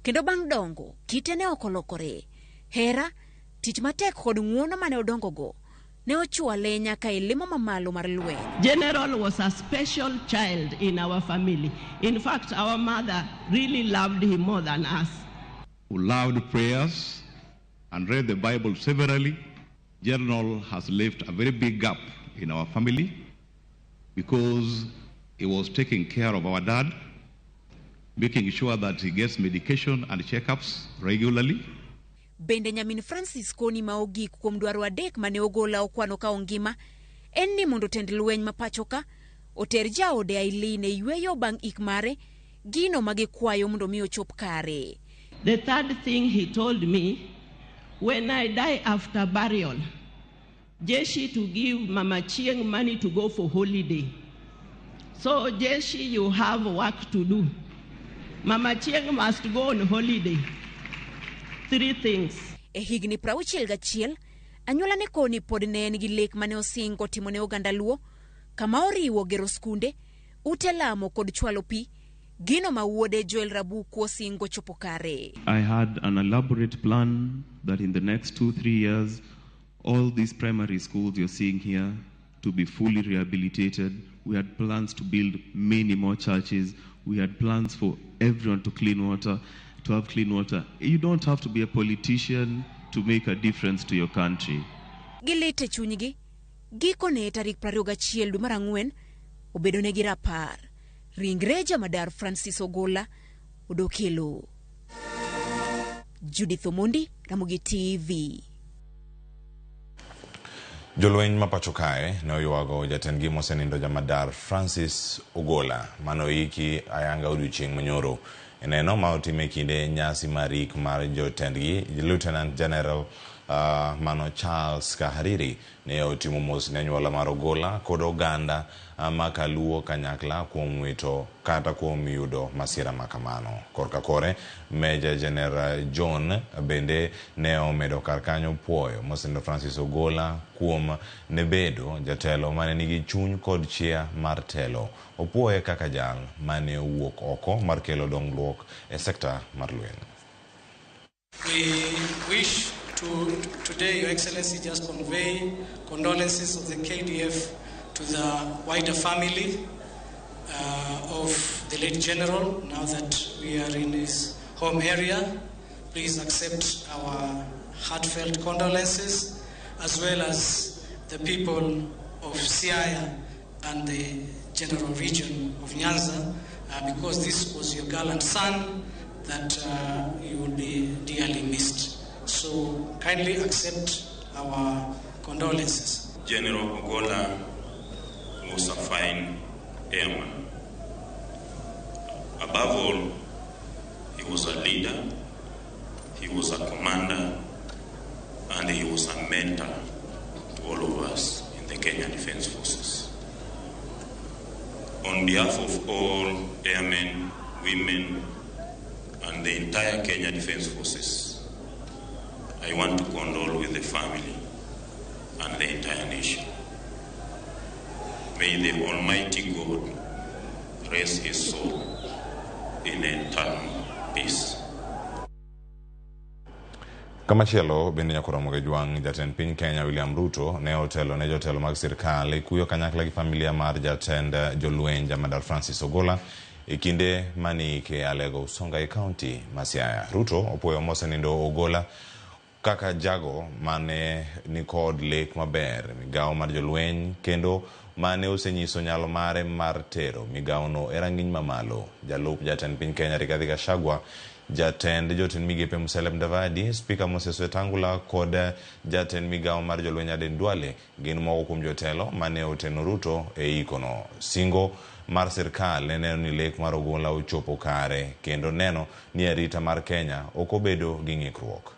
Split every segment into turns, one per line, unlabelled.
Kendo bang' dongo, kite ne ok olokore. Hera, tich matek kod ng'uono mane odongogo ne ochwale nyaka e lemo mamalo mar lweny.
General was a special child in our family. In fact, our mother really loved him more than us.
Who loved prayers and read the Bible severally. General has left a very big gap in our family because he was taking care of our dad, making sure that he gets medication and checkups regularly.
Bende nyamin Francis koni ma ogik kuom dwaro adek mane Ogola okwano ka ongima en ni mondo tend lweny ma pachoka oter jaode Aileen e yweyo bang' ik mare, gino ma gikwayo mondo mi ochop kare.
The third thing he told me, when I die after burial, Jeshi to give Mama Chieng money to go for holiday. So Jeshi, you have work to do. Mama Chieng must go on holiday. 3 things.
E higni 61, anyuola ne koni pod ne en gi lek mane osingo timo ne oganda Luo, kama oriwo gero skunde, ute lamo kod chwalo pi, gino ma wuode Joel Rabuku osingo chopo kare.
I had an elaborate plan that in the next 2-3 years, all these primary schools you're seeing here to be fully rehabilitated. We had plans to build many more churches. We had plans for everyone to clean water, to have clean water. You don't have to be a politician to make a difference to your country.
Gilit e chunygi, gikone tarik 21 dwe mar ang'wen obedo negi rapar. Ringre jamadar Francis Ogola odok e lowo. Judith Omondi, Ramogi TV.
Jolweny ma pacho kae ne oywago jatendgi mosenindo jamadar Francis Ogola mane oiki ayanga odiochieng' manyoro. E neno ma otime kinde nyasi mar ik mar jotendgi, Lieutenant General mano Charles Kahariri ne otimo mos ne anyuola mar Ogola kod oganda ma kaluo kanyakla kuom wito kata kuom yudo masira ma kamano. Korka kore, Major General John bende ne omedo kar kanyo puoyo mosenindo Francis Ogola kuom ne bedo jatelo mane nigi chuny kod chia mar telo. Opuoye kaka jal mane owuok oko mar kelo dongruok e sekta mar lweny.
We wish to today, Your Excellency, just convey condolences of the KDF to the wider family of the late general. Now that we are in his home area, please accept our heartfelt condolences, as well as the people of Siaya and the general region of Nyanza, because this was your gallant son that you will be dearly missed. So kindly accept our condolences.
General Ogola was a fine airman. Above all, he was a leader, he was a commander, and he was a mentor to all of us in the Kenya Defence Forces. On behalf of all airmen, women, and the entire Kenya Defence Forces, I want to condole with the family and the entire nation. May the Almighty God rest his soul in eternal peace.
Kamachielo bende nyaka romo gi jwang' jatend piny Kenya William Ruto ne otelo ne jotelo mag sirkal e kuyo kanyakla gi familia mar jatend jolweny Jamadar Francis Ogola e kinde mane ike Alego Usonga e kaunti ma Siaya. Ruto opuoyo mosenindo Ogola kaka jago mane nikod lek maber migawo mar jolweny kendo mane osenyiso nyalo mare mar tero migawono e rang'iny mamalo. Jalup jatend piny Kenya Rigathi Gachagua, jatend jotend migepe Musalia Mudavadi, Spika Moses Wetangula kod jatend migawo mar jolweny Aden Duale gin moko kuom jotelo mane oteno Ruto e ikono. Singo mar sirkal ne neno ni lek mar Ogola ochopo kare kendo neno ni arita mar Kenya ok obedo gi ng'ikruok.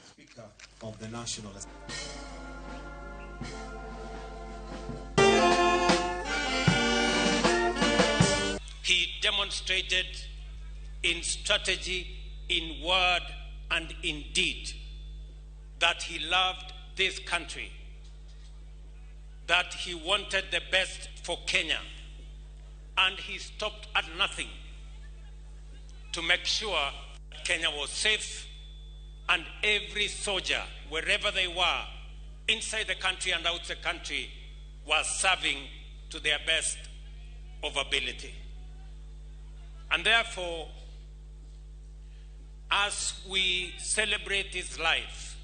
Speaker of the National
He demonstrated in strategy, in word, and in deed that he loved this country, that he wanted the best for Kenya, and he stopped at nothing to make sure Kenya was safe and every soldier, wherever they were, inside the country and out the country, was serving to their best of ability. And therefore, as we celebrate his life,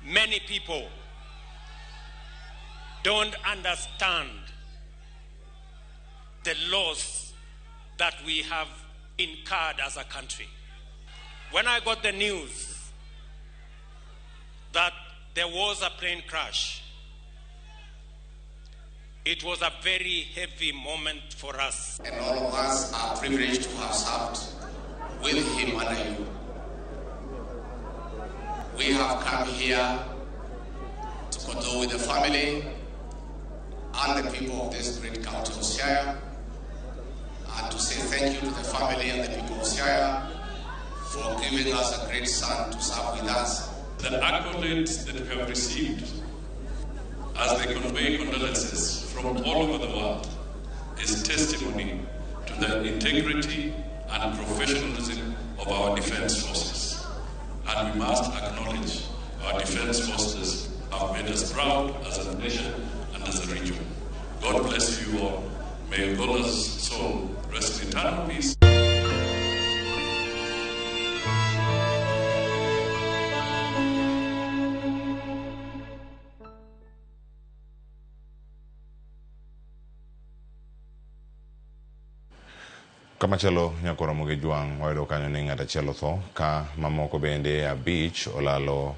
many people don't understand the loss that we have incurred as a country. When I got the news that there was a plane crash, it was a very heavy moment for us.
And all of us are privileged to have served with him under you. We have come here to condole with the family and the people of this great county of Siaya, and to say thank you to the family and the people of Siaya for giving us a great son to serve with us.
The accolades that we have received as they convey condolences from all over the world is testimony to the integrity and professionalism of our defense forces. And we must acknowledge our defense forces have made us proud as a nation and as a region. God bless you all. May Ogolla's soul rest in eternal peace.
Kamachielo nyakoro Ramogi Jwang' wayudo kanyo ni ng'at achiel otho ka mamoko bende 5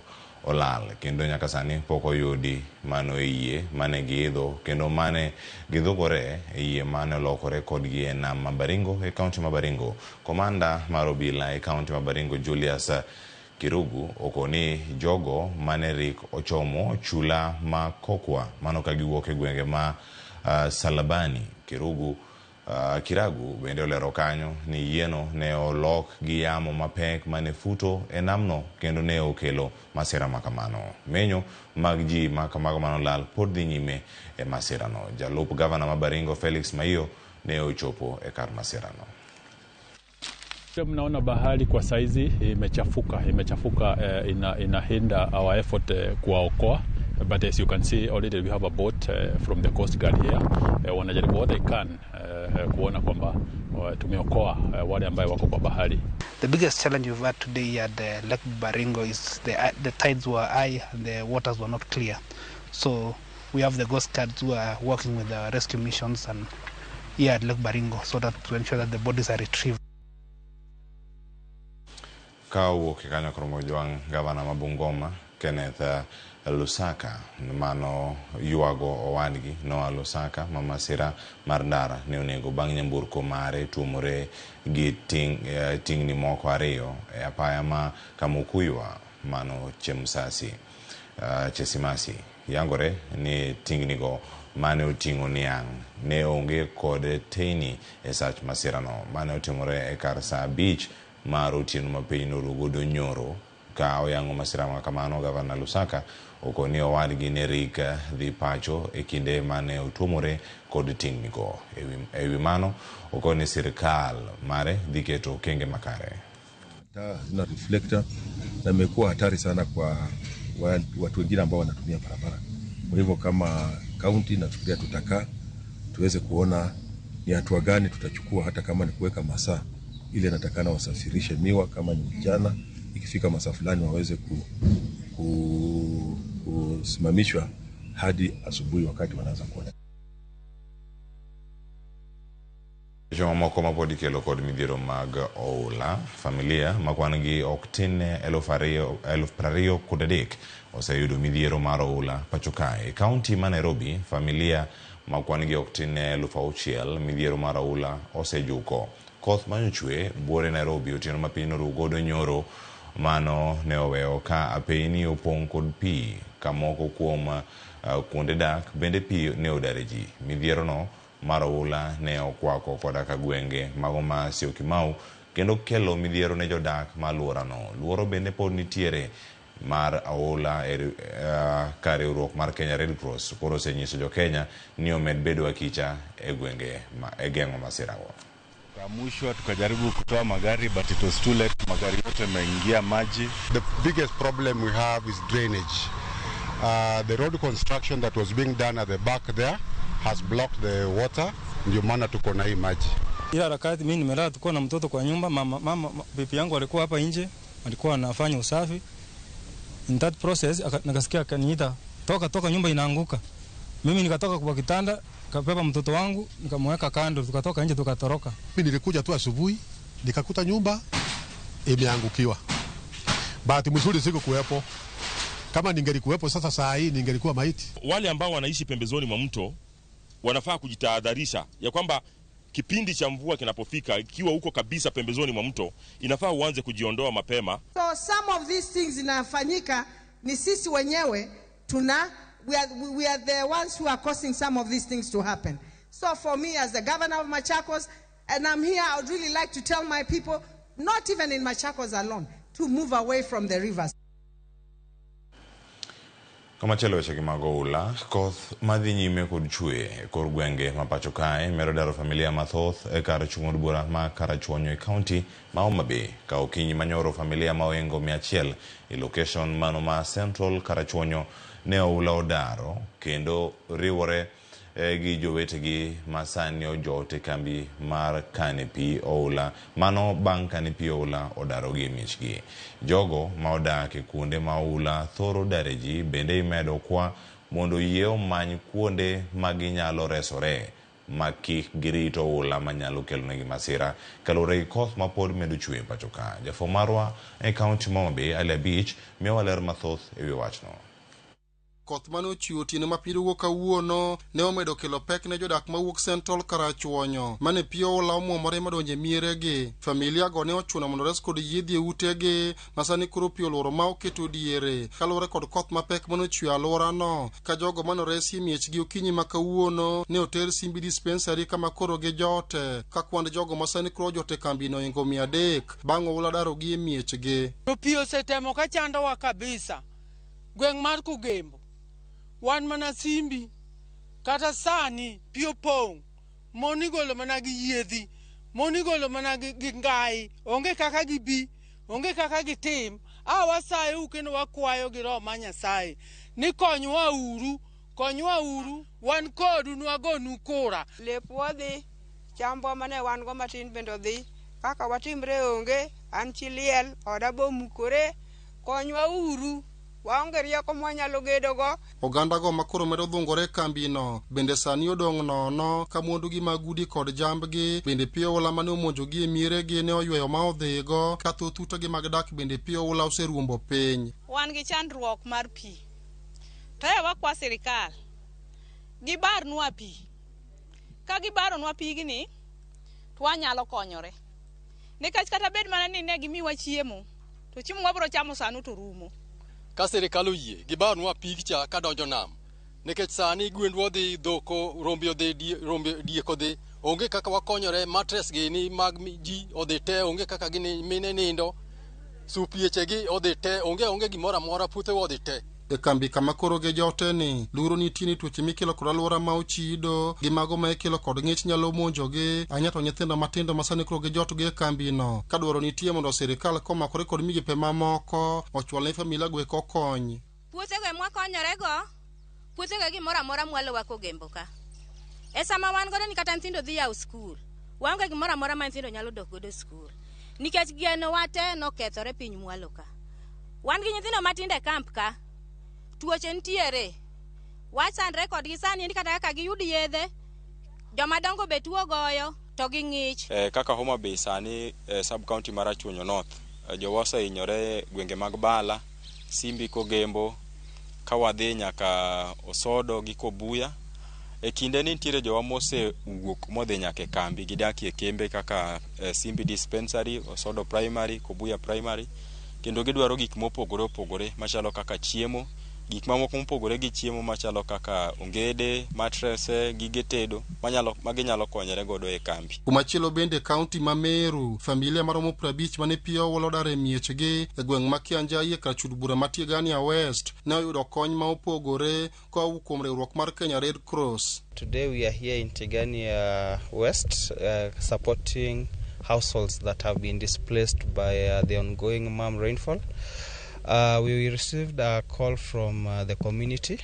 olal kendo nyaka sani pok oyudi mano e yie mane giidho kendo mane gidhugore e yie mane olokore kodgi e nam ma Baringo e kaunti ma Baringo. Komanda mar obila e kaunti ma Baringo Julius Kirugu okoni jogo mane rik ochomo chula ma Kokwa mano ka giwuok e gwenge ma Salabani. Kirugu Kiragu bende olero kanyo ni yieno ne olok gi yamo mapek mane futo e namno kendo ne okelo masira makamano. Menyo mag ji makamago manolal pod dhi nyime e masirano. Jalup gavana ma Baringo Felix Maiyo ne ochopo e kar masirano.
Mnaona bahari kwa saizi imechafuka, inahinda our effort kuwaokoa. But as you can see already we have a boat from the Coast Guard here. Wanajaribu what they can kuona kwamba tumeokoa wale ambao wako kwa bahari.
The biggest challenge we've had today at the Lake Baringo is the tides were high and the waters were not clear. So we have the Coast Guards who are working with the rescue missions and here at Lake Baringo so that to ensure that the bodies are retrieved.
Ka owuok kanyo Ramogi Jwang', gavana ma Bungoma Kenneth Lusaka mano ywago owadgi Noah Lusaka ma masira mar ndara ne onego bang' nyamburko mare tuomore gi tingni moko 2 e apaya ma Kamukuywa mano Chesimasi. Yangore ni tingnigo mane oting'o niang' ne onge kod teyni e sach masirano mane otimore e kar saa 5 mar otieno ma piny norugodo nyoro. Ka oyango masira ma kamano, gavana Lusaka okoni owadgi ne rik dhi pacho e kinde mane otuomore kod tingnigo. Ewi mano okoni sirikal mare dhi keto okenge makare.
Taa hazina reflector na imekuwa hatari sana kwa watu wengine ambao wanatumia barabara. Kwa hivyo kama county nafikiria tutakaa tuweze kuona ni hatua gani tutachukua, hata kama ni kuweka masaa ile natakana wasafirishe miwa, kama ni mchana ikifika masaa fulani waweze kusimamishwa hadi asubuhi wakati wanaanza kuona.
Jomamoko mapod ikelo kod midhiero mag oula, familia ma kwan gi ok tin 23,000 oseyudo midhiero mar oula pacho kae. E kaunti ma Nairobi, familia ma kwan gi ok tin 6,000 midhiero mar oula osejuko. Koth manyochwe buore Nairobi otieno ma piny norugodo nyoro mano ne oweyo ka apeyni opong' kod pi ka moko kuom kuonde dak bende pi ne odare ji. Midhiero no mar oula ne okwako koda ka gwenge mago ma Syokimau kendo kelo midhiero ne jodak ma alworano. Luoro bende pod nitiere mar oula ka riwruok mar Kenya Red Cross koro osenyiso jo Kenya ni omed bedo akicha e gwenge e geng'o masirago.
Tukaamshwa, tukajaribu kutoa magari but it was too late, magari yote yameingia maji.
The biggest problem we have is drainage. The road construction that was being done at the back there has blocked the water, ndio maana tuko na hii maji.
Ila harakati mimi nimelala, tulikuwa na mtoto kwa nyumba, mama bibi yangu alikuwa hapa nje, alikuwa anafanya usafi. In that process nikasikia akaniita, toka toka, nyumba inaanguka. Mimi nikatoka kwa kitanda, nikabeba mtoto wangu, nikamweka kando, tukatoka nje tukatoroka.
Mimi nilikuja tu asubuhi, nikakuta nyumba imeangukiwa. Bahati mzuri sikukuwepo. Kama ningelikuwepo sasa saa hii ningelikuwa maiti.
Wale ambao wanaishi pembezoni mwa mto wanafaa kujitahadharisha ya kwamba kipindi cha mvua kinapofika, ikiwa uko kabisa pembezoni mwa mto, inafaa uanze kujiondoa mapema.
So some of these things zinafanyika ni sisi wenyewe tuna we are the ones who are causing some of these things to happen. So for me as the governor of Machakos, and I'm here, I would really like to tell my people, not even in Machakos alone, to move away from the rivers.
Komachielo wechegi mag oula, koth madhi nyime kod chwe e kor gwenge ma pacho kae medo daro familia mathoth e kar chung' od bura ma Karachuonyo e kaunti ma Homa Bay. Ka okinyi manyoro familia ma ohingo 100 e location mano ma Central Karachuonyo ne oula odaro kendo riwore gi jowetegi ma sani ojot e kambi mar kane pi oula, mano bang' kane pi oula odarogi e miechgi. Jogo ma odak e kuonde ma oula thoro dare ji bende imedo kwa mondo yie omany kuonde ma ginyalo resore ma kik girit oula manyalo kelonegi masira kaluwore gi koth ma pod medo chwe e pacho ka. Jafwambo marwa e kaunti ma Homa Bay, Ali Abich, miyowa ler mathoth e wi wachno.
Koth mane ochwe otieno ma piny owuok kawuono ne omedo kelo pek ne jodak mawuok Central Karachuonyo mane pi oula omuomore madonjo e mieregi. Familia go ne ochuno mondo ores kod yiedhi e utegi ma sani koro pi oluoro ma oketo diere kaluwore kod koth mapek mane ochwe e alworano. Ka jogo mane oresi e miechgi okinyi ma kawuono ne oter Simbi Dispensary kama koro gijote, ka kwand jogo ma sani koro ojot e kambino ohingo 300 bang' oula darogi e miechgi.
To pi osetemo ka chandowa kabisa gweng' mar Kugembo. Wan mana Simbi, kata sani pi opong', mon igolo mana gi yiedhi, mon igolo mana gi ngai, onge kaka gibi, onge kaka gitim. A wasayou kendo wakwayo gi Roho mar Nyasaye ni konywa uru, konywa uru, wan kodu nwagonu kura.
Lepwa dhi, chambwa mane wan go matin bende odhi, kaka watimre onge, an chi liel, oda bomukore, konywa uru. Waonge rieko mwanyalo gedogo.
Oganda go makoro medo dhungore e kambino bende sani odong' nono ka mwandugi mag udi kod jambgi bende pi oula mane omonjogi e mieregi ne oyweyo ma odhigo, ka thoth utegi mag dak bende pi oula oseruombo piny.
Wan gi chandruok mar pi. To e wakwa sirikal gibarnwa pi. Ka gibaronwa pigni to wanyalo konyore. Nikech kata bed mana ni ne gimiwa chiemo, to chiemo mwabiro chamo sano to rumo.
Ka sirikal oyie gibarnwa pig cha kadonjo nam, nikech sani gwendwa odhi, dhok rombe odhi, rombe diek odhi, onge kaka wakonyore. Mattress gini mag ji odhi te, onge kaka gini mine nindo, supiechegi odhi te, onge gimoro amora, puothewa odhi te.
E kambi kama koro gijote ni luoro nitie ni tuoche mikelo kod alwora ma ochido gi mago ma ikelo kod ng'ich nyalo monjogi, ahinya to nyithindo matindo ma sani koro gijotgi e kambino, ka dwaro nitie mondo sirikal komakore kod migepe mamoko ochwal ne familia go eko kony.
Puothego ema wakonyorego, puothego e gimoro amora mwalowa Kogembo ka. E sama wan godo ni kata nyithindo dhi yawo skul, waonge gimoro amora ma nyithindo nyalo dok godo skul. Nikech genowa te nokethore piny mwalo ka. Wan gi nyithindo matindo e kamp ka, tuoche nitiere. Wachandre kodgi sani ni kata kaka giyud yedhe, jomadongo be tuo goyo to ging'ich.
Kaka Homa Bay sani sub county mar Rachuonyo North, jowa osehinyore gwenge mag Bala, Simbi Kogembo, ka wadhi nyaka Osodo gi Kobuya. E kinde ni nitiere jowa mosewuok modhi nyaka e kambi, gidakie kembe kaka Simbi Dispensary, Osodo Primary, Kobuya Primary, kendo gidwaro gik mopogore opogore machalo kaka chiemo, Gik mamoko mopogore gi chiemo machalo kaka ongede, matrese, gige tedo maginyalo konyore godo e kambi.
Kumachielo bende kaunti ma Meru, familia maromo 50 mane pi oula odar e miechgi e gweng' ma Kianjai e kar chud bura ma Tigania West ne oyudo kony ma opogore koa kuom riwruok mar Kenya Red Cross.
Today we are here in Tigania West supporting households that have been displaced by the ongoing Mum rainfall. We received a call from the community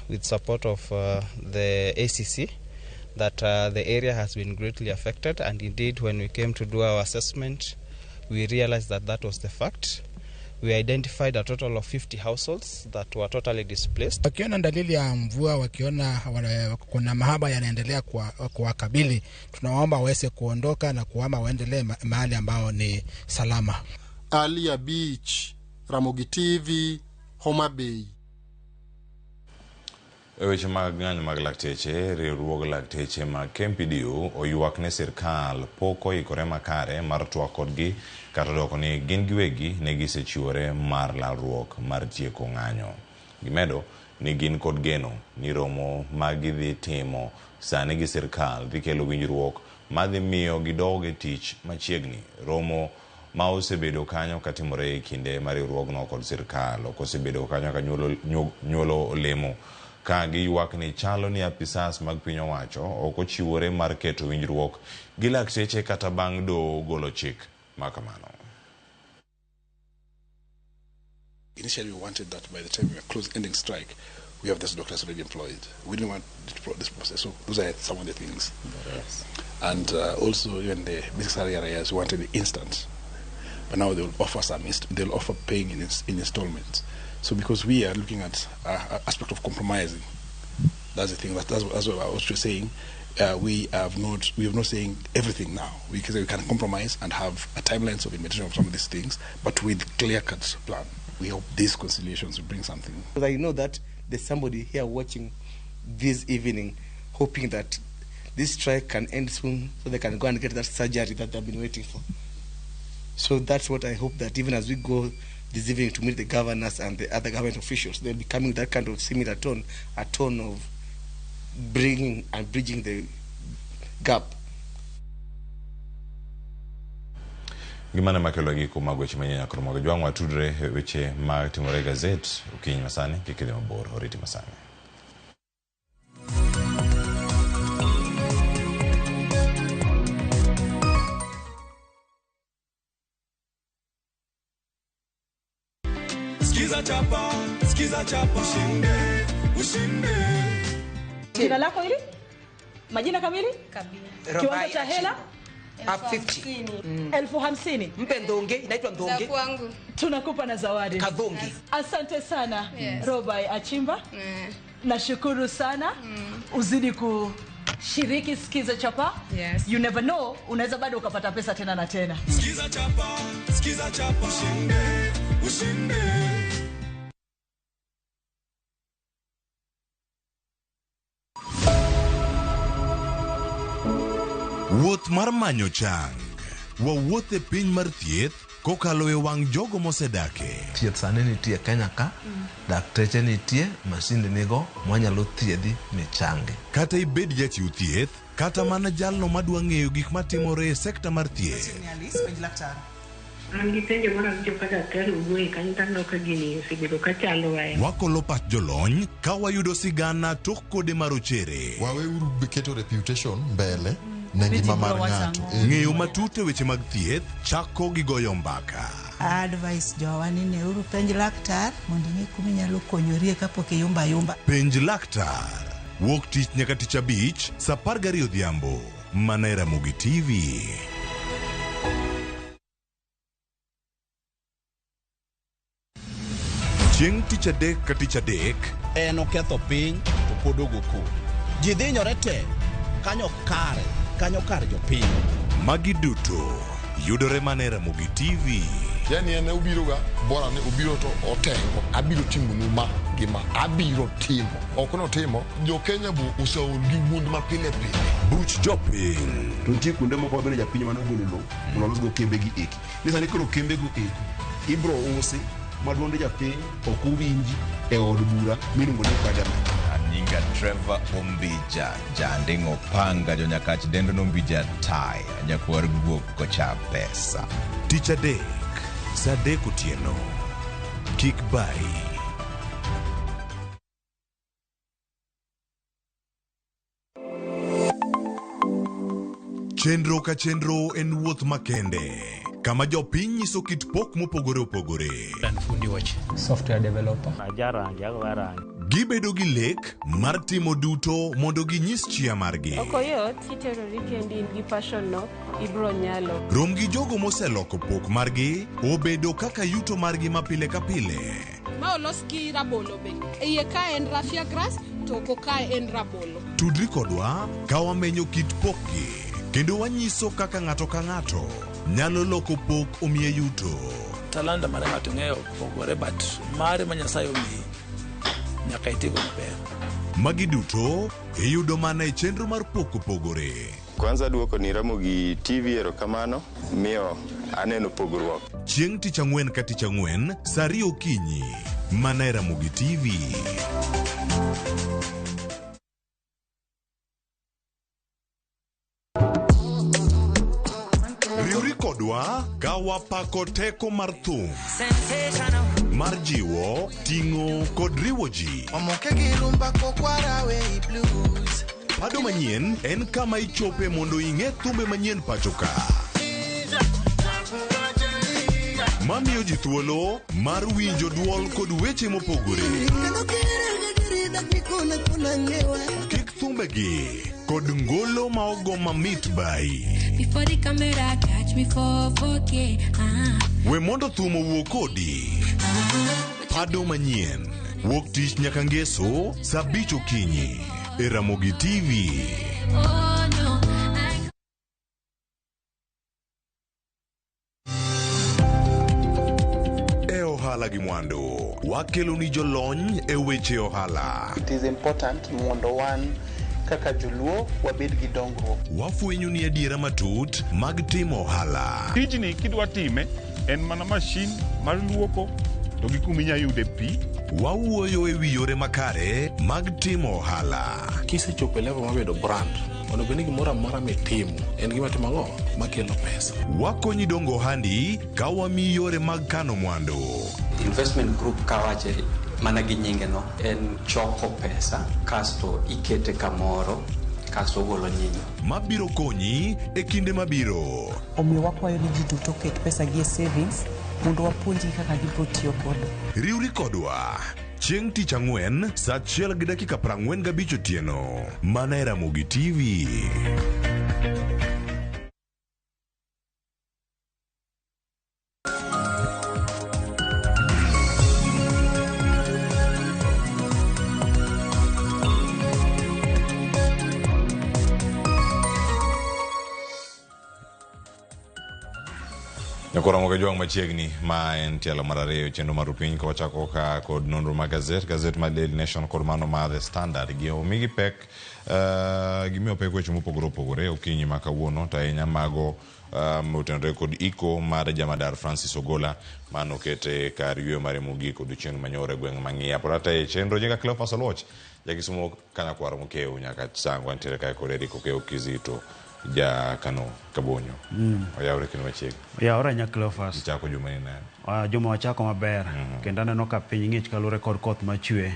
with support of the ACC that the area has been greatly affected, and indeed when we came to do our assessment we realized that that was the fact. We identified a total of 50 households that were totally displaced.
Wakiona dalili ya mvua, wakiona kuna mahaba yanaendelea kuwakabili, tunawaomba waweze kuondoka na kuhama waendelee mahali ambao ni salama.
Alia Beach, Ramogi TV, Homa Bay.
E weche mag ng'anyo mag lakteche, riwruog lakteche mag KMPDU oywak ne sirkal pok oikore makare mar twak kodgi kata dwoko ni gin giwegi ne gisechiwore mar lalruok mar tieko ng'anyo. Gimedo ni gin kod geno ni romo ma gidhi timo sani gi sirkal dhi kelo winjruok madhi miyo gidog e tich machiegni. Romo ma osebedo kanyo katimore e kinde ma riwruogno kod sirkal ok osebedo kanyo ka nyuolo olemo ka giywak ni chalo ni apisas mag piny owacho ok ochiwore mar keto winjruok gi lakteche kata bang' doho golo chik ma kamano.
Initially we wanted that by the time we were close ending strike, we have these doctors already employed. We didn't want this process, so those are some of the things.
Yes.
And also even the basic salary areas, we wanted the instant. But now they will offer some, they'll offer paying in installments. So because we are looking at aspect of compromising, that's the thing. That's what I was saying. We have not saying everything now. We can compromise and have a timelines of implementation of some of these things, but with clear-cut plan. We hope these conciliations will bring something.
I know that there's somebody here watching this evening, hoping that this strike can end soon, so they can go and get that surgery that they've been waiting for. So that's what I hope, that even as we go this evening to meet the governors and the other government officials, they'll be coming with that kind of similar tone, a tone of bringing and bridging the gap.
Gimana makelo giko mag weche manyien nyaka mag jwang' watudre weche mag timore e gazet okinyi masani kik idhi mabor oriti masani.
Skiza chapa, skiza chapa, ushinde, ushinde.
Jina lako hili? Majina kamili?
Kabila.
Kiwango cha hela?
50.
50,000.
Mpe ndonge, inaitwa ndonge.
Za kwangu.
Tunakupa na zawadi.
Kadhongi.
Asante sana.
Yes.
Robai Achimba. Nashukuru sana. Uzidi kushiriki Skiza Chapa.
Yes.
You never know, unaweza bado ukapata pesa tena na tena.
Skiza chapa, skiza chapa, ushinde, ushinde.
Wuoth mar manyo chang. Wawuoth e piny mar thieth kokalo e wang' jogo mosedake.
Thieth sani nitie Kenya ka, dakteche nitie, masinde nigo, mwanyalo thiedhi michangi.
Kata ibed jachiw thieth, kata mana jalno madwa ng'eyo gik matimore e sekta mar thieth.
An gi penjo moro awinjo ka daktari owuoye kanyo to aneno ka gini osebedo ka chandowa.
Wakolo pach jolony ka wayudo sigana tok kode marochere.
Waweuru keto reputation mbele ne ngima mar ng'ato.
Ng'eyo matut e weche mag thieth chako gi goyo mbaka.
Advice jowa ni neuru penj laktar mondo ing'e kuma inyalo konyorie kapok iyumba yumba.
Penj laktar. Wuok tich nyaka tich abich saa 12 odhiambo. Mana e Ramogi TV. Chieng' tich adek ka tich adek
en oketho piny to pod ogo koko. Ji dhinyore te kanyo kare, kanyo kar jopiny.
Magi duto yudore mana e Ramogi TV.
Yani en obiro ga bora ni obiro to otengo abiro timonu ma gima abiro timo ok notimo jo Kenya bu oseol gi wuond ma pile pile.
Buch jopiny.
To nitie kuonde moko mabende japiny mane ogolo lowo mondo olosgo kembe gi eki. Ni sani koro kembe go eko ibro usi
ma duond japiny ok owinji e od bura miluongo ni parliament.
Anyinga Trevor Ombija, janding'o panga jonyakach dendo nombija tai, nyakwar guok kocha pesa.
Tich adek, saa 3 otieno. Kik bayi. Chenro ka chenro en wuoth makende, kama jopiny nyiso kit pok mopogore opogore.
Software developer.
Gibedo gi lek mar timo duto mondo ginyis chia margi.
Ok oyot kiterori kendi in gi passion no ibro nyalo.
Rom gi jogo moseloko pok margi obedo kaka yuto margi ma pile ka pile.
Ma olos gi rabolo be. E iye ka en raffia grass to oko ka en rabolo.
Tudri kodwa ka wamenyo kit pokgi kendo wanyiso kaka ng'ato ka ng'ato nyalo loko pok omiye yuto.
Talanta mar ng'ato ng'eyo opogore but mare ma Nyasaye omiyi nyaka itigo maber.
Magi duto iyudo mana e chenro mar pok opogore.
Kwanza duoko ni Ramogi TV erokamano miyo aneno pogruok.
Chieng' tich ang'wen ka tich ang'wen saa 2 okinyi mana e Ramogi TV. Riwri kodwa ka wapako teko mar thum mar jiwo, ting'o kod riwo ji.
Omoke gi rumba kokwara we blues.
Pado manyien en kama ichope mondo ing'e thumbe manyien pacho ka. Mamiyo ji thuolo mar winjo duol kod weche mopogore. Kik thumbegi kod ngolo ma ogo mamit bai.
Before the camera catch me for 4K.
We mondo thum owuo kodi. Pado manyien wuok tich nyaka ngeso saa 5 okinyi e Ramogi TV.
Oh no.
E ohala gi mwandu wakelo ni jolony e weche ohala.
It is important mondo wan kaka joluo wabed gi dongruok.
Wafwenyo ni adiera matut mag timo ohala.
Tijni kidwa time en mana mashin mar luoko to gi kuma inya yude pi.
Wawuoyo e wi yore makare mag timo ohala.
Kisechopo e level mar bedo brand, onego bed ni gimoro amora mitimo en gima timo ang'o makelo pesa.
Wakonyi dongo ohandi ka wamiyi yore mag kano mwandu.
Investment group kawache mana gi nyinge no en choko pesa kasto ikete kamoro kasto ogolo nyinyo.
Mabiro konyi e kinde mabiro.
Omiyo wakwayo ni ji duto oket pesa gi e savings mondo wapuonjgi kaka gibiro tiyo godo.
Riwri kodwa chieng' tich ang'wen saa 1:45 otieno mana e Ramogi TV.
Nyakoro Ramogi Jwang' machiegni ma en tielo mar ariyo chenro mar piny ka wachako ka kod nonro mag gazet mar Daily Nation kod mano mar The Standard gi omigi pek gimiyo pek weche mopogore opogore okinyi ma kawuono to ahinya mago motenore kod iko mar jamadar Francis Ogola manokete kar yweyo mare mogik odiochieng' manyoro e gweng' ma Ng'iya. Pod ata e chenro nyinga Cleophas Oluoch jakisumo Kanyakwar Mokeu nyaka sango antiere kae kod Eric Okeo Kizito ja Kano Kabonyo. Oyawre kendo machiegni.
Oyawre nya Cleophas.
Ichako juma ni nade?
Juma wachako maber. Kendo aneno ka piny ng'ich kaluwore kod koth machwe.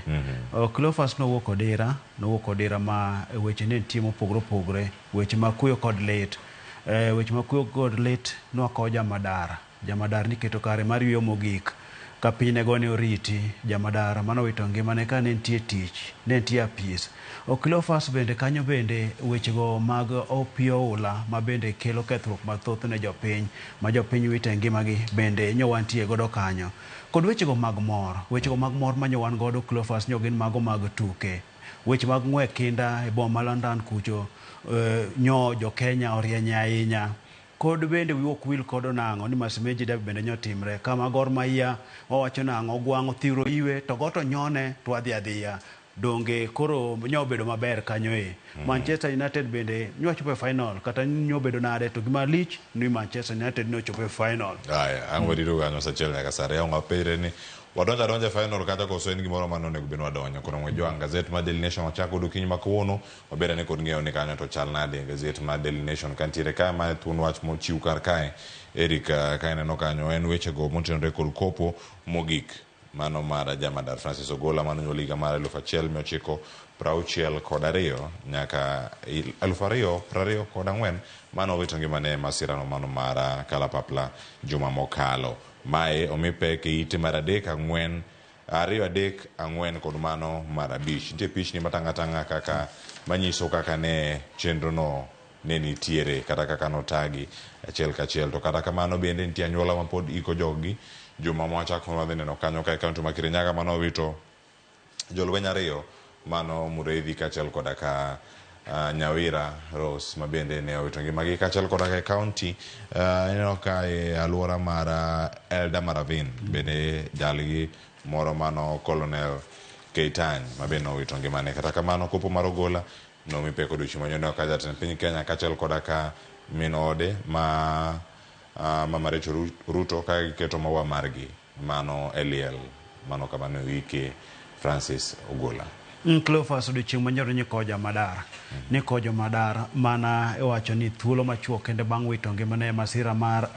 Cleophas nowuok odira ma weche ne nitie mopogore opogore, weche mag kuyo kod lit. Weche mag kuyo kod lit nwakowo jamadar. Jamadar niketo kare mar yweyo mogik. Ka piny ne gone oriti, jamadar manowito ngimane ka ne nitie tich, ne nitie apis. Cleophas bende kanyo bende wechego mag opiyo oula ma bende kelo kethruok mathoth ne jopiny, ma jopiny wite ngimagi bende nyo wantie godo kanyo. Kod wechego mag mor, wechego mag mor ma nyo wan godo Cleophas nyo gin mago mag tuke. Weche mag ng'we kinda e boma ma London kucho, nyo jo Kenya orieny ahinya. Kod bende wiwa ok wil kodo nang'o ni Masimeji derby bende nyotimre kama Gor Mahia wawacho nang'o gwang' othiro iwe to goto nyone to wadhi adhiya. Donge koro nyo bedo maber kanyo e. Manchester United bende nyo chopo e final kata nyo bedo nade to gima lich ni Manchester United ne ochopo e final.
Aya, ang' warito kanyo sa achiel nyaka sa ariyo. Ang' wapenjre ni wadonjo adonja e final kata koso en gimoro mane onego bed ni wadonjo. Koro ng'we gazet mar Daily Nation wachako godo ma kawuono. Wabed ane kod ng'eyo ni kanyo to chal nade. Gazet mar Daily Nation kantiere kae ma thuon wach mochiw kar kae. Eric ka ineno kanyo en wechego motenore kod kopo mogik mano mar Jamadar Francis Ogola mano nyuol higa mar 1962 nyaka 2024 mano owito ngimane e masirano mano mar kalapapla juma mokalo. Mae omi pek e ite mar 3, 4, 2, 3, 4 kod mano mar 5. Nitie pichni matang'a tang'a kaka manyiso kaka ne chenro no ne nitiere kata kaka notagi achiel kachiel. To kata kamano bende nitie anyuola mapod iko joggi. Juma mwachako wadhi neno kanyo ka e kaunti ma Kirinyaga mano owito jolweny 2 mano Mureithi kaachiel koda ka Nyawira Rose ma bende ne owito ngimagi kaachiel koda ka e kaunti ineno ka e alwora mar Eldama Ravine bende jalgi moro mano Colonel Keitany ma bende owito ngimane. Kata kamano kopo mar Ogola nomi pek odiochieng' manyien ka jatend piny Kenya kaachiel koda ka min ode ma Mama Rachel Ruto ka giketo maua margi mano e liel mano kama ne oike Francis Ogola.
Cleophas odiochieng' manyoro ni Jamadar. Ni Jamadar mana iwacho ni thuolo machuok kende bang' wito ngimane e masira mar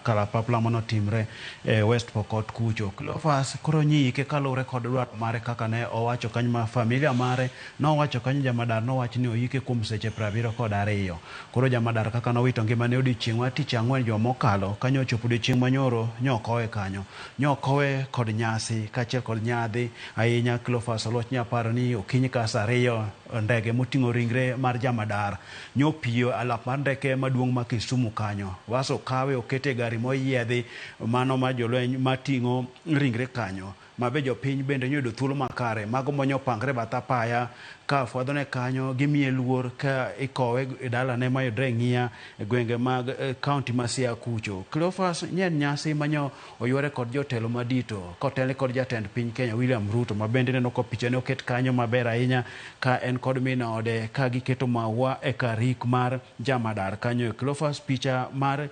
kalapapla manotimre e West Pokot kucho. Cleophas koro nyiike kaluwore kod dwaro mare kaka ne owacho kanyo ma familia mare nowacho kanyo Jamadar nowacho ni oike kuom seche 72. Koro Jamadar kaka nowito ngimane odiochieng' mar tich ang'wen juma mokalo kanyo ochopo odiochieng' manyoro nyokowe kanyo. Nyokowe kod nyasi kaachiel kod nyadhi ahinya. Cleophas Oluoch nyaparo ni okinyi ka saa 2 ndege moting'o ringre mar Jamadar nyopiyo alap mar ndeke maduong' ma Kisumu kanyo. Waso kawe okete e gari moyiedhi mano ma jolweny mating'o ringre kanyo. Mabe jopiny bende nyoyudo thuolo makare mago monyopangre bath apaya ka fwadhone kanyo gimiye luor ka ikowe e dalane mayudre Ng'iya e gwenge mag kaunti ma Siaya kucho. Cleophas nyen nyasi manyo oyware kod jotelo madito kotelne kod jatend piny Kenya William Ruto ma bende neno ka pichane oket kanyo maber ahinya ka en kod min ode ka giketo maua e kar rik mar Jamadar kanyo. Cleophas picha mar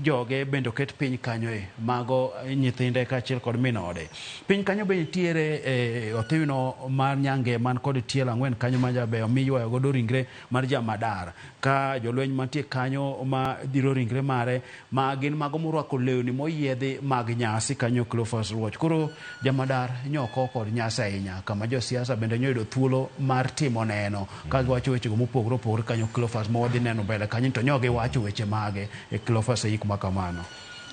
joge bende oket piny kanyo e mago nyithinde kaachiel kod min ode. Piny kanyo be nitiere othiwno mar nyange man kod tielo 4 kanyo ma jabeyo miywayo godo ringre mar Jamadar ka jolweny mantie kanyo ma dhiro ringre mare ma gin mago morwako lewni moyiedhi mag nyasi kanyo Cleophas Oluoch. Koro Jamadar nyoko kod nyasi ahinya kama josiasa bende nyoyudo thuolo mar timo neno ka giwacho wechego mopogore opogore kanyo Cleophas ma wadhi neno mbele kanyo to nyo giwacho weche mage e Cleophas e yik ma kamano.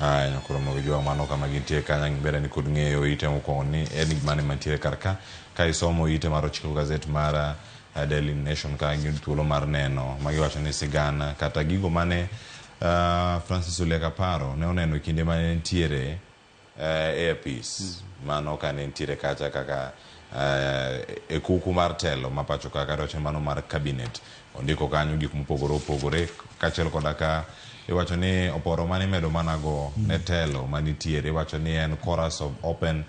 Aya nyakoro mogi jwa mano kama gintie kanyo ngibere ni kod ng'eyo ite mokwongo ni en gimane mantiere kar ka ka isomo ite mar 9 gazet mar Daily Nation ka giyudo thuolo mar neno magiwacho ni sigana kata gigo mane Francis Ole Kaparo ne oneno e kinde mane nitiere Air Peace mano kane nitiere kacha kaka e kuku mar telo ma pacho ka kata wacho mano mar cabinet ondiko kanyo gik mopogore opogore kaachiel koda ka iwacho ni oporo mane imedo mana go ne telo manitiere iwacho ni en chorus of open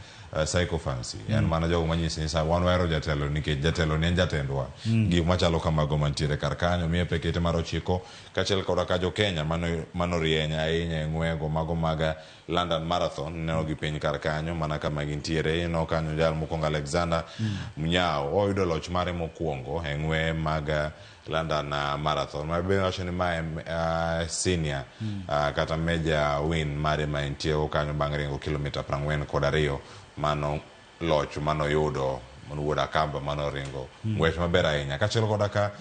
sycophancy en mana jogo manyiso ni sa wan wahero jatelo nikech jatelo ni en jatendwa. Gik machalo kamago mantiere kar kanyo miye pek ite mar 9 kaachiel koda ka jo Kenya mano rieny ahinya e ng'wego mago mag London Marathon neno gi piny kar kanyo mana kama gintiere. Ineno kanyo jal mokwongo Alexander Munyao oyudo loch mare mokwongo e ng'we mag London Marathon ma be wacho ni mae senior kata major win mare ma entie kanyo bang' ringo kilomita 42 mano loch manoyudo mano wuod Akamba manoringo ng'wech maber ahinya. Kaachiel koda ka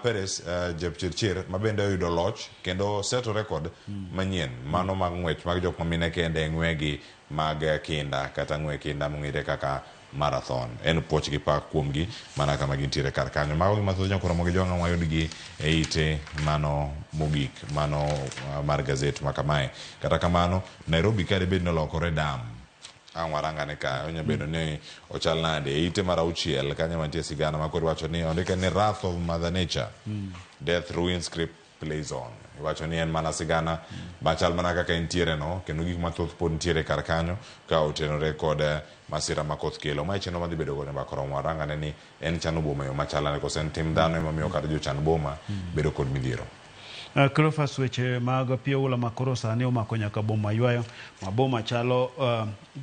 Peres Jepchirchir ma bende oyudo loch kendo seto record manyien mano mag ng'wech mag jok mamine kende e ng'wegi mag kinda kata ng'we kinda mong'ere kaka marathon. En puoch gi pak kuomgi mana kama gintiere kar kanyo. Mago gima thoth nyakoro mogi jwang'a wayudgi e ite mano mogik mano mar gazet ma kamae. Kata kamano Nairobi ka dibed ni olokore dam ang' warangane ka onya bedo ni ochal nade e ite mar 6 kanyo mantie sigana ma koro iwacho ni ondike ni Wrath of Mother Nature Death Ruins Play Zone. Iwacho ni en mana sigana machal mana kaka entiere no, kendo gik mathoth pod nitiere kar kanyo ka otenore kod masira ma koth kelo. Mae chenro madhi bedo godo mbaka romo warangane ni en chano boma e yo machalane koso en tim dhano emomiyo kata jochan boma bedo kod midhiero.
Cleophas, weche mag pi oula ma koro sani omako nyaka boma ywayo ma boma chalo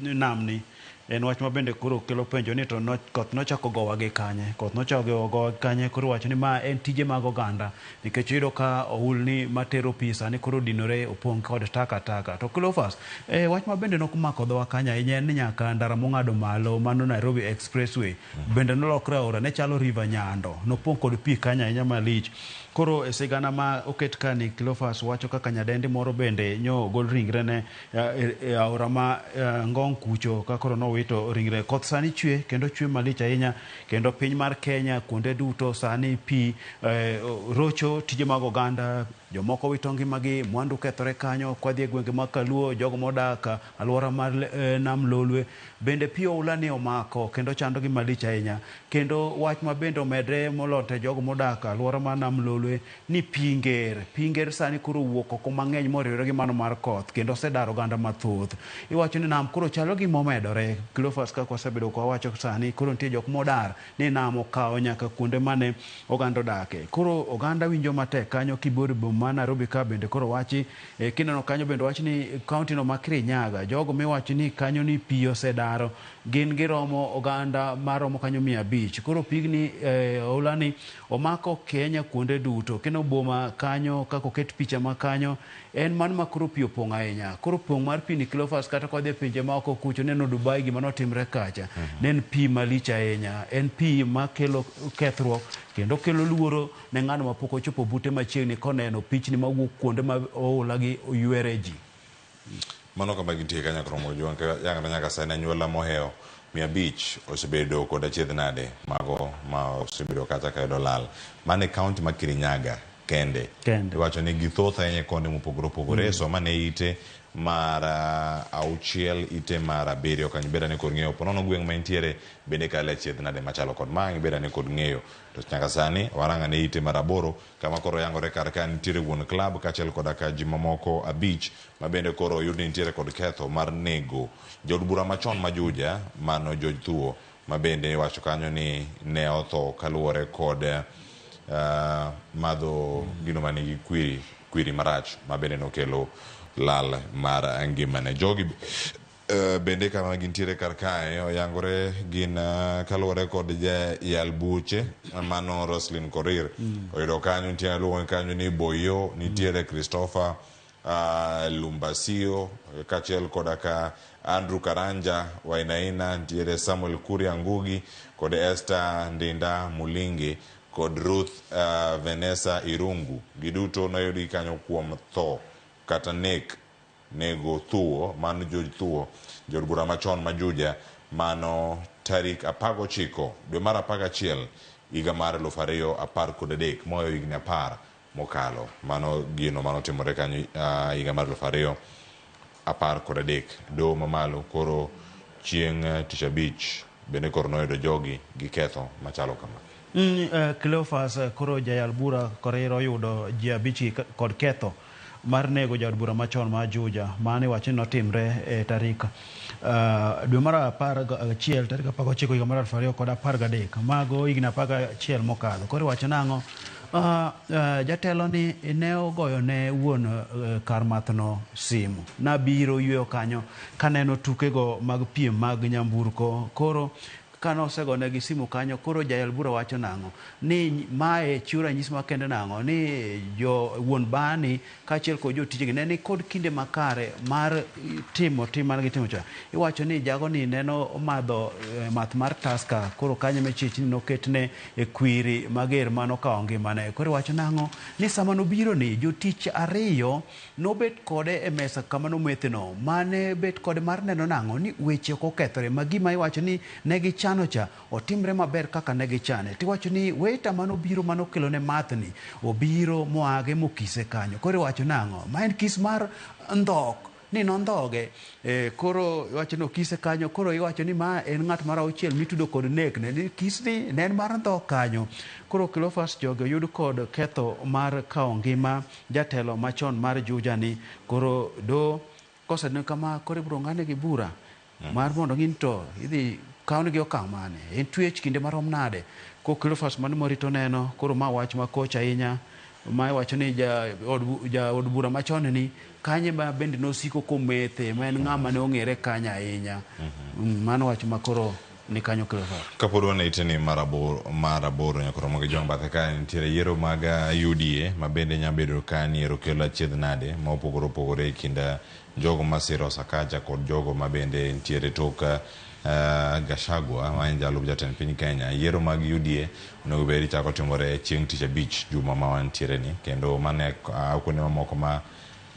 namni en wach ma bende koro kelo penjo ni to koth nochako gowa gi kanye, koth nochako gowa gi kanye. Koro wacho ni ma en tije mag oganda nikech iyudo ka oulni matero pi sani koro dinore opong' kod taka taka. To Cleophas, wach ma bende nokomako dhowa kanyo ahinya en ni nyaka ndara mong'ado malo mano Nairobi Expressway bende nolokre aora ne chalo River Nyando, nopong' kod pi kanyo ahinya malich. Koro e sigana ma oket ka ni Cleophas wacho kaka nyadendi moro bende nyo ogol ringrene e aora ma Ngong kucho ka koro nowito ringre. Koth sani chwe kendo chwe malich ahinya kendo piny mar Kenya kuonde duto sani pi rocho tije mag oganda, jomoko wito ngimagi, mwandu kethore kanyo. Kwadhi e gwenge mag Kaluo, jogo modak alwora mar Nam Lolwe bende pi oula ni omako kendo chandogi malich ahinya. Kendo wach ma bende omedre moloyo te jogo modak alwora mar Nam Lolwe ni pi nger sani koro owuok oko mang'eny moriwore gi mano mar koth kendo osedaro oganda mathoth. Iwacho ni nam koro chalo gima omedore. Cleophas, kaka wasebedo ka wawacho sani koro nitie jok modar ni nam okawo nyaka kuonde mane oganda odake. Koro oganda winjo matek kanyo kibor boma ma Nairobi ka bende koro wachi kineno kanyo bende wach ni kaunti no ma Kirinyaga jogo miwacho ni kanyo ni pi osedaro gin giromo oganda maromo kanyo 500. Koro pigni oula ni omako Kenya kuonde duto. Kendo boma kanyo kaka oket picha ma kanyo en mano ma koro pi opong' ahinya. Koro pong' mar pi ni Cleophas kata kodhi e pinje ma oko kucho neno Dubai gima notimre kacha. Ne en pi malich ahinya. En pi makelo kethruok kendo kelo luoro ne ng'ano mapok ochopo bute machiegni koneno pichni mawuok kuonde ma oula gi oywere ji.
Mano kama gintie kanyo romo jwang' nyaka sani anyuola mohewo 500 osebedo kod achiedh nade mago ma osebedo kata ka yudo lal. Mano e kaunti ma Kirinyaga kende. Iwacho ni githoth ahinya e konde mopogore opogore. So mane ite mar 6, ite mar 7 kanyo bed ane kod ng'eyo. Ponono gweng' ma intiere bende kale achiedh nade machalo kod ma bed ane kod ng'eyo. To nyaka sani warang'ane ite mar 8 kama koro yangore kar ka nitiere wuon club kaachiel koda ka ji mamoko 5 ma bende koro oyud ni nitiere kod ketho mar nego jaod bura machon ma Juja mano George Thuo ma bende iwacho kanyo ni ne otho kaluwore kod madho gino manigi kwiri marach ma bende nokelo lal mar ngimane. Jogi bende kama gintiere kar kae oyangore gin kaluwore kod jayal buche mano Roslyn Korir. Oyudo kanyo nitie luongo kanyo ni Boyo, nitiere Christopher Lumbasio kaachiel koda ka Andrew Karanja Wainaina, nitiere Samuel Kuria Ngugi kod Esther Ndinda Mulingi kod Ruth Vanessa Irungu. Giduto noyudgi kanyo kuom tho kata nek nego Thuo mano George Thuo jaod bura machon ma Juja mano tarik 19 dwe mar 11 higa mar 2013 moyo higni 10 mokalo. Mano gino manotimore kanyo higa mar 2013. Doho mamalo koro chieng' tich abich bende koro noyudo jogi gi ketho machalo kama.
Cleophas, koro jayal bura Korir oyudo ji 5 kod ketho mar nego jaod bura machon ma Juja mane wacho ni notimre e tarik dwe mar 11 tarik 19 higa mar 2013. Mago higni 11 mokadho. Koro iwacho nang'o? Jatelo ni ne ogoyo ne wuon kar mathno simu. Nabiro yweyo kanyo kaneno tukego mag piem mag nyamburko. Koro kano osegonegi simu kanyo, koro jayal bura wacho nang'o? Ni mae chiwo ranyisi makende nang'o? Ni jo wuon bani kaachiel kod jotijegi ne ni kod kinde makare mar timo tim mane gitimo cha. Iwacho ni jagoni neno omadho math mar Tusker, koro kanyo mechich ni noketne e kwiri mager manokawo ngimane. Koro iwacho nang'o? Ni sama nobiro ni jotich 2 nobet kode e mesa kama nometheno, mane bet kode mar neno nang'o? Ni weche ok okethore ma gima iwacho ni ne gichano cha otimre maber kaka ne gichane. Tiwacho ni waiter manobiro manokelo ne mathni obiro moage mokise kanyo. Koro iwacho nang'o? Ma en kis mar ndhok. ni nondhoge. Koro iwacho ni okise kanyo, koro iwacho ni ma en ng'at mar auchiel mitudo kod nek ne ni kisni ne en mar ndhok kanyo. Koro Cleophas jogi oyud kod ketho mar kawo ngima jatelo machon mar Juja ni. Koro do koseneno kama, koro ibiro ng'adnegi bura mar mondo ng'i ni to idhi kawnegi okang' mane, en twech kinde marom nade. Ko Cleophas mano morito neno. Koro ma wach makoch ahinya ma iwacho ni ja od bura machon ni kanye ma bende nosiko komethe, ma en ng'ama ne ong'ere kanyo ahinya. Mano wach ma koro ni kanyo Cleophas.
Kapod wan e iteni mar aboro nyaka romo gi jong bathe ka nitiere yiero mag UDA ma bende nyalo bedo ka ni ero kelo achiedh nade ma opogore opogore e kind jogo masiro Sakaja kod jogo ma bende nitiere tok Gachagua ma en jalup jatend piny Kenya. Yiero mag UDA onego bed ni chako timore chieng' tich abich juma ma wantiere ni, kendo mane kuonde mamoko ma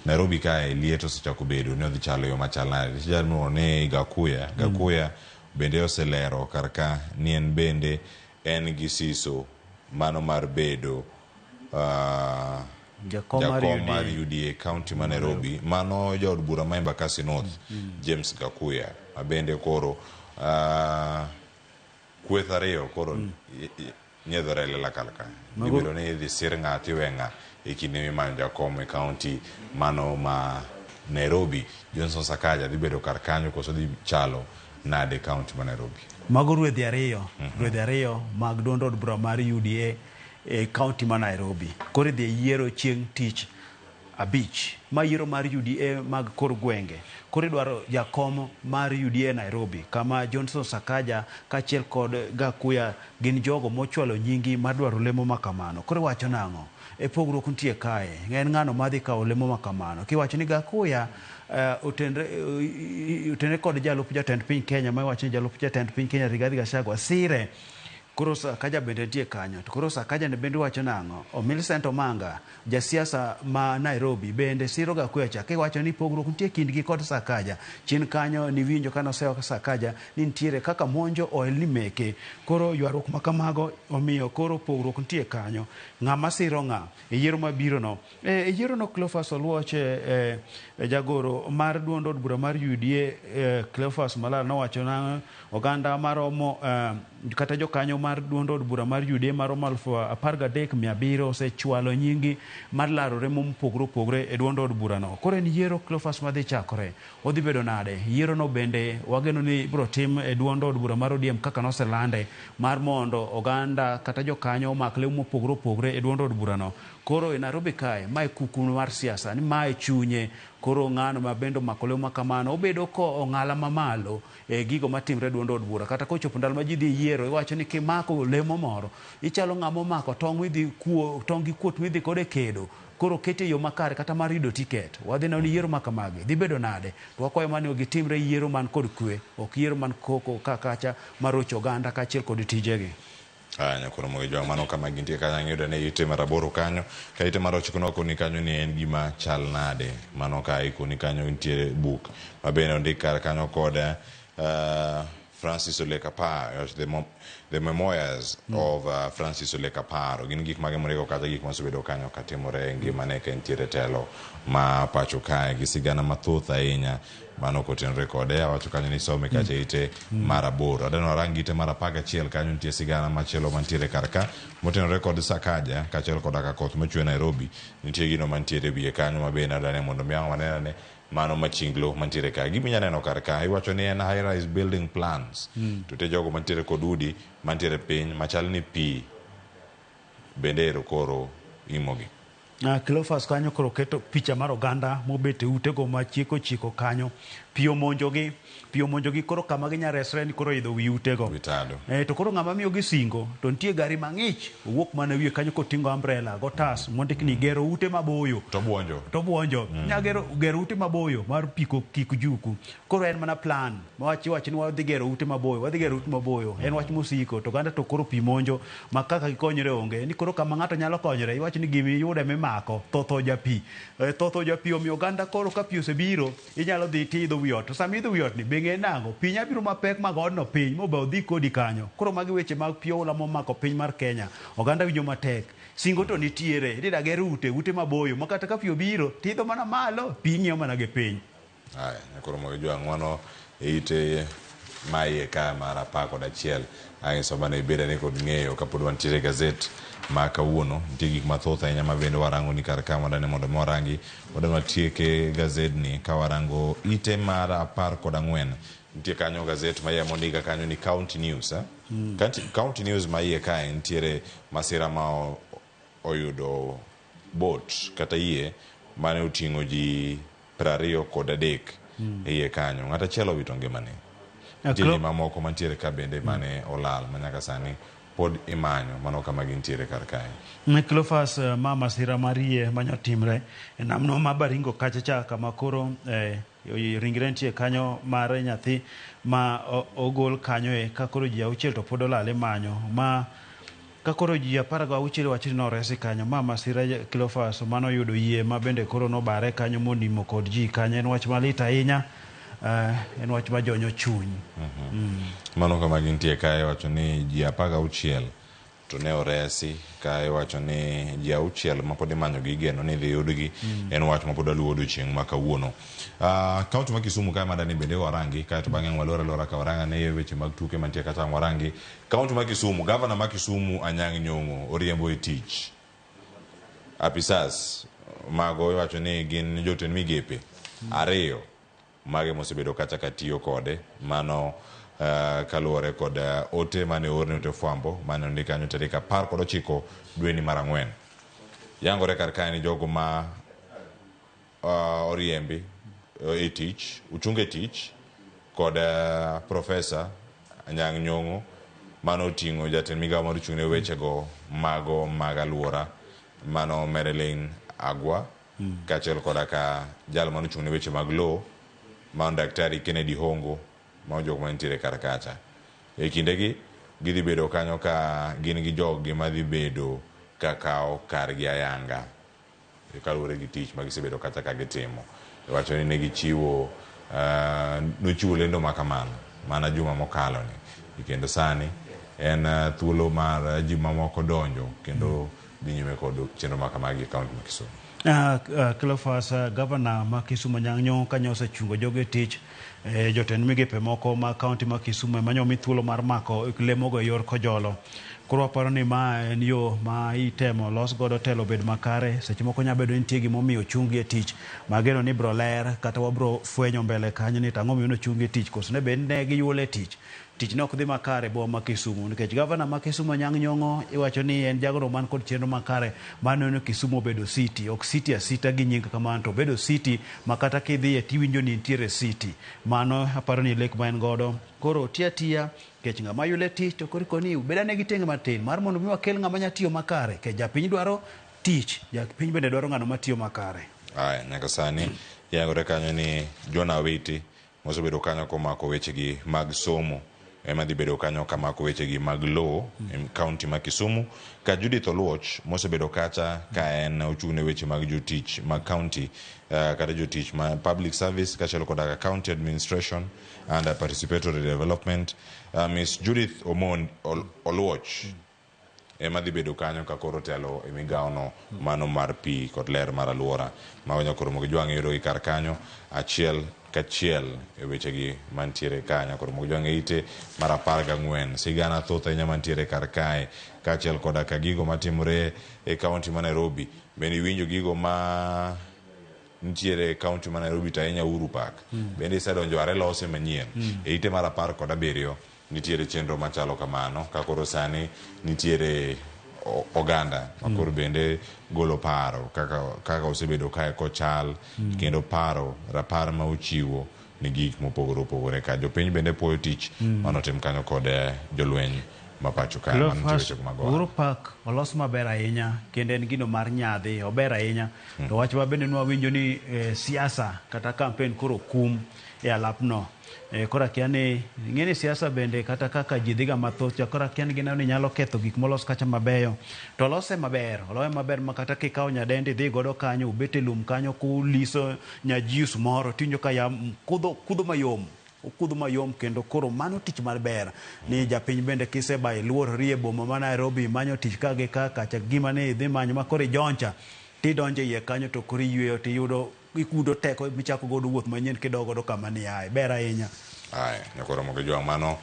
Nairobi kae liet osechako bedo ni odhi chalo yo machal nade. Nitie jal miluongo ni Gakuya. Gakuya bende oselero kar ka ni en bende en gi siso mano mar bedo
Jakom mar
jakom mar
UDA.
UDA county ma Nairobi. Mano jaod bura ma Embakasi North, James Gakuya, ma bende koro kweth ariyo koro nyiedhore e lela kar ka. Gibedo ni idhi sir ng'a tiwe ng'a e kinde mimanyo jakom e county mano ma Nairobi. Johnson Sakaja dhi bedo kar kanyo koso dhi chalo nade county ma Nairobi?
Mago ruedhi ariyo, ruedhi ariyo mag duond od bura mar UDA e county ma Nairobi. Koro idhi e yiero chieng' tich abich, ma yiero mar UDA mag kor gwenge. Koro idwaro jakom mar UDA Nairobi, kama Johnson Sakaja kaachiel kod Gakuya gin jogo mochwalo nyingi mar dwaro lemo ma kamano. Koro iwacho nang'o? E pogruok nitie kae. En ng'ano madhi kawo lemo ma kamano? Kiwacho ni Gakuya otenre kod jalup jatend piny Kenya, ma iwacho ni jalup jatend piny Kenya Rigathi Gachagua sire. Koro Sakaja bende nitie kanyo. To koro Sakaja ne bende wacho nang'o? O Millicent Omanga, jasiasa ma Nairobi, bende siro Gakuya cha. Kiwacho ni pogruok nitie kindgi kod Sakaja. Chien kanyo niwinjo kane osewa Sakaja ni nitiere kaka monjo ohelni meke. Koro ywaruok ma kamago omiyo koro pogruok nitie kanyo. Ng'ama siro ng'a e yiero mabiro no? E yiero no Cleophas Oluoch, jagoro mar duond od bura mar UDA, Cleophas Malala nowacho na oganda maromo kata jokanyo mar duond od bura mar UDA maromo 13,700 osechwalo nyingi mar laro remo mopogore opogore e duond od bura no. Koro en yiero Cleophas madhi chakore. Odhi bedo nade? Yiero no bende wageno ni ibiro tim e duond od bura mar ODM kaka noselande mar mondo oganda kata jokanyo omak lemo mopogore opogore e duond od bura no. Koro e Nairobi kae, mae kuku mar siasa, ni mae chunye. Koro ng'ano ma bende omako lemo ma kamano obedo ko ong'ala mamalo e gigo matimre e duond od bura. Kata kochopo ndalo ma ji dhi yiero, iwacho ni kimako lemo moro, ichalo ng'ama omako tong' midhi kuo, tong' gi kuot midhi kode kedo. Koro kete yo makare kata mar yudo tiket. Wadhi neno ni yiero ma kamagi dhi bedo nade. To wakwayo mana ni gitimre yiero man kod kwe, ok yiero man koko ka kacha marocho oganda kaachiel kod tijegi.
Nyakoro mogi jwang' mano kama gintie kanyo ang'eyo ni ite mar aboro kanyo ka ite mar ochiko nokoni kanyo ni en gima chal nade. Mano ka ikoni kanyo nitiere buk ma bende ondik kar kanyo kod Francis Ole Kaparo, the memoirs of Francis Ole Kaparo. Gin gik mage mondiko kata gik mosebedo kanyo katimore e ngimane ka entiere telo ma pacho kae gi sigana mathoth ahinya mano kotenore kode. Awacho kanyo ni some kacha ite mar aboro. Adeno arang ite mar 11 kanyo nitie sigana machielo mantiere kar ka motenore kod Sakaja kaachiel koda ka koth machwe Nairobi. Nitie gino mantiere wiye kanyo ma bende adane mondo mi ang' wanene mano machinglo mantiere ka. Gima inyalo neno kar ka iwacho ni en high rise building plans. To te jogo mantiere kod udi mantiere piny machal ni pi bende ero koro imogi.
Cleophas kanyo koro keto picha mar oganda mobet e utego machieko chiko kanyo. Pi omonjogi koro kama ginya resre ni koro idho wi utego. To koro ng'ama miyogi singo to nitie gari mang'ich owuok mana wiye kanyo koting'o umbrella gotas mondik ni gero ute maboyo.
To buonjo.
Nya gero ute maboyo mar piko kik juku. Koro en mana plan. Mawach iwacho ni wadhi gero ute maboyo, wadhi gero ute maboyo. En wach mosiko to oganda to koro pi monjo ma kaka gikonyre onge. Ni koro kama ng'ato nyalo konyre iwacho ni gimi yude mimako tho japi. Tho japi omiyo oganda koro ka pi osebiro inyalo dhi tidho wi ot. To sama idho wi ot ni be ng'e nang'o? Pi nya biro mapek mag odno piny mobe odhi kodi kanyo. Koro magi weche mag pi oula momako piny mar Kenya. Oganda winjo matek. Singo to nitiere. Idhi da ger ute maboyo ma kata ka pi obiro tidho mana malo, pi ng'iyo mana gi piny.
Haya, nyakoro mogi jwang' mano e ite ma iye ka mar 11 ang'iso mana ibed ane kod ng'eyo kapod wantiere e gazet ma kawuono. Nitie gik mathoth ahinya ma bende warango ni kar ka wadani mondo mi warangi wadani watieke gazedni ka warango ite mar 14. Nitie kanyo gazet ma iye mondika kanyo ni County News, eh? County News ma iye kae nitiere masira ma oyudo boat kata yie mane oting'o ji 23 e iye kanyo. Ng'at achiel owito ngimane. Nitie ji mamoko mantiere ka bende mane olal ma nyaka sani pod imanyo mano kama gintiere kar kae.
Cleophas, ma masira mar yie manyotimre e namno ma Baringo kacha cha kama koro ringre nitie kanyo mar nyathi ma ogol kanyo e ka koro ji 6 to pod olal imanyo ma ka koro ji 16 wacho ni noresi kanyo. Ma masira Cleophas mano yudo yie ma bende koro nobare kanyo monimo kod ji kanyo. En wach malit ahinya, en wach majonyo chuny.
Mano kama gintie kae wacho ni ji 16 to ne oresi ka iwacho ni ji 6 ma pod imanyo gi igeno ni idhi yudgi. En wach ma pod waluwo odiochieng' ma kawuono. Kaunti ma Kisumu kae madani bende warangi kae to bang'e waluor alwora ka waranga ne weche mag tuke mantie kata warangi. Kaunti ma Kisumu, gavana ma Kisumu Anyang' Nyong'o oriembo e tich apisas mago iwacho ni gin jotend migepe 2 mage mosebedo kacha ka tiyo kode mano kaluwore kod ote mane oorne ote fwambo mane ondik kanyo tarik 19 dweni mar 4. Yangore kar kae ni jogo ma oriembi e tich, ochung e tich kod Profesa Anyang' Nyong'o mano oting'o jatend migawo mar ochung' ne wechego mago mag alwora mano Marilyn Agwa kaachiel koda ka jal mano ochung' ne weche mag lowo mano Daktari Kennedy Hongo ma jok mantiere kar kacha. E kindegi gidhi bedo kanyo ka gin gi jog-gi madhi bedo ka kawo kargi ayanga kaluwore gi tich ma gisebedo kacha ka gitimo. Iwacho ni ne gichiwo nochiwo lendo ma kamano mana juma mokalo ni kendo sani en thuolo mar ji mamoko donjo kendo dhi nyime kod chenro ma kamagi e kaunti ma Kisumu.
Cleophas, gavana ma Kisumu Anyang' Nyong'o kanyo osechungo joge tich, jotend migepe moko ma kaunti ma Kisumu ema nyomi thuolo mar mako lemogo e yor kojolo. Koro waparo ni ma en yo ma itemo los godo telo obed makare. Seche moko nyalo bedo ni nitie gimomiyo ochung gi e tich mageno ni bro ler kata wabro fwenyo mbele kanyo ni tang'o miyo nochung gi e tich koso ne bed ne giyuole tich. Tich ne ok dhi makare e boma ma Kisumu nikech gavana ma Kisumu Anyang' Nyong'o iwacho ni en jagono man kod chenro makare mar neno ni Kisumu obedo city, ok city asita gi nying kamano to obedo city ma kata kidhiye tiwinjo ni nitiere city. Mano aparo ni lek ma en godo. Koro oti atiya nikech ng'ama yule tich to koro ikoni bed ane gi tenge matin mar mondo mi wakel ng'ama nya tiyo makare nikech japiny dwaro tich, japiny bende dwaro ng'ano matiyo makare.
Aya, nyaka sani yangore kanyo ni John Awiti mosebedo kanyo komako wechegi mag somo ema dhi bedo kanyo kamako wechegi mag lowo e kaunti ma Kisumu, ka Judith Oluoch mosebedo kacha ka en ochung' ne weche mag jotich mag kaunti kata jotich ma public service kaachiel koda ka county administration and participatory development. Miss Judith Omond Oluoch ema dhi bedo kanyo ka koro telo e migawono mano mar pi kod ler mar alwora. Mago nyakoro mogi jwang' yudo gi kar kanyo achiel kachiel e wechegi mantiere ka nyakoro mogi jwang' e ite mar 14. Sigana thoth ahinya mantiere kar kae kaachiel koda ka gigo matimore e kaunti ma Nairobi. Bende iwinjo gigo ma nitiere e kaunti ma Nairobi to ahinya Uhuru Park. Bende isedonjo are lose manyien. E ite mar 17 nitiere chenro machalo kamano ka koro sani nitiere oganda ma koro bende golo paro kaka osebedo kae kochal kendo paro rapar ma ochiwo ni gik mopogore opogore ka jopiny bende puoyo tich manotim kanyo kod jolweny ma pacho kae mano nitie
Cleophas,
weche mag ohala.
Uhuru Park olos maber ahinya kendo en gino mar nyadhi, ober ahinya. To wach ma bende nwawinjo ni siasa kata campaign koro kum e alapno. Koro akia ni ing'e ni siasa bende kata kaka ji dhiga mathoth cha koro akia ni gineno ni nyalo ketho gik molos kacha mabeyo. To olose maber, olose maber ma kata kikawo nyadendi idhi godo kanyo ubet e lum kanyo kuliso nyajius moro tiwinjo ka kudho mayom. Okudho mayom kendo koro mano tich maber ni japiny bende kiseba iluorori e boma ma Nairobi imanyo tich ka gi ka kacha gima ne idhi manyo ma koro ijoncha tidonjo iye kanyo to koro iyweyo tiyudo ikudo teko michako godo wuoth manyien kidok godo kama niaye. Ber ahinya.
Aya, nyakoro mogo jwang' mano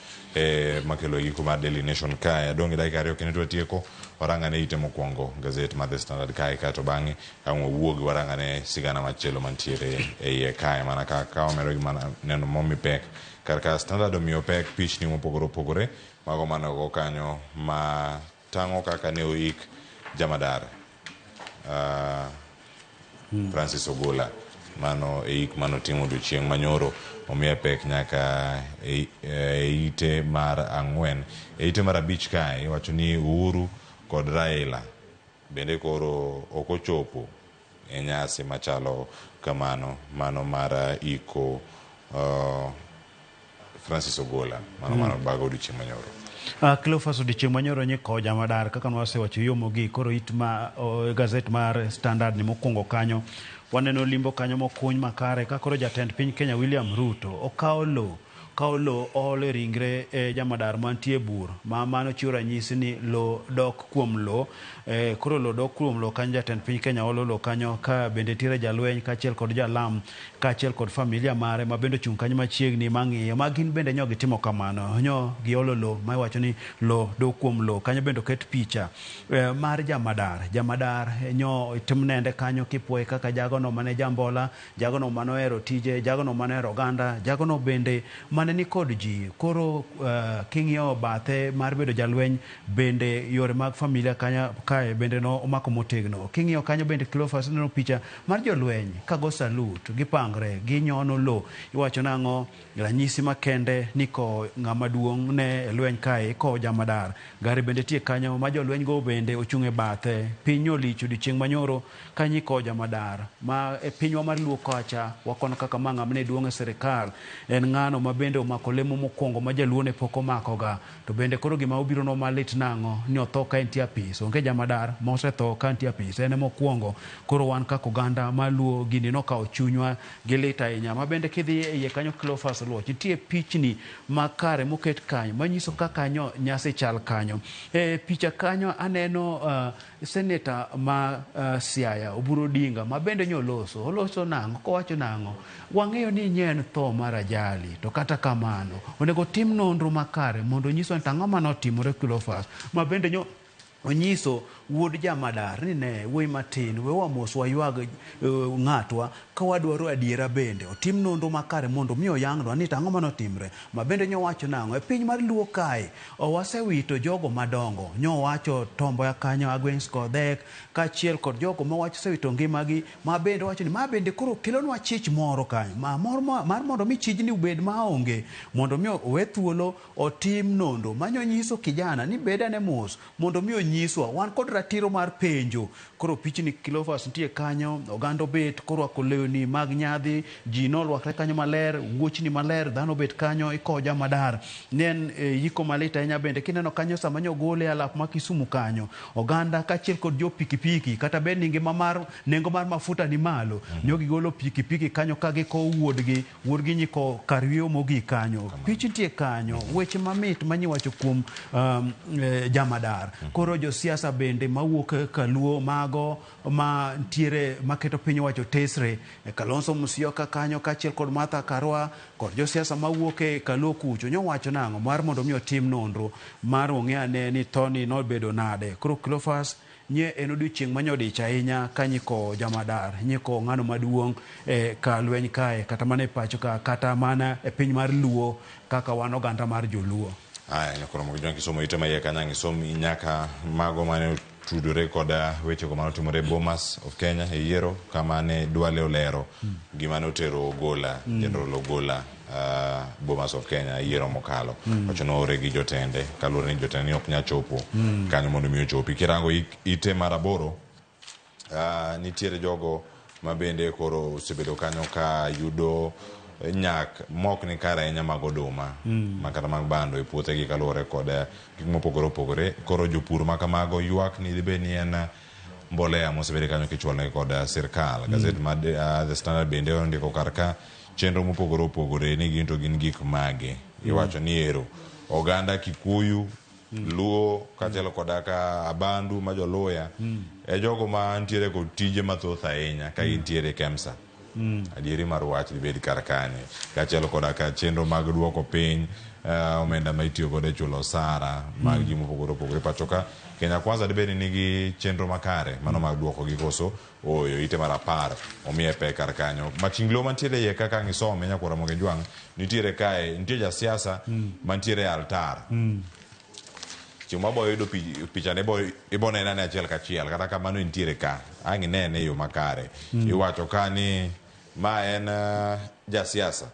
makelo giko mar Daily Nation kae. Adong' gi dakika 2 kendo watieko. Warang'ane ite mokwongo gazet mar The Standard kae, kaeto bang'e ang' wawuog warang'ane sigana machielo mantiere e iye kae. Mana kaka wamedo gi mana neno momi pek. Kar ka Standard omiyo pek pichni mopogore opogore mago manogo kanyo ma tang'o kaka ne oik jamadar Francis Ogola. Mano e ik manotimo odiochieng' manyoro, omiye pek nyaka e ite mar 4. E ite mar 5 kae iwacho ni Uhuru kod Raila bende koro ok ochopo e nyasi machalo kamano, mano mar iko Francis Ogola, mano mano bago odiochieng' manyoro.
Cleophas odiochieng' manyoro nyiko jamadar kaka nwasewacho yo mogik. Koro it ma gazet mar Standard ni mokwongo kanyo waneno limbo kanyo mokuny makare ka koro jatend piny Kenya William Ruto okawo lo oolo e ringre jamadar mantie bur ma mano chiwo ranyisi ni lo dok kuom lo. Koro lo dok kuom lo kanyo, jatend piny Kenya olo lo kanyo ka bende nitiere jalweny kaachiel kod jalam kaachiel kod familia mare ma bende ochung' kanyo machiegni mang'iyo ma gin bende nyo gitimo kamano, nyo giolo lo ma iwacho ni lo dok kuom lo. Kanyo bende oket picha mar jamadar. Jamadar nyo tim nende kanyo kipuoye kaka jagono mane jambola, jagono mane ohero tije, jagono mane ohero oganda, jagono bende mane ni kod ji. Koro king'iyo bathe mar bedo jalweny bende yore mag familia kanyo kae bende no omako motegno. King'iyo kanyo bende Cleophas neno picha mar jolweny kago salut, gipangre, ginyono lo. Iwacho nang'o? Ranyisi makende ni ko ng'ama duong' ne e lweny kae ikowo jamadar. Gari bende tie kanyo ma jolweny go bende ochung' e bathe. Piny olich odiochieng' manyoro kanyo ikowo jamadar. Ma e pinywa mar Luo kocha wakono kaka ma ng'ama ne duong' e sirikal en ng'ano ma bende omako lemo mokwongo ma jaluo ne pok omakoga. To bende koro gima obiro no malit nang'o ni otho ka entie apis. Onge jamadar ma osetho ka entie apis, en ema okwongo. Koro wan kaka oganda ma Luo gini nokawo chunywa gi lit ahinya. Ma bende kidhi e iye kanyo Cleophas Oluoch nitie pichni makare moket kanyo manyiso kaka nyo nyasi chal kanyo. E picha kanyo aneno seneta ma Siaya Oburu Odinga ma bende nyo oloso. Oloso nang'o? Kowacho nang'o? Wang'eyo ni nye en tho mar ajali, to kata kamano onego tim nonro makare mondo onyiswa ni ang'o mane otimore Cleophas. Ma bende nyo onyiso wuod jamadar ni ne wuoyi matin we wamos waywag ng'atwa ka wadwaro adiera bende otim nonro makare mondo mi oyangnwa ni ang'o mane otimre. Ma bende nyo wacho nang'o? E piny mar Luo kae owasewito jogo madongo, nyo wacho Tomboya kanyo, Agweng' Kodhek kaachiel kod jogo ma wacho osewito ngimagi, ma bende wacho ni ma bende koro kelonwa chich moro kanyo ma mor mar mondo mi chijni obed maonge, mondo mi owe thuolo otim nonro. Manyo nyiso kijana ni bed ane mos mondo mi onyiswa wan kod ratiro mar penjo. Koro pichni Cleophas nitie kanyo, oganda obet korwako lewni mag nyadhi, ji nolwakre kanyo maler, wuochni maler, dhano obet kanyo ikowo jamadar. Ne en yiko malit ahinya bende kineno kanyo sama nyo gole alap ma Kisumu kanyo, oganda kaachiel kod jo pikipiki kata bed ni ngima mar nengo mar mafuta ni malo, nyo gigolo pikipiki kanyo ka gikowo wuodgi nyiko kar yweyo mogik kanyo. Pich nitie kanyo, weche mamit manyiwacho kuom jamadar. Koro josiasa bende mawuok Kaluo mago ma ntiere maketo piny owacho tesre, Kalonzo Musyoka kanyo kaachiel kod Martha Karua kod josiasa mawuok e Kaluo kucho nyowacho nang'o mar mondo mi otim nonro mar ong'e ane ni thoni nobedo nade. Koro Cleophas nye en odiochieng' manyodich ahinya ka nyiko jamadar, nyiko ng'ano maduong' ka lweny kae kata mana e pacho ka kata mana e piny mar Luo kaka wan oganda mar joluo.
Aya, nyakoro mogo jwang' kisomo ite maiye kanyo ang' isom nyaka mago mane otudore kod wechego mane otimore Bomas of Kenya e yiero kama ne Duale olero gima ne otero Ogola, General Ogola Bomas of Kenya e yiero mokalo. Wacho noore gi jotende kaluwore ni jotende ni ok nyal chopo kanyo mondo mi ochopi. Kirango ite mar 8 nitiere jogo ma bende koro osebedo kanyo ka yudo nyak mok ni kare ahinya mag oduma ma kata mag bando e puothegi kaluwore kod gik mopogore opogore. Koro jopur ma kamago ywak ni dibed ni en mbolea mosebedo kanyo kichwalonegi kod sirkal. Gazet mar The Standard bende ondiko kar ka chenro mopogore opogore ni gin to gin gik mage. Iwacho ni ero oganda Kikuyu, Luo kaachiel koda ka Abandu ma joluya e jogo ma ntiere kod tije mathoth ahinya ka gintiere KEMSA. Adieri mar wach dibed kar kanye? Kaachiel koda ka chenro mag duoko piny omenda ma itiyo godo e chulo osara mag ji mopogore opogore pacho ka. Kenya Kwanza dibed ni nigi chenro makare mano mag duoko gi koso ooyo ite mar 10 omiye pek kar kanyo. Machinglo mantiere iye kaka ang' isome nyakwar Ramogi Jwang' nitiere kae nitie jasiasa mantiere e altar. Chieng' ma boyudo pichane ibo nene ane achiel kachiel kata kamano entiere ka ang' inene e yo makare. Iwacho ka ni ma en jasiasa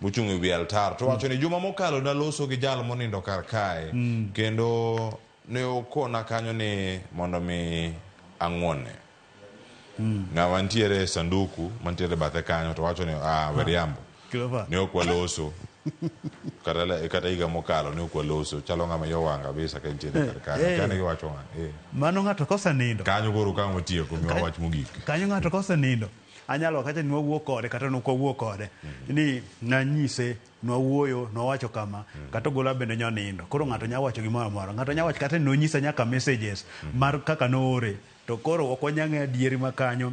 mochung' e wi altar to wacho ni juma mokalo naloso gi jal monindo kar kae kendo ne okona kanyo ni mondo mi ang'wonne. Ng'ama nitiere e sanduku mantiere bathe kanyo to wacho ni ah weriambo ne ok waloso kata higa mokalo ne ok waloso chalo ng'ama iye owang' kabisa ka entiere kar kanyo kia ni giwacho ng'a.
Mano ng'ato kosenindo
kanyo koro ka ang' watieko miwa wach mogik
kanyo ng'ato kosenindo anyalo kacha ni wawuo kode kata ne ok wawuo kode ni nanyise nwawuoyo nwawacho kama kata Ogola bende nyonindo koro ng'ato nyalo wacho gimoro amora ng'ato nyalo wacho kata ni nonyisa nyaka messages mar kaka noore to koro ok wanyal ng'eyo adieri ma kanyo.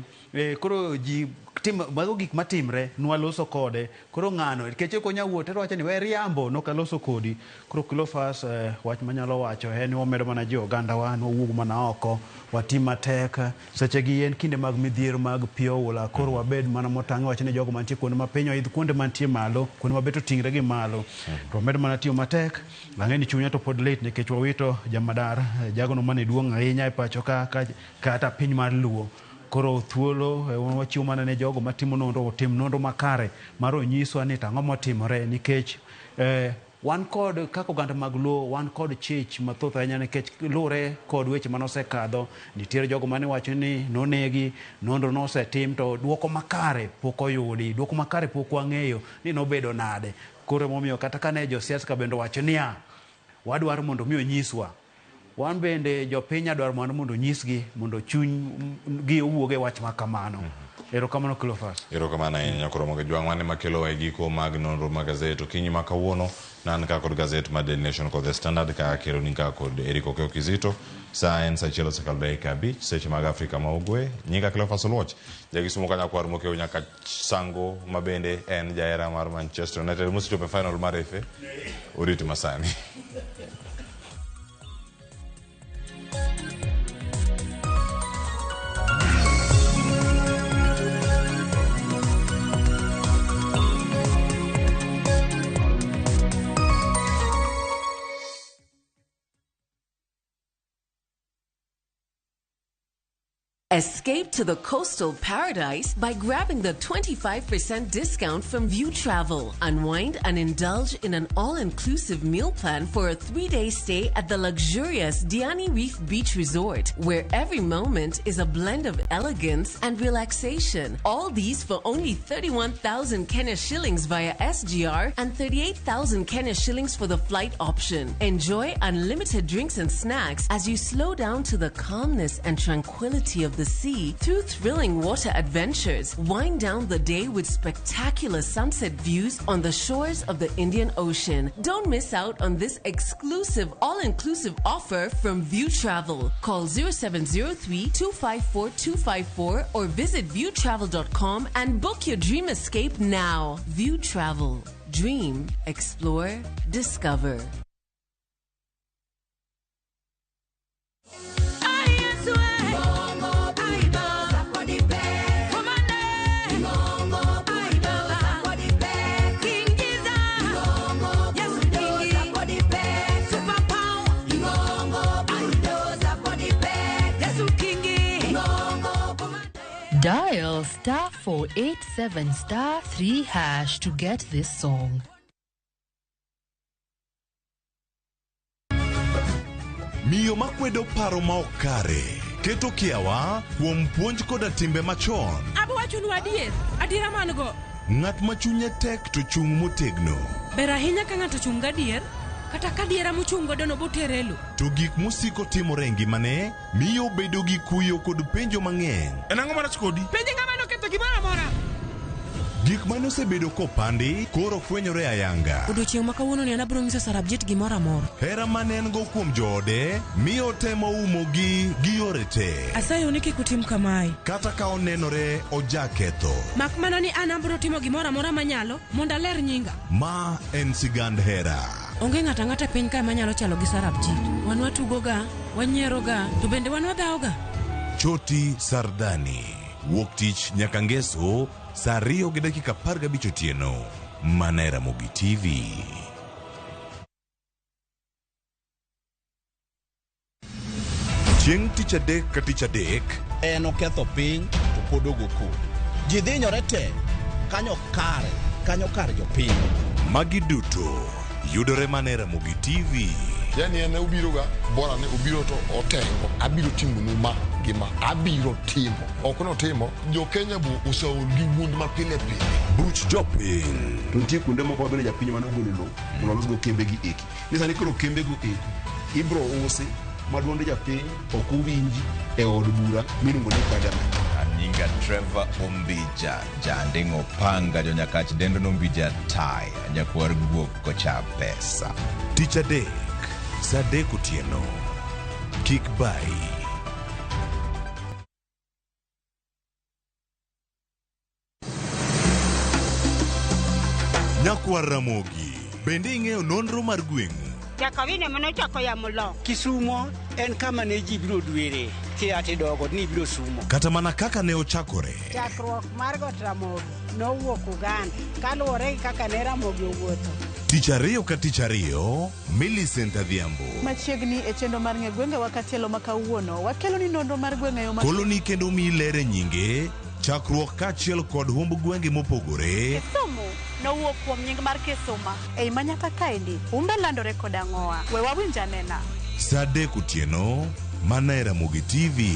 Koro ji tim mago gik matimre nwaloso kode koro ng'ano nikech ok onya wuoyo to wacho ni we riambo nokaloso kodi. Koro Cleophas wach manyalo wacho en ni wamedo mana jiwo ogandawa ni wawuog mana oko watim matek sechegi en kinde mag midhiero mag pi oula koro wabed mana motang' wach ni jogo mantie kuonde ma piny oidh kuonde mantie malo kuonde ma bet oting're gi malo to wamed mana tiyo matek. Ang'e ni chunya to pod lit nikech wawito jamadar jagono mane duong' ahinya e pacho ka kata piny mar Luo. Koro thuolo wachiwo mana ne jogo matimo nonro otim nonro makare mar onyiswa ni to ang'o motimore nikech wan kod kaka oganda mag Luo wan kod chich mathoth ahinya nikech luwre kod weche mane osekadho. Nitiere jogo mane wacho ni nonegi, nonro nosetim to duoko makare pok oyudi, duoko makare pok wang'eyo ni nobedo nade. Koro emomiyo kata kane josiasa ka bende owacho niya, wadwaro mondo mi onyiswa. Wan bende jopiny adwaro mondo onyisgi mondo chuny gi owuog e wach ma kamano. Erokamano Cleophas.
Erokamano ahinya nyakwar Ramogi Jwang'. Mano ema kelowa e giko mag nonro mag gazet okinyi ma kawuono. Nan ka kod gazet mar Daily Nation kod The Standard ka keloni ka kod Eric Okeyo Kizito. Sa en sa 1 osekalo dakika 5 seche mag Afrika ma Ugwe. Nyinga Cleophas Oluoch. Jakisumo ka nyakwar Mokeyo nyaka Sango ma bende en jahera mar Manchester United mosechopo e final mar FA. Orit masani.
Escape to the coastal paradise by grabbing the 25% discount from View Travel. Unwind and indulge in an all-inclusive meal plan for a 3-day stay at the luxurious Diani Reef Beach Resort, where every moment is a blend of elegance and relaxation. All these for only 31,000 Kenya shillings via SGR and 38,000 Kenya shillings for the flight option. Enjoy unlimited drinks and snacks as you slow down to the calmness and tranquility of the sea through thrilling water adventures. Wind down the day with spectacular sunset views on the shores of the Indian Ocean. Don't miss out on this exclusive all-inclusive offer from View Travel. Call 0703 254 254 or visit viewtravel.com and book your dream escape now. View Travel. Dream, explore, discover.
Dial *487 *3# to get this song.
Miyo makwedo paro ma ok kare keto kiawa kuom puonj koda timbe machon.
Abo wachonu adier, adiera man go.
Ng'at ma chunye tek to chung' motegno.
Ber ahinya ka ng'ato chung' gadier, kata ka diera mochung' godo no botere e lo.
To gik mosiko timore e ngimane miyo obedo gi kuyo kod penjo mang'eny.
En ang'o marach kodi?
Penje ng'ama noketho gimoro amora.
Gik mane osebedo kopandi koro fwenyore ayanga.
Odiochieng' ma kawuono ni an abiro nyiso Sarabjit gimoro amora.
Hera mane en go kuom joode miyo otemo umogi gi yore te.
Asayo ni kik utim kamae.
Kata ka onenore ojaketho.
Mak mana ni an abiro timo gimoro amora manyalo mondo aler nyinga.
Ma en sigand hera.
Onge ng'ato ang'ata e piny kae manyalo chalo gi Sarabjit. Wan watugoga, wanyieroga, to bende wan wadhawoga.
Choti Sardani. Wuok tich nyaka ngeso saa 2:15 otieno. Mana e Ramogi TV. Chieng' tich adek ka tich adek
En oketho piny to pod ogo koko. Ji dhinyore te kanyo kare kanyo kar jopiny.
Magi duto yudore mana e Ramogi TV.
Yani en obiro ga bora ni obiro to otengo abiro timonu ma gi ma abiro timo ok notimo jo Kenya bo oseol gi wuond ma pile pile.
Buch jopiny.
To nitie kuonde moko mabende japiny mane ogolo lowo mondo olosgo kembe gi eki. Ni sani koro kembego eki ibro usi ma duond japiny ok owinji e od bura miluongo ni parliament.
Anyinga Trevor Ombija, Janding' Opanga, Jonyakach Dendo Nombija Tai, Nyakwar Guok Kocha Pesa.
Tich adek, saa 3 otieno. Kik bayi. Nyakwar Ramogi, bende ing'eyo nonro mar gweng'u?
Jakawine manochako yamo lo.
Kisumo en kama ne ji biro dwere kia tidogo ni biro sumo.
Kata mana kaka ne ochakore.
Chakruok mar got Ramogi nowuok Uganda kaluwore gi kaka ne Ramogi owuotho.
Tich ariyo ka tich ariyo, Millicent Adhiambo.
Machiegni e chenro mar ng'e gwengewa katielo ma kawuono, wakelo ni nonro mar gwenge yo ma
Koloni kendo miyi ler e nyinge, chakruok kaachiel kod humb gwenge mopogore.
Kisumu nowuok kuom nying mar Kisuma. Ei manyaka kaendi, humbe landore kod ang'owa. We wawinj anena.
Saa 3 otieno, mana e Ramogi TV.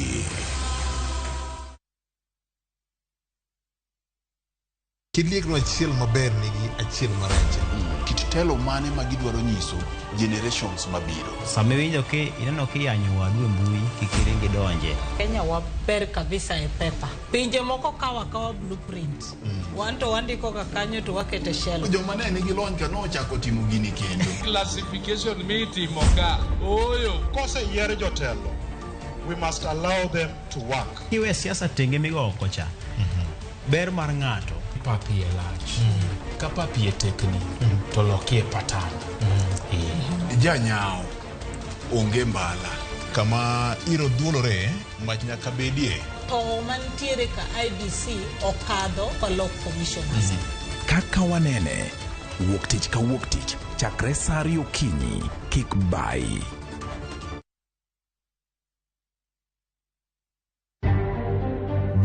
Kiliekno achiel maber nigi achiel marach.
Kit telo mane ma gidwaro nyiso generations mabiro.
Sama iwinjo ki ineno kiyanyo wadu e mbui kik iring idonje.
Kenya waber kabisa e pepa. Pinje moko kawo akawa blueprint. Wan to wandiko ga kanyo to wakete shelf.
Joma ne nigi lony ka nochako timo gini kendo.
Classification mitimo ka ooyo.
Koseyier jotelo, we must allow them to work.
Kiwe siasa tenge migo oko cha. Ber mar ng'ato.
Pap iye lach. Ka pap iye tekni, to lokie patan.
Janyao onge mbala.
Kama iro dhuolore, mach nyaka bedie.
To mantiere ka IBC okadho kolok commissioners.
Kaka wanene, wuok tich ka wuok tich, chakre saa 2 okinyi, kik bayi.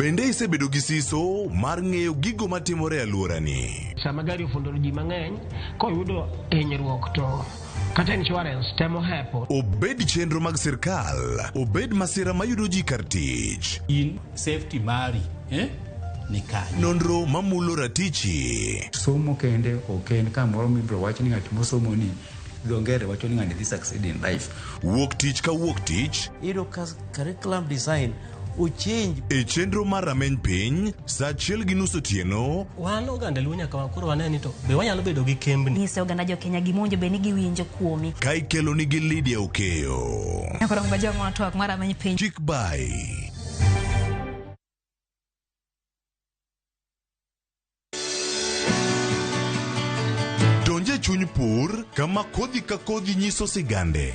Bende isebedo gi siso mar ng'eyo gigo matimore e alworani?
Sama gari ofundo ji mang'eny koyudo hinyruok to kata insurance temo hepo.
Obed chenro mag sirkal, obed masira mayudo ji kar tich.
In safety mari, ni kanye?
Nonro mamulo ratichi.
Somo kende ok en kamoro mibiro wach ni ng'at mosomo ni dho ngere wacho ni ng'ani dhi succeed in life.
Wuok tich ka wuok tich.
Iyudo ka curriculum design ochange.
E chenro mar rameny piny, saa 1:30 otieno.
Wan oganda Luo nyaka koro wane ni to be wanyalo bedo gi kembni.
Nyise oganda jo Kenya gima bed ni giwinjo kuomi.
Ka ikelo nigi Lydia Okeyo.
Nyakoro ngwa twak mar rameny piny.
Kik bayi. Donje chuny pur kama kodhi ka kodhi nyiso sigande.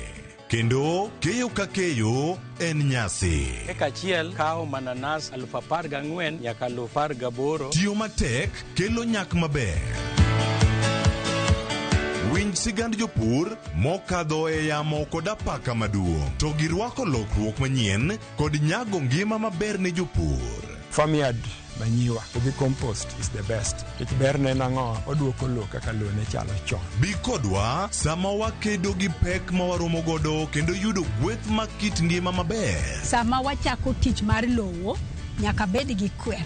Kendo keyo ka keyo en nyasi.
Eka achiel kawo mananas 14,000 nyaka 18,000.
Tiyo matek kelo nyak maber. Winj sigand jopur mokadho e yamo kod apaka maduong', to girwako lokruok manyien kod nyago ngima maber ne jopur.
Farmyard manyiwa gi compost is the best. Nikech berne en ang'o? Oduoko lowo kaka lowo ne chalo chon.
Bi kodwa sama wakedo gi pek ma waromo godo kendo yudo gweth mag kit ngima maber.
Sama wachako tich mar lowo, nyaka bed gi kwer.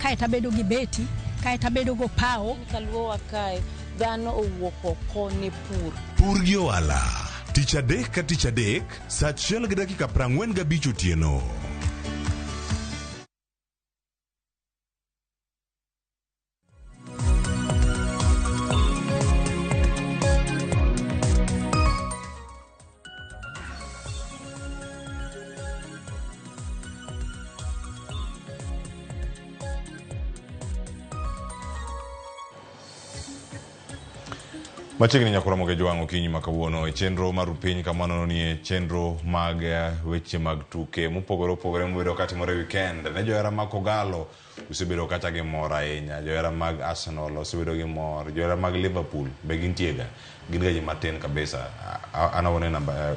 Kaeto abedo gi beti, kaeto abedo go pawo.
Kaluowa kae, dhano owuok oko ne pur.
Pur gi ohala. Tich adek ka tich adek, saa 1:45 otieno. Machiegni nyaka Ramogi Jwang' okinyi ma kawuono e chenro mar piny kama nono nie chenro mag weche mag tuke mopogore opogore mobedo katimore e weekend. Ne johera mag Kogalo usebedo kacha gi mor ahinya, johera mag Arsenal osebedo gi mor, johera mag Liverpool be gintie ga, gin ga ji matin kabisa. An awuon e namba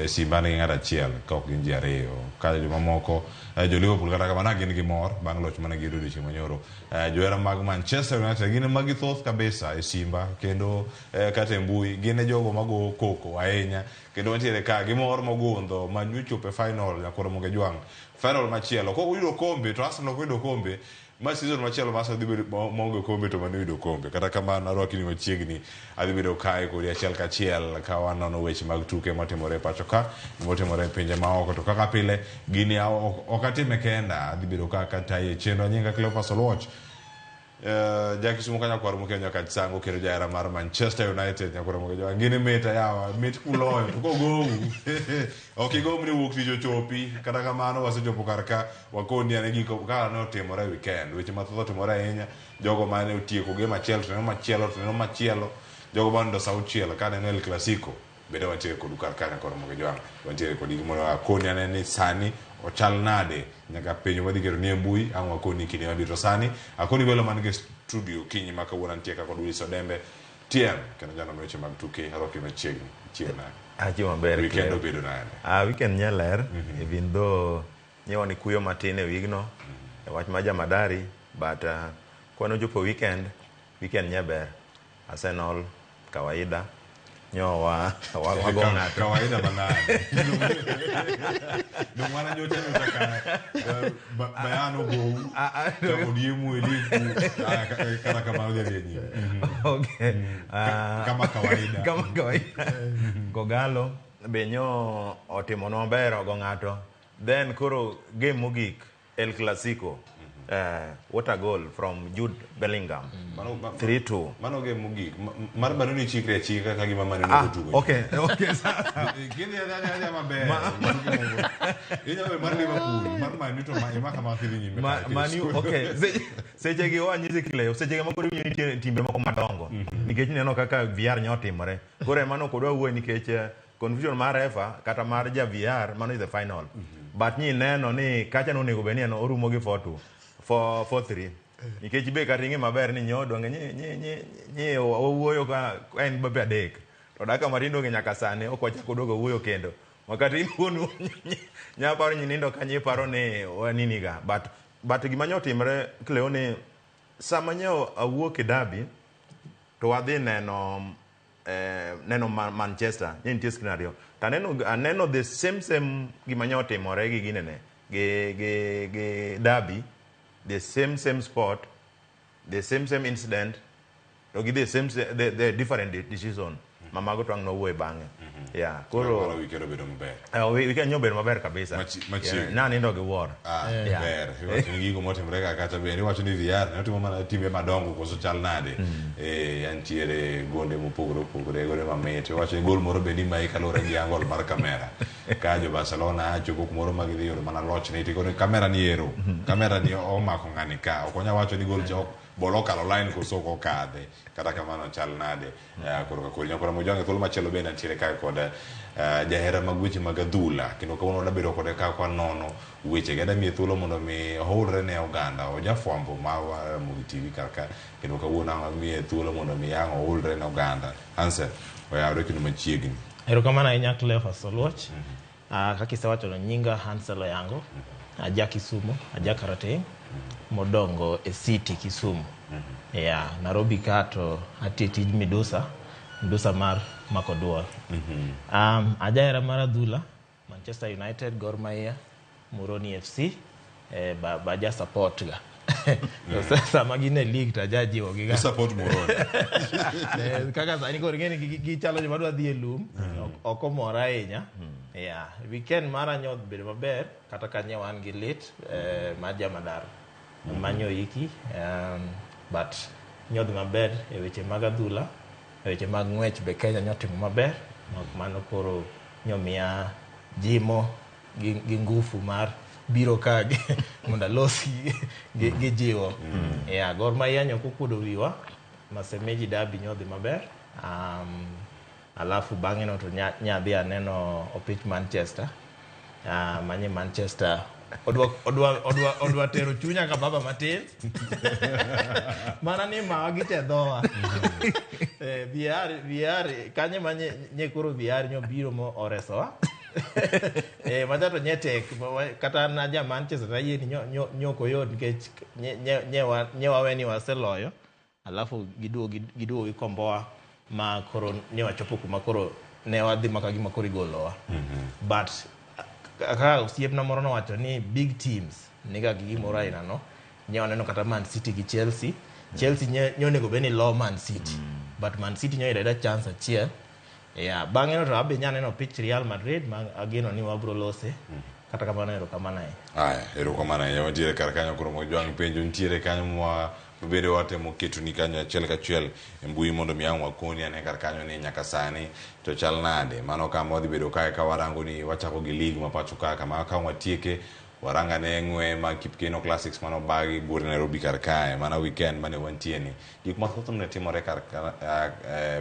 simba nigi ng'ato achiel ka ok gin ji ariyo. Ka jomamoko jo Liverpool kata kamano gin gi mor bang' loch mane giyudo odiochieng' manyoro. Johera mag Manchester United gin ema githoth kabisa e simba kendo kata e mbui gin e jogo mago koko ahinya kendo wantiere ka gi mor mogundho Man U chopo e final nyaka Ramogi Jwang' final machielo kok oyudo kombe to Arsenal ok oyudo kombe ma season machielo ma Arsenal dhi bedo maonge kombe to Man U oyudo kombe kata kamano arwaki ni machiegni adhi bedo kae kodi achiel kachiel ka wanono weche mag tuke matimore e pacho ka motimore e pinje maoko to kaka pile gini ok atime kenda adhi bedo ka kataye chenro nyinga Cleophas Oluoch. Jakisumo ka nyakwar Mokenya nyaka Sango kendo jahera mar Manchester United nyakwar Mokenya ngini mit yawa mit kuloyo to kogou ok igom ni wuok tich ochopi kata kamano wasechopo kar ka wakoni ane gik kaka ne otimore e weekend weche mathoth otimore ahinya jogo mane otieko game achiel to neno machielo to neno machielo jogo mane onindo sa auchiel ka neno El Clasico bende wantiere kodu kar ka nyakwar Ramogi Jwang' wantiere kodi gimoro akoni ane ni sani ochal nade nyaka penjo madhi keto ni e mbui ang' wakoni kinde mabiro to sani akoni welo man gi studio kinyi ma kawuono antie ka kod Wilson Odembe TM kendo janon weche mag tuke arwaki machiegni ichiew nade
Achiew maber.
Weekend obedo nade?
Weekend nye ler, even though nyewa ni kuyo matin e wigno, e wach ma Jamadari, but kwan ochopo weekend, weekend nye ber. Arsenal, kawaida, nyo wa wago ng'ato.
Kawaida manade. Dong mana nyocha nyocha ka Bayern ogou. To odiemu e lig. Kata kamano dhi adhiya nyime.
Okay.
Kama kawaida.
Kama kawaida. Kogalo be nyo otimonwa maber ogo ng'ato. Then koro game mogik El Clasico. What a goal from Jude Bellingham. 3-2.
Mano game mogik. Mar bano ni chikri achika ka gima Man U otugo.
Okay, okay.
Gidhi adhiya maber. Inyalo mar Liverpool, mar Man U to ema kama kidhi nyime.
Man U, okay. Seche gi wanyisi Cleo, seche gi moko iwinjo nitie timbe moko madongo. Nikech ineno kaka VR nyo otimore. Koro ema nok odwa wuoyo nikech confusion mar refa kata mar ja VR mano is the final. But ni neno ni kacha nonego bed ni en orumo gi 4-2. 4-3. Nikech be kata ing'e maber ni nyo donge ni wawuoyo ka en bape adek. To dakika matin donge nyaka sani ok wachak waduogo wuoyo kendo. Wakati iwuon nyaparo ni nindo kanyo iparo ni wanini ga. But gima nyo otimre Cleo ni sama nyo awuok e derby to wadhi neno Manchester ne nitie screen ariyo. To aneno the same gima nyo otimore gi ginene gi derby, the same spot, the same incident, to gi the same the different decision. Mamago to ang' nowuoye bang'e. Yeah, koro
weekend obedo maber.
Weekend nyo obedo maber kabisa.
Machiegni.
Nanindo gi wuoro.
Ber. Iwacho ni gigo motimore ka kata bende iwacho ni VR ne otimo mana timbe madongo koso chal nade. Antiere gonde mopogore opogore, gonde mamit. Iwacho ni gol moro bende imayi kaluwore gi angle mar kamera. Ka jo Barcelona chopo kumoro ma gidhi yudo mana loch ni tikoni kamera ni ero. Kamera ni omako ng'ani ka. Ok onya wacho ni gol cha ok bol okalo line koso ok okadhe. Kata kamano chal nade. Koro ka koro nyakora Mojwang' e thuolo machielo bende antiere kae kod jahera mag weche mag adhula kendo kawuono wadwa kode ka kwanono weche gi. Adwa miye thuolo mondo mi oulre ne oganda, ojafwambo mar Ramogi TV kar ka kendo kawuono ang' amiye thuolo mondo mi ang' oulre ne oganda. Ansel, oyawre kendo machiegni.
Erokamano ahinya Cleophas Oluoch. Kaka isewacho no nyinga Hansel Oyango, aja Kisumu, aja Karateng', modongo e city Kisumu. Yeah, Nairobi ka to atiyo tij midusa, midusa mar mako duol. Ajahera mar adhula, Manchester United, Gor Mahia, Moroni FC, ba ja support ga. Sama gin e league to aja jiwo gi ga.
Support Moroni.
Kaka sani koro ing'e ni gichalo joma dwa dhi e lum, ok omora ahinya. Yeah, weekend mara nyo bedo maber kata ka ne wan gi lit mar Jamadar manyo iki, but nyodhi maber e weche mag adhula, e weche mag ng'wech be Kenya nyotimo maber. Mano koro nyomiya jimo gi ngufu mar biro ka mondo alos gi jiwo. Yeah, Gor Mahia nyo okuodo wiwa, Masemeji derby nyodhi maber. Alafu bang'e no to nyadhi aneno opich Manchester. Manye Manchester odwa tero chunya ka baba matin. Mana ni mawa gite dhowa. VR kanye manye nye koro VR nyo biro mo oresowa. Macha to nye tek kata na ja Manchester ayie ni nyo koyot nikech nye wawe ni waseloyo. Alafu giduogo gikomboa ma koro ne wachopo kuma koro ne wadhi maka gima koro igolowa. But kaka osiepna moro nowacho ni big teams niga gi gimoro aina no. Nye waneno kata Man City gi Chelsea. Chelsea nye onego bed ni lo Man City. But Man City nyo yudo chance achiel. Yeah, bang'e no to abe nyaneno pitch Real Madrid ma ageno ni wabro lose. Kata kamano erokamano ahinya.
Aya, erokamano ahinya. Wantiere kar kanyo koro Mojwang' penjo nitiere kanyo mwa bende watemo ketoni kanyo achiel kachiel e mbui mondo mi ang' wakoni ane kar kanyo ni nyaka sani to chal nade. Mano kama wadhi bedo kae ka warango ni wachako gi league ma pacho ka kama ka watieke waranga ne ng'we mag Kipkeino Classics mano bagi buore Nairobi kar kae mana weekend mane wantie ni gik mathoth ne timore kar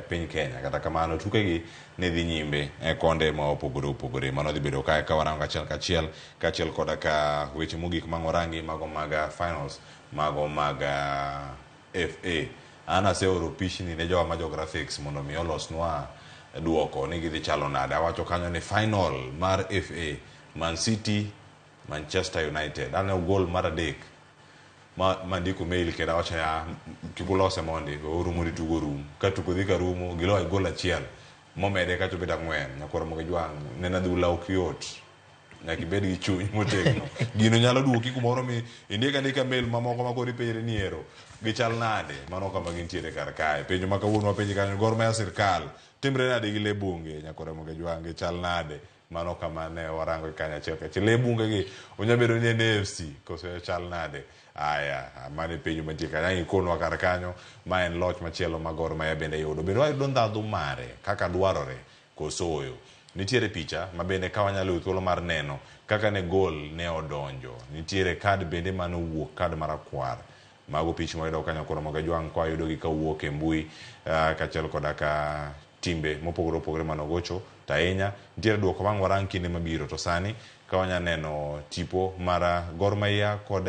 piny Kenya. Kata kamano tukegi ne dhi nyime e konde ma opogore opogore. Mano dhi bedo kae ka warango achiel kachiel kaachiel koda ka weche mogik ma warangi mago mag finals mago mag FA. An aseoro pichni ne jowa ma jo graphics mondo mi olosnwa duoko ni gidhi chalo nade. Awacho kanyo ni final mar FA Man City Manchester United. Aneno goal mar 3 ma mandiko mail kendo awacho ya kik ulose mondi weuru mondo tugo rum. Ka tugo dhi ka rumo giloyo goal achiel momede kacho bedo 4. Nyakwar Mojwang' nena dhula ok yot. Nyaka ibed gi chuny motegno. Gino nyalo duoki kumoro mi indika andika mail mamoko ma koro ipenjri ni ero gichal nade. Mano kama gintiere kar kae. Penjo ma kawuono wapenji kanyo Gor Mahia sirkal timre nade gi lee bunge. Nyakwar Mojwang' gichal nade. Mano kama ne warango kanyo achiel kachiel. Lee bunge gi onya bedo ni en AFC koso chal nade. Aya, mano e penjo mantie kanyo. Ang' ikonwa kar kanyo ma en loch machielo ma Gor Mahia bende yudo. Bende wayudo ndhadhu mare kaka dwarore koso ooyo. Nitiere picha ma bende ka wanyalo yudo thuolo mar neno kaka ne goal ne odonjo. Nitiere kad bende mane owuok, kad marakwar. Mago picha mwayudo kanyo koro Mojwang' kwa yudogi kawuok e mbui kaachiel koda ka timbe mopogore opogore mane ogocho. To ahinya nitiere duoko bang' warang kinde mabiro. To sani ka wanya neno tipo mar Gor Mahia kod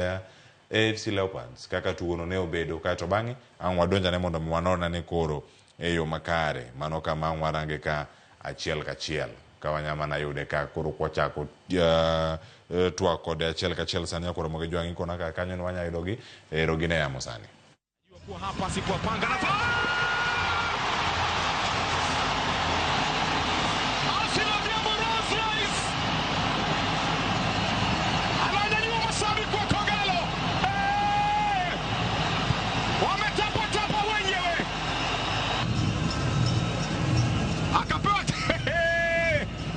AFC Leopards kaka tugono ne obedo, kaeto bang'e ang' wadonjane mondo mi wanon ane koro e yo makare. Mano kama ang' warange ka achiel kachiel ka wanya mana yude ka koro kwachako twak kode achiel kachiel sani. Nyakwar Mojwang' ikona ka kanyo ni wanya yudogi ero gine yamo sani.
Hapa sikuwapanga na mashabiki wa Kogalo wametapatapa wenyewe, akapewa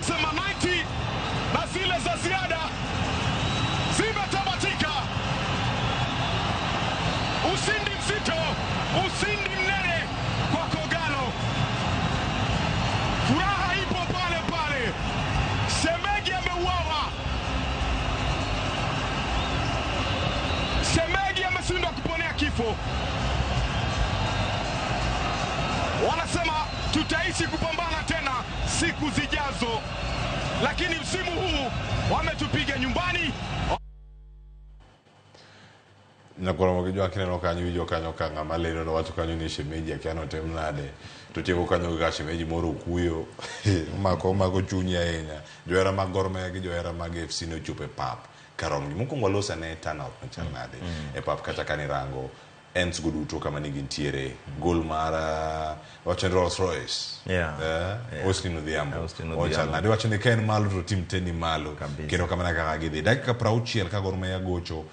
sema 90 na zile za ziada zimetamatika. Ushindi mzito, ushindi mnene kwa Kogalo. Furaha ipo pale pale. Shemegi ameuawa. Shemegi ameshindwa kuponea kifo. Wanasema tutaishi kupambana tena siku zijazo, lakini msimu huu wametupiga nyumbani.
Nyakwar Mojwang' kineno kanyo winjo kanyo ka ng'ama lendo nowacho kanyo ni shemeji akia notim nade. To tieko kanyo ka shemeji moro okuyo. Omako chunyi ahinya. Johera mag Gor Mahia gi johera mag AFC nochopo e pap karomgi. Mokwongo walos ane turnout machal nade e pap kata kanirango ends go duto kama ne gintiere. Goal mar wacho ni Rolls Royce. Austin Odhiambo. Ochal nade. Wacho ni ka en malo to tim te ni malo. Kendo kamano kaka gidhi. Dakika 60 ka Gor Mahia gocho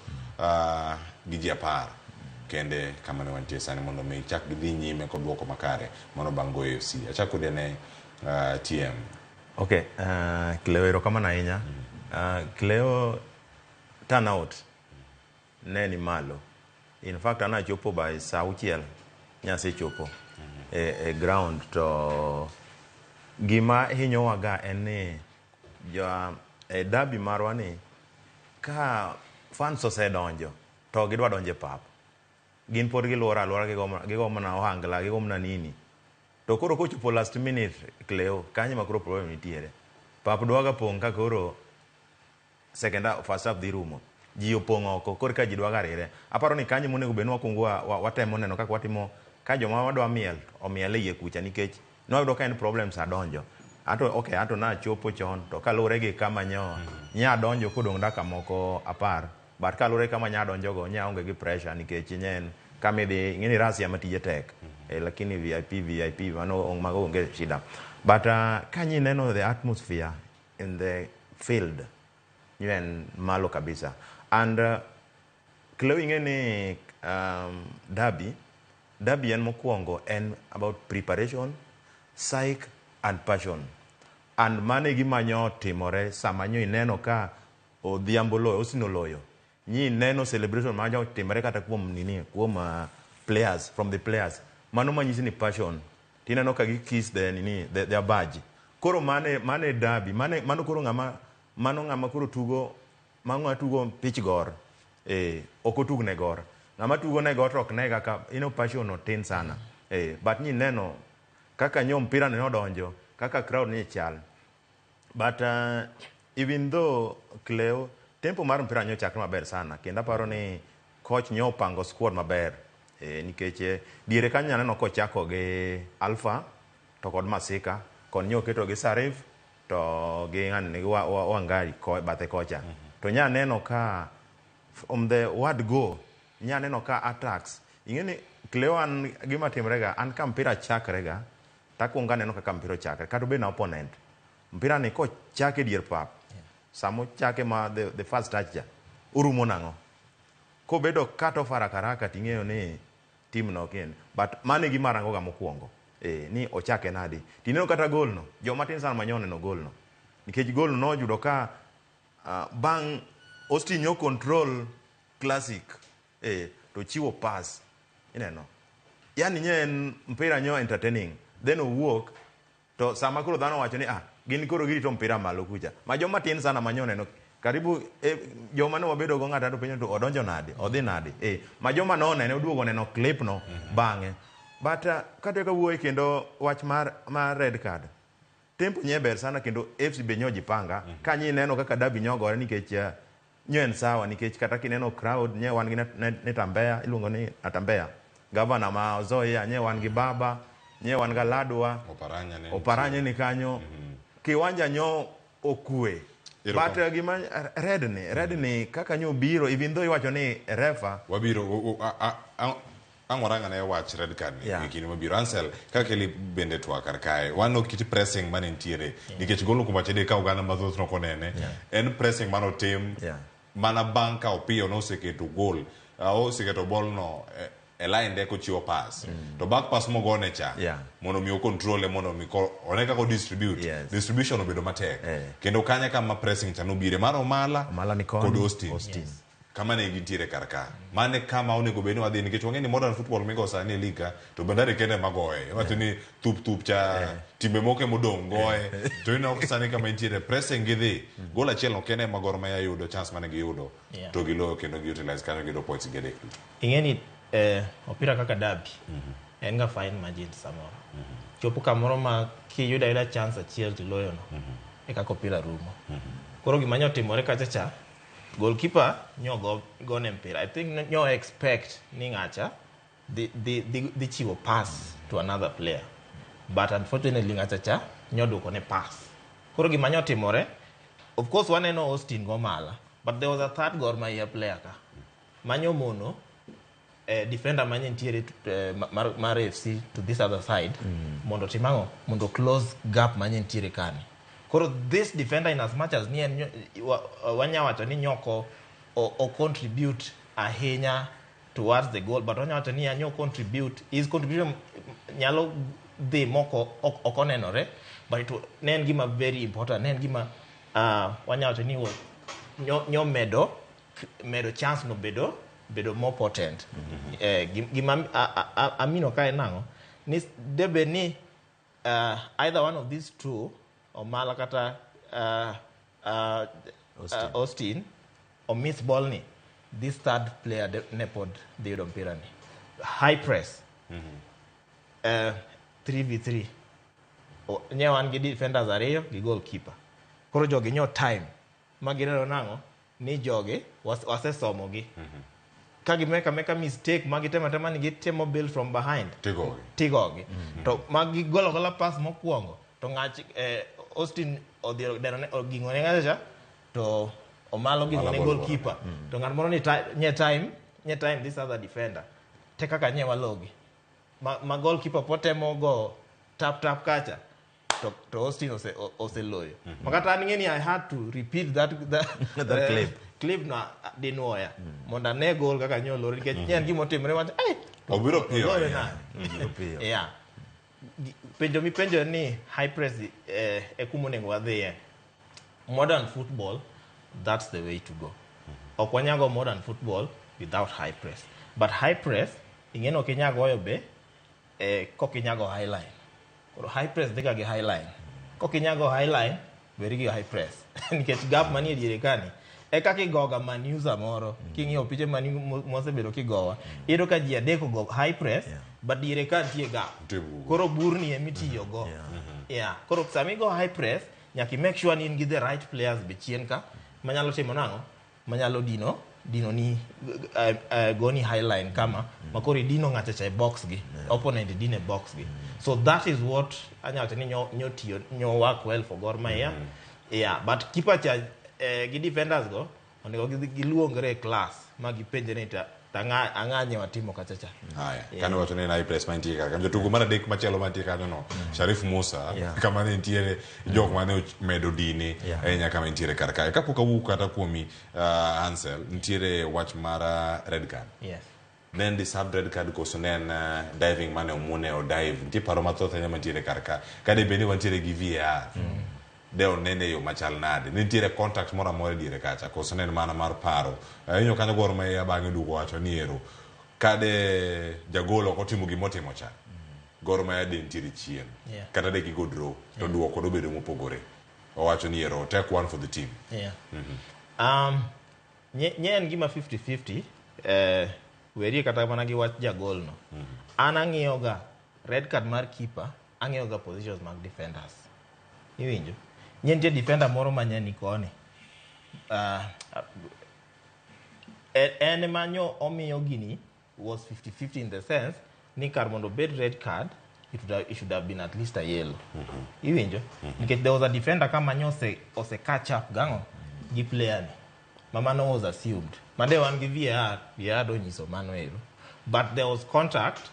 gi ji 10 kende kama ne wantie sani mondo mi chak gidhi nyime kod duoko makare mano bang' goyo AFC. Achak kode ne TM.
Okay, Cleo erokamano ahinya. Cleo turnout ne ni malo. In fact an achopo by saa 6 nyasechopo e ground. To gima hinyowaga en ni e derby marwa ni ka fans osedonjo to gidwa donjo e pap, gin pod giluoro aluora, gigo mana ohangla, gigo mana nini. To koro kochopo last minute, Cleo, kanyo ma koro problem nitiere. Pap dwaga pong' ka koro second half, first half dhi rumo. Ji opong' oko, koro ka ji dwaga rire. Aparo ni kanyo monego bed ni wakwongo watemo neno kaka watimo ka joma wadwa miel omiel e iye kucha nikech nwayudo ka en problem sa donjo. Ato okay, ato nachopo chon to kaluwore gi kama nyo nya donjo kodong' dakika moko 10, but kaluwore gi kama nya donjogo nya onge gi pressure nikech nye en kama idhi ing'e ni Russia ma tije tek. Lakini VIP VIP mano mago onge shida. But ka nyi neno the atmosphere in the field nyo en malo kabisa. And Cleo, ing'e ni derby en mokwongo en about preparation, psyche and passion. And mano e gima nyo timore sama nyo ineno ka Odhiambo loyo, Austin oloyo. Nyi neno celebration ma nyo timore kata kuom nini, kuom players, from the players. Mano manyisi ni passion. Tineno ka gi kiss the nini, their badge. Koro mane derby, mane mano koro ng'ama mano ng'ama koro tugo, mano ng'ama tugo pich gor. Ok otug ne gor. Ng'ama tugo ne gor to ok ne kaka ino passion no tin sana. But nyi neno kaka nyo mpira no nodonjo, kaka crowd ni chal. But even though, Cleo, tempo mar mpira nyo chakre maber sana, kendo aparo ni coach nyo opango squad maber. Nikech diere kanyo aneno kochako gi Alpha to kod Masika, kod nyo oketo gi Sarif to gi ng'ani gi Wangari bathe kocha. To nya neno ka from the word go, nya neno ka attacks. Ing'e ni Cleo, an gima timre ga, an ka mpira chakre ga, takwongo aneno kaka mpira ochakre, kata obed na opponent. Mpira ni kochake dier pap, sama ochake ma the first touch cha, orumo nang'o? Kobedo cut off haraka haraka ting'eyo ni team no ok en. But mano e gima arango ga mokwongo. Ni ochake nadi. Tineno kata goal no, joma tin sana manyo oneno goal no. Nikech goal no noyudo ka bang' Austin nyo control classic, to chiwo pass. Ineno. Yani nye en mpira nyo entertaining. Then owuok to sama koro dhano wacho ni gin koro girito mpira malo kucha. Ma joma tin sana manyo neno karibu joma ne wabedo go ng'ato penjo to odonjo nade, odhi nade. Ma joma nonene oduogo neno clip no bang'e. But kata ka wuoye kendo wach mar red card. Tempo nye ber sana kendo FC be nyo jipanga. Ka nyi neno kaka derby nyogore nikech nyo en sawa nikech kata kineno crowd nye wan gi Netambea, iluongo ni Natambea. Gavana ma Ozoya nye wan gi Baba, nye wan ga Ladwa.
Oparanya ne.
Oparanya ni kanyo. Kiwanja nyo okue. But gima red ni kaka nyo biro, even though iwacho ni refa
wabiro ang' waranga ne wach red card ni e kinde mabiro. Ansel, kaka keli bende twak kar kae, waneno kit pressing mane nitiere nikech golo kuom achede ka oganda mathoth nokonene en pressing manotim mana bang' ka Opiyo noseketo goal, oseketo ball no e line de kochiwo pass to back pass mogone cha mondo mi ocontrol mondo mi one kaka distribute distribution obedo matek kendo kanya kama pressing cha nobire mar Omala,
Omala ni koni,
kod Austin,
Austin.
Kama ne gintiere kar ka mane kama onego bed ni wadhi nikech wang'e ni modern football migo sani e league ka to Bandari kende magoye iwacho ni thup thup cha timbe moko emodong' goye to ineno ka sani kama intiere pressing gidhi gol achiel no kende ema Gor Mahia yudo chance mane giyudo to giloyo kendo gi utilize kanyo giyudo points gi adek duto.
Ing'e ni opira kaka derby en ga fine margin samoro. Chopo kamoro ma kiyudo ayuda chance achiel tiloyo no e kaka opira rumo. Koro gima nyo timore kacha cha, goalkeeper nyo gone mpira. I think nyo expect ni ng'acha dhi chiwo pass to another player. But unfortunately ng'acha cha nyo duoko ne pass. Koro gima nyo timore, of course waneno Austin go mala, but there was a third Gor Mahia player ka. Manyo mono defender manye nitiere mar FC to this other side mondo timang'o mondo close gap manye nitiere kani. Koro this defender, in as much as ni en wanya wacho ni nyoko o contribute ahinya towards the goal, but wanya wacho ni nyo contribute, his contribution nyalo dhi moko ok onenore, but ne en gima very important, ne en gima wanya wacho ni nyo medo chance no bedo more potent. Gima amino kae nang'o ni debe ni either one of these two, Omala kata
Austin.
Austin o miss ball ni, this third player ne pod dhi yudo mpira ni. High press. 3v3. Nye wan gi defenders ariyo gi goalkeeper. Koro jogi nyo time ma gineno nang'o ni jogi wasesomogi. Ka gimeka meka mistake ma gitemo atema ni gitemo build from behind.
Tigogi.
Tigogi. To ma gigolo gola pass mokwongo to ng'ach Austin odhi deno oging'o ne ng'acha cha to Omalo ging'o ne goalkeeper. To ng'at moro ni nye time this other defender. Te kaka nye walogi. Ma goalkeeper potemo go tap tap kacha to Austin oseloyo. Makata an ng'e ni I had to repeat that
clip.
Clip na dinwoya mondo ane goal kaka nye olor nikech nye en gima otimore wacho
obiro piyo.
Yeah. Penjo mipenjo ni high press e kuma onego wadhiye. Modern football, that's the way to go. Ok wanyago modern football without high press. But high press ing'e ni ok inyal goyo be kok inyago high line. Koro high press dhiga gi high line. Kok inyago high line, beri gi high press. Nikech gap manie diere kani e kaka igoga Man U samoro king'iyo piche Man U mosebedo kigowa iyudo ka ji adek ogo high press but diere ka nitie gap. Koro burni emitiyogo. Yeah. Koro sama igo high press nyaka i make sure ni in gi the right players be chien ka manyalo timo nang'o manyalo dino ni goni high line kama makoro idino ng'acha cha e box gi opponent idino e box gi. So that is what anyalo wacho ni nyo tiyo nyo work well for Gor Mahia. Yeah, but keeper cha gi defenders go onego giluongre e class ma gipenjre ni ang'anye watimo kacha cha.
Haya, kane wacho ni en high press mantie kar kanyo jotugo mar adek machielo mantie kanyo no Sharif Musa kama ne nitiere jok mane omedo dine ahinya kama nitiere kar kae. Kapok awuok kata kuomi Ansel, nitiere wach mar red card.
Yes.
Ne en deserved red card koso ne en diving mane omune o dive. Nitie paro mathoth ahinya mantiere kar ka. Ka de bed ni wantiere gi VAR, de onene e yo machal nade? Nitiere contact moro amora e diere kacha koso ne en mana mar paro? Inyo kanyo Gor Mahia bang'e duogo wacho ni ero kade jagol ok otimo gimotimo cha, Gor Mahia de nitiere chien. Kata de gigo draw to duoko dobedo mopogore. Owacho ni ero take one for the team.
Yeah. Nye en gima 50-50 werie kata mana gi wach jagol no. An ang'iyo ga red card mar keeper, ang'iyo ga positions mag defenders. Iwinjo? Nye nitie defender moro ma nye ni koni. En ema nyo omiyo gini was 50-50 in the sense ni kar mondo obed red card it should have been at least a yellow. Iwinjo? Nikech there was a defender kama nyo ose catch up gang'o gi player ni. Mamano was assumed. Mande wan gi VAR, VAR donyiso mano ero. But there was contact.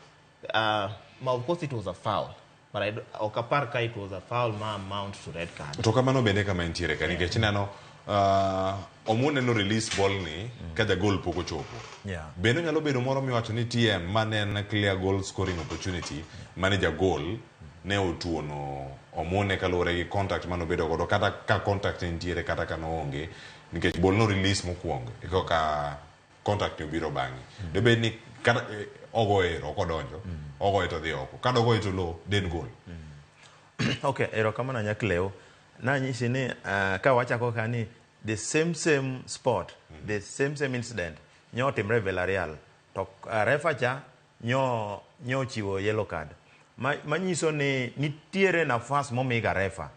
Of course it was a foul. But ok apar ka it was a foul ma amount to red card.
To kamano bende kama nitiere ka nikech ineno Omune no release ball ni ka jagol pok ochopo. Bende onyalo bedo moro miwacho ni TM mane en clear goal scoring opportunity mane jagol ne otuono Omune kaluwore gi contact mane obedo godo kata ka contact ne nitiere kata ka noonge nikech ball no release mokwongo ekoka contact ni obiro bang'e. Debed ni kata ogoye ero ok odonjo, ogoye to dhi oko. Ka dogoye to low, den goal.
Okay, erokamano Nyakleo. Nanyisi ni ka wachako ka ni the same spot, the same incident nyo otimre Villarreal to refa cha nyo ochiwo yellow card. Manyiso ni nitiere nafas momiga refa.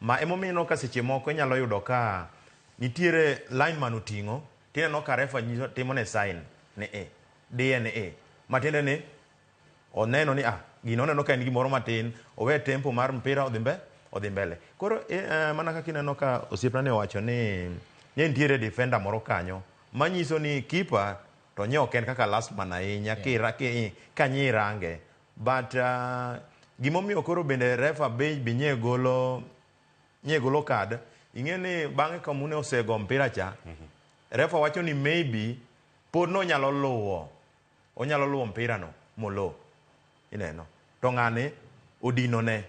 Ma emomiyo ka seche moko inyalo yudo ka nitiere lineman oting'o tineno ka refa nyiso timo ne sign ni E, DNA. Matiende ni oneno ni gino oneno ka en gimoro matin, owe tempo mar mpira odhi mbele. Koro mana kaka ineno ka osiepna ne owacho ni nitiere defender moro kanyo manyiso ni keeper to nye ok en kaka last man ahinya ka nyi range. But gimomiyo koro bende refa be nye golo card, ing'e ni bang'e ka Omune osego mpira cha, refa wacho ni maybe pod nonyalo luwo, onyalo luwo mpira no molo. Ineno. To ng'ane odino ne.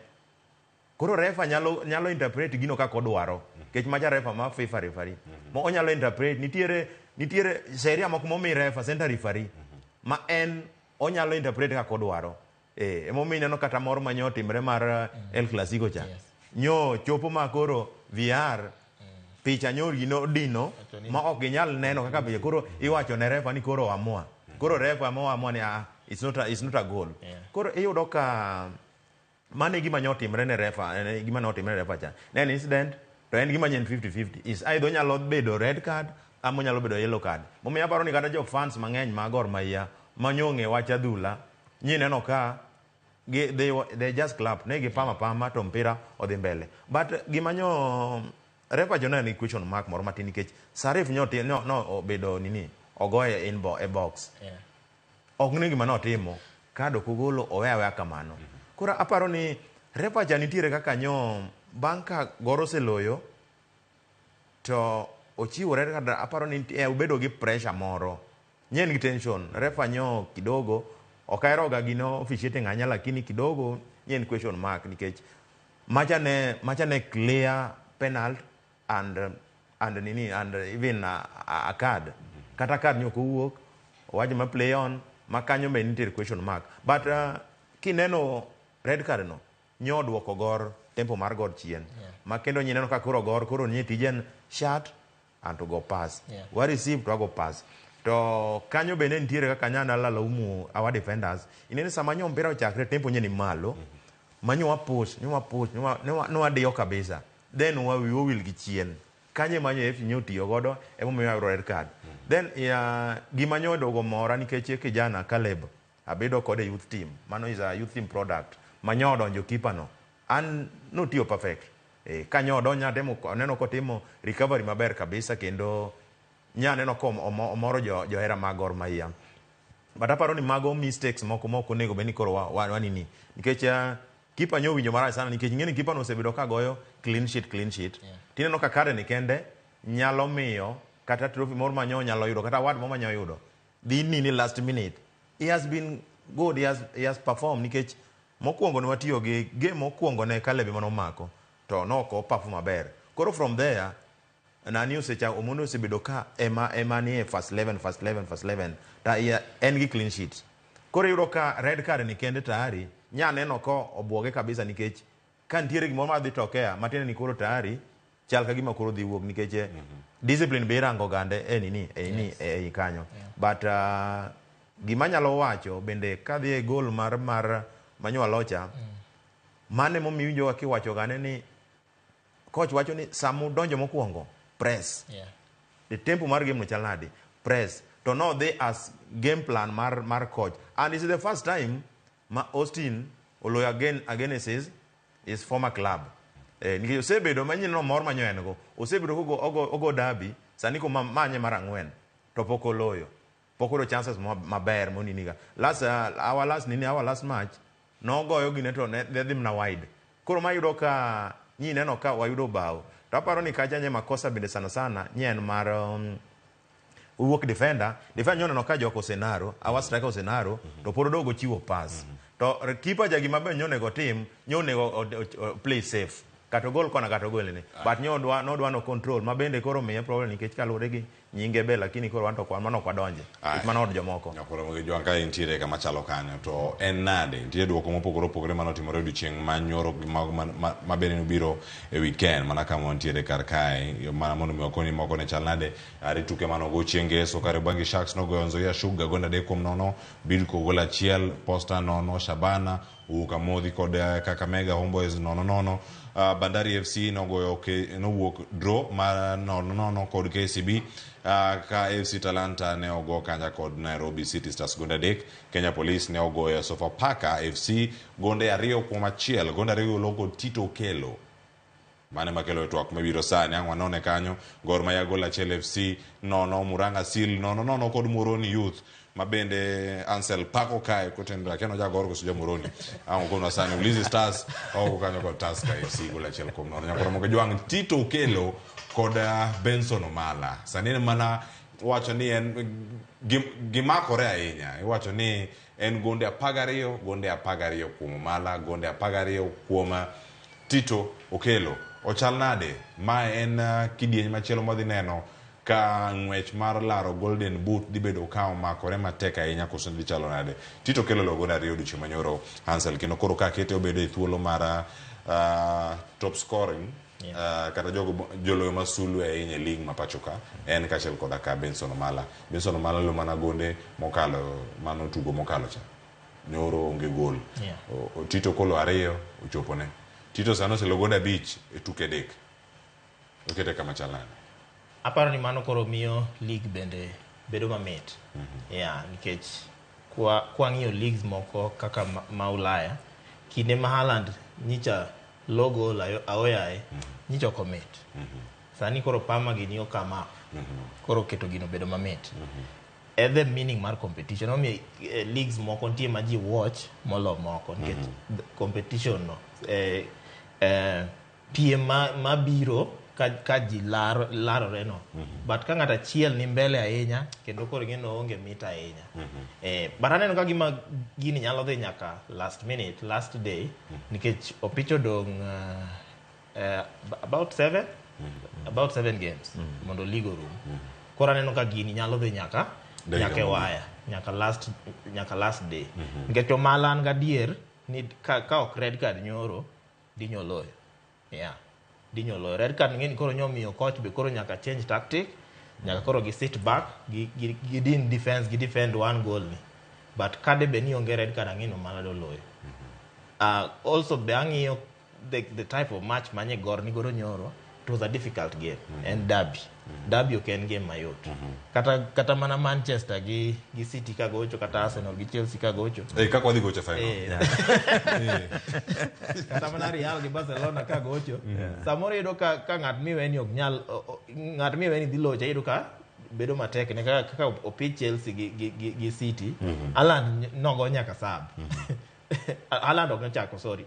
Koro refa nyalo interpret gino kaka odwaro. Nikech macha refa ma FIFA referee. Mo onyalo interpret nitiere sheria moko momi refa center referee ma en onyalo interpret kaka odwaro. Emomiyo ineno kata moro ma nyo otimre mar El Clasico cha. Nyo chopo ma koro VR picha nyo gino dino ma ok ginyal neno kaka picha. Koro iwacho ne refa ni koro amua. Koro refa mo amua ni it's not a goal. Koro iyudo ka Mano e gima ne otimre ne refa, en gima ne otimre ne refa cha. Ne en incident to en gima nyien 50-50. Is either onyalo bedo red card ama onyalo bedo yellow card. Momiyo aparo ni kata jo fans mang'eny mag Gor Mahia manyong'e wach adhula nyineno ka gi, they just clap ne gipama pama to mpira odhi mbele. But gima nyo refa cho ne ni question mark moro matin nikech Sarif nyo, no, no obedo nini ogoye in bo, e box. Ok ni gima notimo kad ok ogolo owe aweya kamano. Koro aparo ni refa cha nitiere kaka nyo bang' ka Gor oseloyo to ochiwo red card aparo ni obedo gi pressure moro. Nye en gi tension. Refa nyo kidogo ok ahero ga gino officiating ahinya lakini kidogo nye en question mark nikech macha ne clear penalty and nini and even a card. Kata card nyo ok owuok owacho ma play on ma kanyo be nitiere question mark. But kineno red card no nyo duoko Gor tempo mar Gor chien. Ma kendo nyineno ka koro Gor koro nye tije en shot and to go pass. Wa receive to go pass. To kanyo bende nitiere kaka nyana lalaumu our defenders. Inene sama nyo mpira ochakre tempo nye ni malo. Ma nyo wa push, nyo wa push, nyo wa diyo kabisa. Then wa wil gi chien. Kanye ma nyo FC nyo tiyo godo emomiyo ayudo red card. Then gima nyo odogo mora nikech kijana Caleb abedo kode youth team. Mano is a youth team product. Ma nyo odonjo keeper no. An notiyo perfect. Kanyo odonjo atemo aneno kotimo recovery maber kabisa kendo nya neno ko omoro johera mag Gor Mahia. But aparo ni mago mistakes moko moko onego bed ni koro wa nini. Nikech keeper nyo winjo marach sana nikech ing'e ni keeper no osebedo ka goyo clean sheet clean sheet. Tineno ka kare ni kende nyalo miyo kata trophy moro ma nyo nyalo yudo kata award moro ma nyo yudo. Dhi nini last minute. He has been good, he has performed nikech mokwongo ne watiyo gi game mokwongo ne Caleb manomako to noko perform maber. Koro from there nani osecha Omondo osebedo ka ema ni e first 11 first 11 first 11 ta en gi clean sheet. Koro iyudo ka red card ni kende tayari nya neno ko obuoge kabisa nikech ka nitiere gimoro madhi tokea matiende ni koro tayari chal ka gima koro dhi wuok nikech discipline be irango gande e nini e nini e kanyo. But gima nyalo wacho bende kadhi e goal mar Manywa Locha mane momiyo iwinjo kiwacho gane ni coach wacho ni samu donjo mokwongo press. The tempo mar game no chal nade? Press. To no dhi as game plan mar coach. And it's the first time ma Austin oloyo against his former club. Nikech osebedo manyien no mor manyo en go. Osebedo kogo ogo derby sani ko manye mar ang'wen to pok oloyo. Pok oyudo chances maber moniniga. Last our last nini our last match nogoyo gine to ne dhi mana wide. Koro mayudo ka nyineno ka wayudo bao. To aparo ni kacha nye makosa bende sana sana nye en mar wuok defender. Defender nyono ka joko osenaro, our striker osenaro, to pod odogo chiwo pass. To keeper ja gima be nyonego tim, nyonego play safe. Kata gol kona kata gol ni. But nyodwa nodwa no control ma bende koro miye problem nikech kaluwore gi nyinge be lakini koro wan to kwan mano ok wadonje. Mano od jomoko.
Nyakoro mogi jwang' ka intiere kama chalo kanyo to en nade? Nitie duoko mopogore opogore manotimore odiochieng' ma nyoro ma bende nobiro e weekend mana kama wantiere kar kae mana mondo mi wakoni moko ne chal nade. Are tuke manogo chieng' ngeso Kariobangi Sharks nogoyo Nzoia Sugar gonde 3-0, Bidco gol 1, Posta 0, Shabana owuok Amodhi kod Kakamega Homeboys 0-0. Bandari FC nogoyo nowuok draw mar 0-0 kod KCB. Ka FC Talanta ne ogo kanja kod Nairobi City Stars gonde 3. Kenya Police ne ogoyo Sofapaka FC gonde 2-1. Gonde 2 olo Tito Okello. Mane makelo twak mabiro sani ang' wanone kanyo. Gor Mahia gol 1 FC 0, Murang'a Seal 0-0 kod Muhoroni Youth ma bende Ansel pako kae kotenre akia ja Gor koso ja Muhoroni. Ang' okonwa sani Ulinzi Stars ogo kanyo kod Tusker FC gol 1-0. Nyakoro moko jwang' Tito Okello kod Benson Omala. Sani en mana wacho ni en gimakore ahinya. Iwacho ni en gonde 12, gonde 12 kuom Omala, gonde 12 kuom Tito Okello. Ochal nade? Ma en kidieny machielo madhi neno ka ng'wech mar laro Golden Boot dhi bedo ka omakore matek ahinya koso dhi chalo nade? Tito Okello logo gonde 2 odiochieng' manyoro Hansel kendo koro ka kete obedo e thuolo mar top scoring kata jogo joloyo masulu ahinya e league ma pacho ka en kaachiel koda ka Benson Omala. Benson Omala lo mana gonde mokalo mano tugo mokalo cha. Nyoro onge gol. Tito kolo 2 ochopone. Tito sani oselo gonde 5 e tuke 3. Okete kama chal nade?
Aparo ni mano koro miyo league bende bedo mamit. Yeah, nikech kwa ng'iyo leagues moko kaka ma Ulaya, kinde ma Haaland nyicha logo aoyaye, nyicha ok omit. Sani koro Parma gini okama up. Koro keto gino bedo mamit. E the meaning mar competition. Omiyo leagues moko nitie ma ji watch molo moko nikech competition no piem mabiro ka ji larore no. But ka ng'ato achiel ni mbele ahinya kendo koro ing'e ni oonge mit ahinya. But aneno ka gima gini nyalo dhi nyaka last minute, last day, nikech opich odong' about 7 games mondo league orum. Koro aneno ka gini nyalo dhi nyaka e waya, nyaka last day. Nikech Omala an gadier ni ka ok red card nyoro dinyo loyo. Yeah. Dinyo loyo. Red card ng'eni koro nyomiyo coach be koro nyaka change tactic, nyaka koro gi sit back, gi din defense, gi defend one goal ni. But kade be ni onge red card ang'e no Omala do loyo. Also be ang'iyo the type of match manye Gor ni godo nyoro, it was a difficult game. And derby. Derby ok en game mayot. Kata mana Manchester gi City ka gocho, kata Arsenal gi Chelsea ka gocho.
Kaka wadhi gocho final.
Kata mana Real gi Barcelona ka gocho. Samoro iyudo ka ng'at miweni ok nyal, ng'at miweni dhi locho, iyudo ka bedo matek ne kaka opich Chelsea gi City. Haaland nogo nyaka sub. Haaland ok nochako, sorry.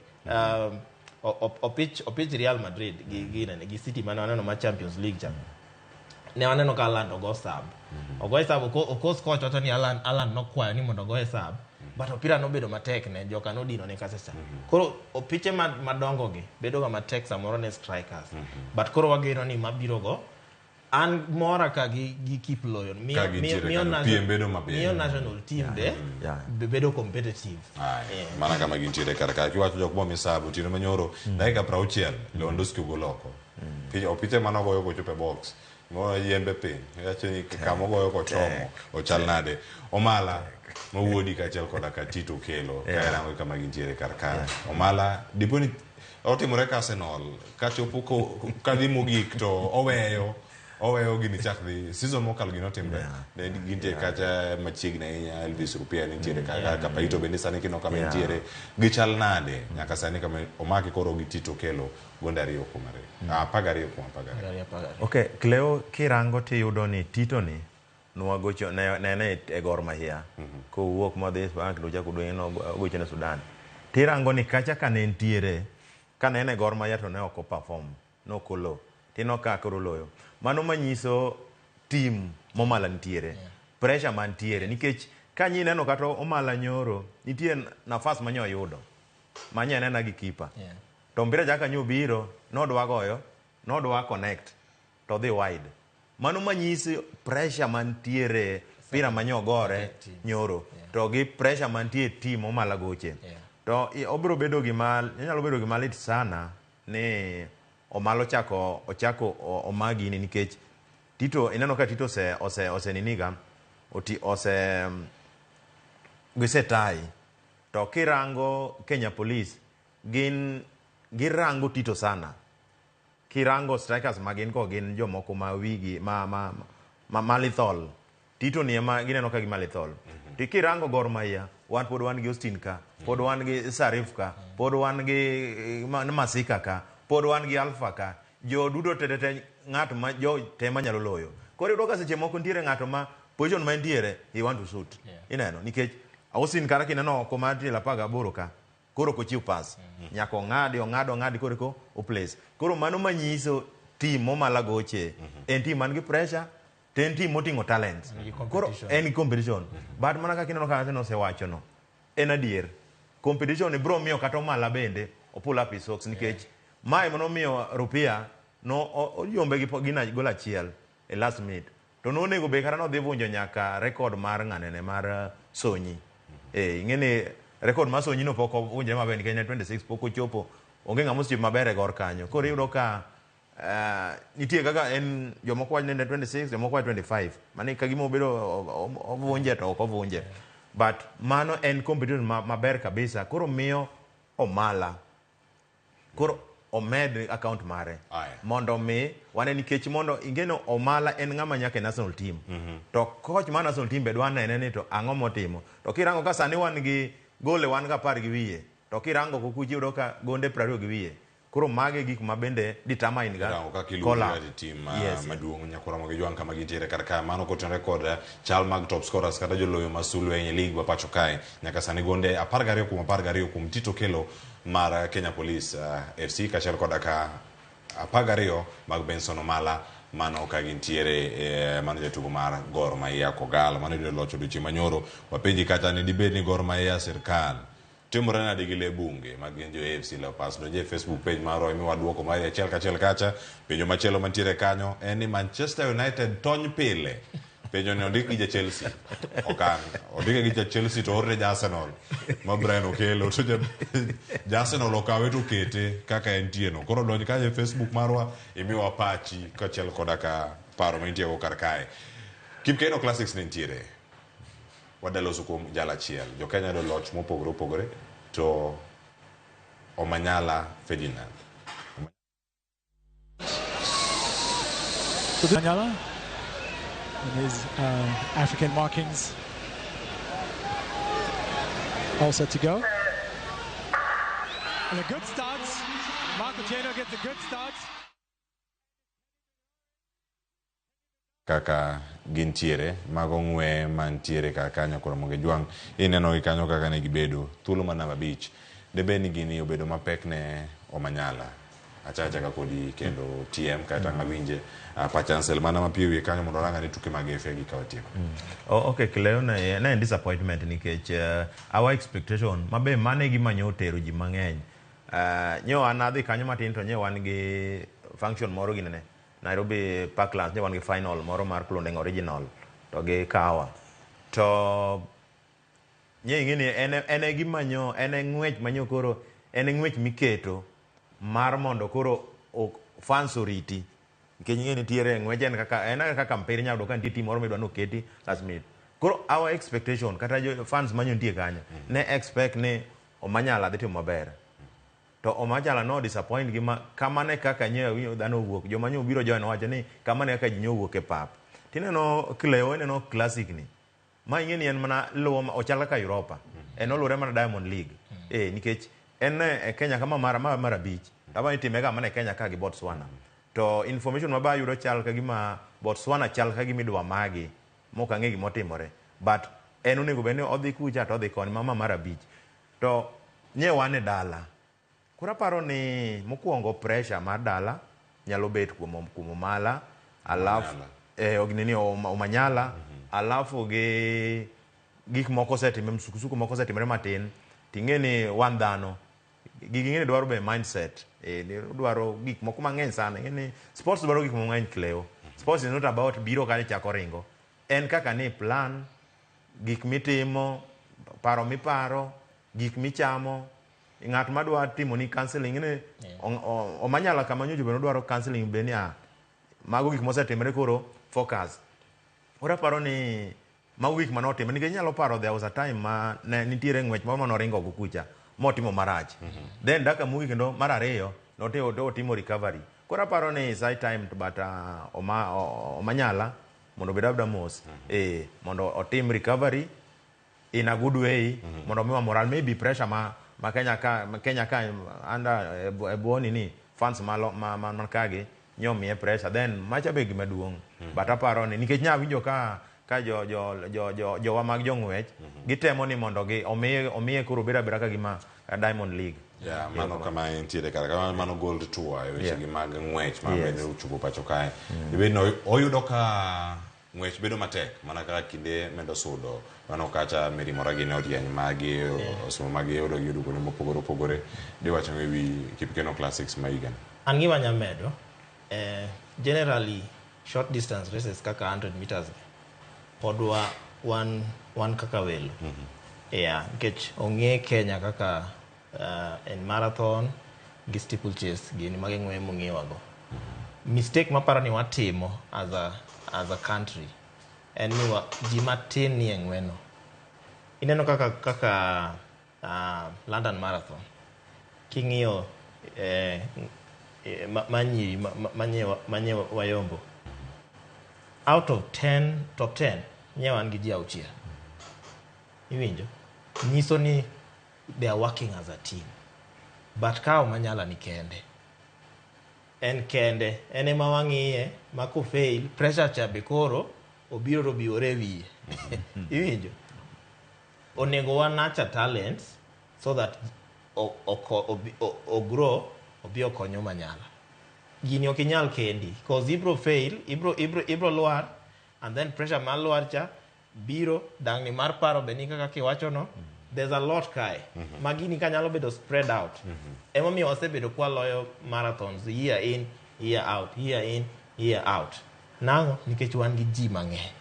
Opich Real Madrid gi City mane waneno ma Champions League cha. Ne waneno ka Haaland ogo sub. Ogoye sub, okos coach wacho ni Haaland nokwayo ni mondo ogoye sub. But opira nobedo matek ne joka nodino ne kasesa. Koro opiche madongo gi bedo ga matek samoro ne strikers. But koro wageno ni mabiro go an mora ka gi keep loyo. Miyo national team de bedo competitive.
Mana kama gintiere kar ka kiwacho jok momisabu otieno manyoro dakika 60 Lewandowski ogolo oko. Opiche mane ogoyo kochopo e box moro yembe piny iwacho ni kama ogoyo kochomo ochal nade. Omala mawuodi kaachiel koda ka Tito Okello ka irango kama gintiere kar ka. Omala dipo ni otimore ka Arsenal kachopo kadhi mogik to oweyo gini chak dhi season mokalo gino timre ne gintie kacha machiegni ahinya. Elvis Rupia nitiere kaka Kapaito bende sani kino kama nitiere gichal nade nyaka sani kama omaki koro gi Tito Okello gonde 2 kuom 2 12 kuom 12.
Okay, Cleo kirango tiyudo ni Tito ni nwagocho ne e Gor Mahia kowuok modhi Bank nochako duong' nogocho ne Sudan. Tirango ni kacha kane nitiere kane en e Gor Mahia to ne ok o perform, ne ok olo. Tino ka koro loyo. Mano manyiso team momala nitiere. Pressure mantiere nikech ka nyi neno kata Omala nyoro nitie nafas manyo oyudo. Manye anena gi keeper. To mpira chaka nyo biro nodwa goyo, nodwa connect to dhi wide. Mano manyiso pressure mantiere pira manyo gore nyoro to gi pressure mantie team Omala goche. To obiro bedo gima nyalo bedo gima lit sana ni Omalo ochako omagi ni nikech Tito ineno ka Tito ose niniga oti ose gisetai to kirango Kenya Police gin girango Tito sana. Kirango strikers magin ko gin jomoko ma wigi ma lethal. Tito ni ema gineno ka gima lethal. To kirango Gor Mahia wan pod wan gi Austin ka, pod wan gi Sarif ka, pod wan gi Masika ka, pod wan gi Alpha ka. Jo duto te ng'at ma jo te manyalo loyo. Koro iyudo ka seche moko nitiere ng'ato ma position ma entiere he want to shoot. Ineno nikech Austin kata kineno oko mar tielo 18 ka koro ok ochiw pass. Nyaka ong'adi koro eko o place. Koro mano manyiso team momala goche en team man gi pressure to en team moting'o talent. Koro en gi competition. But mana kaka ineno ka Arsenal osewacho no en adier. Competition ni bro miyo kata Omala bende o pull up his socks nikech mae manomiyo Rupia no oyombe gi gol achiel e last minute. To nonego be kata nodhi vunjo nyaka record mar ng'anene mar Sonyi. Ing'e ni record mar Sonyi no pok ovunjre maber nikech ne 26 pok ochopo. Onge ng'ama osechopo maber e gor kanyo. Koro iyudo ka nitie kaka en jomoko wacho ni en 26 jomoko wacho 25. Mani ka gima obedo ovunje to ok ovunje. But mano en competition maber kabisa. Koro miyo Omala koro omed account mare mondo mi wane, nikech mondo ingeno Omala en ng'ama nyaka e national team. To coach mar national team be dwa nene ni to ang'o motimo. To kirango ka sani wan gi gole wan ga 10 gi wiye, to kirango kukuchi iyudo ka gonde 20 gi wiye. Koro mage gik ma bende determine ga
Rango kaka
call
iluongo
up.
gi team
Yes.
maduong' nyakora mogi jwang' kama gintiere kar ka. Mano kotenore kod chal mag top scorers kata joloyo ma sulwe e league ma pacho kae nyaka sani, gonde 12 kuom 12 kuom Tito Kelo mar Kenya Police FC, kaachiel koda ka 12 mag Benson Omala. Mano ka gintiere mano jatugo mar Gor Mahia Kogalo mano yudo loch odiochieng' manyoro. Wapenji kata ni dibed ni Gor Mahia sirkal timore nade gi le bunge mag gin jo AFC Leopards? Donje e Facebook page marwa, imiwa duoko mari achiel kachiel kacha. Penjo machielo mantiere kanyo en ni Manchester United tony pile. Penjo ni ondik gi ja Chelsea, ok an ondike gi ja Chelsea to oorne ja Arsenal ma Brian Okelo, to ja Arsenal okawe to okete kaka entie no. Koro donj kanyo e Facebook marwa, imiwa pachi kaachiel koda ka paro ma intie go kar kae. Kipkeino Classics ne nitiere, wadaloso kuom jal achiel. Jo-Kenya yudo loch mopogore opogore, to Omanyala Ferdinand
Manyala in his African markings, all set to go. And a good start. Mark Otieno gets a good start.
Kaka gintiere mago ng'we mantiere kar kanyo. Koro mondo jwang' ineno gi kanyo kaka ne gibedo thuolo mar namba 5, debed ni gini obedo mapek ne Omanyala. Achacha ka kodi kendo TM kata ng'awinje pachansel mana mapiyo wiye kanyo mondo oranga ni tuke mag FA gi kawatieko.
Oh, okay, Cleo, ne en disappointment nikech our expectation mabe mane gima nyo otero ji mang'eny. Nyo an adhi kanyo matin to nye wan gi function moro ginene Nairobi Parklands, nye wan gi final moro mar Klondeng Original to gi Kawa. To nye ing'e ni en e gima nyo en e ng'wech manyo, koro en e ng'wech miketo mar mondo koro fans oriti, nikech ing'e nitiere ng'wech en kaka en kaka mpira inyalo yudo ka nitie team moro midwa noketi last minute. Koro our expectation kata jo fans manyo nitie kanyo ne expect ni Omanyala dhi timo maber, to Omanyala no disappoint gi ma kamane kaka nyo awinjo dhano owuok, joma nyo obiro join wacho ni kamane kaka ji nyo owuok e pap. Tineno Cleo, ineno Classic ni ma ing'e ni en mana luwo ochal kaka Europa, en oluwore mana Diamond League nikech en e Kenya kama mar 5 taba itime ga mana e Kenya ka gi Botswana. To information ma ba yudo chal ka gima Botswana chal ka gima idwa magi mok ang'e gimotimore, but en onego bed ni odhi kucha to odhi koni mama mar 5 to nye wan e dala. Koro aparo ni mokwongo pressure mar dala nyalo bet kuom Omala, alafu nini Omanyala, alafu gi gik moko osetimre, msukusuku moko osetimre matin. Ting'e ni wan dhano, gigi ing'e ni dwaro be mindset, dwaro gik moko mang'eny sana. Ing'e ni sports dwaro gik mang'eny, Cleo. Sports is not about biro kanyo chako ringo, en kaka ni plan gik mitimo, paro miparo, gik michamo, ng'at madwa timo ni counseling ni Omanyala kama nyocha be nodwaro counseling be ni mago gik mosetimre, koro focus. Koro aparo ni mago gik manotimre nikech inyalo paro there was a time ma ne nitiere ng'wech moro manoringo go kucha motimo marach. Then dakika mogik kendo mar ariyo notimo otimo recovery. Koro aparo ni it's high time to but Omanyala mondo obed abeda mos, mondo otim recovery in a good way, mondo omiwa moral. Maybe pressure ma Kenya ka, ma Kenya ka under e bwo nini fans ma kagi nyomiye pressure, then macha be gima duong'. But aparo ni nikech nya winjo ka jo jo jo jo jowa mag jong'wech gitemo ni mondo gi omiye koro obed abeda ka gima Diamond League.
Yeah, mano kama entiere kar kama mano Gold Tour e weche gi mag ng'wech ma bende ochopo pacho kae. Ibed no oyudo ka ng'wech bedo matek mana kaka kinde medo sudo. Mano kacha Mary Moragi ne orieny magi osomo magi yudo gi yudo kuonde mopogore opogore. Diwacho e wi Kipkeino Classics ma higani.
An gima anya medo, generally short distance races kaka 100 meters pod wan kaka welo. Yeah, nikech ong'e Kenya kaka en marathon gi steeplechase, gin mage ng'weye mong'ewago. Mistake maparo ni watimo as a country en ni ji matin ni e ng'weno. Ineno kaka kaka London Marathon king'iyo manyiri manye wayombo out of 10 top 10 nye wan gi ji 6. Iwinjo? Nyiso ni they are working as a team. But ka Omanyala ni kende, en kende, en ema wang'iye ma kofail pressure cha be koro obiro to biore wiye. Iwinjo? Onego wa nurture talents so that o grow obi okony Omanyala. Gini ok inyal kendi cause ibro fail, ibro lwar, and then pressure mar lwar cha biro dangni mar paro be ni kaka kiwacho no. There's a lot kae ma gini ka nyalo bedo spread out. Emomiyo wasebedo kwaloyo marathons year in, year out, year in, year out. Nang'o? Nikech wan gi ji mang'eny.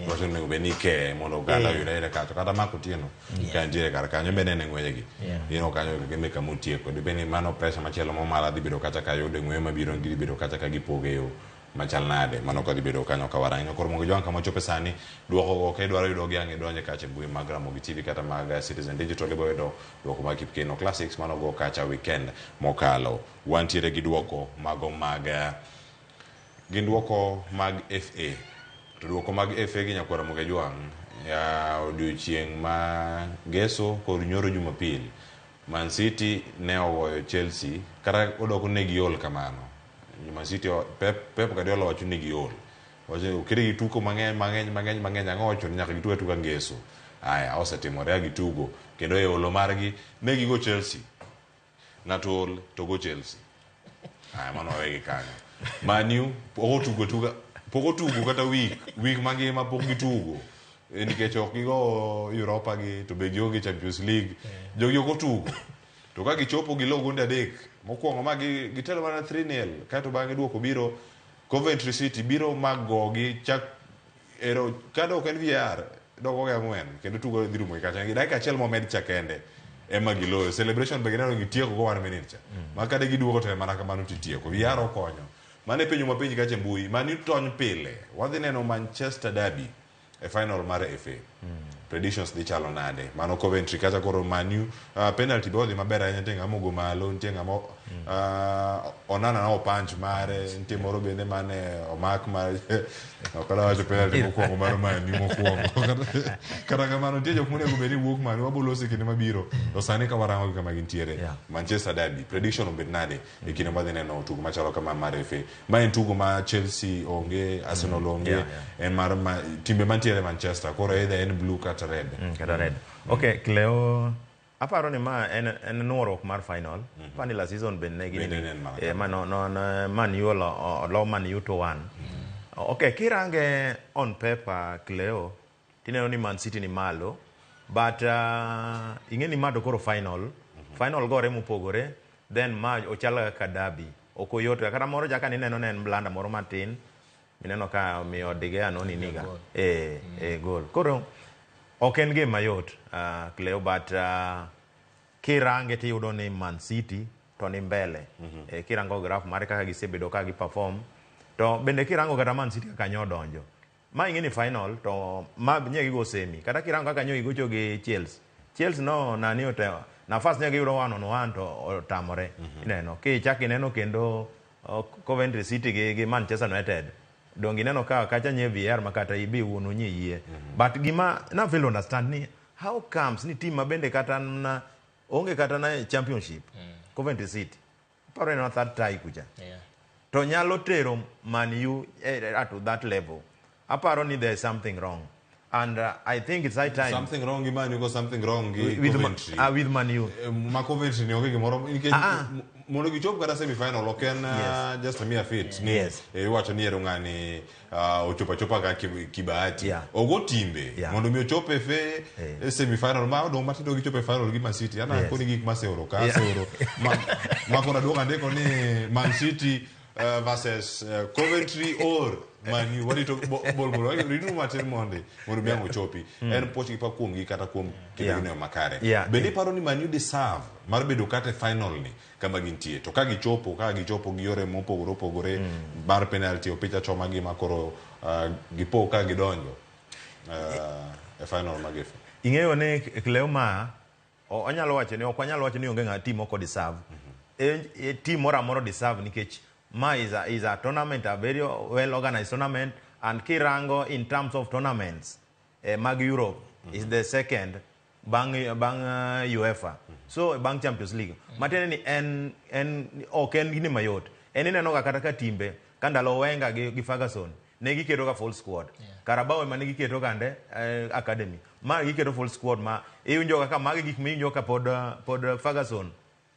Wacho ni onego bed ni ikeye mondo oganda
Eh.
oyud ayuda kacha kata Mark Otieno ka nitiere kar kanyo bende en e ng'weye gi ineno kanyo gimbe kama otieko dibed ni mano pressure machielo momala dhi bedo kacha ka yudo e ng'weye mabiro gidhi bedo kacha ka gipoge yo machal nade mano ka dhi bedo kanyo ka warango koro mondo jwang' kama ochope sani duoko go ka idwaro yudo gi ang' idonje kacha e mbui mag Ramogi TV kata mag Citizen Digital ibiro yudo duoko mag Kipkeino Classics mano go kacha weekend mokalo wantiere gi duoko mago mag gin duoko mag FA to duoko mag FA gi nyakwar Ramogi Jwang' ya odiochieng' ma ngeso kod nyoro Jumapil Man City ne ogoyo Chelsea kata odoko ne giol kamano Man City Pep Guardiola wacho ni giol wacho okete gi tuko mang'eny mang'eny mang'eny mang'eny ang'o wacho ni nyaka gitug atuga ngeso aya osetimore a gitugo kendo e olo margi ne gigo Chelsea ng'ato ol to go Chelsea aya mano wawegi kanyo Man U pok otugo tuga pok otugo kata week mangima pok gitugo nikech ok gigo Europa gi to be gionge Champions League jogi ok otugo to ka gichopo gilo gonde 3 mokwongo ma gitelo mana 3-0 kaeto bang'e duoko biro Coventry City biro ma gogi chak ero kata ok en VAR dok oge 4 kendo tugo dhi rumo gi kacha gi dakika achiel momed cha kende ema giloyo celebration be gineno gitieko go 1 minute cha ma kata giduogo to en mana kamano titieko VAR okonyo mano e penjo mapenji kacha e mbui mani tony pile wadhi neno Manchester Derby e final mar FA predictions dhi chalo nade mano Coventry kacha koro Man U penalty be odhi maber ahinya nitie ng'ama ogo malo nitie ng'ama Onana na opanch mare nitie moro bende mane omak mar ok adwa wacho penalty mokwongo mar Man U mokwongo kata kamano nitie jok monego bed ni wuok Man U wabo loso e kinde mabiro to sani ka warango gi kama gintiere Manchester Derby prediction obed nade e kinde madhi neno tugo machalo kama mar FA ma en tugo ma Chelsea onge Arsenal onge en mar timbe mantiere Manchester koro either en blue kata red.
Kata red. Okay, Cleo, aparo ni ma en nuoruok mar final. Aparo ni last season bende ne
Bende ne en mana
ma no Man U olo Man U 2-1. Okay, kirange on paper, Cleo, tineno ni Man City ni malo, but ing'e ni ma to koro final. Final gore mopogore, then ma ochalo kaka derby. Ok oyot kata moro chaka nineno ne en blunder moro matin mineno ka omiyo De Gea no niniga e goal. Koro ok en game mayot, Cleo, but kirange tiyudo ni Man City to ni mbele. Kirango graph mare kaka gisebedo ka gi perform to bende kirango kata Man City kaka nyo donjo ma ing'e ni final to ma nye gigo semi kata kirango kaka nyo gigocho gi Chelsea Chelsea no nani ote nafas ne giyudo one on one to otamore. Ineno kichak ineno kendo Coventry City gi Manchester United dong ineno ka kacha nye VAR ma kata ibi wuonu nye yie. But gima na fail to understand ni how comes ni team ma bende kata na onge kata na championship Coventry City paro ni en third tie kucha to nyalo tero Man U at that level. Aparo ni there is something wrong and I think it's high time.
Something wrong gi Man U go something wrong gi Coventry.
With Man U.
Ma Coventry ni onge gimoro nikech
Ah, ah.
mondo gichop kata semi final ok en just a mere fit ni iwacho ni ero ng'ani ochopo achopa ka kibahati ogo timbe mondo mi ochop e FA e semi final ma odong' matindo gichopo e final gi Man City ana koni gik maseoro ka aseoro ma koro aduogo andiko ni Man City versus Coventry or Man U warito bol bol rituru matin mondo mi ang' ochopi en puoch gi pak kuomgi kata kuom keto gino makare bende iparo ni Man U deserve mar bedo kata e final ni kama gintie to ka gichopo gi yore mopogore opogore mar penalty opich achoma gi ma koro gipo ka gidonjo e final mag FA.
Ing'eyo ni Cleo ma onyalo wacho ni ok wanyal wacho ni onge ng'a team ok deserve. E team moro amora deserve nikech ma is a tournament, a very well organized tournament, and kirango in terms of tournaments mag Europe is the second bang UEFA, so bang Champions League. Matiende ni en ok en gini mayot. En ineno ga kata ka timbe ka ndalo Wenger gi Ferguson ne giketo ga full squad. Carabao ema ne giketo gande academy. Ma giketo full squad ma iwinjo kaka magi gik miwinjo ka pod Ferguson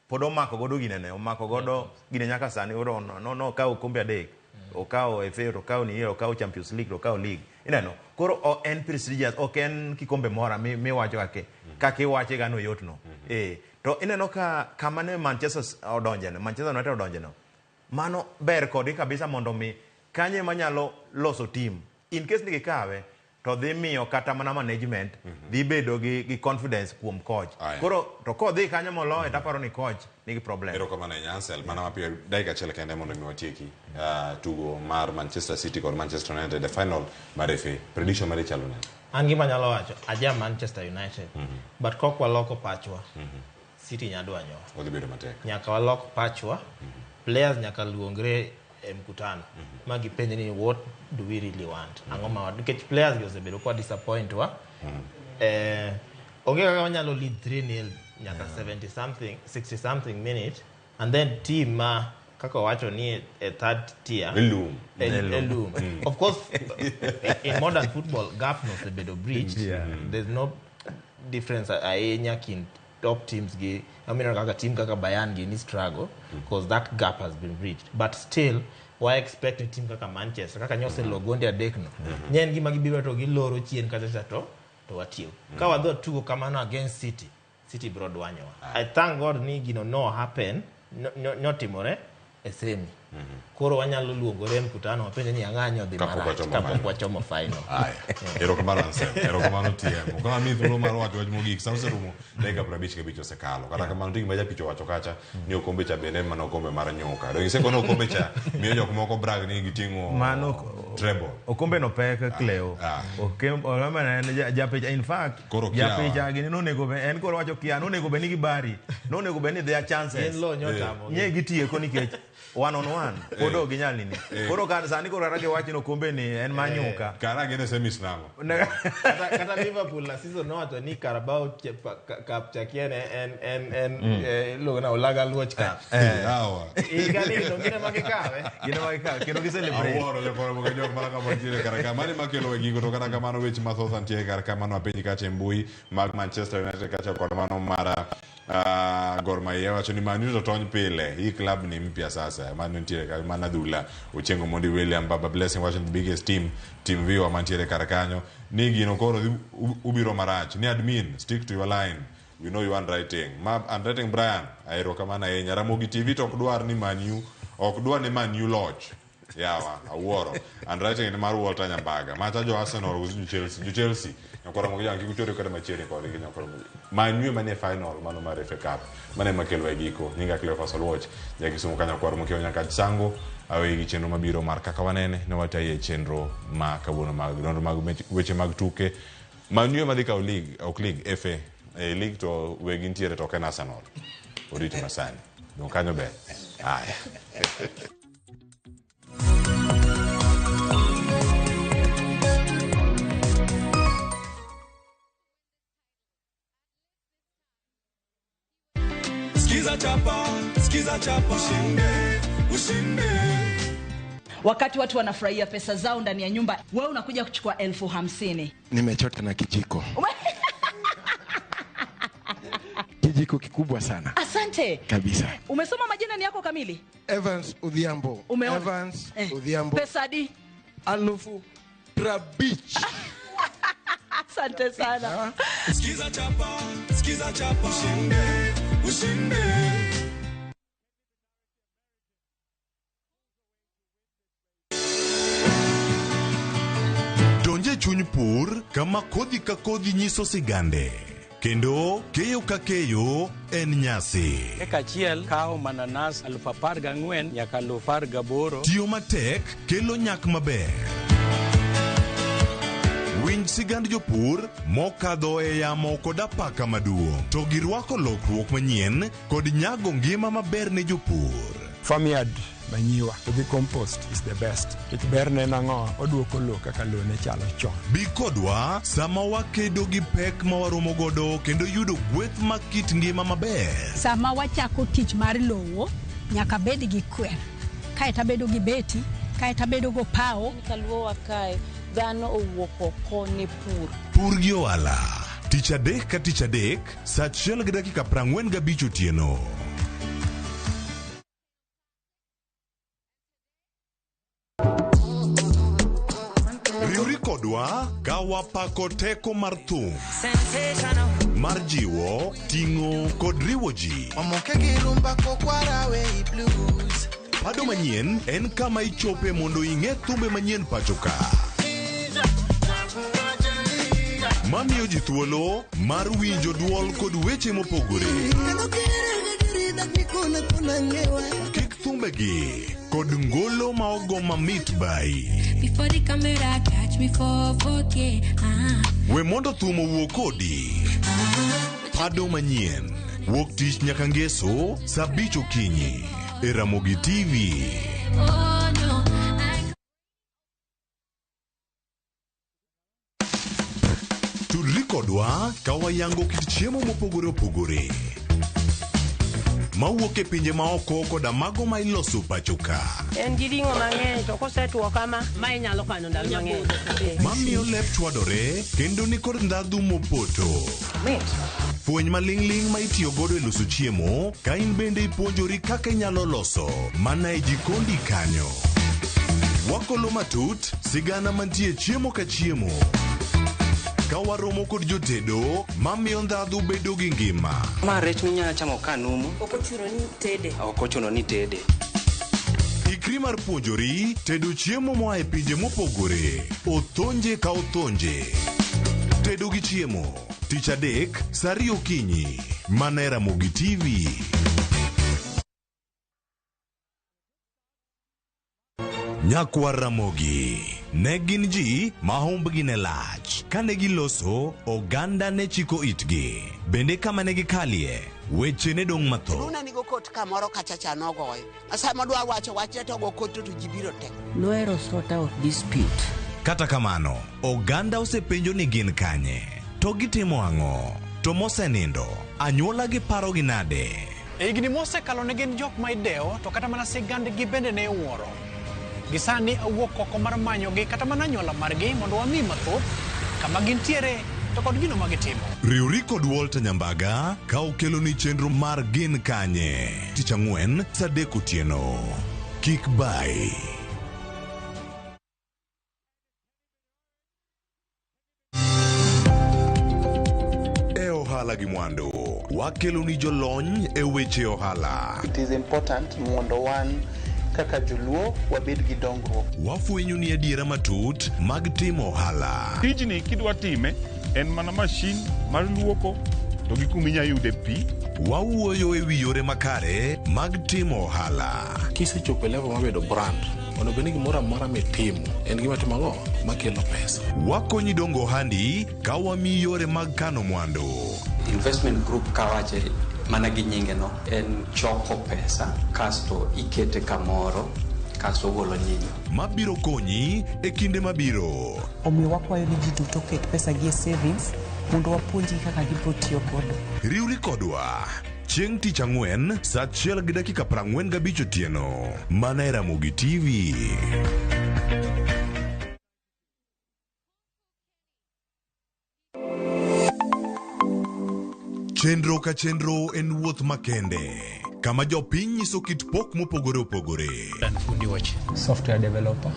pod omako godo ginene, omako godo gine nyaka sani. Koro no okawo okombe adek, okawo FA, to okawo ni, okawo Champions League, to okawo league. Ineno koro en prestigious, ok en kikombe mora miwacho kaka iwache ga noyot no. To ineno ka kama ne Manchester odonje no, Manchester United odonje no, mano ber kodgi kabisa mondo mi kanye manyalo loso team in case ni gikawe to dhi miyo kata mana management dhi bedo gi confidence kuom coach. Koro to kodhi kanyo moloye, taparo ni coach nigi problem.
Erokamano ahinya, Ansel. Mana mapiyo, dakika achiel kende mondo mi watieki tugo mar Manchester City kod Manchester United e final mar FA. Prediction mari chalo nade?
An gima anyalo wacho, aja Manchester United, but kok waloko pachwa, City nya dwanyowa.
Odhi bedo matek.
Nyaka walok pachwa, players nyaka luongre e mkutano ma gipenj ni what do we really want, ang'o ma, nikech players gi osebedo kwa disappoint wa. Onge kaka wanyalo lead 3-0 nyaka 70 something, 60 something minute, and then team ma kaka wacho ni e third tier
Elum.
E lum. Of course, in modern football gap no osebedo breached. There's no difference ahinya kind top teams gi, I mean, kaka team kaka Bayern gi ni struggle because that gap has been breached, but still wa expect ni team kaka Manchester, kaka nyose lo gonde adek no, nye en gima gibiro to giloro chien kacha cha to watieko. Ka wadhi tugo kamano against City, City biro dwanyowa. I thank God ni gino no happen, notimore e semi. Koro wanyalo luongore e mkutano wapenje ni ang'anyo dhi
Kapok
marach
wachomo
kapok
final.
Wachomo final.
Aya. Erokamano Ansel. Erokamano TM. Ok amiyi thuolo mar wacho wach mogik. Sa oserumo, dakika 55 osekalo. Kata kamano nitie gima japicha owacho kacha ni okombe cha bende en mana okombe mar nyuka. Donge isekone okombe cha miyo jok moko brag ni giting'o
Mano
treble.
Okombe no pek, Cleo. Okombe en japicha, in fact
Koro kiawa.
Japicha gini nonego be en koro wacho kia nonego be ni gibari nonego be ni their chances.
Gin lo nyotamo gi.
Nye gitieko nikech one on one pod ok ginyal nini. Koro ka sani koro kata giwacho ni okombe ni en manyuka.
Kara gin e semis nang'o?
Kata Liverpool la season nowacho ni Carabao Cup chakia ne en iluongo na Olaga Luoch Cup.
Yawa.
Higa ni to gin ema gikawe.
Gin ema gikawe kendo gi celebrate.
Awuoro jokoro moke jok mana kama ntiere kar ka. Mano ema kelo e giko, to kata kamano weche mathoth antie kar ka mano apenji kacha e mbui mag Manchester United kacha kod mano mar Gor Mahia wacho ni Man U to tony pile. Hii club ni mpya sasa. Mano nitiere ka mana Dhula Ochengo Mondi William Baba Blessing wacho ni the biggest team, team viewer mantiere kar kanyo ni gino koro ubiro marach ni admin stick to your line, we know you handwriting ma handwriting. Brian, erokamano ahinya. Ramogi TV to ok dwar ni Man U, ok dwar ni Man U loch. Yawa, awuoro handwriting ni mar Walter Nyambaga macha jo Arsenal koso jo Chelsea, jo Chelsea nyakwara mogi jang kik uchore kata machiegni kodgi. Nyakwara mogi Man U ema nie final mano mar FA Cup. Mano ema kelo e giko. Nyinga Cleophas Oluoch ja Kisumu ka nyakwar mokiewo nyaka Sango aweyi gi chenro mabiro mar kaka wanene ne watayi e chenro ma kawuono mag nonro mag weche mag tuke. Man U ema dhi kawo league, ok league, FA e league to wegi nitiere to ok en Arsenal orito masani dong kanyo ber. Aya.
Skiza chapa, skiza chapa, ushinde, ushinde.
Wakati watu wanafurahia pesa zao ndani ya nyumba, wewe unakuja kuchukua 50,000.
Nimechota na kijiko. Kijiko kikubwa sana.
Asante.
Kabisa.
Umesoma majina ni yako kamili?
Evans Odhiambo.
Umeona?
Evans Odhiambo.
Pesa di?
50,000.
Asante sana.
Skiza chapa, skiza chapa, ushinde, ushinde.
Donje chuny pur kama kodhi ka kodhi nyiso sigande kendo keyo ka keyo en nyasi.
Eka achiel kawo mananas 14,000 nyaka 18,000.
Tiyo matek kelo nyak maber. Winj sigand jopur mokadho e yamo kod apaka maduong' to girwako lokruok manyien kod nyago ngima maber ne jopur.
Farmyard manyiwa to gi compost is the best. Nikech berne en ang'o? Oduoko lowo kaka lowo ne chalo chon.
Bi kodwa sama wakedo gi pek ma waromo godo kendo yudo gweth mag kit ngima maber.
Sama wachako tich mar lowo, nyaka bed gi kwer. Kaeto abedo gi beti, kaeto abedo gopawo.
Kaluowa kae dhano owuok oko ne pur.
Pur gi ohala. Tich adek ka tich adek, saa achiel gi dakika 45 otieno. Riwri kodwa ka wapako teko mar thum mar jiwo, ting'o kod riwo ji.
Omoke gi rumba kokwara we blues.
Pado manyien en kama ichope mondo ing'e thumbe manyien pacho ka. Mamiyo ji thuolo mar winjo duol kod weche mopogore. Kik thumbegi kod ngolo ma ogo mamit bai.
Before the camera catch me for 4K. Ah.
We mondo thum owuo kodi. Pado manyien. Wuok tich nyaka ngeso saa 5 okinyi e Ramogi TV.
Oh no. I
Tudri kodwa ka wayango kit chiemo mopogore opogore mawuok e pinje maoko koda mago ma iloso pacho ka.
En gi ring'o mang'eny to kosetwo kama, ma inyalo kano ndalo mang'eny.
Mamiyo lep chwadore kendo nikod ndhadhu mopoto.
Mit.
Fweny maling'ling' ma itiyo godo e loso chiemo ka in bende ipuonjori kaka inyalo loso mana e jikondi kanyo. Wakolo matut sigana mantie chiemo ka chiemo. Ka waromo kod jotedo mamiyo ndhadhu bedo gi ngima.
Ma rech minyalo chamo ka numu.
Ok ochuno ni tede.
Ok ochuno ni tede.
Ikri mar puonjori tedo chiemo moa e pinje mopogore. Othonje ka othonje. Tedo gi chiemo. Tich adek, saa 2 okinyi. Mana e Ramogi TV. Nyakwar Ramogi ne gin ji ma humbgi ne lach. Kane giloso, oganda ne chiko itgi. Bende kama ne gikalie, weche ne dong' mathoth.
Luna nigo kot kamoro kacha cha nogoyo. Sama dwa wacho wachne to go kot to ji biro te.
Nohero sort out dispute.
Kata kamano, oganda osepenjo ni gin kanye, to gitimo ang'o, to mosenindo, anyuola gi parogi nade?
E higni mosekalo ne gin jok ma idewo to kata mana sigandgi bende ne iwuoro. Gi sani awuok oko mar manyogi kata mana anyuola margi mondo wang'i mathoth kama gintiere to kod gino ma gitimo.
Riwri kod Walter Nyambaga ka okeloni chenro mar Gin Kanye tich ang'wen saa 3 otieno. Kik bai. E ohala gi mwandu, wakeloni jolony e weche ohala.
It is important mondo wan kaka joluo wabed gi dongruok.
Wafwenyo ni adiera matut mag timo ohala.
Tijni kidwa time en mana mashin mar luoko to gi kuma inya yude pi.
Wawuoyo e wi yore makare mag timo ohala.
Kisechopo e level mar bedo brand, onego bed ni gimoro amora mitimo en gima timo ang'o makelo pesa.
Wakonyi dongo ohandi ka wamiyi yore mag kano mwandu.
Investment group kawache mana gi nyinge no en choko pesa kasto ikete kamoro kasto ogolo nyinyo.
Mabiro konyi e kinde mabiro.
Omiyo wakwayo ni ji duto oket pesa gi e savings mondo wapuonjgi kaka gibiro tiyo godo.
Riwri kodwa chieng' tich ang'wen saa 1:45 otieno mana e Ramogi TV. Chenro ka chenro en wuoth makende kama jopiny nyiso kit pok mopogore opogore.
Software developer.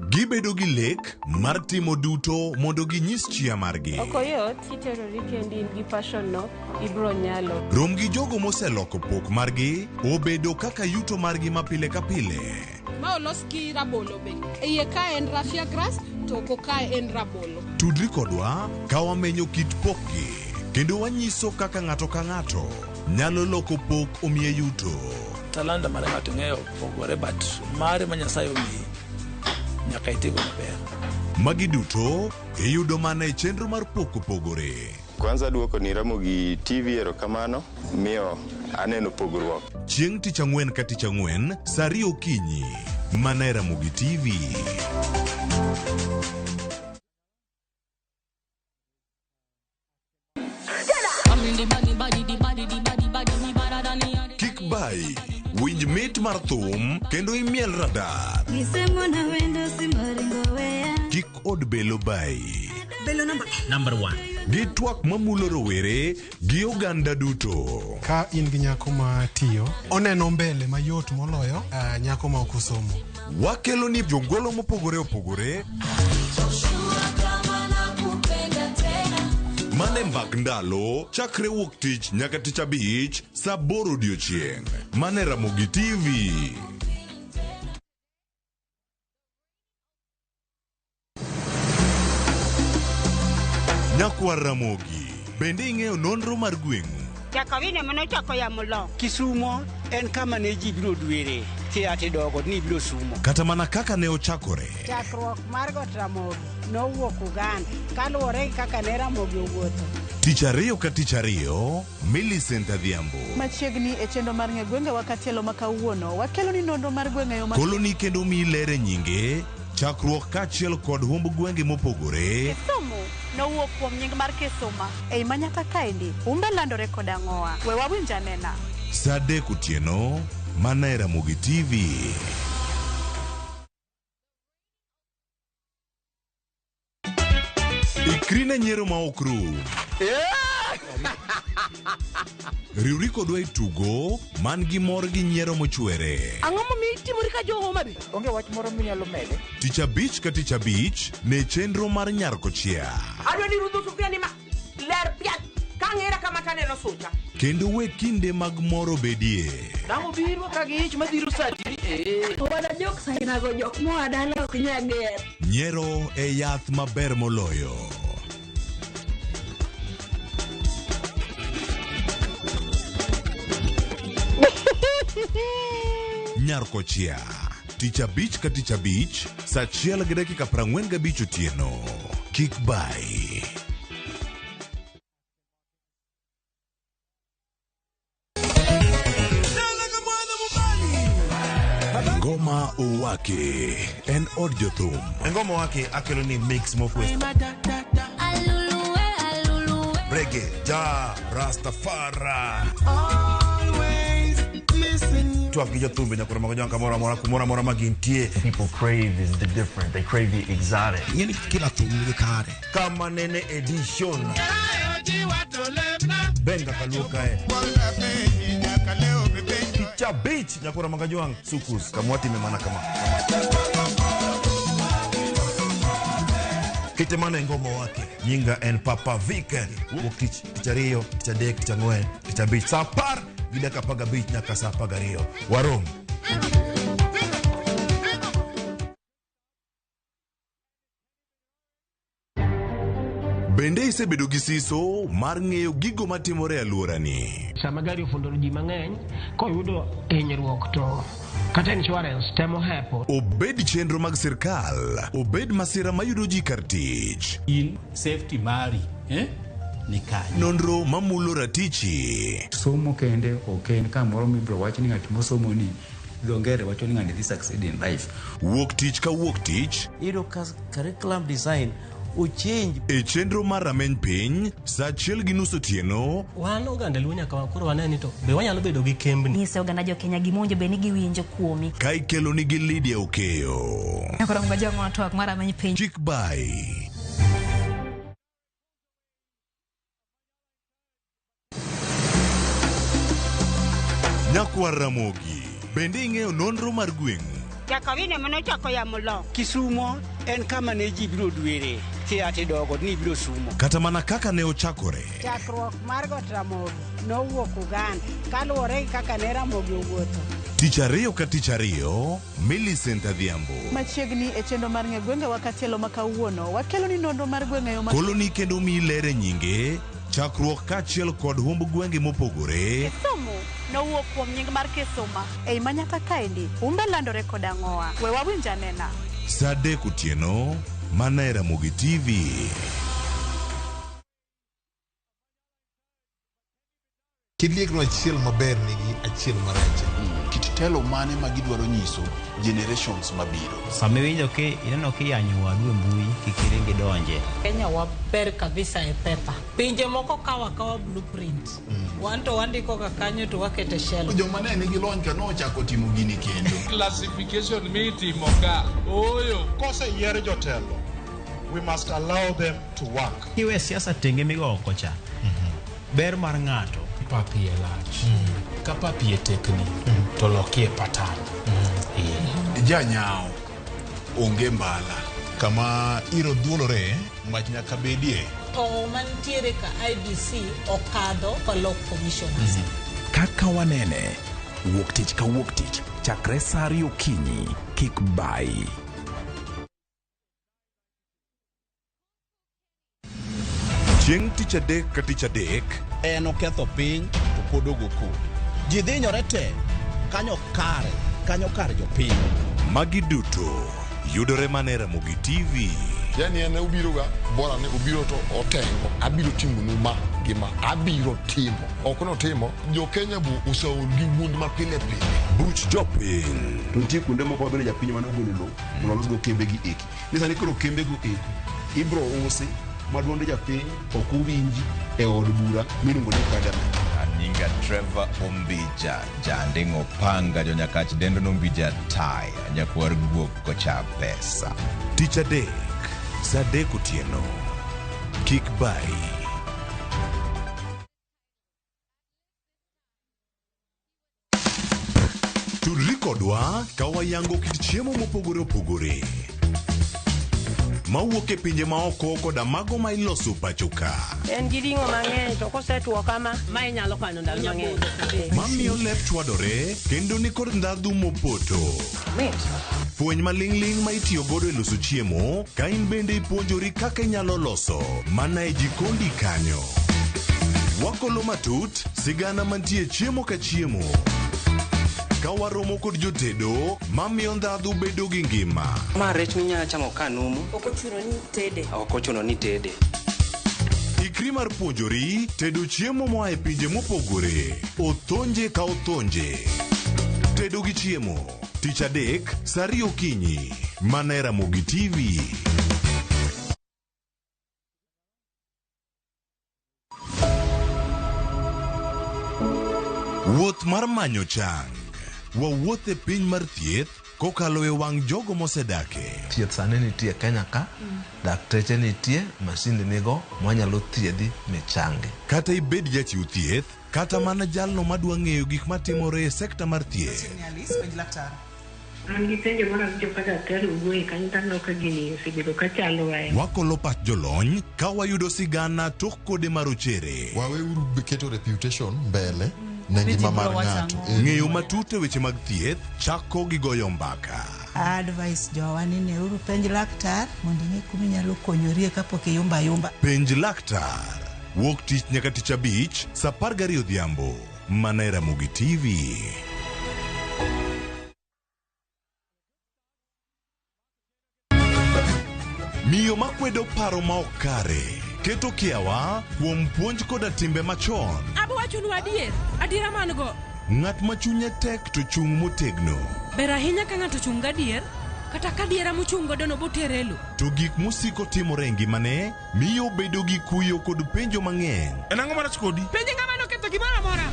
Gibedo gi lek mar timo duto mondo ginyis chia margi.
Ok oyot kiterori kendi in gi passion no ibro nyalo.
Rom gi jogo moseloko pok margi obedo kaka yuto margi ma pile ka pile.
Ma olos gi rabolo be. E iye ka en raffia grass to oko kae en rabolo.
Tudri kodwa ka wamenyo kit pokgi kendo wanyiso kaka ng'ato ka ng'ato nyalo loko pok omiye yuto.
Talanta mar ng'ato ing'eyo pogore but mare ma Nyasaye omiyi nyaka itigo maber.
Magi duto iyudo mana e chenro mar Pok Opogore.
Kwanza duoko ni Ramogi TV erokamano miyo aneno pogruok.
Chieng' tich ang'wen ka tich ang'wen sa 2 okinyi mana e Ramogi TV. Kik bayi, winj mit mar thum kendo imiel radar. Kik od belo bayi.
Belo namba
Number 1. Gi twak mamulo rowere gi oganda duto.
Ka in gi nyako ma tiyo, oneno mbele mayot moloyo nyako ma ok osomo.
Wakelo ni jongolo mopogore opogore mane mbak ndalo chakre wuok tich nyaka tich abich saa 8 odiochieng' mane Ramogi TV. Nyakwar Ramogi, bende ing'eyo nonro mar gweng'u?
Jakawine manochako yamo lo.
Kisumo en kama ne ji biro dwere kia tidogo ni biro sumo.
Kata mana kaka ne ochakore.
Chakruok mar got Ramogi nowuok Uganda kaluwore gi kaka ne Ramogi owuotho.
Tich ariyo ka tich ariyo, Millicent Adhiambo.
Machiegni e chenro mar ng'e gwengewa katielo ma kawuono, wakelo ni nonro mar gwenge yo ma
Koloni kendo miyi ler e nyinge, chakruok kaachiel kod humb gwenge mopogore.
Kisumu nowuok kuom nying mar Kisuma. Ei manyaka kaendi, humbe landore kod ang'owa. We wawinj anena.
Saa 3 otieno, mana e Ramogi TV. Ikri ne nyiero ma ok rum. Riwri kodwa e tugo man gi mor gi nyiero mochwere.
Ang'o momiyo itimori ka jo Homa Bay?
Onge wach moro minyalo mede?
Tich abich ka tich abich ne chenro mar Nyar Kochia.
Adwa ni rudho sufuria ni ma ler piat ka ng'era kama taneno sucha.
Kendo we kinde mag mor obedie.
Dang' obiro ka gi ich madhiro sati.
Wana jok sainago jok moa dala ok nyal ger.
Nyiero e yath maber moloyo. Nyar Kochia. Tich abich ka tich abich, saa 1:45 otieno. Kik bayi. Ngoma Owake en od jothum.
Ngoma Owake akelo ni mix mokwe. Reggae, ja, Rastafari. Twak gi jothumbe nyaka romo gi kamoro amora kumoro amora ma gintie.
People crave is the different. They crave the exotic.
Ing'eni kila thum nigi kare. Kama nene edition. Benga kaluo kae. Tich abich nyaka romo gi jwang' sukus kamwatime mana kama. Kete mana e Ngoma Owake. Nyinga en Papa Vic. Wuok tich, tich ariyo, tich adek, tich ang'wen, tich abich. Saa 10:15 nyaka saa 12. Warom.
Bende isebedo gi siso mar ng'eyo gigo matimore e alworani?
Sama gari ofundo ji mang'eny, koyudo hinyruok to kata insurance temo hepo.
Obed chenro mag sirkal, obed masira mayudo ji kar tich.
In safety mari, ni kanye?
Nonro mamulo ratichi.
Somo kende ok en kamoro mibiro wach ni ng'at mosomo ni dho ngere wacho ni ng'ani dhi succeed in life.
Wuok tich ka wuok tich.
Iyudo ka curriculum design ochange.
E chenro mar rameny piny, saa 1:30 otieno.
Wan oganda Luo nyaka koro wane ni to be wanyalo bedo gi kembni.
Nyise oganda jo Kenya gima owinjo bed ni giwinjo kuomi.
Ka ikelo nigi Lydia Okeyo.
Nyakoro mga twak mar rameny piny.
Chik bai. Nyakwar Ramogi, bende ing'eyo nonro mar gweng'u?
Jakawine manochako yamo lo.
Kisumo en kama ne ji biro dwere kia tidogo ni biro sumo.
Kata mana kaka ne ochakore.
Chakruok mar got Ramogi nowuok Uganda kaluwore gi kaka ne Ramogi owuotho.
Tich ariyo ka tich ariyo, Millicent Adhiambo.
Machiegni e chenro mar ng'e gwengewa katielo ma kawuono, wakelo ni nonro mar gwenge yo ma
Koloni kendo miyi ler e nyinge, chakruok kaachiel kod humb gwenge mopogore.
Kisumu nowuok kuom nying mar Kisuma. Ei manyaka kaendi, humbe landore kod ang'owa. We wawinj anena.
Saa 3 otieno, mana e Ramogi TV.
Kiliegno achiel maber nigi achiel marach.
Kit telo mane ma gidwaro nyiso generations mabiro.
Sama iwinjo ki ineno kiyanyo wadu e mbui kik iring idonje.
Kenya waber kabisa e paper. Pinje moko kawo akawa blueprint. Wan to wandiko ga kanyo to wakete shelf.
Joma ne nigi lony ka nochako timo gini kendo.
Classification mitimo ka oyo
koseyier jotelo we must allow them to work.
Kiwe siasa tenge migo oko cha. Ber mar ng'ato.
Pap iye lach. Ka pap iye tekni to lokie patan.
Janyao onge mbala.
Kama iro dhuolore mach nyaka bedie.
To mantiere ka IBC okadho kolok commissioners.
Kaka wanene, wuok tich ka wuok tich chakre saa ariyo okinyi kik bayi.
Chieng' tich adek ka tich adek
En oketho piny to pod ogo koko. Ji dhinyore te kanyo kare, kanyo kar jopiny.
Magi duto yudore mana e Ramogi TV.
Yani en obiro ga bora ni obiro to otengo abiro timonu ma gi ma abiro timo ok notimo jo Kenya bu oseol gi wuond ma pile pile.
Buch jopiny.
To nitie kuonde moko mabende japiny mane ogolo lowo mondo olosgo kembe gi eki. Ni sani koro kembe go eko ibro usi ma duond japiny ok owinji e od bura miluongo ni parliament.
Anyinga Trevor Ombija, janding'o panga jonyakach dendo nombija taya, nyakwar guok kocha pesa.
Tich adek, saa 3 otieno. Kik bayi. Tudri kodwa ka wayango kit chiemo mopogore opogore mawuok e pinje maoko koda mago ma iloso pacho ka.
En gi ring'o mang'eny to kosetuo kama ma inyalo kano ndalo mang'eny.
Mamiyo lep chwadore kendo nikod ndhadhu mopoto. Fweny maling'ling' ma itiyo godo e loso chiemo ka in bende ipuonjori kaka inyalo loso mana e jikondi kanyo. Wakolo matut sigana mantie chiemo ka chiemo. Ka waromo kod jotedo mamiyo ndhadhu bedo gi ngima.
Ma rech minyalo chamo ka numu.
Ok ochuno ni tede.
Ok ochuno ni tede.
Ikri mar puonjori tedo chiemo moa e pinje mopogore. Othonje ka othonje. Tedo gi chiemo. Tich adek, saa 2 okinyi. Mana e Ramogi TV. Wuoth mar manyo chang. Wawuoth e piny mar thieth kokalo e wang' jogo mosedake.
Thieth sani nitie Kenya ka, dakteche nitie, masinde nigo mwanyalo thiedhi michangi.
Kata ibed jachiw thieth, kata mana jalno madwa ng'eyo gik matimore e sekta mar thieth.
An gi penjo mar awinjo ka daktari owuoye kanyo to aneno ka gini osebedo ka chando ahinya.
Wakolo pach jolony ka wayudo sigana tok kode marochere.
Waweuru keto reputation mbele ne ngima mar ng'ato.
Ng'eyo matut e weche mag thieth chako gi goyo mbaka.
Advice jowa ni neuru penj laktar mondo ing'e kuma inyalo konyorie kapok iyumba ayumba.
Penj laktar. Wuok tich nyaka tich abich saa 12 odhiambo. Mana e Ramogi TV. Miyo makwedo paro ma ok kare keto kiawa kuom puonj koda timbe machon.
Abo wachonu adier, adiera man go.
Ng'at ma chunye tek to chung' motegno.
Ber ahinya ka ng'ato chung' gadier, kata ka adiera mochung' godo no botere e lo.
To gik mosiko timore e ngimane miyo obedo gi kuyo kod penjo mang'eny.
En ang'o marach kodi?
Penje ng'ama noketho gimoro amora.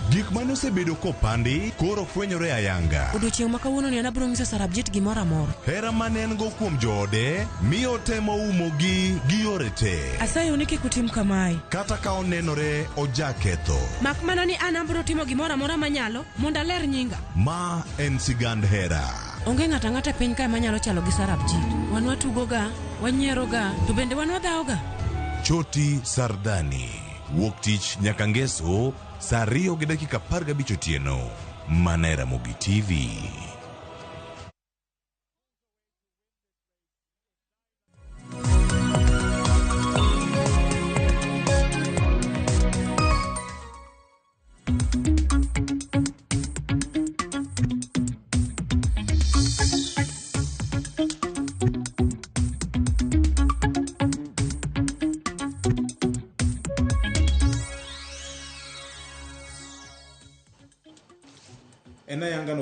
Gik mane osebedo kopandi koro fwenyore ayanga.
Odiochieng' ma kawuono ni an abiro nyiso Sarabjit gimoro amora.
Hera mane en go kuom joode miyo otemo umogi gi yore te.
Asayo ni kik utim kamae.
Kata ka onenore ojaketho.
Mak mana ni an abiro timo gimoro amora manyalo mondo aler nyinga.
Ma en sigand hera.
Onge ng'ato ang'ata e piny kae manyalo chalo gi Sarabjit. Wan watugoga, wanyieroga, to bende wan wadhawoga.
Choti Sardani. Wuok tich nyaka ngeso saa 2:15 otieno. Mana e Ramogi TV.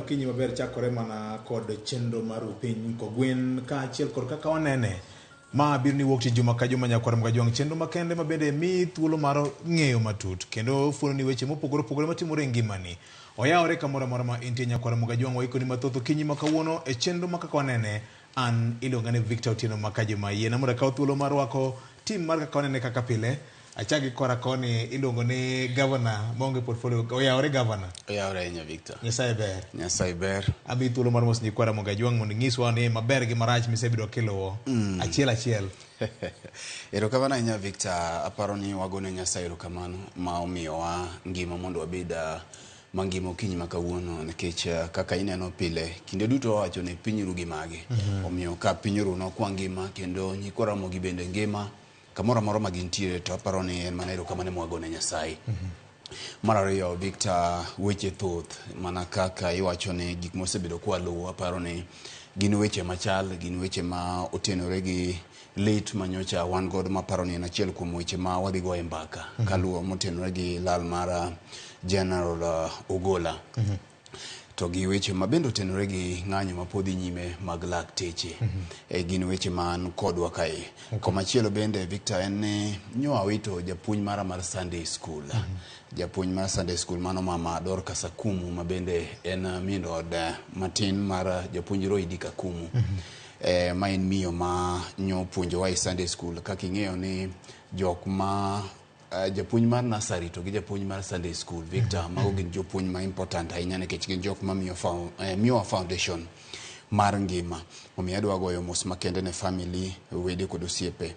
okinyi maber chakore mana kod chenro mar Upiny Kogwen kaachiel kod kaka wanene. Ma biro ni wuok tich juma ka juma nyakwar Mgajwang' chenro makende ma bende miyi thuolo mar ng'eyo matut kendo fuononi weche mopogore opogore matimore e ngimani. Oyawore kamoro amora ma intie nyakwar Mgajwang' waikoni mathoth okinyi ma kawuono e chenro ma kaka wanene. An iluonga ni Victor Otieno Makajuma. Yiena mondo akaw thuolo mar rwako tim mar kaka wanene kaka pile. Achak gi kora koni iluongo ni gavana maonge portfolio. Oyawore gavana.
Oyawore ahinya Victor.
Nyasaye ber.
Nyasaye ber.
Amiyi thuolo mar mos nyikwa Ramogi Ajwang' mondo inyiswa ni maber gi marach misebedo kiluwo. Achiel achiel.
Erokamano ahinya Victor. Aparo ni wagone Nyasaye erokamano ma omiyowa ngima mondo wabed mangima okinyi ma kawuono nikech kaka ineno pile kinde duto wawacho ni piny ru gi mage. Omiyo ka piny oru nokwa ngima kendo nyikwa Ramogi bende ngima kamoro amora ma gintiere to aparo ni en mana erokamano ema wagone Nyasaye. Mar ariyo Victor, weche thoth mana kaka iwacho ni gik mosebedo kwaluwo aparo ni gin weche machal, gin weche ma otenore gi lit manyocha wan godo maparo ni en achiel kuom weche ma wadhi goyo e mbaka kaluwo motenore gi lal mar General Ogola. To gi weche ma bende otenore gi ng'anyo ma pod dhi nyime mag lakteche. Gin weche man kodwa kae. Komachielo bende Victor en ni nyo awito japuonj mara mar Sunday school. Japuonj mar Sunday school mano mama Dorcas Akumu ma bende en min od matin mar japuonj Roy Dick Akumu. Ma en miyo ma nyo puonjowa e Sunday school kaka ing'eyo ni jok ma japuonj mar nursery to gi japuonj mar Sunday school Victor, mago gin jopuonj ma important ahinya nikech gin jok ma miyowa foundation mar ngima. Omiyo adwa goyo mos makende ne family, wede kod osiepe.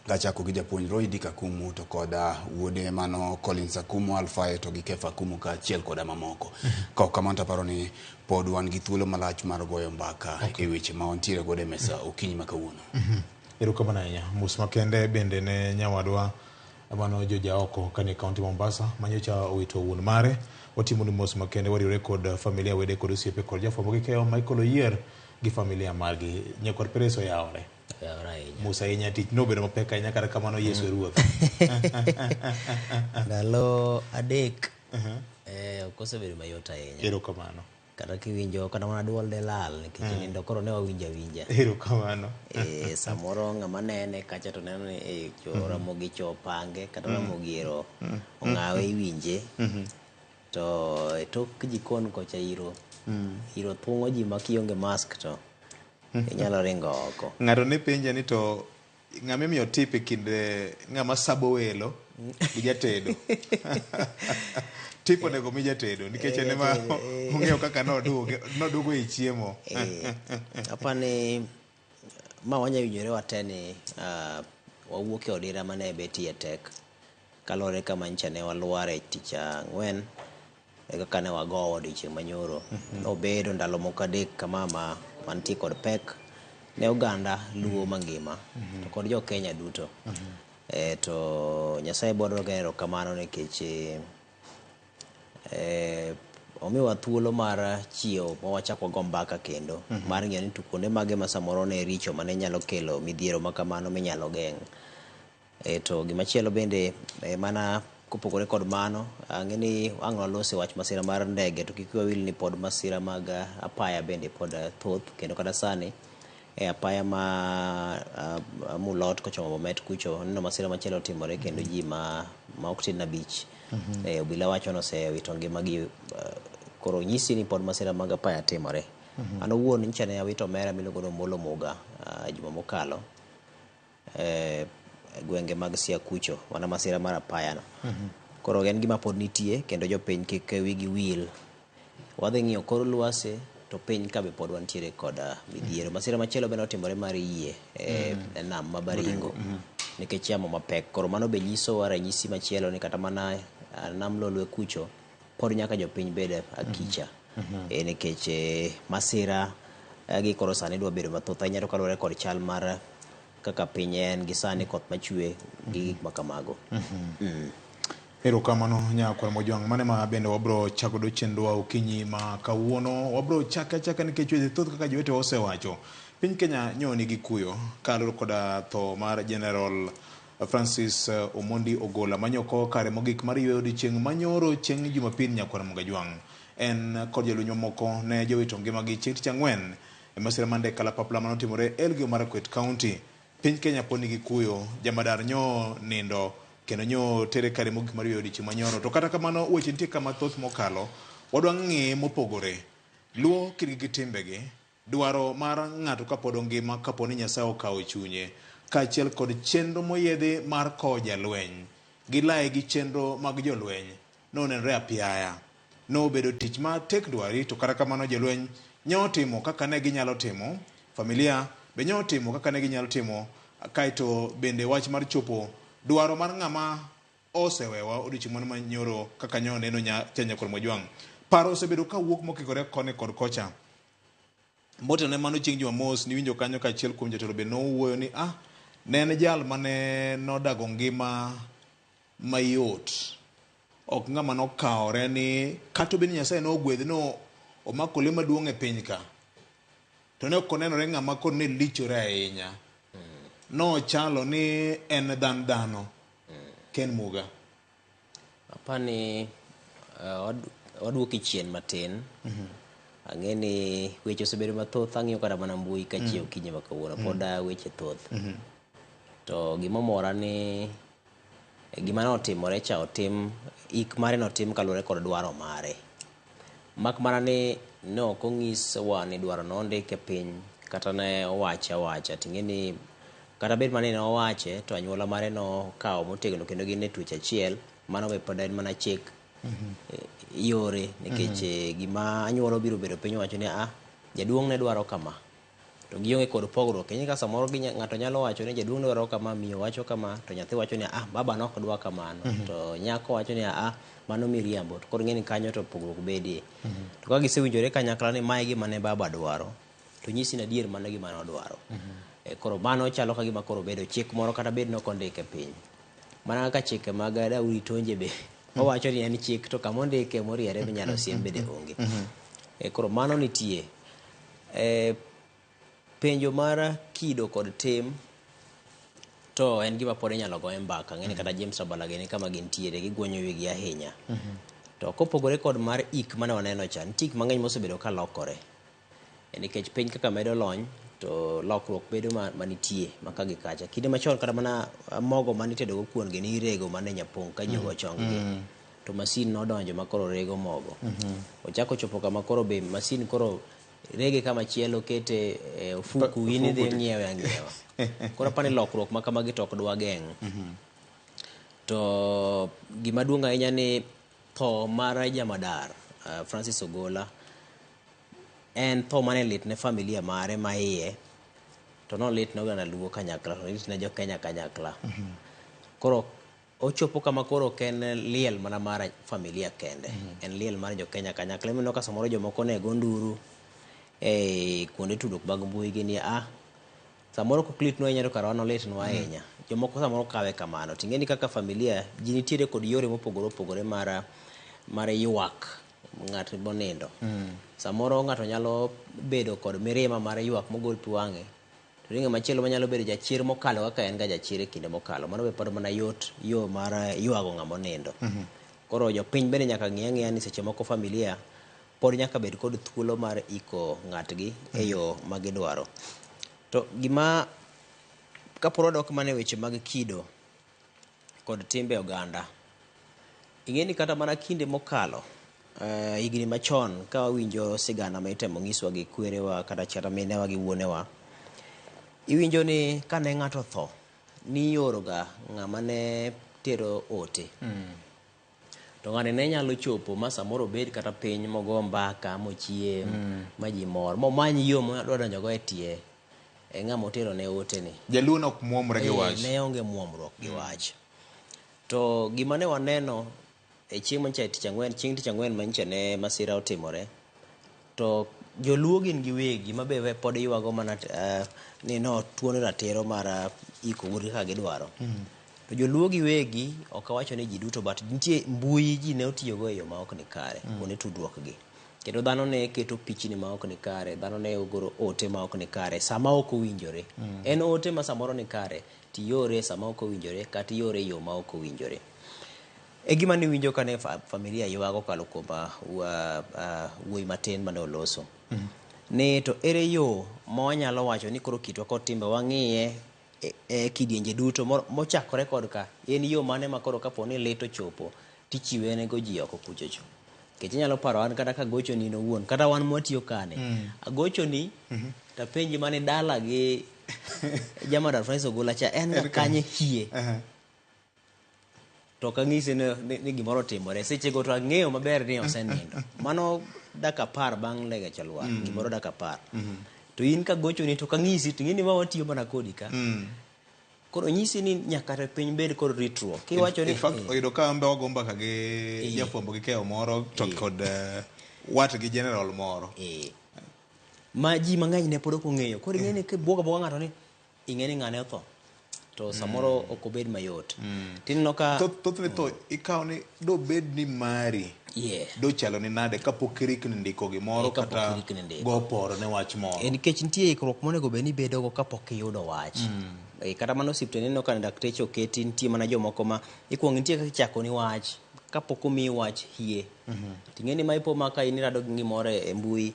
Kachako gi japuonj Roy Dick Akumu to koda wuode mano Collins Akumu, Alfayo to gi Kefa Akumu kaachiel koda mamoko. Ka ok kamano to aparo ni pod wan gi thuolo malach mar goyo mbaka e weche ma wantiere godo e mesa okinyi ma kawuono.
Erokamano ahinya. Mos makende bende ne nyawadwa mano jojaoko kanie kaunti Mombasa manyocha owito wuon mare. Watimo ni mos makende wariwore kod familia wede kod osiepe kod jafwambo gi keyo Michael Oyier gi familia margi. Nyakwar Peres oyawore.
Oyawore ahinya.
Mos ahinya tich nobedo mapek ahinya kata kamano Yesu e ruoth.
Ndalo adek ok osebedo mayot ahinya.
Erokamano.
Kata kiwinjo kata mana duol de lal nikech nindo koro ne wawinjo awinja.
Erokamano.
Samoro ng'ama nene kacha to neno ni cho Ramogi cho opange kata Ramogi ero ong'awe iwinje. To e tok jikon kocha iro iro thung'o ji ma kionge mask to inyalo ringo oko.
Ng'ato ne penja ni to ng'ama imiyo tip e kind ng'ama sabo welo gi jatedo. Tip onego mi jatedo nikech en ema ong'eyo kaka noduogo e chiemo.
Apani ma wanya winjore wate ni wawuok e odira mane betie tek kaluwore kama nyicha ne walware tich ang'wen e kaka ne wagowo odiochieng' manyoro. Nobedo ndalo moko adek kama ma mantie kod pek ne oganda luo mangima to kod jo Kenya duto. To Nyasaye biro erokamano nikech omiwa thuolo mar chiewo ma wachak wago mbaka kendo mar ng'eyo ni to kuonde mage ma samoro ne richo mane nyalo kelo midhiero ma kamano minyalo geng'. To gimachielo bende mana kopogore kod mano, ang'e ni ang' walose wach masira mar ndege to kik wiwa wil ni pod masira mag apaya bende pod thoth kendo kata sani e apaya ma Mulot kochomo Bomet kucho neno masira machielo otimore kendo ji ma ok tin abich. Obila wacho ni osewito ngimagi koro nyisi ni pod masira mag apaya timore. An owuon nyicha ne awito omera miluongo ni Omolo Muga juma mokalo gwenge mag Siakucho mana masira mar apaya no. Koro en gima pod nitie kendo jopiny kik wigi wil. Wadhi ng'iyo kor lwasi to piny ka be pod wantiere kod midhiero. Masira machielo bende otimore mar yie e nam ma Baringo nikech yamo mapek. Koro mano be nyisowa ranyisi machielo ni kata mana nam Lolwe kucho pod nyaka jopiny bed akicha. Nikech masira gi koro sani dwa bedo mathoth ahinya to kaluwore kod chal mar kaka piny en gi sani koth machwe gi gik ma kamago.
Erokamano nyakwar Mojwang', mano ema bende wabro chako godo chenrowa okinyi ma kawuono. Wabro chake achaka nikech weche thoth kaka jowetewa osewacho. Piny Kenya nyo nigi kuyo kaluwore koda tho mar General Francis Omondi Ogola manyoko kare mogik mar yweyo odiochieng' manyoro chieng' Jumapil nyakwar Mojwang'. En kod jolweny mamoko ne jowito ngimagi chieng' tich ang'wen e masira mar ndek kalapapla manotimore Elgeyo Marakwet County. Piny Kenya pod nigi kuyo, jamadar nyo nindo kendo nyo tere kare mogik mar yweyo odiochieng' manyoro. To kata kamano weche nitie ka mathoth mokalo, wadwa ng'iye mopogore. Luo kitgi gi timbegi, dwaro mar ng'ato kapod ongima kapo ni Nyasaye okawo chunye, kaachiel kod chenro moyiedhi mar kowo jalweny gi laye gi chenro mag jolweny nonenore apiaya. Nobedo tich ma tek dwari to kata kamano jolweny nyo otimo kaka ne ginyalo timo, familia be nyo otimo kaka ne ginyalo timo kaeto bende wach mar chopo dwaro mar ng'ama osewewa odiochieng' mano manyoro kaka nyo neno Nyakwar Mojwang'. Paro osebedo ka wuok mokikore koni kod kocha. Motelo ne mano chieng' Jumamos niwinjo kanyo ka achiel kuom jotelo be nowuoyo ni ne en jal mane nodago ngima mayot. Ok ng'ama nokawore ni kata obedo ni Nyasaye nogwedhe no omako le maduong' e piny ka, to ne ok onenore ng'ama koro ne lichore ahinya. Nochalo ni en dhan dhano. Ken Muga.
Apani waduoki chien matin. Ang'e ni weche osebedo mathoth, ang'iyo kata mana mbui ka chiew kinyi ma kawuono, pod weche thoth. To gimomora ni gima notimore cha otim, ik mare notim kaluwore kod dwaro mare. Mak mana ni ne ok onyiswa ni dwaro nondike piny kata ne owache awacha. Ting'e ni kata bed mana ni ne owache to anyuola mare nokawo motegno kendo gin e twech achiel, mano be pod en mana chik yore nikech gima anyuola obiro bedo piny owacho ni jaduong' ne dwaro kama. To gionge kod pogruok. Ing'e ka samoro ng'ato nyalo wacho ni jaduong' ne dwaro kama, miyo wacho kama, to nyathi wacho ni baba ne ok dwa kamano. To nyako wacho ni mano miriambo. To koro ing'e ni kanyo to pogruok bedie. To ka gisewinjore kanyakla ni mae gima ne baba dwaro, to nyisi ni adier mano gima nodwaro. Koro mano chalo ka gima koro bedo chik moro kata bed ni ok ondike piny. Mana kaka chike mag Daudi Tonje be, owacho ni en chik to kama ondike moriere minyalo siem bende onge. Koro mano nitie. Penjo mar kido kod tim to en gima pod inyalo goye mbaka. Ang'e ni kata James Abala gini kama gintiere, gigwonyo wigi ahinya. To kopogore kod mar ik mane waneno cha, nitie gik mang'eny mosebedo ka lokore. Nikech piny kaka medo lony, to lokruok bedo manitie maka gi kacha. Kinde machon kata mana mogo manitedo go kuon gi nirego mana e nyapong' ka ji ogo chong gi. To masin nodonjo ma koro rego mogo. Ochako chopo kama koro be masin koro rege kama chielo kete ofuku, in idhi ng'iewe ang'iewa. Koro apani lokruok ma kamagi to ok dwa geng'. To gima duong' ahinya ni tho mar jamadar Francis Ogola en tho mane lit ne familia mare ma iye, to nolit ne oganda Luo kanyakla, to nolit ne jo Kenya kanyakla. Koro ochopo kama koro ok en liel mana mar familia kende, en liel mar jo Kenya kanyakla. Ineno ka samoro jomoko ne go nduru e kuonde tudruok mag mbui gi ni samoro kok litnwa ahinya to kara wan olitnwa ahinya. Jomoko samoro kawe kamano. Ting'e ni kaka familia ji nitiere kod yore mopogore opogore mar ywak ng'at monindo. Samoro ng'ato nyalo bedo kod mirima mar ywak mogol pi wang'e. To ng'ama machielo manyalo bedo jachir mokalo kaka en ga jachir e kinde mokalo. Mano be pod mana yot yo mar ywago ng'ama onindo. Koro jopiny bende nyaka ng'i ang'iya ni seche moko familia pod nyaka bed kod thuolo mar iko ng'atgi e yo ma gidwaro. To gima kapod wadok mana e weche mag kido kod timbe oganda, ing'e ni kata mana kinde mokalo, higni machon ka wawinjo sigana ma itemo nyiswa gi kwerewa kata minewa gi wuonewa, iwinjo ni kane ng'ato otho, nioroga ng'ama ne tero ote. To ng'ani ne nyalo chopo ma samoro obed kata piny mogo mbaka mochiem ma ji mor, momany yo modwa donjogo e tie e ng'ama otero ne ote ni.
Jaluo ne ok muomre gi wach.
Ne onge muomruok gi wach. To gima ne waneno e chieng' mancha tich ang'wen, chieng' tich ang'wen mancha ne masira otimore, to joluo gin giwegi ma be pod ywago mana ni no tuono ratiro mar iko wuodgi kaka gidwaro. To joluo giwegi ok awacho ni ji duto, but nitie mbui ji ne otiyogo e yo ma ok ni kare kuonde tudruok gi. Kendo dhano ne keto pichni ma ok ni kare, dhano ne ogoro ote ma ok ni kare sama ok owinjore. En ote ma samoro ni kare, tiyore sama ok owinjore kata iyore e yo ma ok owinjore. E gima niwinjo kane familia ywago kokalo kuom wuoyi matin mane oloso. Ni to ere yo ma wanyalo wacho ni koro kitwa kod timbe wang'iye e kidienje duto mochakore kod ka en yo mane ma koro kapo ni lit ochopo tichiwe nego ji oko kuchocho. Nikech inyalo paro an kata kagochoni in owuon kata wan mwatiyo kane agochoni tapenji mane dala gi Jamadar Francis Ogola cha en ga kanye hie. To ok ang'isi ni gimoro otimore. Sechego to ang'eyo maber ni osenindo. Mano dakika 10 bang' ndege cha lwar. Gimoro dakika 10. To in kagochoni to ok ang'isi to ing'e ni ma watiyo mana kodi ka. Koro nyisi ni nyaka to piny bed kod ritruok. Kiwacho ni
In fact, oyudo ka an be wago mbaka gi jafwambo gi keyo moro to kod wat gi general moro.
Ma ji mang'eny ne pod ok ong'eyo. Koro ing'e ni kibwogo abwoga ng'ato ni ing'e ni ng'ane otho. To samoro ok obed mayot. Tineno ka
Thothne to ikawo ni dobed ni mari. Dochalo ni nade kapok irikni ndiko gimoro
Kapok
kata
irikni ndiko.
go poro ne wach moro.
Nikech nitie ikruok monego bed ni ibedogo kapok iyudo wach. Kata mana osiptende ineno ka dakteche oketi nitie mana jomoko ma ikuongo nitie kaka ichako ni wach kapok omiyi wach hie. Ting'e ni ma ipo ma ka in irado gi gimoro e mbui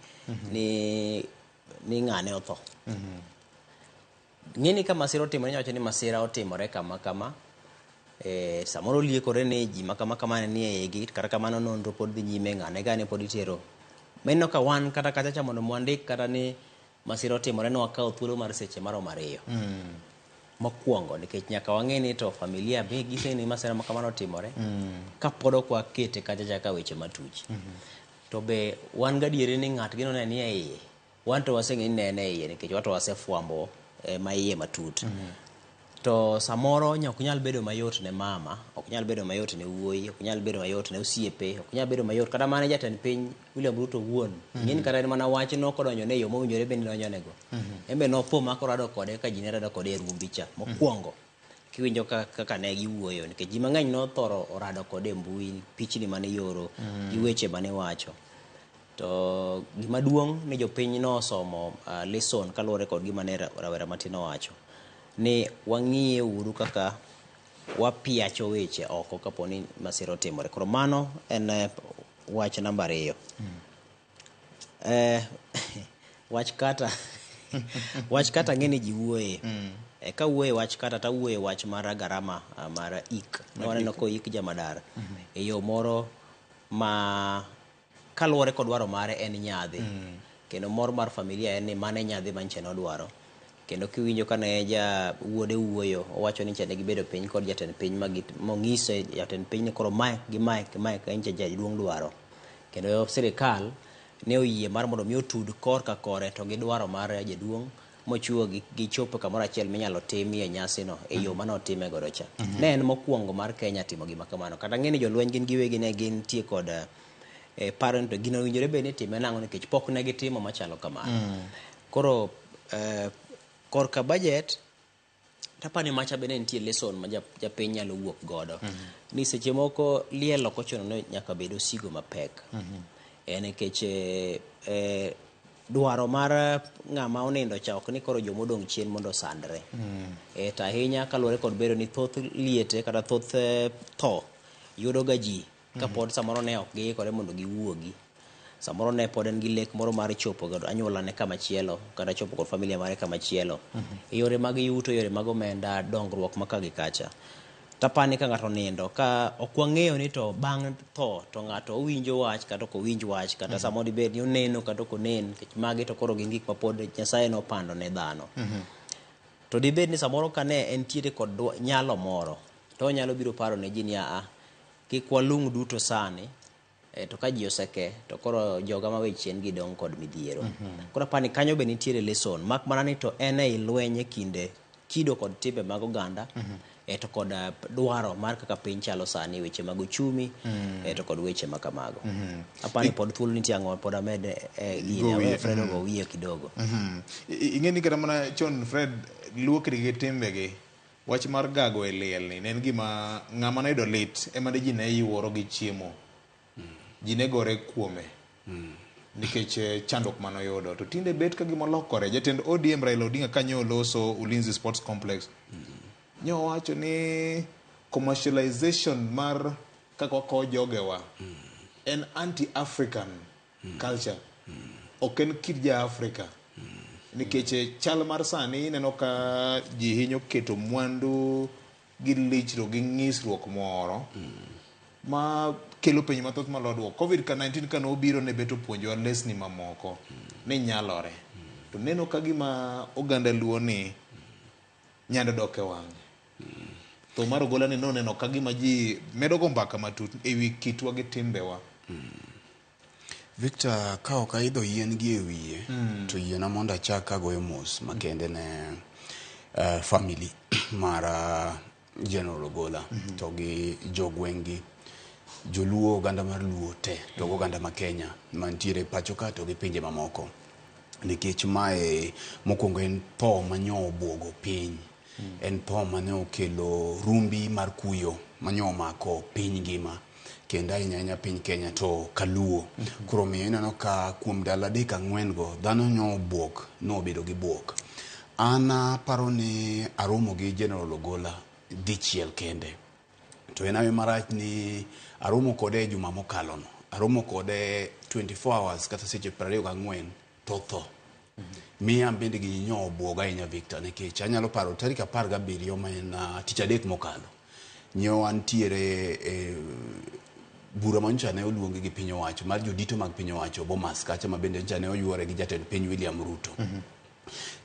ni ng'ane otho. Ng'e ni ka masira otimore inyalo wacho ni masira otimore kama kama. Samoro liekore ni ji ma kama kama ne nie igi, kata kamano nonro pod dhi nyime, ng'ane gane pod itero. Mineno ka wan kata kacha cha mondo mwandik kata ni masira otimore ne wakawo thuolo mar seche maromo 2. Mokwongo nikech nyaka wang'e ni to familia be gise ni masira ma kamano otimore. Kapod ok wakete kacha cha ka weche matuch. To be wan gadieri ni ng'at gino ne nie iye. Wan to waseng'e ni ne en e iye nikech wan to wasefwambo ma iye matut. To samoro ok nyal bedo mayot ne mama, ok nyal bedo mayot ne wuoyi, ok nyal bedo mayot ne osiepe, ok nyal bedo mayot kata mana jatend piny William Ruto owuon. Ing'e ni kata en mana wachno kodonjo ne yo mowinjore bed ni donjonego. En be nopo ma korado kode ka ji ne rado kode e rumbi cha mokwongo. Kiwinjo kaka ne giwuoyo nikech ji mang'eny nothoro orado kode e mbui, pichni mane ioro, gi weche mane iwacho. To gima duong' ni jopiny nosomo lesson kaluwore kod gima ne rawera matin owacho. Ni wang'iye uru kaka wapiacho weche oko kapo ni masira otimore. Koro mano en wach namba 2. Wach kata wach kata ng'e ni ji wuoye. Ka wuoye wach kata ta wuoye wach mar garama mar ik. Ne waneno koik Jamadar e yo moro ma kaluwore kod dwaro mare en nyadhi. Kendo mor mar familia en ni mane nyadhi manche nodwaro. Kendo kiwinjo kane ja wuode wuoyo, owacho ni nche ne gibedo piny kod jatend piny mong'ise jatend piny ni koro mae gi mae gi mae ka nche jaduong' dwaro. Kendo sirikal ne oyie mar mondo mi otud kor ka kore to gi dwaro mar jaduong' mochiwo gichopo kamoro achiel minyalo timie nyasino e yo mane otime godo cha. Ne en mokwongo mar Kenya timo gima kamano. Kata ng'e ni jolweny gin giwegi ne gintie kod paro ni to gino owinjore bed ni itime nang'o nikech pok ne gitimo machalo kamano. Koro korka budget tapani macha bende nitie lesson ma japiny nyalo wuok godo. Ni seche moko liel ok ochuno ni nyaka bed osigo mapek. En nikech dwaro mar ng'ama onindo cha ok ni koro jomodong' chien mondo osandre. To ahinya kaluwore kod bedo ni thoth liete kata thoth tho yudo ga ji kapod samoro ne ok giikore mondo giwuogi. Samoro ne pod en gi lek moro mar chopo kod anyuolane kama chielo kata chopo kod familia mare kama chielo. E yore mag yuto, yore mag omenda, dongruok ma ka gi kacha. Tapani ka ng'ato onindo, ka ok wang'eyo ni to bang' tho to ng'ato owinjo wach kata ok owinj wach, kata samoro dibed ni oneno kata ok onen, nikech magi to koro gin gik ma pod Nyasaye nopando ne dhano. To dibed ni samoro ka ne entiere kod nyalo moro, to onyalo biro paro ne ji ni aa, kik walung' duto sani, to ka ji oseke to koro joga ma we chien gi dong' kod midhiero. Koro apani kanyo be nitiere lesson, mak mana ni to en ei lweny e kinde kido kod timbe mag oganda, to kod dwaro mar kaka piny chalo sani, weche mag uchumi, to kod weche ma kamago. Apani pod thuolo nitie ang'o, pod amed gini, awe Fred ogo wiye kidogo.
Ing'e ni kata mana chon Fred luokri gi timbegi, wach mar gago e liel ni ne en gima ng'ama noyudo lit ema ne ji ne yuoro gi chiemo. Ji ne gore kuome. Nikech chandruok manoyudo. To tinde bet ka gima olokore. Jatend ODM Raila Odinga kanyo oloso Ulinzi Sports Complex. Nyo owacho ni commercialization mar kaka wakowo jogewa en anti-African culture. Ok en kit ja Africa. Nikech chal mar sani ineno ka ji hinyo keto mwandu gi lichruok gi ng'isruok moro ma kelo penjo mathoth malo duoko. Covid-19 kane obiro ne bet opuonjowa lesni mamoko ni nyalore. To neno ka gima oganda Luo ni nyando dok e wang'e. Tho mar Ogola ni noneno ka gima ji medo go mbaka matut ewi kitwa gi timbewa.
Victor, ka ok aidho yien gi e wiye, to yiena mondo achak agoyo mos makende ne family mar General Ogola to gi jogweng' gi joluo, oganda mar Luo te to gi oganda ma Kenya mantiere pacho ka to gi pinje mamoko. Nikech mae mokwongo en tho manyo obwogo piny. En tho mane okelo rumbi mar kuyo manyo omako piny ngima kendo ahinya ahinya piny Kenya to kaluo. Koro omiyo ineno ka kuom ndalo 3 4 go dhano nyo obuok, nobedo gi buok. An aparo ni aromo gi General Ogola dichiel kende. To en hawi marach ni aromo kode e juma mokalo no. Aromo kode 24 hours kata seche 24 to tho. Miya an bende gini nyo obuoga ahinya Victor, nikech anyalo paro tarik 17 ma en tich adek mokalo. Nyo antiere e bura manyocha ne oluongi gi piny owacho mar jodito mag piny owacho Bomas kacha ma bende nyocha ne oyuore gi jatend piny William Ruto.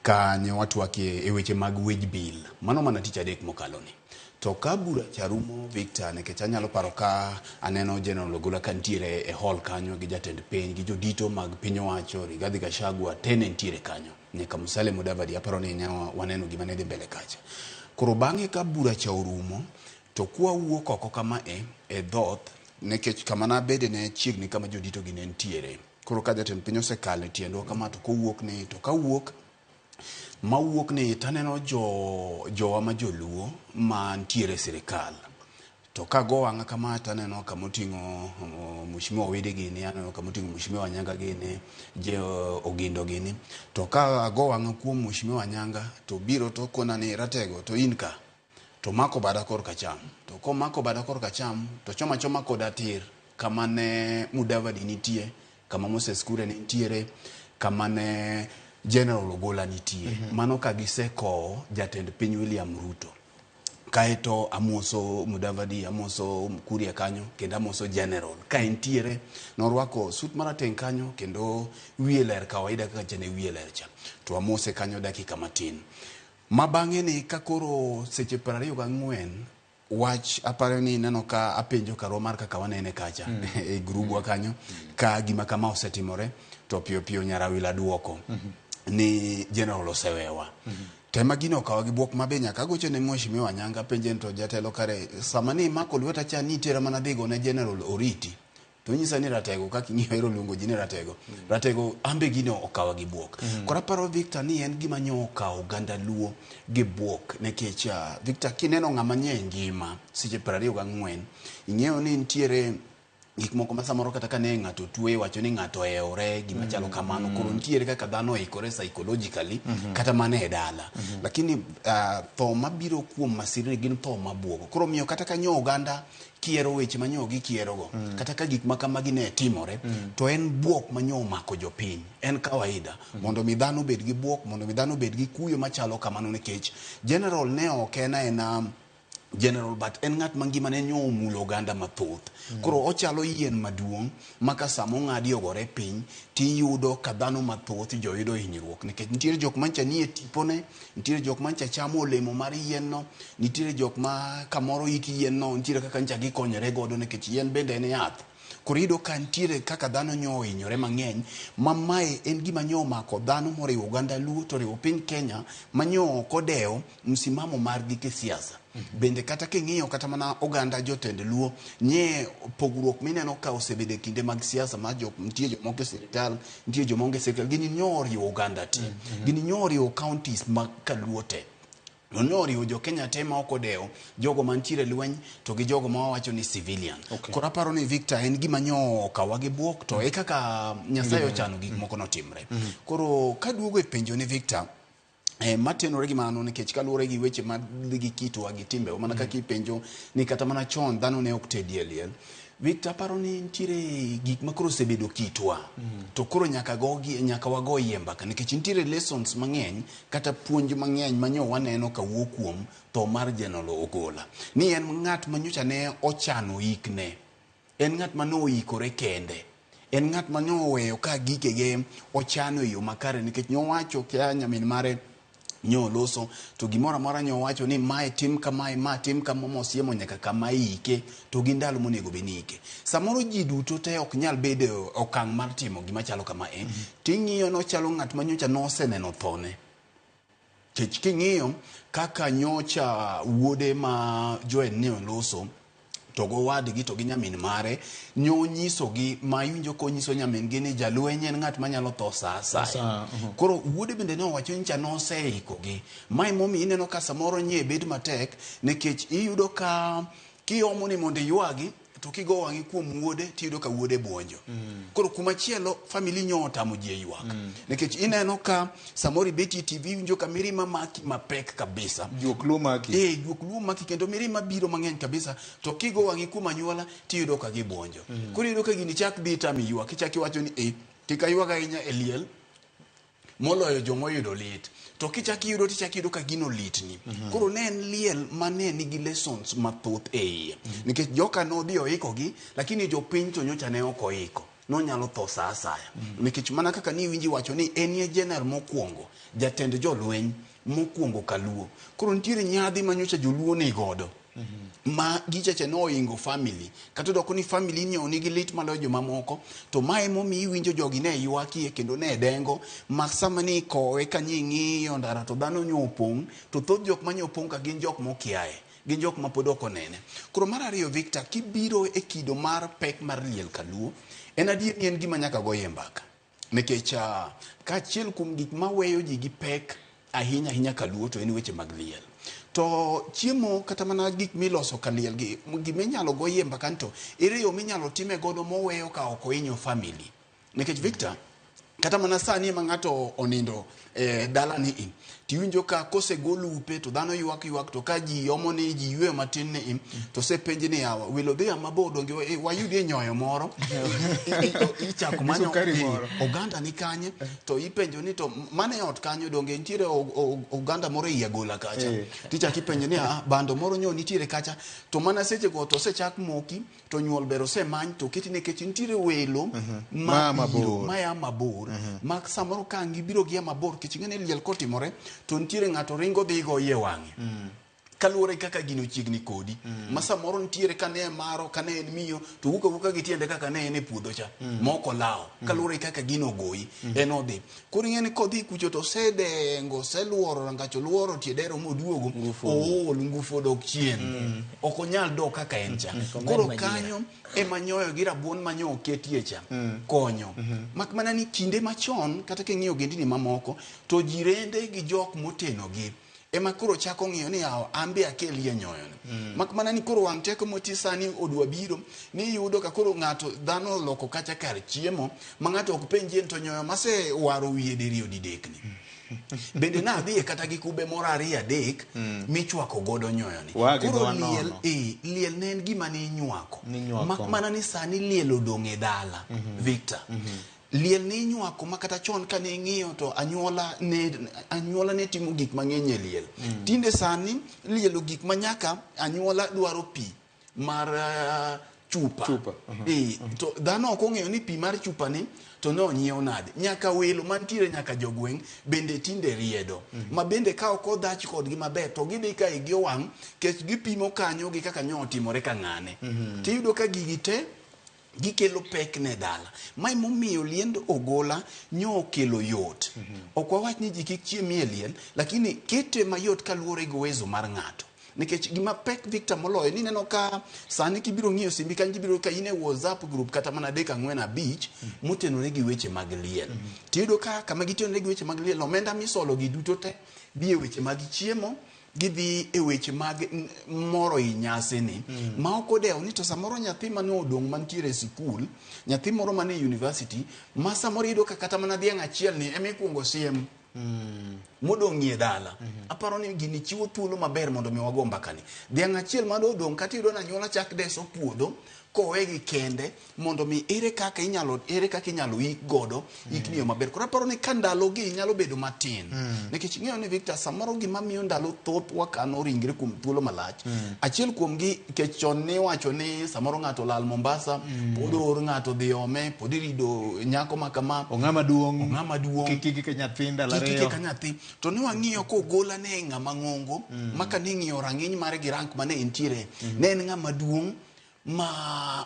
Ka ne watwakie e weche mag wage bill. Mano mana tich adek mokalo ni. To ka bura cha rumo Victor, nikech anyalo paro ka aneno General Ogola ka nitiere e hall kanyo gi jatend piny gi jodito mag piny owacho Rigathi Gachagua te ne nitiere kanyo. Nyaka Musalia Mudavadi aparo ni ne waneno gima ne dhi mbele kacha. Koro bang'e ka bura cha orumo to kwa wuok oko kama e dhoth nikech kama nabede ne chiegni kama jodito gi ne nitiere. Koro ka jatend piny osekalo e tiendwa kama to kowuok ni to kawuok mawuok ni taneno jowa ma joluo mantiere e sirikal. To kago wang'a kama taneno kamoting'o Mheshimiwa Owidi gini, aneno kamoting'o Mheshimiwa Wanyanga gini, Ogindo gini. To ka ago wang'a kuom Mheshimiwa Wanyanga to biro to kona ni Ratego to in ka. To mako bada kor kacham. To komako bada kor kacham to choma choma koda tir kama ne Mudavadi nitie, kama Moses Kuria nitiere, kama ne General Ogola nitie. Mano ka gisekowo jatend piny William Ruto. Kaeto amoso Mudavadi, amoso Kuria kanyo, kendo amoso General. Ka entiere, norwako suit marateng' kanyo, kendo wiye ler kawaida kaka chane wiye ler cha. To amose kanyo dakika matin. Ma bang'e ni ka koro seche 24 wach aparo ni ineno ka apenjo karwa mar kaka wanene kacha e grubwa kanyo ka gima kama osetimore to piyo piyo Nyarawila duoko ni General osewewa. Tema gino okawa gi buok mabe nyaka agocho ne Mheshimiwa Wanyanga penje to jatelo kare sama ni imako lweta cha ni itera mana dhigo ne General oriti. To nyisa ni Ratego kaka ing'iyo ero luongo ji ni Ratego. Ratego ambe gino okawa gi buok. Koro aparo Victor ni en gima nyo okawo oganda Luo gi buok nikech Victor kineno ng'ama nie ngima seche 24 ing'eyo ni nitiere gik moko ma samoro kata kane ng'ato tuo iwacho ni ng'ato oewore gima chalo kamano. Koro nitiere kaka dhano oikore psychologically kata mana e dala. Lakini tho mabiro kuom masirni gin tho mabuogo. Koro miyo kata ka nyo oganda kiero weche manyo gikierogo kata ka gik ma kamagi ne timore to en buok manyo omako jopiny. En kawaida mondo mi dhano obed gi buok, mondo mi dhano obed gi kuyo machalo kamano nikech General ne ok en aena General but en ng'at ma ngimane nyo omulo oganda mathoth. Koro ochalo yien maduong' ma ka sama ong'adi ogore piny tiyudo ka dhano mathoth joyudo hinyruok nikech nitiere jok mancha nie tipone, nitiere jok mancha chamo olemo mar yien no, nitiere jok ma kamoro it yien no nitiere kaka ncha gikonyore godo nikech yien bende en yath. Koro iyudo ka nitiere kaka dhano nyo ohinyore mang'eny ma mae en gima nyo omako dhano moriwo oganda Luo to oriwo piny Kenya ma nyo ok odewo msimamo margi kisiasa. Bende kata king'iyo kata mana oganda jotend Luo nye pogruok mineno ka osebedo e kinde mag siasa ma jok nitie joma onge sirikal, nitie joma onge sirikal, gini nyo oriwo oganda te. Gini nyo oriwo counties mag kaluo te. Nyo oriwo jo Kenya te ma ok odewo jogo mantiere lweny to gi jogo ma wawacho ni civilian. Koro aparo ni Victor en gima nyo okawa gi buok to e kaka Nyasaye ochano gik moko notimre. Koro kaduogo e penjo ni Victor, Matenore gi mano nikech kaluwore gi weche madhi gi kitwa gi timbewa mana kaka ipenjo ni kata mana chon dhano ne ok tedi e liel. Victor, aparo ni nitiere gik ma koro osebedo kitwa to koro nyaka gogi nyaka wago iye mbaka nikech nitiere lessons mang'eny kata puonj mang'eny manyo waneno kawuok kuom tho mar General Ogola ni en ng'at manyocha ne ochano ikne, en ng'at mane oikore kende, en ng'at mane oweyo ka gikege ochano e yo makare nikech nyowacho kia nyamin mare nyoloso to gimoro amora nyowacho ni mae tim kamae, ma tim kama, mosiemo nyaka kama iike to gi ndalo monego bed ni iike. Samoro ji duto te ok nyal bedo e okang' mar timo gima chalo kama e ting'iyo nochalo ng'at manyocha noseneno thone. Kech king'iyo kaka nyocha wuode ma Joel ne oloso to gowadgi to gi nyamin mare nyonyisogi ma iwinjo konyiso nyamin gi ni jalweny en ng'at manyalo tho sa asaya. Koro wuode bende ne owacho ni cha noseikogi. Mae momiyo ineno ka samoro nye bet matek nikech iyudo ka kiomo ni mondo iywagi to kigo wang'i kuom wuode tiyudo ka wuode buonjo. Koro kumachielo family nyo otamo ji e ywak. Nikech ineno ka samoro ibet e TV iwinjo ka mirima maki mapek kabisa.
Juok luo maki.
Juok luo maki kendo mirima biro mang'eny kabisa to kigo wang'i kuom anyuola tiyudo ka gibuonjo. Koro iyudo ka gini chak dhi tami ywak ichak iwacho ni kik aywag ahinya e liel moloyo joma oyudo lit. To kichak iyudo tichak iyudo ka gino litni. Koro ne en liel mane nigi lessons mathoth e iye. Nikech joka nodhi oikogi, lakini jopiny to nyocha ne ok oiko. Nonyalo tho sa asaya. Nikech mana kaka niwinji wacho ni enie general mokwongo, jatend jolweny mokwongo kaluo. Koro nitiere nyadhi ma nyocha joluo ni godo. Ma gichacha ne oingo family kata odoko ni family ni nigi lit maloyo jomamoko to mae momiyo iwinjo jogi ne ywakie kendo ne dengo ma sama ni ikowe ka nying'iyo ndara to dhano nyo opong' to thoth jok manyo opong' ka gin jok mokiaye, gin jok ma pod ok onene. Koro mar ariyo Victor, kibiro e kido mar pek mar liel kaluo, en adier ni en gima nyaka goye mbaka nikech kaachiel kuom gik maweyo ji gi pek ahinya ahinya kaluo to en weche mag liel. To chiemo kata mana gik miloso ka liel gi gima inyalo goyie mbaka ni to ere yo minyalo time godo moweyo ka ok ohinyo family. Nikech Victor, kata mana sani ema ng'ato onindo e dalani i, tiwinjo ka kosegol upe to dhano ywak ywak to ka ji omo ni ji yweyo matin ni i, to osepenj ni yawa welo dhi mabor donge wayudie nyoyo moro ichako manyo oganda ni kanye to ipenjo ni to mane ot kanyo donge nitiere oganda moro ei agola kacha tichako ipenjo ni bando moro nyo nitiere kacha to mana seche go to osechak moki to nyuol ber osemany to oketi nikech nitiere welo ma maya mabor ma samoro ka gibiro gia mabor kech ing'e ni liel kotimore to nitiere ng'ato ringo dhi go iye wang'e kaluwore kaka gino chiegni kodi ma samoro nitiere kane maro kane en miyo to wuok awuoka gi tiende kaka ne en e puodho cha mok olawo kaluwore kaka gino ogoyi en odhi. Koro ing'e ni kodhi kucho to osedengo oseluoro rangach oluoro tie dero moduogo ool ngufu odok chien ok onyal dok kaka en cha. Koro kanyo ema nyoyo gi rabuon manyo oketie cha konyo. Mak mana ni kinde machon kata king'iyo ogendini mamoko to jirende gi jok motenogi ema koro chako ng'iyo ni yawa an be akelie nyoyo ni. Mak mana ni koro wang' teko moti sani odwa biro ni iyudo ka koro ng'ato dhano oloko kacha kar chiemo ma ng'ato ok penjie to nyoyo masewaro wiye diriyo didek ni. Bende nadhiye kata gi kube moro ariyo adek michwako godo nyoyo ni. Koro liel liel ne en gima ni inywako. Mak mana ni sani liel odong' e dala Victor. Liel ne inywako ma kata chon kane ing'iyo to anyuola ne timo gik mang'eny e liel. Tinde sani lielo gik ma nyaka anyuola dwaro pi mar chupa. To dhano ok ong'eyo ni pi mar chupa ni to ne onyiew nade. Nyaka welo mantiere nyaka jogweng' bende tinde riedo. Ma bende ka ok odhach kodgi maber to gidhi ka igi owang' kech gipimo kanyo gi kaka nyo otimore ka ng'ane. Tiyudo ka gigi te gikelo pek ne dala. Mae momiyo liend Ogola nyo okelo yot. Ok wawach ni ji kik chiemie e liel, lakini kete mayot kaluwore gi uwezo mar ng'ato. Nikech gima pek Victor moloyo ni ineno ka sani kibiro ng'iyo simbi kanyo tibiro ka in e WhatsApp group kata mana 3 4 5 motenore gi weche mag liel. Tiyudo ka kama gitenore gi weche mag liel omenda misolo gi duto te dhi e weche mag chiemo, gidhi e weche mag moro i nyasi ni ma ok odewo ni to samoro nyathi mane odong' mantiere e sikul, nyathi moro mane e university ma samoro iyudo ka kata mana dhiang' achiel ni ema ikuongo siem. Modong'ie dala. Aparo ni gini chiwo thuolo maber mondo mi wago mbakani. Dhiang' achiel madodong' kata iyudo ni anyuola chak deso puodho kowegi kende mondo mi ere kaka inyalo ere kaka inyalo ik godo ikni yo maber. Koro aparo ni ka ndalo gi nyalo bedo matin. Nikech ing'eyo ni Victor samoro gima miyo ndalo thoth wakano ringre kuom thuolo malach. Achiel kuom gi nikech chon niwacho ni samoro ng'ato olal Mombasa, pod oor ng'ato dhi ome, pod irido nyako ma kama.
Ong'ama duong'.
Ong'ama duong'.
Kik ikike nyathi ndalo
Kik
ariyo.
ikike nyathi. To ne wang'iyo kogola ne en ng'ama ng'ongo, ma ka ning'iyo rang'iny mare gi rank mane entiere, ne en ng'ama duong' ma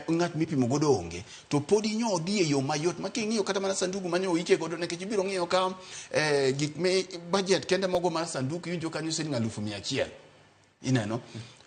ng'at mipimo godo onge. To pod inyo odhi e yo mayot ma king'iyo kata mana sanduku mane oike godo nikech ibiro ng'iyo ka gik mi budget kende mogo mar sanduku iwinjo kanyo siling 100,000. Ineno?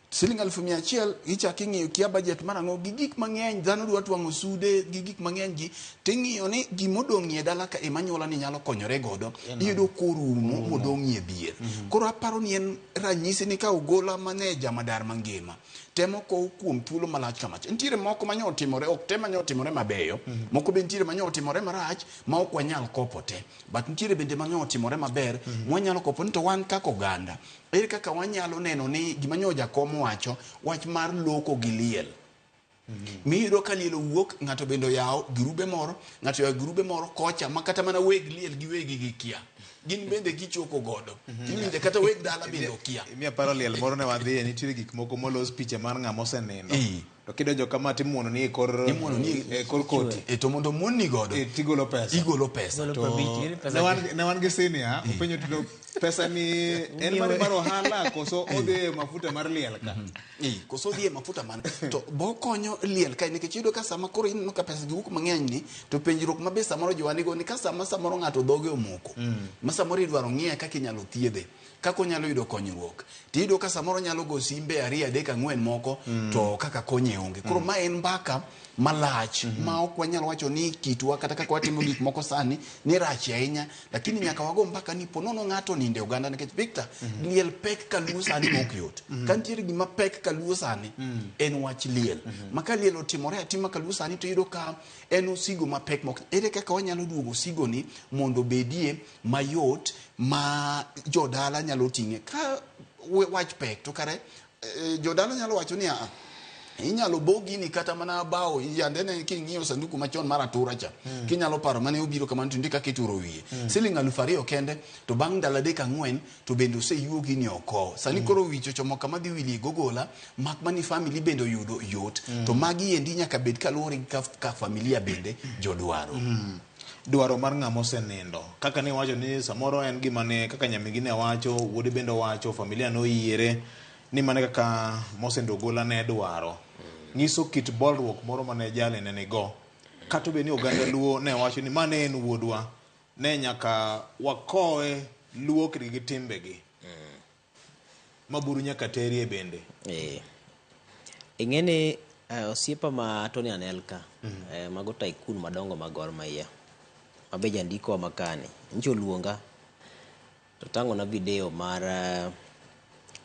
Siling 100,000 ichak ing'iyo kia budget mar ang'o gi gik mang'eny dhano dwa twang'o sude gi gik mang'eny gi ting'iyo ni gimodong'ie dala ka ema anyuola ni nyalo konyore godo iyudo korumo modong'ie dhier. Koro aparo ni en ranyisi ni ka ogola mane jamadar mangima temo kow kuom thuolo malach kamach. Nitiere moko manyo otimore ok te manyo otimore mabeyo, moko be nitiere manyo otimore marach ma ok wanyal kopo te. But nitiere bende manyo otimore maber mwanyalo kopo ni to wan kaka oganda ere kaka wanyalo neno ni gima nyo jakom wacho wach mar loko gi liel. Miyudo ka liel owuok ng'ato bende oyawo girube moro ng'ato oyawo girube moro kocha ma kata mana weg liel giwegi gikia gin bende gichoko godo. Iwinje kata weg dala bende okia.
Imiya paro liel moro ne wadhiye nitiere gik moko molos picha mar ng'ama osenindo. To kidonjo kama timuono ni e kor
Imuono ni
e kor koti.
To mondo muonni godo.
Tigolo pesa.
Igolo pesa.
To ne wan gi senior openjo to pesa ni en mare mar ohala koso odhi e mafuta mar liel ka.
Koso odhi e mafuta man. To bo konyo liel ka nikech iyudo ka sama koro ineno ka pesa gi wuok mang'eny ni to penjruok ma be samoro jowa nigo ni ka sama samoro ng'ato dhoge omoko. Ma samoro idwaro ng'iye kaka inyalo thiedhe. Kaka onyalo yudo konyruok. Tiyudo ka samoro nyalo go simbe 2 3 4 moko to kaka konye onge. Koro ma en mbaka malach ma ok wanyal wacho ni kitwa kata kaka watimo gik moko sani ni rach ahinya, lakini nyaka wago mbaka ni ponono ng'ato ninde oganda nikech Victor liel pek kaluo sani ma ok yot. Ka nitiere gima pek kaluo sani en wach liel. Ma ka liel otimore atima kaluo sani to iyudo ka en osigo mapek mok. Ere kaka wanyalo duogo osigo ni mondo obedie mayot ma jodala nyalo ting'e. Ka wach pek to kare jodala nyalo wacho ni a inyalo bo gini kata mana bao yande ne king'iyo sanduku machon mar atura cha. Kinyalo paro mane obiro kamano to ndika kituro wiye. Siling 2,000 kende to bang' ndalo 3 4 to bende oseyuo gini oko. Sani koro wich ochomo kama dhi wilie gogola mak mani family bende oyudo yot. To magi endi nyaka bed kaluwore gi ka familia bende jodwaro.
Dwaro mar ng'ama osenindo. Kaka ne wacho ni samoro en gima ne kaka nyamigi ne wacho, wuode bende owacho, familia noyiere ni mane kaka Mosendo Ogola ne dwaro. Nyiso kit bolruok moro mane jali ne nigo. Kata obedo ni oganda Luo ne wacho ni mane en wuodwa, ne nyaka wakowe Luo gi timbegi. Ma buru nyaka terie bende.
Ing'e ni osiepa ma Tony Anelka, mago tycoon madongo mag Gor Mahia, mabe jandiko makani, nyicho oluonga to tang'ona video mar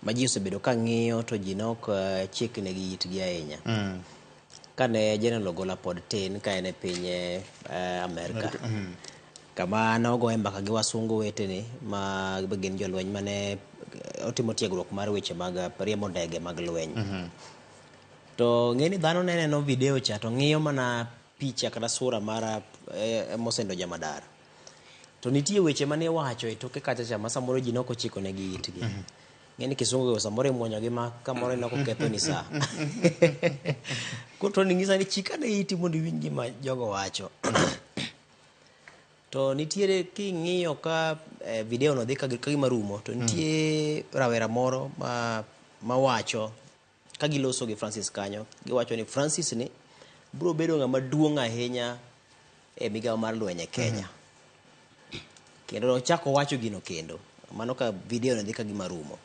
ma ji osebedo ka ng'iyo to ji nok chikne gi itgi ahinya. Kane General Ogola pod tin ka en e piny Amerka. Kama nogoye mbaka gi wasungu wetene ma gin jolweny mane otimo tiegruok mar weche mag riembo ndege mag lweny. To ng'e ni dhano ne neno video cha to ng'iyo mana picha kata sura mar Mosendo Jamadar. To nitie weche mane wacho e toke kacha cha ma samoro ji nok ochiko ne gi itgi. Ng'e ni kisungu samoro imuonyo gi ma kamoro ineno koketho ni sa. Koro to ng'isa ni chika ne iti mondo iwinj gima jogo wacho. To nitiere king'iyo ka video no dhi ka gima rumo to nitie rawera moro ma wacho ka giloso gi Francis kanyo giwacho ni Francis ni biro bedo ng'ama duong' ahinya e migawo mar lweny e Kenya. Kendo ochako wacho gino kendo mano ka video no dhi ka gima rumo.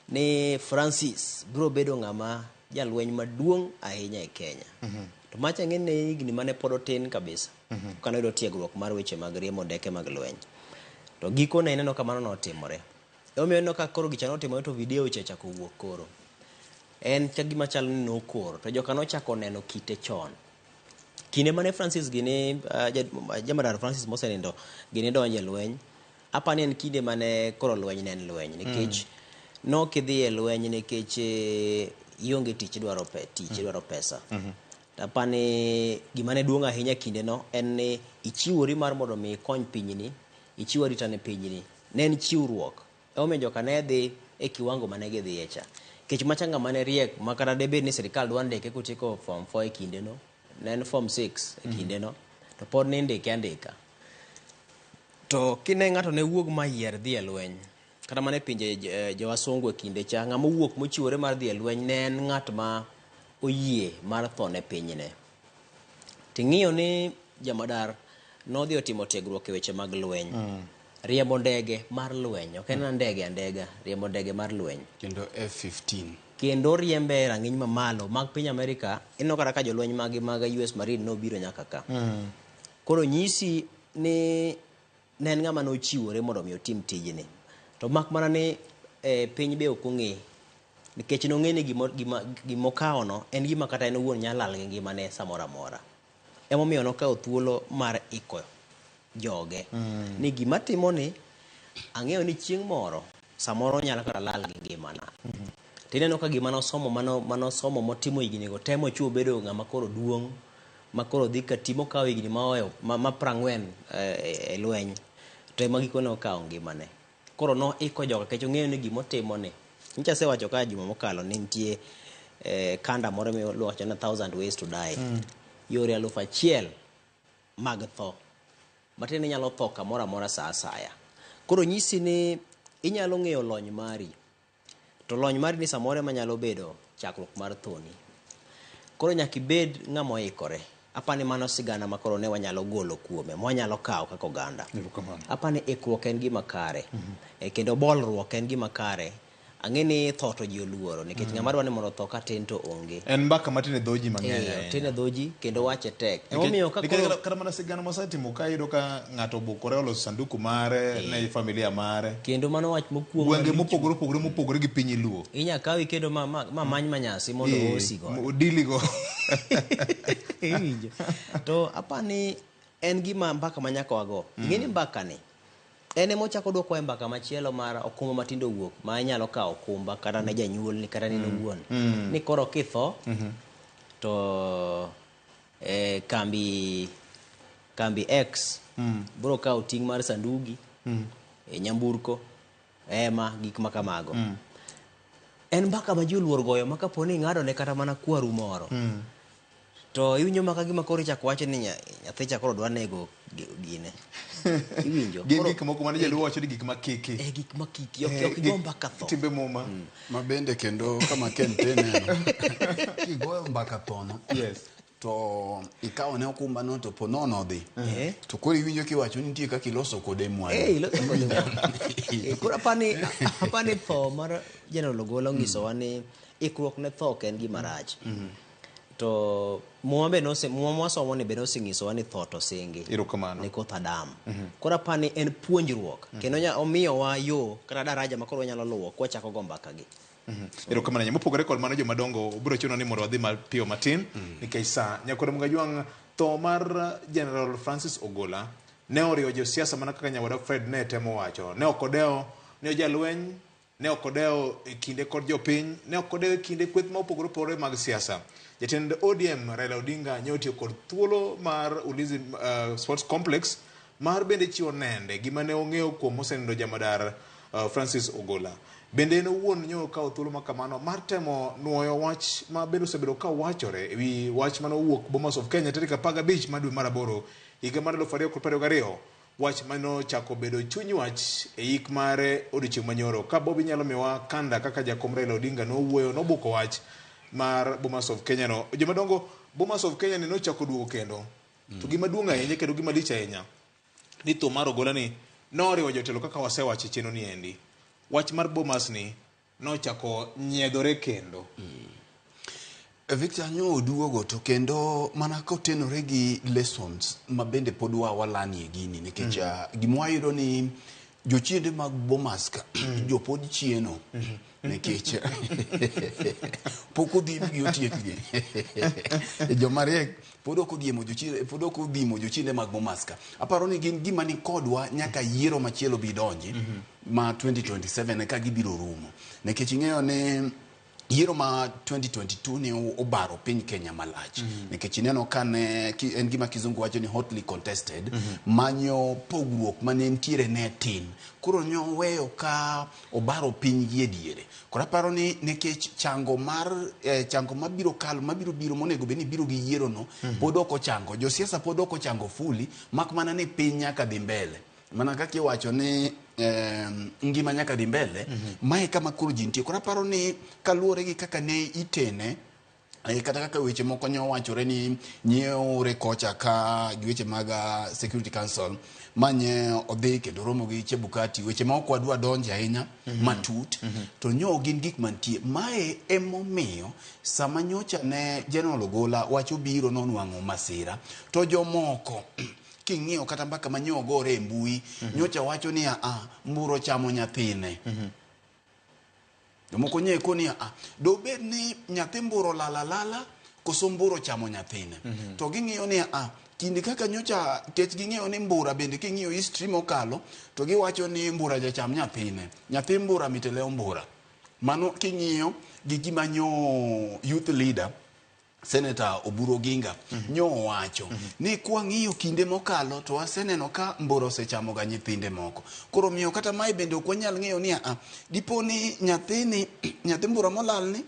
Ni Francis biro bedo ng'ama jalweny maduong' ahinya e Kenya. To macha ng'e ne higni mane pod otin kabisa. Kane oyudo tiegruok mar weche mag riembo ndeke mag lweny. To gikone ineno ka mano notimore. Emomiyo ineno ka koro gicha notimore to video cha ochako wuok koro. En ka gima chal ni nokor to joka nochako neno kite chon. Kinde mane Francis gini Jamadar Francis mosenindo gini donjo e lweny, apani en kinde mane koro lweny ne en lweny nikech nok idhi e lweny nikech ionge tich idwaro tich idwaro pesa. To apani gima ne duong' ahinya kindeno en ni ichiwori mar mondo mi ikony pinyni, ichiw arita ne pinyni. Ne en chiwruok. Emomiyo joka ne dhi e kiwango mane gidhiye cha. Nikech macha ng'ama ne riek ma kata debed ni sirikal dwa ndike kotieko form 4 e kindeno, ne en form 6 e kindeno, to pod nindike andika. To kine ng'ato ne wuog ma yier dhi e lweny, kata mana e pinje jowasungu e kinde cha, ng'ama owuok mochiwore mar dhi e lweny ne en ng'at ma oyie mar tho ne pinyne. Ting'iyo ni Jamadar nodhi otimo tiegruok e weche mag lweny. Riembo ndege mar lweny, ok en ndege andega, riembo ndege mar lweny.
Kendo F-15.
Kendo riembe e rang'iny mamalo mag piny Amerika, ineno kata ka jolweny magi mag US Marine nobiro nyaka ka. Koro nyisi ni ne en ng'ama nochiwore mondo mi otim tijni. To mak mana ni piny be ok ong'e. Nikech nong'e ni gimokawono en gima kata en owuon nyalo lal gi ngimane samoro amora. Emomiyo nokawo thuolo mar iko joge. Ni gima timo ni, ang'eyo ni chieng' moro, samoro nyalo kata lal gi ngimana. Tineno ka gima nosomo, manosomo motimo higni go, temo chuo bedo ng'ama koro duong', ma koro dhi ka timo kawo higni ma oweyo, ma 40 e lweny, to ema gikone okawo ngimane. Koro no iko joga nikech ong'eyo ni gimotimo ni. Nyicha asewacho ka juma mokalo ni nitie kanda moro miwacho ni 1000 ways to die. Yore 1000 mag tho. Matiende ni inyalo tho kamoro amora sa asaya. Koro nyisi ni inyalo ng'eyo lony mari. To lony mari ni samoro ema nyalo bedo chakruok mar thoni. Koro nyaka ibed ng'ama oikore. Apani mano sigana ma koro ne wanyalo golo kuome, ma wanyalo kawo kaka oganda. Apani ikruok en gima kare. Kendo bolruok en gima kare. Ang'e ni tho to ji oluoro nikech ng'ama dwa ni mondo otho ka tin to onge.
En mbaka matin e dho ji mang'eny ahinya.
Otin e dho ji kendo wache tek. Emomiyo ka koro
kata mana sigana masetimo ka iyudo ka ng'ato obukore oloso sanduku mare ne familia mare.
Kendo mano wach mokwongo
Gwenge
maricho.
mopogore opogore mopogore gi piny Luo.
Inya kawi kendo ma many manyasi mondo osi godo.
Dili go.
Iwinjo. To apani en gima mbaka ma nyaka wago. Ing'e ni mbaka ni en ema ochako dwoko e mbaka machielo mar okumba matindo owuok ma inyalo kawo okumba kata ne janyuolni kata ne in owuon. Ni koro kitho to kambi X biro kawo ting' mar sandugi, nyamburko, hema, gik ma kamago. En mbaka ma ji oluor goyo ma kapo ni ing'ado ne kata mana kwaru moro. To iwinjo maka gima koro ichako wach ni nyathi cha koro dwa nego gine. Iwinjo.
Gin gik moko mane jaluo wacho ni gik makiki.
Gik makiki. Ok igo mbaka tho.
Timbe muma.
Ma bende kendo kama Ken te neno. Kigoyo mbaka tho no. To ikawo ne okumba no to po nono odhi. To koro iwinjo kiwacho ni nitie kaka iloso kode mwandu.
Iloso kode mwandu. Koro apani tho mar General Ogola onyisowa ni ikruok ne tho ok en gima rach. To Muma be nose, Muma mwasomo ni be nosenyisowa ni tho to singi.
Erokamano.
Ni koth Adam. Koro apani en puonjruok. Kendo omiyowa yo kata daraja ma koro wanyalo luwo kwachako go mbaka gi.
Erokamano ahinya. Mopogore kod mano jomadongo biro chuno ni mondo wadhi mapiyo matin nikech sa. Nyakwar Mgajwang', tho mar General Francis Ogola ne oriwo josiasa mana kaka nyawadwa Fred ne temo wacho. Ne ok odewo ni ojalweny, ne ok odewo e kinde kod jopiny, ne ok odewo e kinde kweth ma opogore opogore mag siasa. Jatend ODM Raila Odinga ne otiyo kod thuolo mar Ulinzi Sports Complex mar bende chiwo nende gima ne ong'eyo kuom mosenindo jamadar Francis Ogola. Bende en owuon ne okawo thuolo ma kamano mar temo nuoyo wach ma bende osebedo ka wachore e wi wach mane owuok Bomas of Kenya tarik 15 mar dwe mar aboro higa mar 2022. Wach mane ochako bedo chuny wach e yik mare odiochieng' manyoro. Ka Bobi nyalo miwa kanda kaka jakom Raila Odinga nowuoyo, nobuko wach mar Bomas of Kenya no. Jomadongo, Bomas of Kenya ni nochako duogo kendo. To gima duong' ahinya kendo gima lich ahinya ni tho mar Ogola ni noriwo jotelo kaka wasewacho e chenro ni endi. Wach mar Bomas ni nochako nyiedhore kendo.
Victor nyo oduogo to kendo mana kotenore gi lessons ma bende pod wa walanie gini nikech gima wayudo ni Jochiende mag Bomas ka jopod chieno nikech pok odhimgi otiekgi. Joma riek pod ok odhiemo jochiende, pod ok odhimo jochiende mag Bomas ka. Aparo ni gin gima ni kodwa nyaka yiero machielo bi donji ma 2027 eka gibiro rumo. Nikech ing'eyo ni yiero ma 2022 ne obaro piny Kenya malach. Nikech ineno ka ne en gima kizungu wacho ni hotly contested, manyo pogruok mane nitiere ne tin. Koro ne oweyo ka obaro piny gi e diere. Koro aparo ni nikech chango mar chango mabiro kalo mabiro biro monego bed ni biro gi yiero no pod ok ochango. Josiasa pod ok ochango fully, mak mana ni piny nyaka dhi mbele. Mana kaka iwacho ni ngima nyaka dhi mbele, mae kama koro ji nitie. Koro aparo ni kaluwore gi kaka ne itene, kata kaka weche moko ne owachore ni nyeore kocha ka gi weche mag Security Council manye odhi kendo romo gi Chebukati, weche ma ok wadwa donje ahinya matut, to nyo gin gik mantie. Mae emomiyo sama nyocha ne General Ogola wacho biro nonwang'o masira, to jomoko king'iyo kata mbaka ma nyo ogore e mbui, nyocha wacho ni a mburo chamo nyathine. Jomoko nye koni a dobed ni nyathi mburo lala lala koso mburo chamo nyathine. To ging'iyo ni a kinde kaka nyocha kech ging'eyo ni mbura bende king'iyo history mokalo to giwacho ni mbura jacham nyathine. Nyathi mbura mitelewo mbura. Mano king'iyo gi gima nyo youth leader Senator Oburu Oginga nyo owacho ni kwang'iyo kinde mokalo to waseneno ka mbura osechamo ga nyithinde moko. Koro miyo kata mae bende ok wanyal ng'eyo ni a dipo ni nyathini nyathi mbura molal ni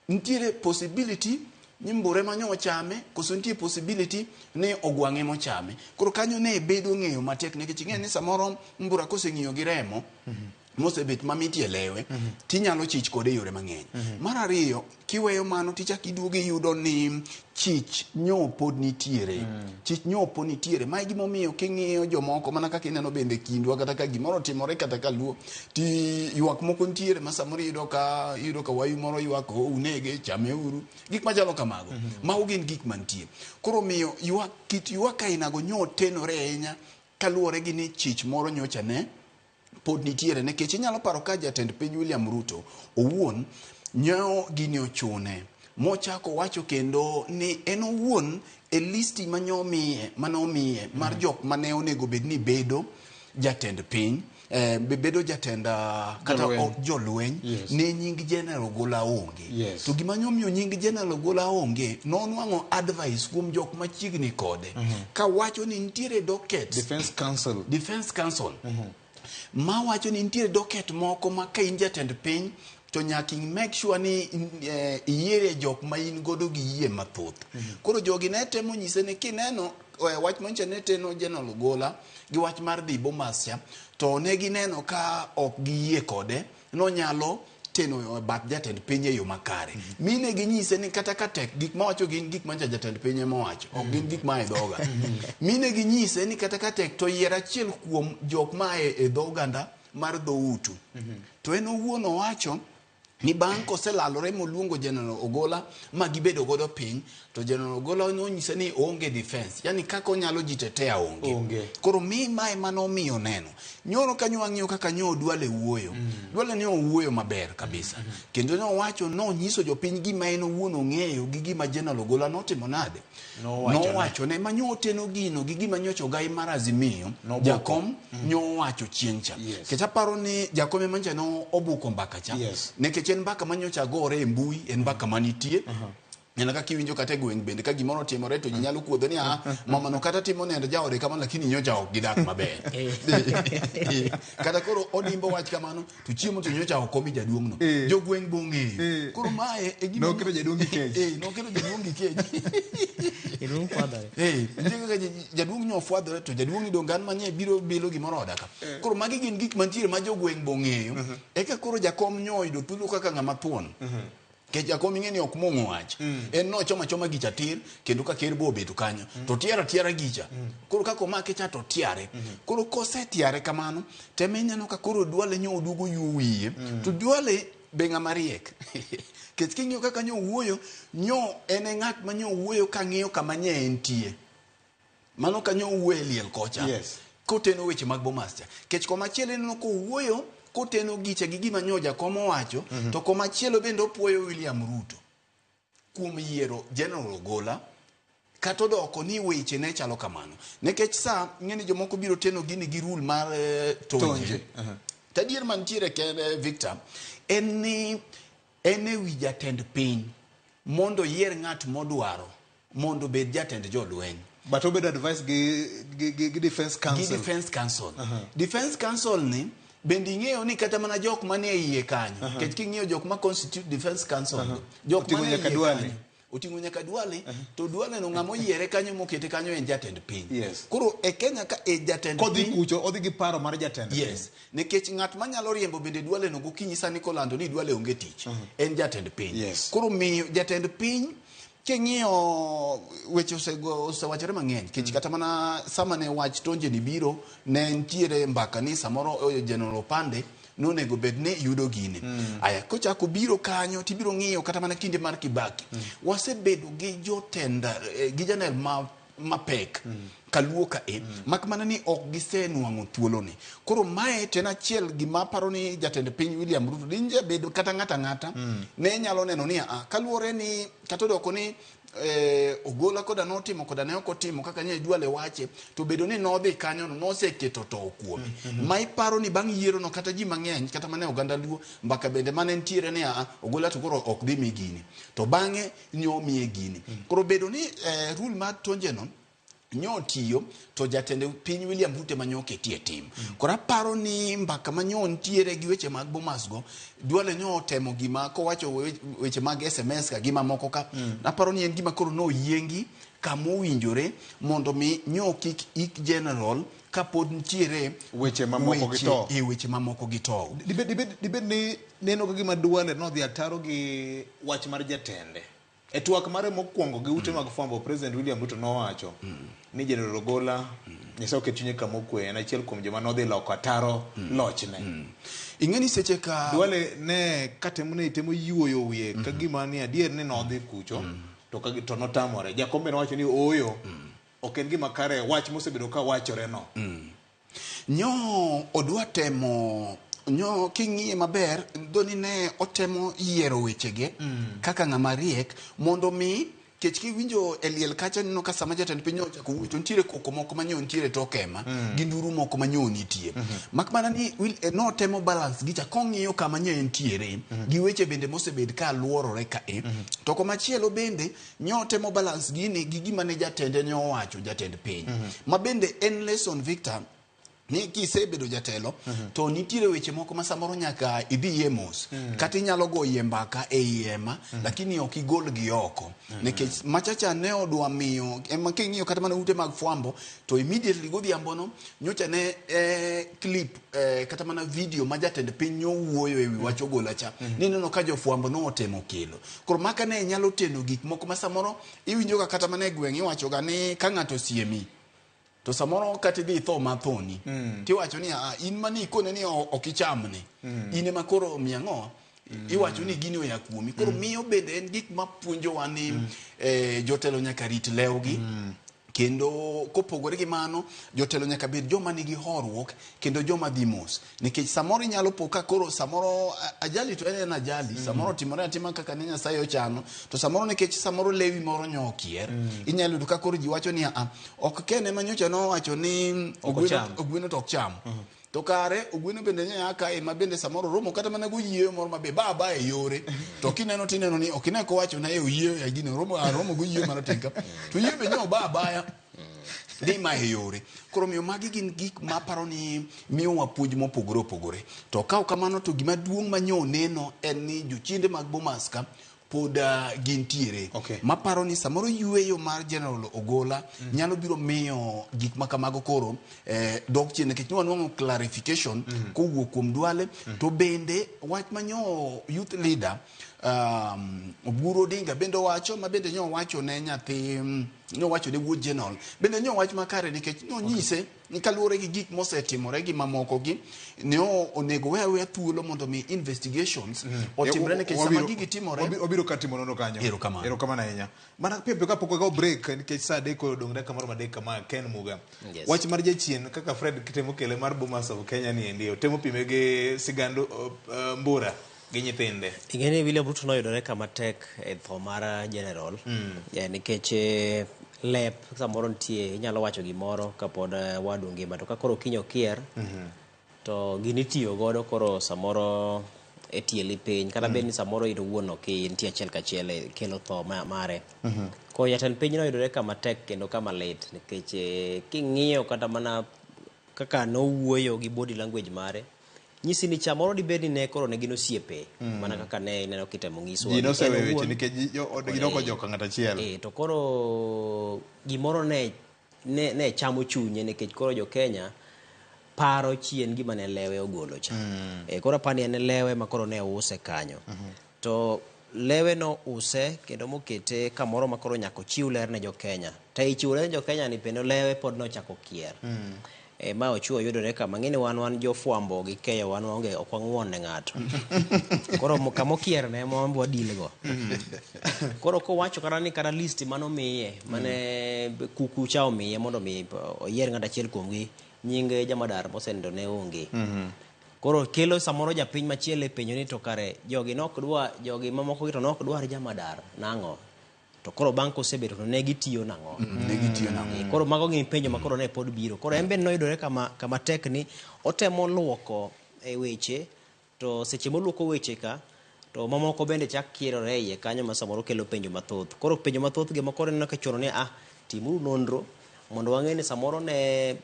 nitiere possibility ni mbura ema nyo ochame koso nitie possibility ni ogwang'e ema ochame. Koro kanyo ne bedo ng'eyo matek nikech ing'eyo ni samoro mbura koseng'iyo gi remo mosebet mamit e lewe tinyalo chich kode e yore mang'eny. Mar ariyo, kiweyo mano tichak iduogo iyudo ni chich nyo pod nitiere. Chich nyo pod nitiere. Mae gimomiyo king'iyo jomoko mana kaka ineno bende kindwa kata ka gimoro otimore kata ka luo ti ywak moko nitiere ma samoro iyudo ka wayu moro ywak oh, unege chameuru gik machalo kamago. Mago gin gik mantie. Koro miyo ywak kit ywak ainago nyo otenore ahinya kaluwore gi ni chich moro nyocha ne pod nitiere nikech inyalo paro ka jatend piny William Ruto owuon nyo gini ochune mochako wacho kendo ni en owuon e listi manyomiye manomiye mar jok mane onego bed ni bedo jatend piny bedo jatend kata jolweny ne nying General Ogola onge. To gima nyomiyo nying General Ogola onge nonwang'o advice kuom jok machiegni kode kawacho ni nitiere docket Defense Council ma wacho ni nitiere docket moko ma ka in jatend piny to nyaka make sure ni iyiere jok ma in godo gi yie mathoth. Koro jogi ne temo nyise ni kineno wach manyicha ne teno General Ogola gi wach mar dhi Bomas cha to ne gineno ka ok giyie kode nonyalo teno bath jatend piny e yo makare. Mine ginyise ni kata ka tek gik mawacho gin gik mancha jatend piny ema owacho ok gin gik ma e dhoga. Mine ginyise ni kata ka tek to yier achiel kuom jok ma e dho oganda mar dhoutu. To en owuon owacho ni bang' koselalore moluongo General Ogola ma gibedo godo piny to General Ogola nonyise ni oonge defense, yani kaka onyalo jitetea onge. Koro mi mae manomiyo neno nyoro kanyo wang'iyo kaka nyo Duale wuoyo. Duale ne owuoyo maber kabisa. Kendo nowacho nonyiso jopiny gima en owuon ong'eyo gi gima General Ogola notimo nade. Nowacho ne manyo oteno gino gi gima nyocha ogai mar Azimio jakom nyo owacho chieng' cha. Nikech aparo ni jakom ema nyocha no obuko mbaka cha. Nikech en mbaka manyocha gore e mbui, en mbaka manitie. Neno kaka iwinjo kata e gweng' bende ka gimoro otimore to ji nyalo kuodho ni ah mama no kata timo nendo jaode kamano lakini nyocha ok gidak maber. Kata koro odimbo wach kamano to chiemo to nyocha ok omi jaduong' no. Jogweng' bo ong'eyo. Koro mae e gima
noketo jaduong' gi kech.
Noketo jaduong' gi kech. Nitie kaka jaduong' nyo ofwadhore to jaduong' ni donge an manye biro bilo gimoro oda ka. Koro magi gin gik mantiere ma jogweng' bo ong'eyo. Eka koro jakom nyo oyudo thuolo kaka ng'ama thuon. Kech jakom ing'e ni ok mong'o wach. En nochoma choma gicha tir kendo ka ker bo obeto kanyo. To tiara tiara gicha. Koro kaka omake cha to tiare. Koro kosetiare kamano, teme ineno ka koro Duale nyo oduogo yuo wiye. To Duale be ng'ama riek. Kech king'iyo kaka nyo owuoyo, nyo en e ng'at ma nyo owuoyo ka ng'iyo kama nye entie. Mano kanyo owuoyo e liel kocha. Koteno weche mag Bomas cha. Kech komachielo ineno kowuoyo koteno gicha gi gima nyo jakom owacho, to komachielo bende opuoyo William Ruto kuom yiero General Ogola kata odoko ni weche ne chalo kamano. Nikech sa ing'e ni jomoko biro teno gini gi rule mar tonje.
Tonje.
To adier mantiere kende Victor en ni en e wi jatend piny mondo oyier ng'at modwaro mondo obed jatend jolweny.
But obedo advice gi Defense Council.
Gi Defense Council. Defense Council ni bende ing'eyo ni kata mana jok manie iye kanyo, nikech king'iyo jok ma constitute Defense Council, jok
Oting'o
manie
nyaka
iye
Duale.
kanyo, oting'o nyaka Duale, to Duale no ng'ama oyiere kanyo mokete kanyo en jatend piny.
Yes.
Koro e Kenya ka e jatend
Kodhi
piny
kucho, odhi gi paro mar jatend piny.
Yes. Nikech ng'at manyalo riembo bende Duale no gokinyi sani kolando ni Duale onge tich, en jatend piny.
Yes.
Koro miyo jatend piny king'iyo weche osewachore mang'eny nikech kata mana sama ne wach tonje ni biro ne nitiere mbaka ni samoro General Opande nonego bed ni yudo gini. Aya kochako biro kanyo tibiro ng'iyo kata mana kinde mar Kibaki. Wasebedo gi jotend gi janel mapek kaluo ka e mak mana ni ok gisenwang'o thuoloni. Koro mae to en achiel gima aparo ni jatend piny William Ruto dinje bedo kata ng'ata ng'ata ne nyalo neno ni a kaluwore ni kata odoko ni Ogola koda notimo koda ne ok otimo kaka nye Duale wache to bedo ni nodhi kanyo no noseketo to kuome. Ma iparo ni bang' yiero no kata ji mang'eny kata mana e oganda Luo mbaka bende mane nitiere ni a Ogola to koro ok dhi mi gini to bang'e nyomiye gini. Koro bedo ni rule mar tonje no nyotiyo to jatend piny William Ruto ema nyoketie tim. Koro aparo ni mbaka ma nyo nitiere gi weche mag Bomas go, Duale nyo otemo gima kowacho weche mag SMS ka gi mamoko ka. Aparo ni en gima koro noyiengi kamowinjore mondo mi nyo kik ik general kapod nitiere
weche mamoko gi to.
Weche mamoko gi to.
Dibed ni neno ka gima Duale nodhi ataro gi wach mar jatende. E twak mare mokwongo gi ute mag fwambo, President William Ruto nowacho ni General Ogola, Nyasaye oket chunye kama okwe, en achiel kuom joma nodhi loko ataro lochne.
Ing'e ni seche ka
Duale ne katemo ne temo yuoyo wiye ka gima ni adier ni nodhi kucho, to notamore. Jakombe nowacho ni ooyo, ok en gima kare wach mosebedo ka wachore no.
Nyo odwa temo nyo king'iye maber dhoni ne otemo yiero wechege kaka ng'ama riek mondo mi kech kiwinjo e liel kacha neno ka sama jatend piny ochako wuoyo to nitiere koko moko ma nyo nitiere tokema gi nduru moko ma nyo nitie. Mak mana ni notemo balance gicha kong'iyo kama nyo entiere gi weche bende mosebed ka luorore ka e. To komachielo bende nyo temo balance gini gi gima ne jatende ne owacho jatend piny. Ma bende en lesson Victor ni kisebedo jatelo to nitiere weche moko ma samoro nyaka idhi yie mos. Kata inyalo goyie mbaka e hema, lakini ok igol gi oko. Nikech machacha ne odwa miyo ema king'iyo kata mana ute mag fwambo to immediately godhiambo no nyocha ne clip kata mana video ma jatend piny nyowuoyo ewi wach Ogola cha. Nineno ka jofwambo notemo kelo. Koro maka ne nyalo teno gik moko ma samoro iwinjo ga kata mana e gweng' iwacho ga ni ka ng'ato osiemi to samoro kata idhi itho mathoni tiwacho ni in mani ikone ni ok ichamni. In ema koro miyo ang'o? Iwacho ni gini oya kuomi. Koro miyo bende en gik mapuonjowa ni jotelo nyaka rit lewgi. Kendo kopogore gi mano, jotelo nyaka bed joma nigi horuok kendo joma dhi mos. Nikech samoro inyalo po ka koro samoro ajali to en ajali, samoro timore atima kaka ne Nyasaye ochano, to samoro nikech samoro lewi moro nyo okier, inyalo yudo ka koro ji wacho ni ok Ken ema nyocha nowacho ni
Ok ocham.
ogweno to ok cham. To kare ogweno bende ne aa kae ma bende samoro romo kata mana goyieyo moro mabe ba ba e yore. To kineno tineno ni ok ine kowacho na e oyieyo ya gino romo romo goyieyo marateng' ka. To yieyo be nyo ba baya dhi ma e yore. Koro omiyo magi gin gik ma aparo ni miyowa puonj mopogore opogore. To ka ok kamano to gima duong' ma nyo neno en ni jochiende mag Bomas ka pod gintiere. Maparo ni samoro yueyo mar General Ogola nyalo biro miyo gik ma kamago koro dok chien nikech nwanwang'o clarification kowuok kuom Duale. To bende wach ma nyo youth leader Oburu Odinga bende owacho ma bende nyowacho ne nyathi nyowacho ne wuod General bende nyowach makare nikech nonyise ni kaluwore gi gik mosetimore gi mamoko gi ne onego we aweya thuolo mondo mi investigations otimre nikech sama gigi timore
Wabiro ka timo nonro kanyo.
Erokamano.
Erokamano ahinya. Mana piyo piyo kapok wakawo break nikech saa 3 odong' dakika moro 3 kama Ken Muga.
Yes.
Wach mar jachien kaka Fred temo kele mar Bomas of Kenya ni endi otemo pime gi sigand Mbura gi nyithinde.
Ing'e ni William Ruto noyudore kama tek e tho mar General nikech lep samoro nitie inyalo wacho gimoro kapod wadu ngima to ka koro kiny okier to gini itiyo godo koro samoro e tieli piny kata bed ni samoro in owuon ok intie achiel kachiel e kelo tho mare. Koro jatend piny noyudore kama tek kendo kama lit nikech king'iyo kata mana kaka nowuoyo gi body language mare nyisi ni samoro dibed ni ne koro ne gin osiepe mana kaka ne ineno kitemo nyiswa
Ji
ni
nosewe
en
weche
owuon
nikech odgi nokojoko ng'at achiel.
To koro gimoro ne chamo chunye nikech koro jo Kenya paro chien gima ne lewe ogolo cha. Koro apani en lewe ma koro ne use kanyo. To lewe no use kendo mokete kamoro ma koro nyaka ochiw ler ne jo Kenya. To ei chiwo ler ne jo Kenya ni bende lewe pod nochako kier. Ma ochuo yudore kama ng'eni wan jofwambo gi keyo wan waonge ok wang'uon ne ng'ato. Koro kamokier ne ema wan wadil go. Koro kowacho kata ni kata list manomiye mane kuku cha omiye mondo mi oyier ng'at achiel kuomgi nying jamadar mosenindo ne onge. Koro kelo samoro japiny machielo e penjo ni to kare jogi nok dwa jogi mamoko gi to nok dwar jamadar nang'o? To koro bang' kosebedo to ne gitiyo nang'o?
Ne gitiyo nang'o?
Koro mago gin penjo ma koro ne pod biro. Koro en bende noyudore kama tek ni otemo luoko e weche to seche moluoko weche ka to mamoko bende chak kierore iye kanyo ma samoro kelo penjo mathoth. Koro penjo mathoth gi ma koro ineno ka chuno ni timuru nonro mondo wang'e ni samoro ne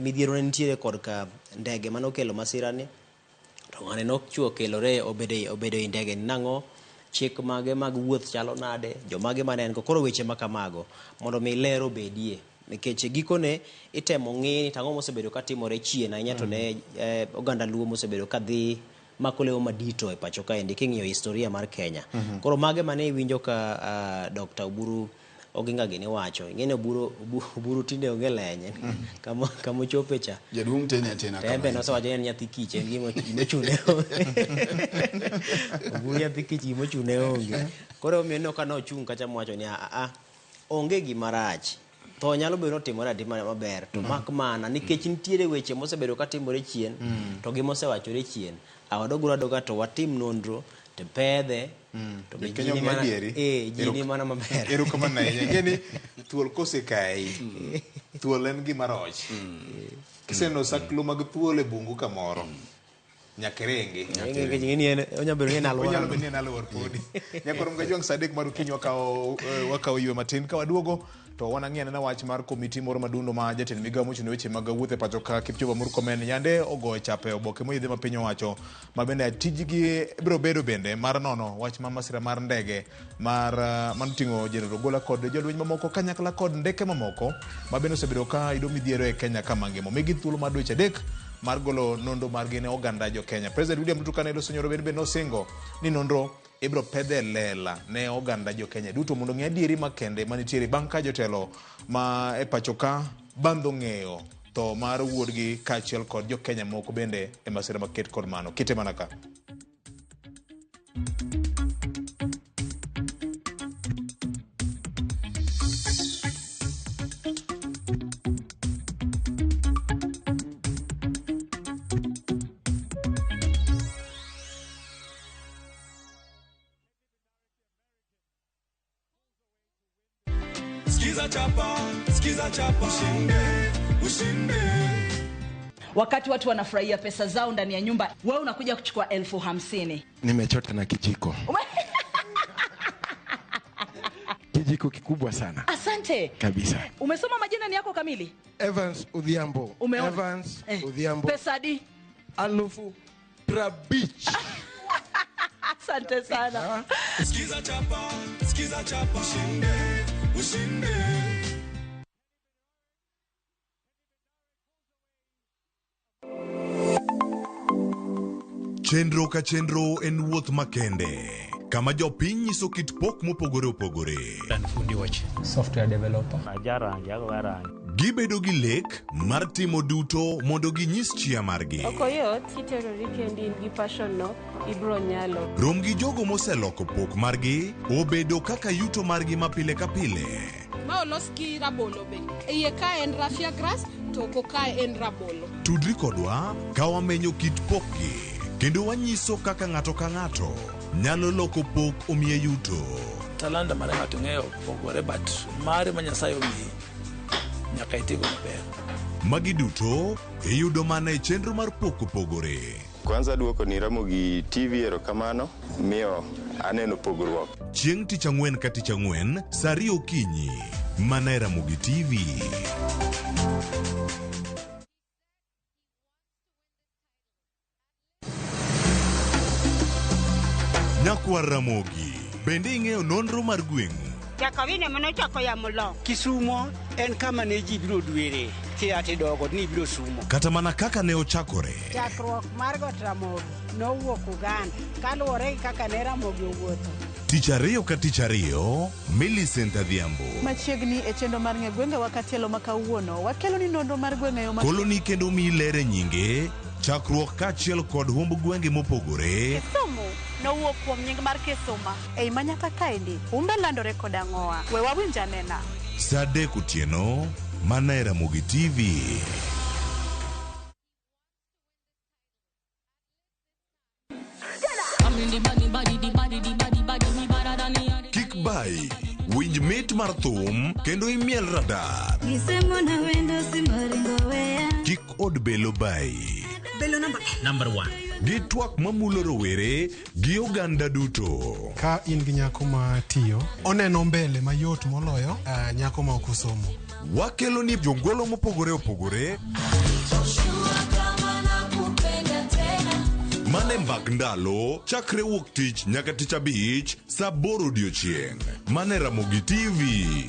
midhiero ne nitiere kod ka ndege mane okelo masira ni to ng'ane nochuo kelore obedo e ndege ni nang'o chik mage mag wuoth chalo nade jomage mane en go koro weche ma kamago mondo mi ler obedie nikech gikone itemo ng'i ni tang'o mosebedo katimore chien ahinya to ne oganda Luo mosebedo kadhi mako lewo madito e pacho kaendi king'iyo historia mar Kenya. Koro mage mane iwinjo ka Dr. Oburu Oginga gini wacho ing'e ni Oburu tinde onge lenye kama ochope cha
jaduong' tene atena
kama tembe nosewacho ni en nyathi kich en gima ochune Oburu nyathi kich gima ochune onge. Koro omiyo ineno ka nochung' kacha mowacho ni onge gima rach tho nyalo bedo notimore atima maber to mak mana nikech nitiere weche mosebedo katimore chien to gi mosewachore chien awadoguru adoga to watim nonro to pedhe to be
Kenya ong'e adieri.
Ji ni mana maber.
Erokamano ahinya. Ing'e ni thuol kosekayi, thuol en gima roch. Kiseneno saklo mag thuol e bungu kamoro, nyaka iringi.
Nikech ing'e ni onyalo bedo ni en alwora.
Onyalo bedo ni en alwora podi. Nyaka rom ga saa 3 mar okinyi wakawo ywe matin ka waduogo to wanang'i anena wach mar komiti moro madundo ma jatend migawo mochung' ne weche mag wuoth e pacho ka Kipchumba Murkomen yande ogoyo chape oboke moyidhe ma piny owacho ma bende tijgi biro bedo bende mar nono wach ma masira mar ndege mar manoting'o General Ogola kod jolweny mamoko kanyakla kod ndeke mamoko ma bende osebedo ka yudo midhiero e Kenya ka mangima. Omigi thuolo mar dweche 3 mar golo nonro margi ne oganda jo Kenya. President William Ruto kane loso nyoro bende nosingo ni nonro ibiro pedhe lela ne oganda jo Kenya duto mondo ng'e adieri makende manitiere bang' ka jotelo ma e pacho ka bandho ng'eyo tho mar wuodgi kaachiel kod jo Kenya moko bende e masira maket kod mano. Kite mana ka.
Skiza chapa, skiza chapa, ushinde, ushinde.
Wakati watu wanafurahia pesa zao ndani ya nyumba, wewe unakuja kuchukua 50,000.
Nimechota na kijiko. Kijiko kikubwa sana.
Asante.
Kabisa.
Umesoma majina ni yako kamili?
Evans Odhiambo.
Umeona?
Evans Odhiambo.
Pesa di?
50,000.
Asante sana.
Skiza chapa, skiza chapa, ushinde, ushinde.
Chenro ka chenro en wuoth makende, kama jopiny nyiso kit pok mopogore opogore.
An fundi wach. Software developer.
Ajarangi, agoga rangi.
Gibedo gi lek mar timo duto mondo ginyis chia margi.
Ok oyot kiterori kendi in gi passion no ibro nyalo.
Rom gi jogo moseloko pok margi obedo kaka yuto margi ma pile ka pile.
Ma olos gi rabolo be. E iye ka en raffia grass to oko kae en rabolo.
Tudri kodwa ka wamenyo kit pokgi kendo wanyiso kaka ng'ato ka ng'ato nyalo loko pok omiye yuto.
Talanta mar ng'ato ng'eyo pogore but mare ma Nyasaye omiyi nyaka itigo maber.
Magi duto iyudo mana e chenro mar pok opogore.
Kwanza duoko ni Ramogi TV erokamano miyo aneno pogruok.
Chieng' tich ang'wen ka tich ang'wen saa ariyo okinyi mana e Ramogi TV. Nyakwar Ramogi, bende ing'eyo nonro mar gweng'u?
Jakawine manochako yamo lo. Kisumo en kama ne ji biro dwere kia tidogo ni ibiro sumo.
Kata mana kaka ne ochakore.
Chakruok mar Got Ramogi nowuok Uganda kaluwore gi kaka ne Ramogi owuotho.
Tich ariyo ka tich ariyo, Millicent Adhiambo.
Machiegni e chenro mar ng'e gwengewa katielo ma kawuono, wakelo ni nonro mar gweng' e yo ma
Koloni kendo miyi ler e nyinge, chakruok kaachiel kod humb gwenge mopogore.
Kisumu nowuok kuom nying mar Kisuma. Ei manyaka kaendi, humbe landore kod ang'owa. We wawinj anena.
Saa adek otieno, mana e Ramogi TV. Kik bai, winj mit mar thum kendo imiel radar.
Gisemona wendo simoringo weya.
Kik od belo bai.
Belo namba
Number one. Gi twak mamulo rowere gi oganda duto.
Ka in gi nyako ma tiyo, oneno mbele mayot moloyo nyako ma ok osomo.
Wakelo ni jongolo mopogore opogore mane mbak ndalo chakre wuok tich nyaka tich abich saa aboro odiochieng' mane Ramogi TV.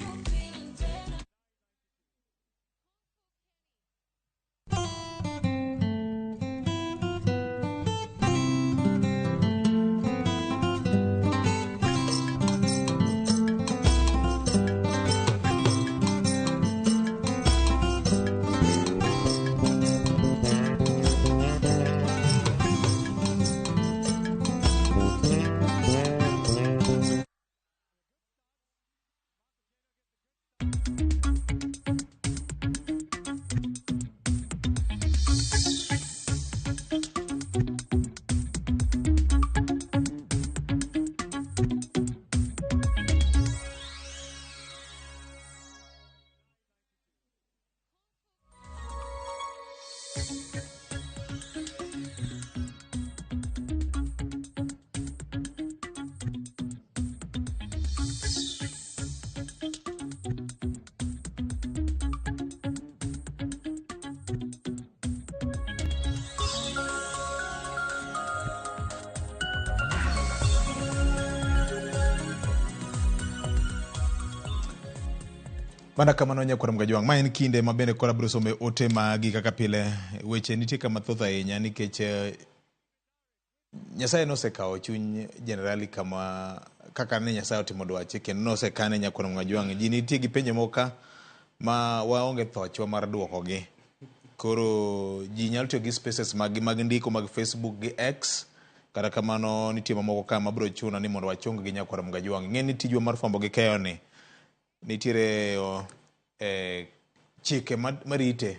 Mana kamano nyakwar Mgajwang', ma en kinde ma bende koro abiro somo ote magi kaka pile. Weche nitie kama thoth ahinya nikech Nyasaye nosekawo chuny jenerali kama kaka ne Nyasaye otimo dwache kendo nosekane nyakwar Mgajwang'. Ji nitie gi penjo moko ka ma waonge thochwa mar duokogi. Koro ji nyalo tiyo gi spaces mag mag ndiko mag Facebook gi X. Kata kamano nitie mamoko ka mabiro chuno ni mondo wachung gi nyakwar Mgajwang'. Ing'e ni tijwa mar fwambo gi keyo ni nitiere chike marite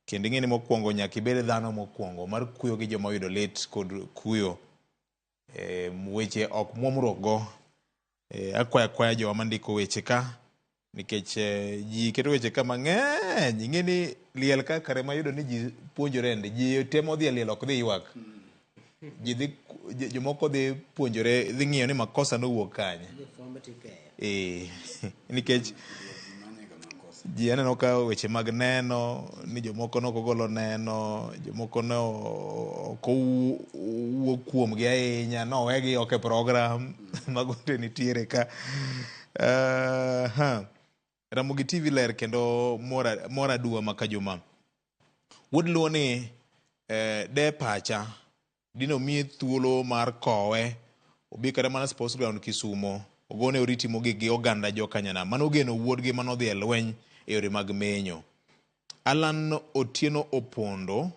kendo ing'e ni mokwongo nyaka ibed dhano mokwongo mar kuyo gi joma oyudo lit kod kuyo. Weche ok muomruok go. Akwayo akwaya jowa mandiko weche ka nikech ji keto weche ka mang'eny. Ing'e ni liel ka kare mayudo ni ji puonjore ndi. Ji temo dhi e liel ok dhi ywak. Ji dhi, jomoko dhi puonjore, dhi ng'iyo ni makosa nowuok kanye. Nikech ji aneno ka weche mag neno ni jomoko ne ok ogolo neno, jomoko ne ok owuo kuomgi ahinya, nowegi oko e program. Mago te nitiere ka. Ramogi TV ler kendo mora aduwa ma ka juma. Wuod Luo ni de pacha Dine omiye thuolo mar kowe obi kata mana sports ground Kisumo ogone oriti mogik gi oganda jokanyanam mano ogeno wuodgi manodhi e lweny e yore mag menyo. Alan Otieno Opondo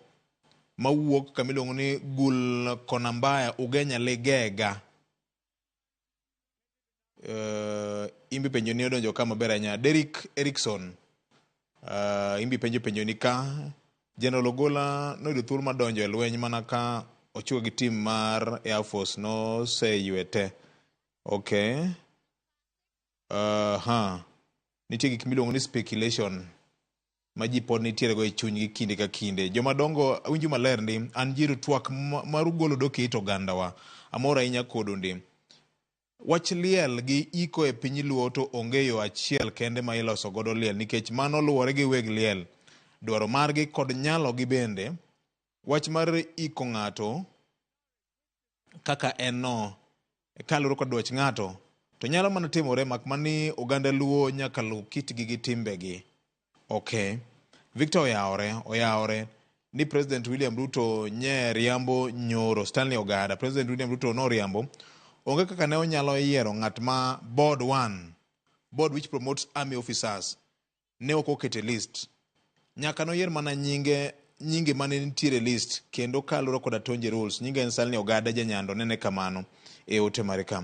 mawuok kama iluongo ni Gul Konambaya Ugenya Ligega. Imbi penjo ni odonjo ka maber ahinya. Derrick Erikson imbi penjo penjo ni ka General Ogola noyudo thuolo mar donjo e lweny mana ka ochuo gi tim mar Air Force noseywe te. Okay. Nitie gik miluongo ni speculation ma ji pod nitiere go e chunygi kinde ka kinde. Joma dongo awinjo maler ndi an jiru twak mar golo dok e it ogandawa. Amor ahinya kodu ndi. Wach liel gi iko e piny Luo to onge yo achiel kende ma iloso godo liel nikech mano luwore gi weg liel. Dwaro margi kod nyalo gi bende. Wach mar iko ng'ato kaka en no kaluwore kod dwach ng'ato to nyalo mana timore mak mana ni oganda Luo nyaka luw kitgi gi timbegi. Okay. Victor oyawore ni President William Ruto nye riambo nyoro. Stanley Ogada, President William Ruto noriambo. Onge kaka ne onyalo yiero ng'at ma board 1, board which promotes army officers, ne ok okete list. Nyaka noyier mana nyinge mane nitiere list kendo kaluwore kod Atonje rules. Nyinge en Stanley Ogada janyando nene kamano e ote mare ka.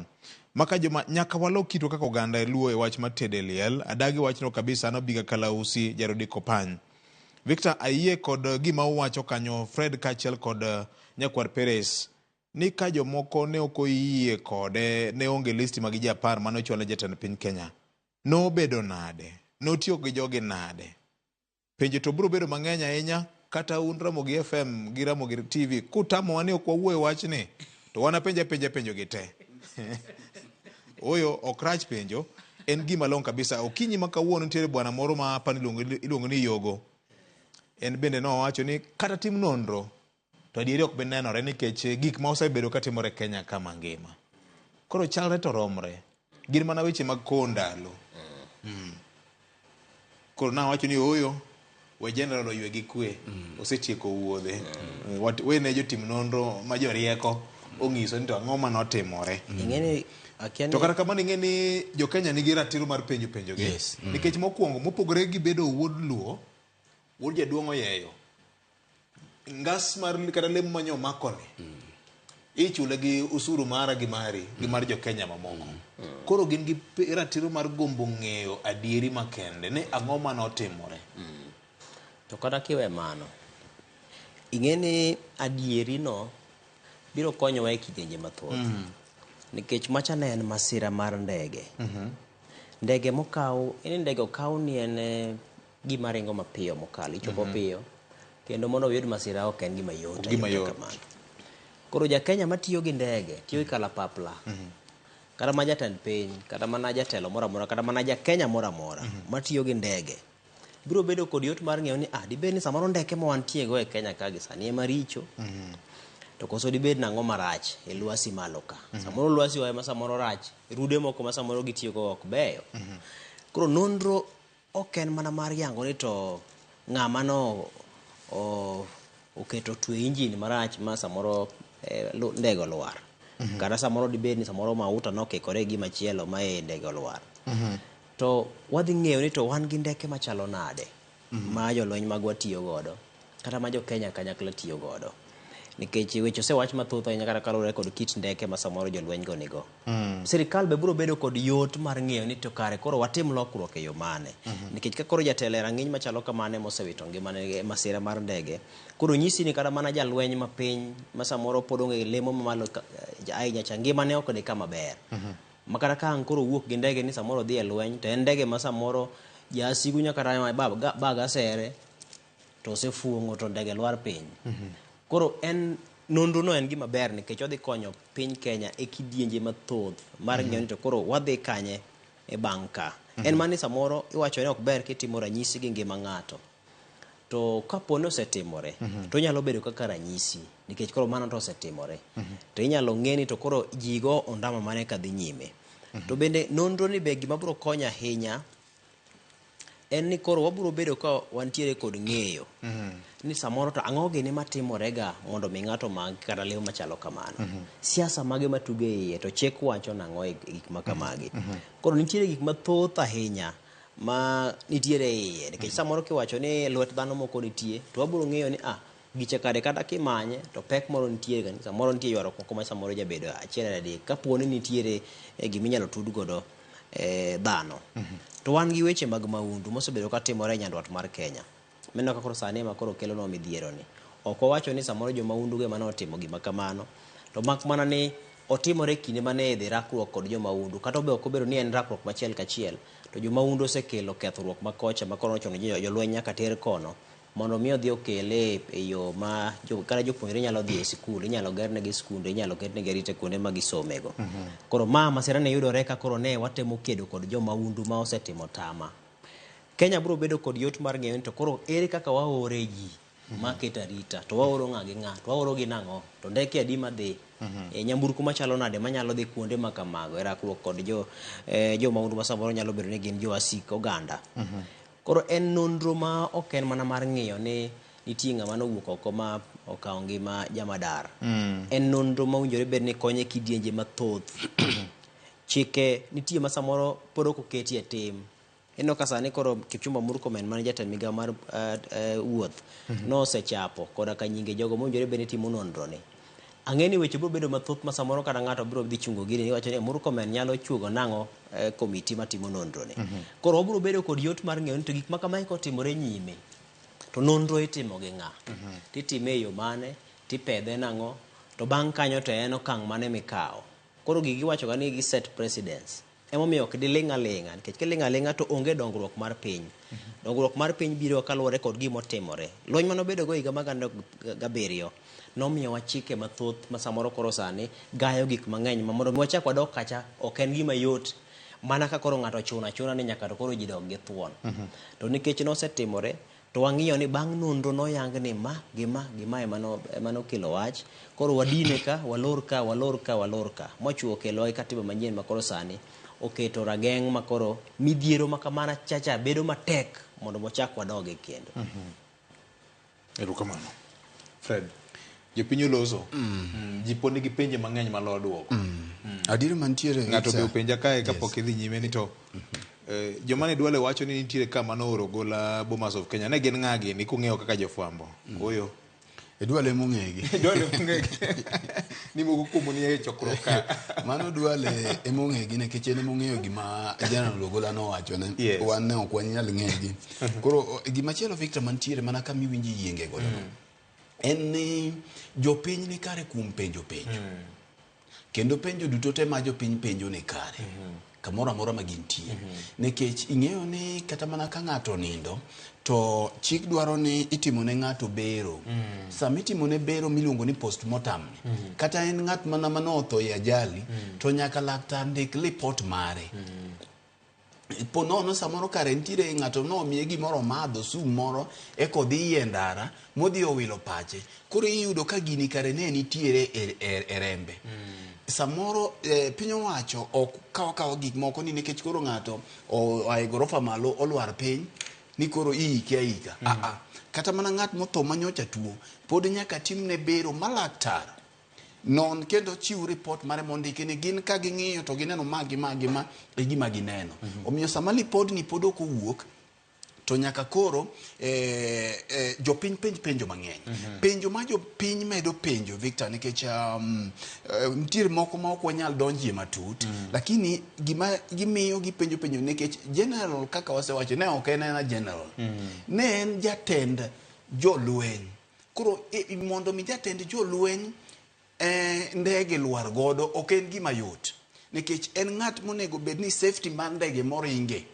Maka joma nyaka walok kitwa kaka oganda e Luo e wach mar tedo e liel. Adagi wachno kabisa, an Obiga Kalausi Jarodi Kopany. Victor, ayie kod gima uwacho kanyo Fred kaachiel kod Nyakwar Perez ni ka jomoko ne ok oyie kode ne onge listi mag ji 10 mane ochwal ne jatend piny Kenya. Nobedo nade? Notiyo gi jogi nade? Penjo to biro bedo mang'eny ahinya kata un Ramogi FM gi Ramogi TV kutamowa ni ok wawuo e wachni to wan apenja penja penjo gi te. Oyo ok rach penjo, en gima long' kabisa. Okinyi ma kawuono nitiere bwana moro ma apani iluongo ni Yogo. En bende nowacho ni kata tim nonro to adieri ok bi nenore nikech gik ma osebedo katimore Kenya ka mangima. Koro chalre to romre. Gin mana weche mag kowo ndalo. Koro nawacho ni ooyo, we general oywe gi kwe, osetieko wuodhe. We ne jotim nonro ma jorieko ong'iso ni to ang'o manotimore.
Ing'eni, akia ni
To kata kamano ing'e ni jo Kenya nigi ratiro mar penjo penjo gi.
Yes.
Nikech mokwongo mopogore gi bedo wuod Luo, wuod jaduong' oyeyo. Ngas mar kata lemo manyo makoni. Ichule gi usuru mara gi mari gi mar jo Kenya mamoko. Koro gin gi ratiro mar gombo ng'eyo adieri makende ni ang'o manotimore.
To kata kiwe mano, ing'e ni adieri no biro konyowa e kidienje mathoth. Nikech macha ne en masira mar ndege. Ndege mokaw, en ndege okaw ni en gima ringo mapiyo mokalo, ichopo piyo. Kendo mondo oyud masira ok en gima yot
Gima
ahinya
yot.
kamano. Koro ja Kenya matiyo gi ndege, tiyo gi kalapapla. Kata mana jatend piny, kata mana jatelo moro amora, kata mana ja Kenya moro amora matiyo gi ndege biro bedo kod yot mar ng'eyo ni dibed ni samoro ndeke ma wantie go e Kenya ka gi sani ema richo. To koso dibed nang'o marach e lwasi malo ka. Samoro lwasi wa ema samoro rach, rude moko ma samoro gitiyo go ok beyo. Koro nonro ok en mana mar yango ni to ng'ama no oketo twe injin marach ma samoro ndege olwar. Kata samoro dibed ni samoro mauta nokikore gi gima chielo ma e ndege olwar. To wadhi ng'eyo ni to wan gi ndeke machalo nade ma jolweny magwa tiyo godo kata ma jo Kenya kanyakla tiyo godo. Nikech weche osewach mathoth ahinya kata kaluwore kod kit ndeke ma samoro jolweny go nigo. Sirikal be biro bedo kod yot mar ng'eyo ni to kare koro watim lokruok e yo mane. Nikech ka koro jatelo e rang'iny machalo kamano mosewito ngimane e masira mar ndege, koro nyisi ni kata mana jalweny ma piny ma samoro pod onge lemo mamalo ahinya cha ngimane ok ni kama ber. Ma kata ka ang' koro owuok gi ndege ni samoro odhi e lweny, to en ndege ma samoro jasigu nyaka kata baga sere to osefuong'o to ndege lwar piny. Koro en nonro no en gima ber nikech odhi konyo piny Kenya e kidienje mathoth mar ng'eyo ni to koro wadhi kanye e bang' ka. En mana ni samoro iwacho ni ok ber kitimo ranyisi gi ngima ng'ato. To kapo ni osetimore, to onyalo bedo kaka ranyisi nikech koro mano to osetimore. To inyalo ng'e ni to koro ji go ondama mane kadhi nyime. To bende nonro ni be gima biro konyo ahinya En ni koro wabiro bedo ka wantiere kod ng'eyo ni samoro to ang'o gini matimorega mondo mi ng'ato mak kata lew machalo kamano. Siasa mage matugo e iye to chik wacho nang'o e gik ma kamagi. Koro nitiere gik mathoth ahinya ma nitiere e iye nikech samoro kiwacho ni lwet dhano moko nitie to wabiro ng'eyo ni ah gicha kare kata kimanye to pek moro nitiere ga samoro nitie ywaruok moko ma samoro jabedo achiel adek kapo ni nitiere gima inyalo tud godo dhano. To wan gi weche mag maundu mosebedo katimore e nyandwat mar Kenya. Mineno ka koro sani ema koro kelonwa midhiero ni. Ok wawacho ni samoro jo maundu go ema notimo gima kamano, to mak mana ni otimore e kinde mane idhi rakruok kod jo maundu, kata be ok obedo ni en rakruok machiel kachiel, to jo maundu osekelo kethruok ma kocha ma koro nochuno ni jolweny nyaka ter kono mondo mi odhi okele e yo ma kata jopuonjre nyalo dhi e sikul, inyalo gernegi skunde, inyalo ketnegi arita kuonde ma gisomego. Koro ma masira ne yudore ka koro ne watemo kedo kod jo maundu ma osetimo tama. Kenya biro bedo kod yot mar ng'eyo ni to koro ere kaka waore ji ma keto arita, to waoro ng'a gi ng'a, to waoro gi nang'o, to ndeke adi madhi, nyamburko machalo nade manyalo dhi kuonde ma kamago e rakruok kod jo maundu ma samoro nyalo bedo ni gin jo wasik oganda. Koro en nonro ma ok en mana mar ng'iyo ni nitie ng'ama nowuok oko ma okawo ngima jamadar. En nonro ma owinjore bed ni konye kidienje mathoth. Chike nitie ma samoro pod ok oketi e tim. Ineno ka sani koro Kipchumba Murkomen mane jatend migawo mar wuoth nosechapo koda ka nyinge jogo mowinjore bed ni timo nonro ni. Ang'e ni weche biro bedo mathoth ma samoro kata ng'ato biro dhi chungo gini iwacho ni Murkomen nyalo chuogo nang'o komiti matimo nonro ni. Koro wabiro bedo kod yot mar ng'eyo ni to gik ma kamae kotimore nyime to nonro itimo gi ng'a, titime e yo mane, tipedhe nang'o, to bang' kanyo to en okang' mane mikawo. Koro gigi iwacho ga ni gi set precedence. Emomiyo ok diling' aling'a, nikech kiling' aling'a to onge dongruok mar piny. Dongruok mar piny biro kaluwore kod gima otimore. Lweny mane obedogo higa mar gana gabiriyo nomiyowa chike mathoth ma samoro koro sani gayo gik mang'eny ma mondo mi wachak wadok kacha ok en gima yot mana ka koro ng'ato ochuno achuna ni nyaka to koro ji dog gi thuon. To nikech nosetimore to wang'iyo ni bang' nonro noyang ni ma gi ma gi ma ema nokelo wach. Koro wadine ka, walor ka, walor ka, walor ka. Mochuo okelowa gi katiba manyien ma koro sani oketo rageng' ma koro midhiero ma kamana chacha bedo matek mondo wachak wadogi kendo.
Erokamano. Fred, jopiny oloso. Ji pod nigi penjo mang'eny malo duoko.
Adier mantiere.
Ng'ato be openja kae kapok idhi nyime ni to joma ne Duale wacho ni nitiere kama nooro gola Bomas of Kenya. Ne gin ng'a gini kung'eyo kaka jofwambo? Oyo.
Duale mong'egi.
Duale mong'egi. Ni moko kuomu ni e chokruok ka.
Mano Duale emong'egi nikech en emong'eyo gima General Ogola nowachone. Wan ne ok wanyal ng'egi. Koro gimachielo Victor mantiere mana kama iwinjo yienge godo no. En ni jopiny ni kare kuom penjo penjo. Kendo penjo duto te ma jopiny penjo ni kare. Kamoro amora ma gintie. Nikech ing'eyo ni kata mana ka ng'ato nindo to chik dwaro ni itimo ne ng'ato bero. Sama itimo ne bero miluongo ni postmortem ni, kata en ng'at mana mane otho e ajali, to nyaka laktar ndik lipot mare. Po nono samoro kare nitiere ng'ato nomiye gimoro omadho sum moro eka odhi e ndara modhi owilo pache. Koro iyudo ka gini kare ne nitiere e rembe. Samoro piny owacho ok kaw akawa gik moko ni nikech koro ng'ato oa e gorofa malo olwar piny ni koro iike aika. Kata mana ng'at motho manyocha tuo pod nyaka timne bero ma laktar non kendo chiw report mare mondiki ni gin ka ging'iyo to gineno ma gi ma gi ma e gima gineno. Omiyo sama lipodni pod ok owuok to nyaka koro jopiny penj penjo mang'eny. Penjo ma jopiny medo penjo Victor nikech nitiere moko ma ok wanyal donjie matut. Lakini gima gimiyo gipenjo penjo nikech general kaka wasewacho ne ok en ena general. Ne en jatend jolweny. Koro mondo mi jatend jolweny ndege lwar godo ok en gima yot. Nikech en ng'at monego bed ni safety mar ndege moringe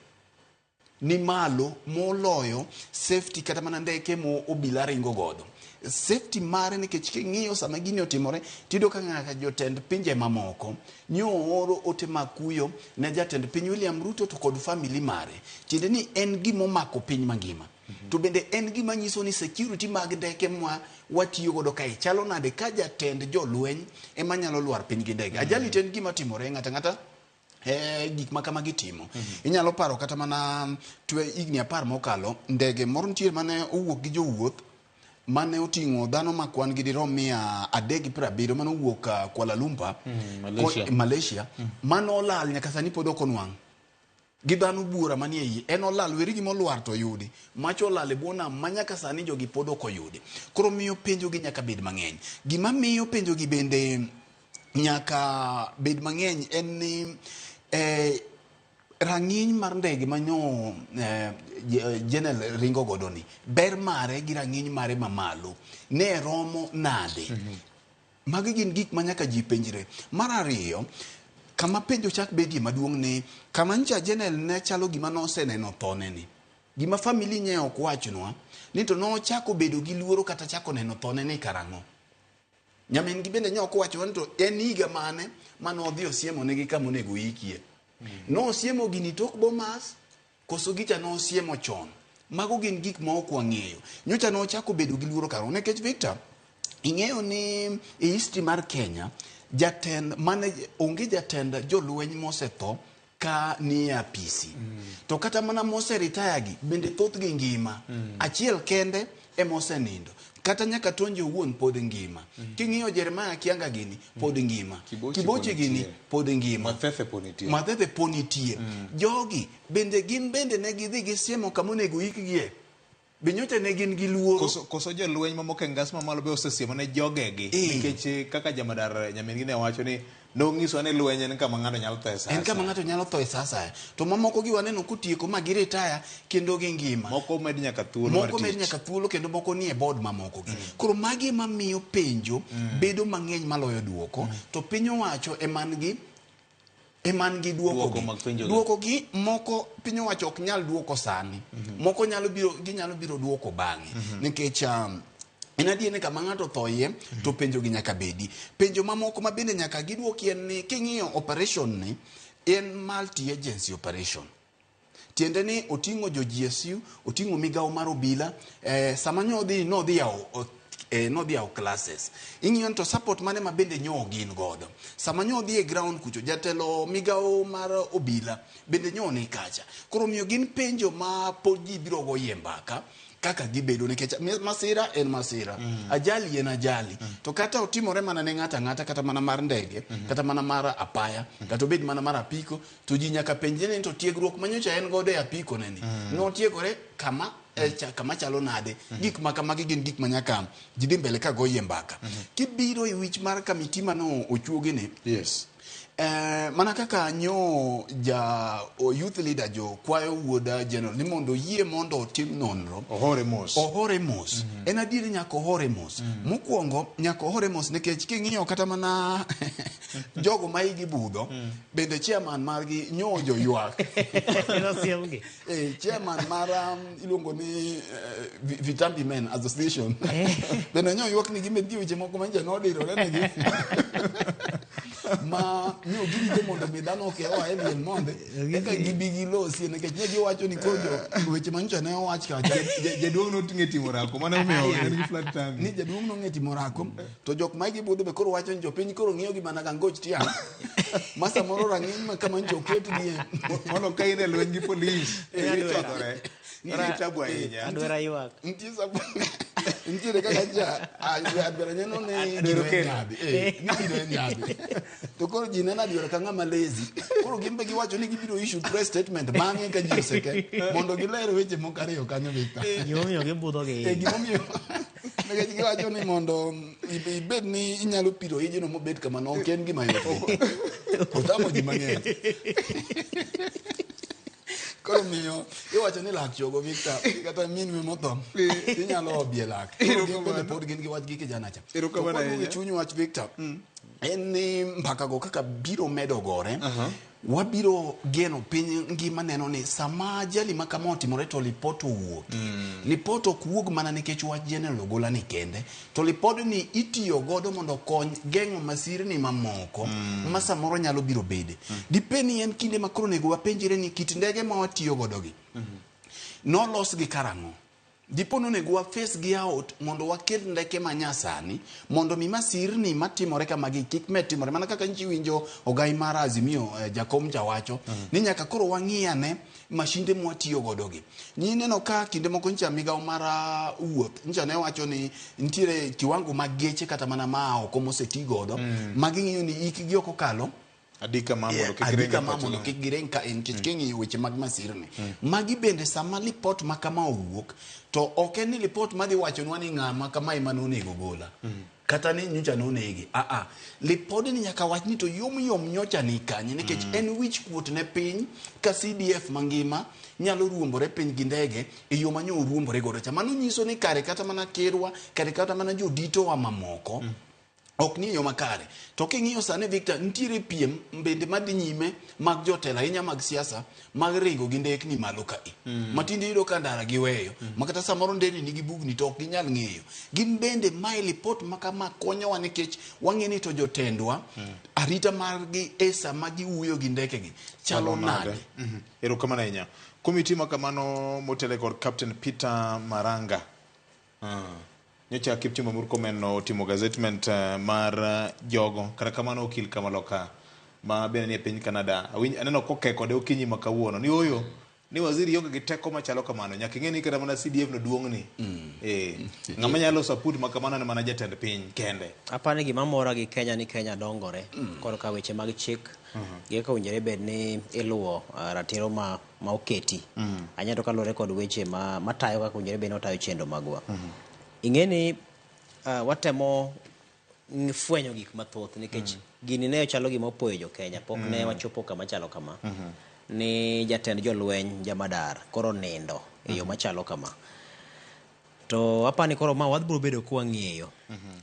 ni malo moloyo safety kata mana ndeke mo obila ringo godo. Safety mare nikech king'iyo sama gini otimore tiyudo ka ng'aka jotend pinje mamoko nyo ooro ote mag kuyo ne jatend piny William Ruto to kod family mare. Tiende ni en gima omako piny mangima. To bende en gima nyiso ni security mag ndeke ma watiyo godo kae chalo nade ka jatend jolweny ema nyalo lwar piny gi ndege. Ajali to en gima timore ng'ata ng'ata Gik ma kamagi timo. Inyalo paro kata mana higni 10 mokalo, ndege moro nitie mane owuok gi jowuoth mane oting'o dhano ma kwan gi dirom 370 mane owuok Kuala Lumpur, Malaysia, mane olal nyaka sani pod ok onwang'. Gi dhano buora manie iye, en olal, weri gima olwar to oyudi. Macho olal e bwo nam ma nyaka sani jogi pod ok oyudi. Koro miyo penjo gi nyaka bed mang'eny. Gima miyo penjo gi bende nyaka bed mang'eny en ni rang'iny mar ndege manyo Jenel ringo godo ni, ber mare gi rang'iny mare mamalo ne romo nade? Magi gin gik ma nyaka ji penjre. Mar ariyo, kama penjo chak bedie maduong' ni kama ncha Jenel ne chalo gima noseneno thone ni. Gima family nye ok wachnwa ni to nochako bedo gi luoro kata chako neno thone ni karang'o. Nyamin gi bende ne ok owacho ni to en higa mane mane odhi osiemo negi kama onego ikie. Nosiemo gini tok Bomas, koso gicha nosiemo chon. Mago gin gik ma ok wang'eyo. Nyocha nochako bedo gi luoro karang'o. Nikech Victor, ing'eyo ni e history mar Kenya, jatend mane onge jatend jolweny mosetho ka nie apisi. To kata mana mose retire gi bende thothgi ngima. Achiel kende ema osenindo. Kata nyaka Tonje owuon pod ngima. King'iyo Jeremiah Kianga gini pod ngima. Kibochi gini pod ngima.
Mathethe pod nitie.
Mathethe pod nitie. Jogi bende gin bende ne gidhi gisiemo kama onego ikgie. Be nyocha ne gin gi luoro.
Koso jolweny mamoko e ngas mamalo be osesiemo ne jogegi. Nikech kaka jamadar nyamin gi ne wacho ni nong'iso ni lweny en kama ng'ato nyalo tho e sa.
En kama ng'ato nyalo tho e sa asaya. To mamoko gi waneno kotieko ma giretire kendo gi ngima.
Moko med nyaka thuolo mar
Moko med
tich.
nyaka thuolo kendo moko nie board mamoko gi. Koro magi ema miyo penjo bedo mang'eny maloyo duoko. To piny owacho eman gi duoko gi. Duoko gi moko piny owacho ok nyal duoko sani. Moko nyalo biro, ginyalo biro duoko bang'e. Nikech en adier ni kama ng'ato othoie to penjo gi nyaka bedi. Penjo mamoko ma bende nyaka giduoki en ni king'iyo operation ni en multi agency operation. Tiende ni oting'o jo GSU, oting'o migawo mar obila, sama nyo odhi yawo classes. Ing'iyo ni to support mane ma bende nyo gin godo. Sama nyo odhi e ground kucho, jatelo migawo mar obila bende nyo ni kacha. Koro miyo gin penjo ma pod ji biro goyie mbaka kaka gibedo, nikech masira en masira. Ajali en ajali. To kata otimore mana ne ng'ato ang'ata, kata mana mar ndege, kata mana mar apaya, kata obed mana mar apiko, to ji nyaka penjre ni to tiegruok manyocha en godo e apiko neni. Notiegore kama kama chalo nade. Gik ma kamagi gin gik ma nyaka ji dhi mbele ka goyie mbaka. Kibiro e wich mar kamiti mano ochuogi ni, mana kaka nyo ja youth leader jo kwayo wuoda general ni mondo oyie mondo otim nonro.
Ohore mos.
Ohore mos. En adier nyaka ohore mos. Mokwongo nyaka ohore mos nikech king'iyo kata mana jogo ma igi budho, bende chairman margi nyo joywak.
Nosiemgi.
Chairman mar iluongo ni Vitambi Men Association. Bende nyo ywak ni gimed weche moko ma nja nodirore negi. Ma nyo girito mondo mi dhano oke oa e liel monde eka gibi gilosie, nikech ne giwacho ni koro weche manyocha ne owach kacha.
Jaduong' noting'e timo orako, mano omiyo en gi flat tummy.
Ni jaduong' nong'e timo orako, to jok ma igi budho be koro wacho ni jopiny koro ng'iyo gi mana ka ngoch tiang'. Ma samoro rang'iny ma kama nyocha oketgie.
Mondo ka in e lweny gi polis, ichodhore. Nitie tabu ahinya.
Adwera ywak.
Nitie sabu. Nitiere kaka ja adwera neno ni
Adwera
gino en
kelo.
nyadhi. Ni gino en nyadhi. To koro ji neno adiera ka ng'ama lazy. Koro gin be giwacho ni gibiro issue press statement bang'e ka ji oseke mondo giler weche moko ariyo kanyo Victor.
Gimomiyo gibudho gi.
Gimomiyo nikech giwacho ni mondo ibed ni inyalo piro ijno mobed kamano, ok en gima yot. Otamo ji mang'eny. Koro miyo iwacho ni lak chogo Victor, kata min wi motho inyalo obie lak. Koro gin bende pod gin gi wach gi kijana cha. To
Erokamano
kwaduogo e
ahinya.
chuny wach Victor, en ni mbaka go kaka biro medo gore, wabiro geno piny ngima neno ni sama ajali ma kama otimore to lipot owuok. Lipot ok wuog mana nikech wach General Ogola ni kende, to lipodni itiyo godo mondo okony geng'o masirni mamoko ma samoro nyalo biro bede. Diped ni en kinde ma koro onego wapenjre ni kit ndege ma watiyo godo gi nolos gi karang'o? Dipo nonego wa face gi out mondo wakel ndeke ma nyasani mondo mi masirni matimore kamagi kik med timore mana kaka nchi winjo ogai mar Azimio Jakom cha wacho ni nyaka koro wang'i ane mashinde mwatiyo godo gi. Nineno ka kinde moko ncha migawo mar wuoth ncha ne wacho ni nitiere kiwango mag geche kata mana maa oko moseti godo ma ging'iyo ni hikgi ok okalo
Adika ma mondo kik
adika
ring e
ma
pacho
mondo
no.
kik giring ka en nikech king'iyo weche mag masirni magi bende sama lipot ma kama owuok to ok en ni lipot madhi wachonwa ni ng'ama kama ema nonego gola kata ni nyocha nonege aa lipodni nyaka wach ni to yom yom nyocha ni kanye nikech en wich kuot ne piny ka CDF mangima nyalo ruombore piny gi ndege e yo ma nyo oruombore godo cha mano nyiso ni kare kata mana kerwa kare kata mana joditowa mamoko ok ni e yo makare to king'iyo sani Victor nitiere piem bende madhi nyime mag jotelo ahinya mag siasa mag ringo gi ndekni malo kae ma tinde iyudo ka ndara giweyo ma kata samoro nderni nigi bugni to ok ginyal ng'eyo gin bende mae lipot ma kama konyowa nikech wang'e ni to jotendwa arita margi e sama giwuoyo gi ndekegi chalo nade
Erokamano ahinya. Komiti ma kamano motele kod Captain Peter Maranga. Nyocha Kipchumba Murkomen otimo gazettement mar jogo. Kata kamano okil kamaloka ma bende nie piny Canada. Aneno koke kode okinyi ma kawuono. Ni oyo, ni waziri onge gi teko machalo kamano. Nyaka ing'e ni kata mana CDF no duong'ni. Ng'ama nyalo loso aput ma kamano en mana jatend piny kende.
Apani gima mora gi Kenya ni Kenya dongore korka weche mag chik gi kaka owinjore bed ni iluwo ratiro ma oketi. Ahinya to kaluwore kod weche matayo kaka owinjore bed ni watayo chenro magwa. Ing'e ni watemo fwenyo gik mathoth nikech gini ne chalo gima opoyo jo Kenya pok ne wachopo kama chalo kama. Ni jatend jolweny jamadar koro nindo e yo machalo kama. To apani koro ma wadhibiro bedo ka wang'eyo.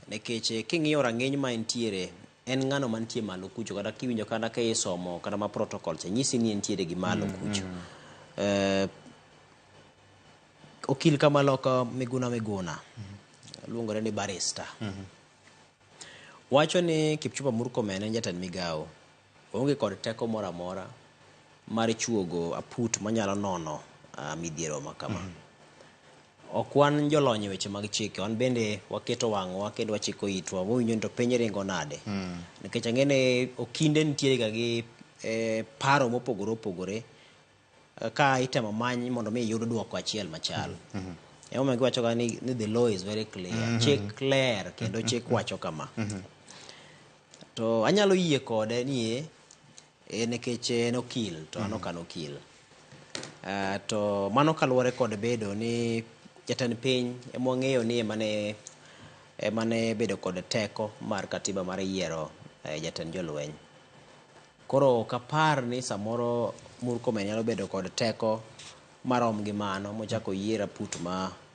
Nikech king'iyo rang'iny ma entiere en ng'ano mantie malo kucho kata kiwinjo kata ka isomo kata ma protocol cha nyisi ni entiere gi malo kucho. Okil kamaloka Miguna Miguna luongore ni barista. Wacho ni Kipchumba Murkomen en jatend migawo. Oonge kod teko moro amora mar chuogo aput manyalo nono midhiero ma kama. Ok wan jolony e weche mag chike, wan bende waketo wang'wa kendo wachiko itwa, wawinjo ni to piny ringo nade. Nikech ang'e ni okinde nitiere ga gi paro mopogore opogore ka itemo many mondo mi iyud duoko achiel machal. Emomiyo giwacho ga ni the law is very clear. Chik ler kendo chik wacho kama. To anyalo yie kode ni nikech en okil to an ok an okil. To mano kaluwore kod bedo ni jatend piny ema wang'eyo ni emane bedo kod teko mar katiba mar yiero jatend jolweny. Koro ok apar ni samoro Murkomen nyalo bedo kod teko marom gi mano mochako yier aput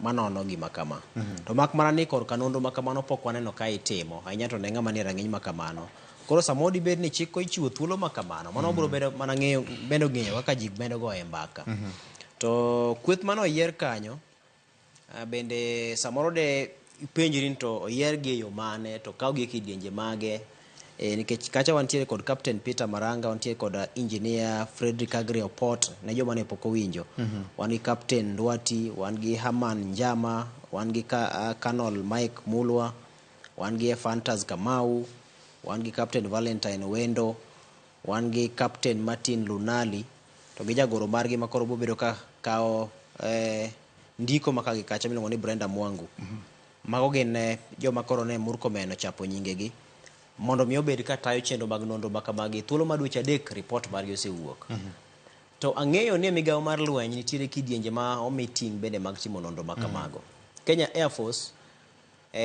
manono gima kama. To mak mana ni korka nonro ma kamano pok waneno ka itimo, ahinya to ne ng'ama nie rang'iny ma kamano. Koro samoro dibed ni chik ochiwo thuolo ma kamano, mano biro bedo mana ng'eyo, bedo ng'eyo kaka ji medo goye mbaka. To kweth mane oyier kanyo, bende samoro de ipenjri ni to oyier gi e yo mane, to kawgi e kidienje mage. Nikech kacha wantiere kod Captain Peter Maranga, wantiere kod Engineer Frederick Agri Opot, ne joma ne pok owinjo. Wan gi Captain Ndwati, wan gi Herman Njama, wan gi Colonel Mike Mulwa, wan gi Ephantus Kamau, wan gi Captain Valentine Wendo, wan gi Captain Martin Lunali, to gi jagoro margi ma koro bobedo ka kawo ndiko ma ka gi kacha miluongo ni Brenda Mwangu. Mago gin joma koro ne Murkomen ochapo nyingegi mondo mi obed ka tayo chenro mag nonro ma kamagi. Thuolo mar dweche 3 report margi osewuok. To ang'eyo ni e migawo mar lweny nitiere kidienje ma omi ting' bende mag timo nonro ma kamago. Kenya Air Force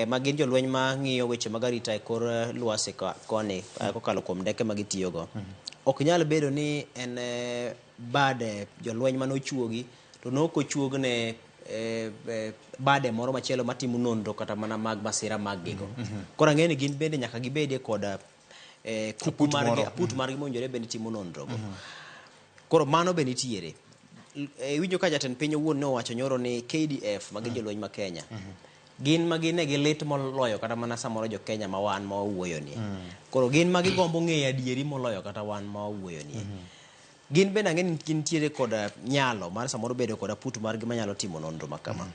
ma gin jolweny ma ng'iyo weche mag arita e kor lwasi koni kokalo kuom ndeke ma gitiyogo. Ok nyal bedo ni en bade jolweny mane ochuogi to ne ok ochuog ne bade moro machielo matimo nonro kata mana mag masira mag gigo. Koro ang'eyo ni gin bende nyaka gibedie kod kuku margi, aput margi mowinjore bende timo nonro go. Koro mano be nitiere. Iwinjo ka jatend piny owuon ne owacho nyoro ni KDF ma gin jolweny ma Kenya gin ma gin ne gilit moloyo kata mana samoro jo Kenya ma wan ma wawuoyo ni. Koro gin ma gigombo ng'eyo adieri moloyo kata wan ma wawuoyo ni. Gin bende ang'e ni gintiere kod nyalo mar samoro bedo kod aput margi manyalo timo nonro ma kama.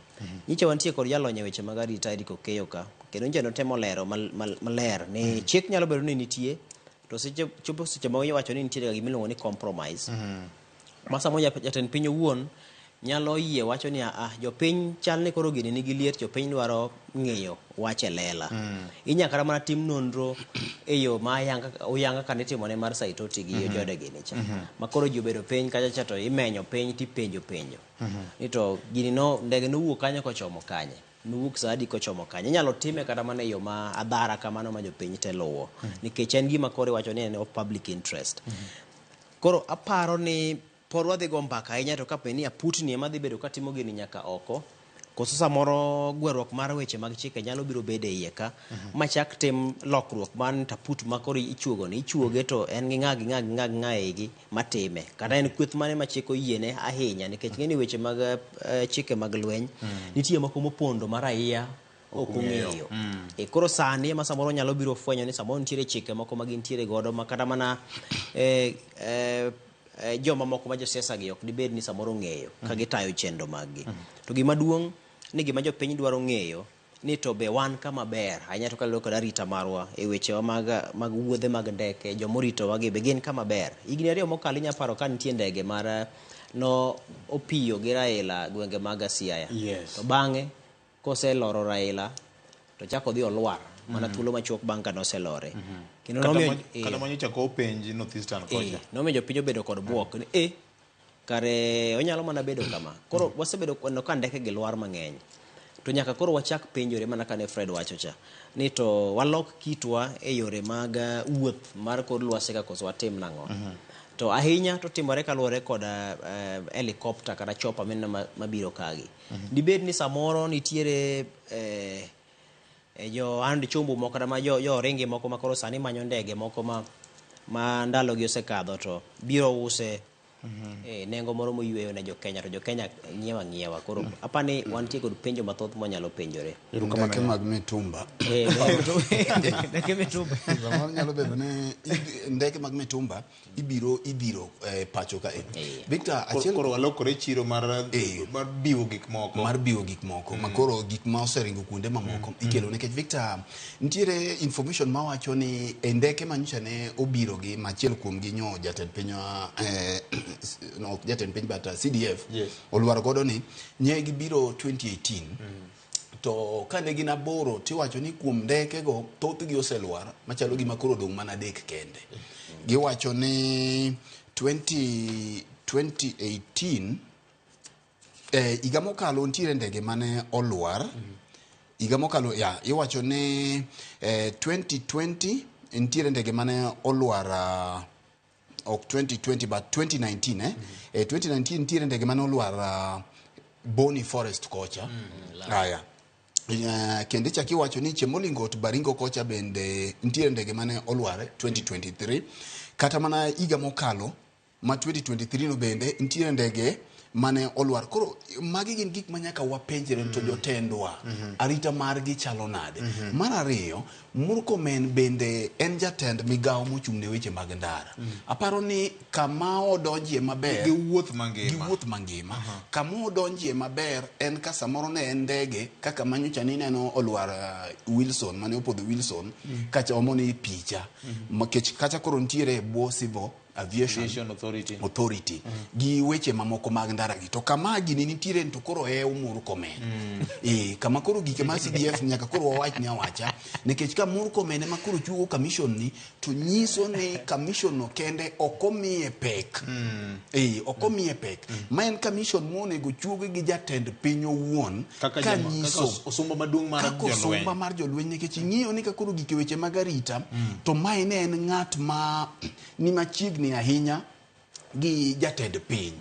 Nyicha wantie kod jalony e weche mag arita Eric Okeyo ka, kendo nyicha notemo lero maler ni chik nyalo bedo ni nitie, to seche chopo seche ma iwacho ni nitiere gima iluongo ni compromise. Ma samoro jatend piny owuon nyalo yie wacho ni a jopiny chal ni koro gini nigi liet, jopiny dwaro ng'eyo wach e lela. Inyalo kata mana tim nonro e yo ma oyanga kane itimone mar Saitoti gi Ojode gini cha. Ma koro ji obedo piny kacha cha to imenyo piny tipenjo penjo. Ni to gini no ndege nowuok kanyo kochomo kanye? Nowuok saa adi kochomo kanye? Inyalo time kata mana e yo ma adhara kamano ma jopiny te luwo. Nikech en gima koro iwacho ni en of public interest. Koro aparo ni pod wadhi go mbaka ahinya to kapo ni aputni ema dhi bedo katimo gini nyaka oko, koso samoro gweruok mar weche mag chike nyalo biro bedo e iye ka, machak tim lokruok mar ni taput ma koro ichuogo ni ichuoge to en gi ng'a gi ng'a gi ng'a gi ng'a e igi matime. Kata en kweth mane ma chik oyiene ahinya nikech ng'eni weche mag chike mag lweny nitie moko mopondo ma raia ok ong'eyo. Koro sani ema samoro nyalo biro fwenyo ni samoro nitiere chike moko ma gintiere godo ma kata mana joma moko ma josiasa gi ok dibed ni samoro ong'eyo ka gitayo chenro mag gi. To gima duong' ni gima jopiny dwaro ng'eyo ni to be wan kama ber ahinya to kaluwore kod arita marwa e wechewa mag wuodhe mag ndeke, jomoritowa gi be gin kama ber. Higni 2 mokalo inya paro ka nitie ndege mar no opiyo gi Raila gwenge mag Siaya. To bang'e koseloro Raila to chako odhi olwar mana thuolo machuok bang' ka noselore. Kendo
kata manyocha ko penj North Eastern kocha.
Nomiyo jopiny obedo kod buok ni kare onyalo mana bedo kama. Koro wasebedo neno ka ndeke gi lwar mang'eny. To nyaka koro wachak penjore mana kane Fred wacho cha ni to walok kitwa e yore mag wuoth mar kor lwasi ka koso watim nang'o. To ahinya to timore kaluwore kod helicopter kata chopper mineno mabiro kagi. Dibed ni samoro nitiere jo hand chumbu moko kata ma jo oringi moko ma koro sani manyo ndege moko ma ndalo gi osekadho to biro use nengo moro moyweyo ne jo Kenya to jo Kenya nyiewa ng'iewa. Koro apani wantie kod penjo mathoth mwanyalo penjore.
Ndeke mag mitumba.
Ndeke mitumba.
Samoro nyalo bedo ni ndeke mag mitumba ibiro idhiro pacho ka. Victor, achiel
koro walokore chiro mar biwo gik moko.
Mar biwo gik moko. Ma koro gik ma oseringo kuonde mamoko ikelo nikech Victor nitiere information mawacho ni e ndeke manyocha ne obiro gi machiel kuom gi nyo jatend piny, no, ok jatend piny but CDF olwar godo ni nye gibiro 2018 to kane gin 8 tiwacho ni kuom ndeke go thothgi oselwar machalo gima koro odong' mana 3 kende. Giwacho ni 2018 higa mokalo nitiere ndege mane olwar higa mokalo ya iwacho ni 2020 nitiere ndege mane olwar ok 2020 but 2019 2019 nitiere ndege mane olwar Boni Forest kocha. Aya. Kendo ichak iwacho ni Chemolingot Baringo kocha bende nitiere ndege mane olwar 2023 kata mana higa mokalo ma 2023 no bende nitiere ndege mane olwar. Koro magi gin gik ma nyaka wapenjre to jotendwa arita margi chalo nade. Mar ariyo, Murkomen bende en jatend migawo mochung' ne weche mag ndara. Aparo ni kama odonjie maber
gi wuoth mangima.
Gi wuoth mangima. Kama odonjie maber en ka samoro ne en ndege kaka manyocha nineno olwar Wilson mane opodho Wilson kacha omo ni picha. Nikech kacha koro nitiere e bwo Civil Aviation
Authority.
Authority gi weche mamoko mag ndara gi. To kama gini nitiere to koro e Murkomen. Kama koro gike mar CDF nyaka koro wawach ni awacha nikech ka Murkomen ema koro chuo commission ni to nyiso ni commission no kende ok omiye pek. Ok omiye pek. Ma en commission monego chuogi gi jatend piny owuon
kaka
ka nyiso
kaka osumba maduong' mar
kaka osumba mar jolweny nikech ing'iyo ni ka koro gike weche mag arita to mae ne en ng'at ma ni machiegni ahinya gi jatend piny.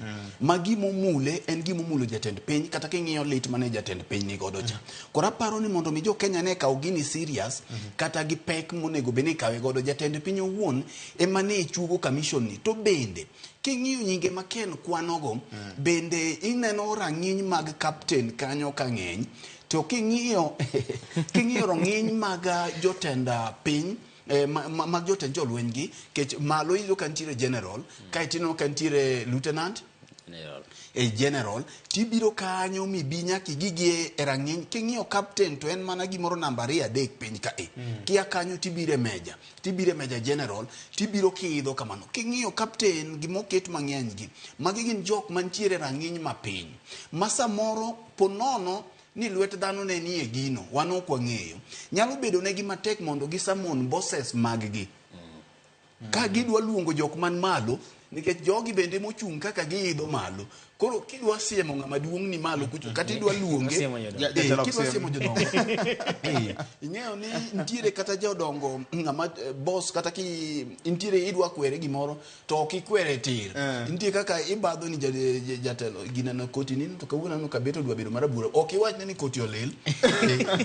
Ma gimomule en gimomulo jatend piny kata king'iyo lit mane jatend piny ni godo cha. Koro aparo ni mondo mi jo Kenya ne kaw gini serious kata gi pek monego bed ni ikawe godo jatend piny owuon ema ne chuogo commission ni. To bende king'iyo nyinge ma Ken kwanogo bende ineno rang'iny mag captain kanyo ka ng'eny to king'iyo rang'iny mag jotend piny mag jotend jolweny gi kech malo iyudo ka nitiere general, kaeto ineno ka nitiere lieutenant e general, tibiro kanyo mibi nyaka igigi e rang'iny. King'iyo captain to en mana gimoro namba 2 3 piny kae. Kia kanyo tibiro e meja, tibiro e meja general, tibiro kiidho kamano. King'iyo captain gimoket mang'eny gi, magi gin jok mantiere e rang'iny mapiny ma samoro ponono ni lwet dhano ne nie gino, wan ok wang'eyo. Nyalo bedo negi matek mondo gisamon bosses mag gi ka gidwa luongo jok man malo, nikech jogi bende mochung' kaka giidho malo. Koro kidwa siemo ng'ama duong' ni malo kucho, kata idwa luonge, kidwa siemo jodongo. Ing'eyo ni nitiere kata jodongo ng'ama boss, kata ki nitiere idwa kwere gimoro to ok ikwere tir. Nitie kaka ibadho ni jatelo gineno koti ni to kawuono aneno ka bet odwa bedo marabuor. Ok iwachne ni koti olil.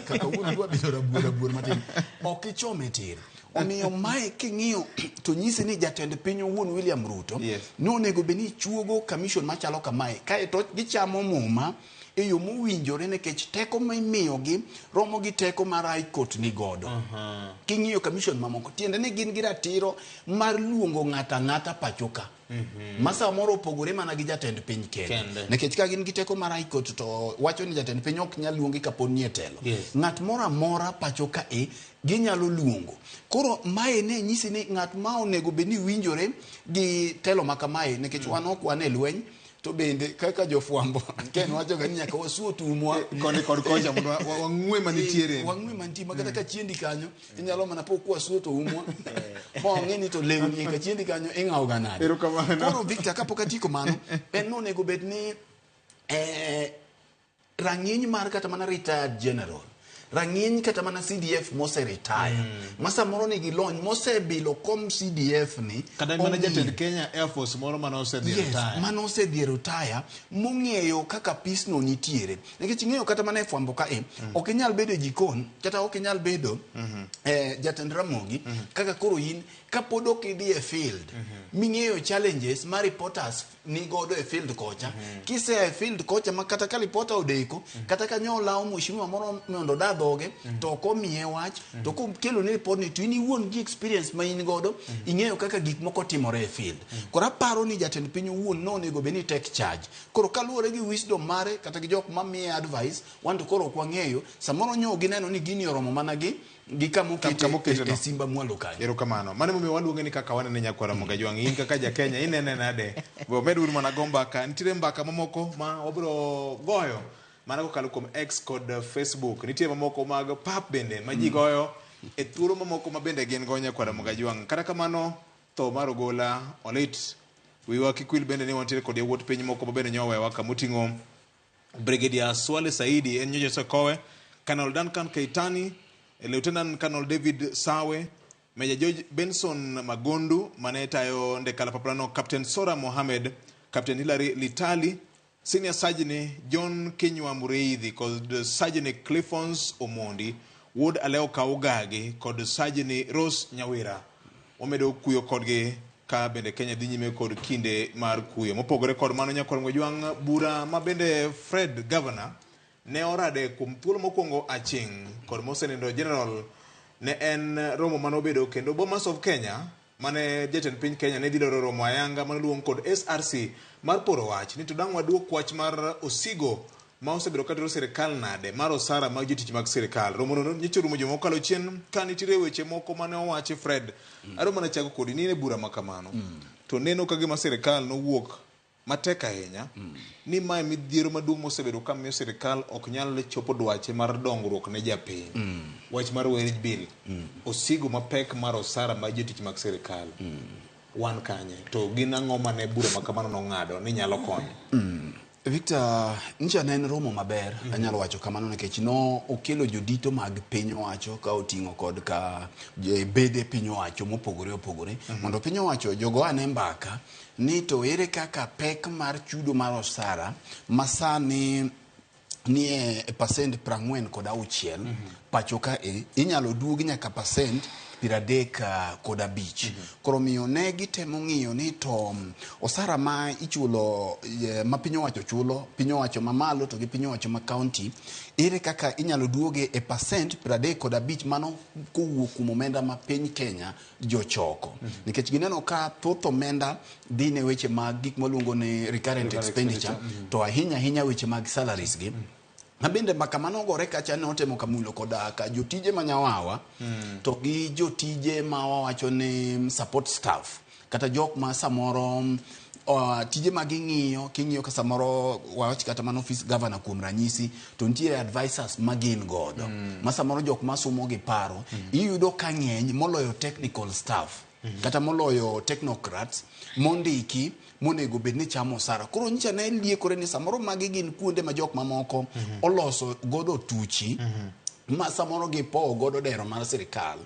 Ka kawuono odwa bedo rabuor matin. Ok ichome tir. Omiyo mae king'iyo to nyisi ni jatend piny owuon William Ruto nonego bed ni chuogo commission machalo kamae, kaeto gichamo muma e yo mowinjore, nikech teko mimiyogi romo gi teko mar High Court ni godo. King'iyo commission mamoko, tiende ni gin gi ratiro mar luongo ng'ato ang'ata pacho ka. Ma samoro opogore mana gi jatend piny kende. Nikech ka gin gi teko mar High Court to wacho ni jatend piny ok nyal luongi kapod ni e telo. Ng'at moro amora pacho ka e ginyalo luongo. Koro mae ne nyisi ni ng'at ma onego bed ni winjore gi telo ma kamae, nikech wan ok wan e lweny, to bende kaka jofwambo Ken wacho ga ni nyaka wasuo tumwa
koni kod kocha mondo wang'we manitiere.
Wang'we mantie ma kata ka chiendi kanyo inyalo mana po kwa suo to umwa ma ong'e ni to lewni ka chiendi kanyo ing'awo ga nade. Koro Victor, kapok atieko mano, en nonego bed ni rang'iny mar kata mana retired general, rang'iny kata mana CDF mose retire, ma samoro nigi lony mosebilo kom CDF ni,
kata mana jatend Kenya Air Force moro mane osedhi retire,
mane osedhi retire, mong'eyo kaka peace no nitiere. Nikech ing'eyo kata mana e fwambo kae, ok inyal bedo e jikon kata ok inyal bedo jatend Ramogi kaka koro in kapod ok idhi e field ming'eyo challenges ma reporters ni godo e field kocha. Kisea e field kocha ma kata ka reporter odeko, kata ka nyo olawo mheshimiwa moro mondo oda dhoge to ok omiye wach, to kokelo ni report ni to in iwuon gi experience ma in godo ing'eyo kaka gik moko timore e field. Koro aparo ni jatend piny owuon nonego bed ni take charge. Koro kaluwore gi wisdom mare kata gi jok mamiye advice, wan to koro ok wang'eyo, samoro nyo gineno ni gini oromo mana gi kama okete e Simba mwalo kanyo.
Erokamano. Mano emomiyo waluonge ni kaka wanene nyakwar Ramogi Ajwang'. In kaka ja Kenya inene nade? We omed uru mana go mbaka. Nitiere mbaka mamoko ma wabiro goyo mana kokalo kuom X kod Facebook. Nitie mamoko mag pap bende ma ji goyo e thuolo mamoko ma bende gin go nyakwar Ramogi Ajwang'. Kata kamano, tho mar Ogola olit. Wiwa kik wil bende ni wantiere kod yawuot piny moko ma bende nyowewa kamoting'o Brigadier Swale Saidi en nyocha osekowe, Colonel Duncan Keitani, Lieutenant Colonel David Sawe, Major George Benson Magondu mane tayo ndek kalapapla Captain Sora Mohamed, Captain Hilary Litali, Senior Sergeant John Kinywa Mureithi kod Sergeant Cliffons Omondi, Wuod Aleo Kaugagi kod Sergeant Rose Nyawira. Wamedo kuyo kodgi ka bende Kenya dhi nyime kod kinde mar kuyo. Mopogore kod mano, nyakwar Ngojwang', bura ma bende Fred Governor ne orade kuom thuolo mokwongo aching' kod mosenindo General ne en romo manobedo kendo Bomas of Kenya mane jatend piny Kenya ne dhi dwaro romo ayanga manoluong kod SRC mar poro wach ni to dang' waduok wach mar osigo ma osebedo ka tero sirikal nade mar osara mag jotich mag sirikal. Romo no nyocha orumo juma mokalo chien ka nitiere weche moko mane owachi Fred. Adwa mana chako kodi ni in e bura ma kamano. To neno ka gima sirikal nowuok matek ahinya ni mae midhiero maduong' mosebedo ka miyo sirikal ok nyal chopo dwache mar dongruok ne japiny. Wach mar wage bill, osigo mapek mar osara mag jotich mag sirikal. Wan kanye? To gin ang'o mane bura ma kamano nong'ado ni nyalo konyo?
Victor, ncha ne en romo maber, anyalo wacho kamano nikech no okelo jodito mag piny owacho ka oting'o kod ka bede piny owacho mopogore opogore mondo piny owacho jogo ane mbaka ni to ere kaka pek mar chudo mar osara masani nie pasent 46 pacho ka e inyalo duogi nyaka pasent 35. Koro miyo ne gitemo ng'iyo ni to osara ma ichulo ma piny owacho chulo, piny owacho mamalo to gi piny owacho ma county, ere kaka inyalo duoge e percent 35 mano kowuok kuom omenda ma piny Kenya jochoko. Nikech gineno ka thoth omenda dhi ne weche mag gik mwaluongo ni recurrent expenditure, to ahinya ahinya weche mag salaries gi. Ma bende mbaka manogore kacha ne otemo kamulo koda ka jotije ma nyawawa to gi jotije ma wawacho ni support staff, kata jok ma samoro tije ma ging'iyo, king'iyo ka samoro wawach kata mana office governor kuom ranyisi, to nitiere advisors ma gin godo ma samoro jok ma sumo gi paro, iyudo ka ng'eny moloyo technical staff kata moloyo technocrats mondiki monego bed ni chamo osara. Koro nyicha ne liekore ni samoro magi gin kuonde ma jok mamoko oloso godo tuchi ma samoro gipowo godo dero mar sirikal.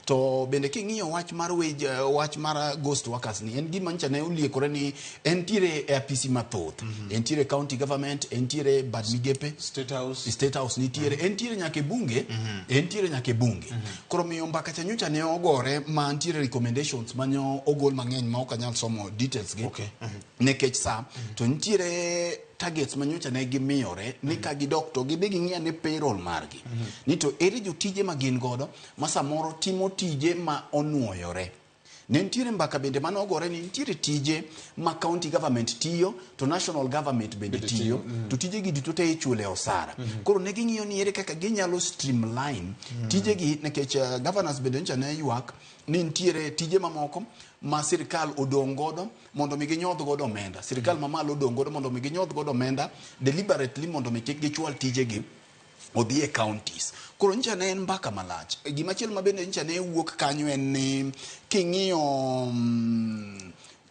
To bende king'iyo wach mar wage, wach mar ghost workers ni en gima nyicha ne oliekore ni entiere e apisi mathoth. Entiere county government, entiere bad migepe,
State House,
State House nitiere, entiere nyaka e bunge, entiere nyaka e bunge. Koro miyo mbaka cha nyocha ne ogore ma nitiere recommendations mane ogol mang'eny ma ok anyal somo details gi. Nikech sa to nitiere targets ma nyocha ne gimiyore ni ka gidok to gidhi ging'iya ni payroll margi ni to ere jotije ma gin godo ma samoro timo tije ma onuoyore. Ne nitiere mbaka bende mane ogore ni nitiere tije ma county government tiyo to national government bende tiyo, to tije gi duto te ichule osara. Koro ne ging'iyo ni ere kaka ginyalo streamline tije gi, nikech governors bende nyocha ne ywak ni nitiere tije mamoko ma sirikal odong' godo mondo mi ginyodh godo omenda. Sirikal mamalo odong' godo mondo mi ginyodh godo omenda deliberately mondo mi kik gichwal tijegi odhi e counties. Koro nyicha ne en mbaka malach. Gimachielo ma bende nyicha ne wuok kanyo en ni king'iyo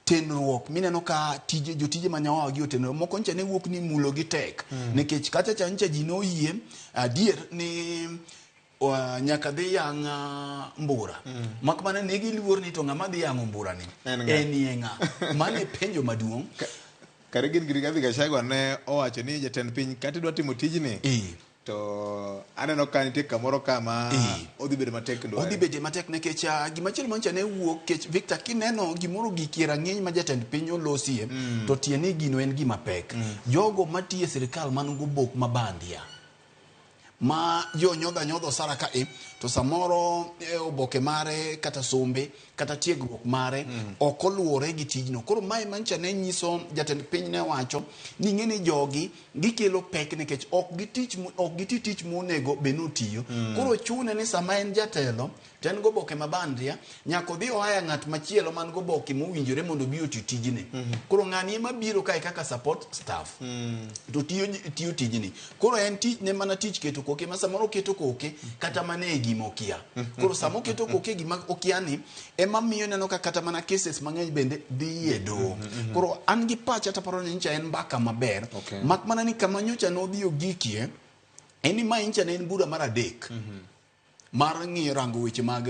tenruok mineno ka tije jotije ma nyawawa gi otenore moko nyicha ne wuok ni mulo gi tek. Nikech kacha cha nyicha ji noyie adier ni nyaka dhi yang' mbura. Mak mana ne giluor ni to ng'ama dhi yang'o mbura ni
En ng'a?
en e ng'a. Mano e penjo maduong'.
Kare gin Rigathi Gachagua ne owacho ni jatend piny kata idwa timo tijni to aneno ka nitie kamoro kama odhi bedo matek dware.
Odhi bedo matek nikech gimachielo manyicha ne wuok kech Victor kineno gimoro gikie rang'iny ma jatend piny olosie to tie ni gino en gima pek. Jogo matiyo e sirikal man gobok ma bandia ma jo nyodha nyodha osara ka e to samoro oboke mare kata sombe kata tiegruok mare ok oluwore gi tijno. Koro mae manyicha ne nyiso jatend piny ne wacho ni ing'e ni jogi gikelo pek nikech ok giti tich monego bed ni otiyo. Koro chune ni sama en jatelo to en goboke ma bandia nyaka odhi oaya ng'at machielo man goboke mowinjore mondo obi oti tijni. Koro ng'ani ema biro kae kaka support staff to tiyo tijni. Koro en tich ne mana tich keto koke ma samoro oketo koke kata mana e gima okia. Koro sama oketo koke e gima okia ni ema miyo ineno ka kata mana cases mang'eny bende dhi e doho. Koro an gi pacha to aparo ni nyocha en mbaka maber. Mak mana ni kama nyocha nodhi ogikie en ni mae nyocha ne en bura mar adek. Mar ng'iyo rango weche mag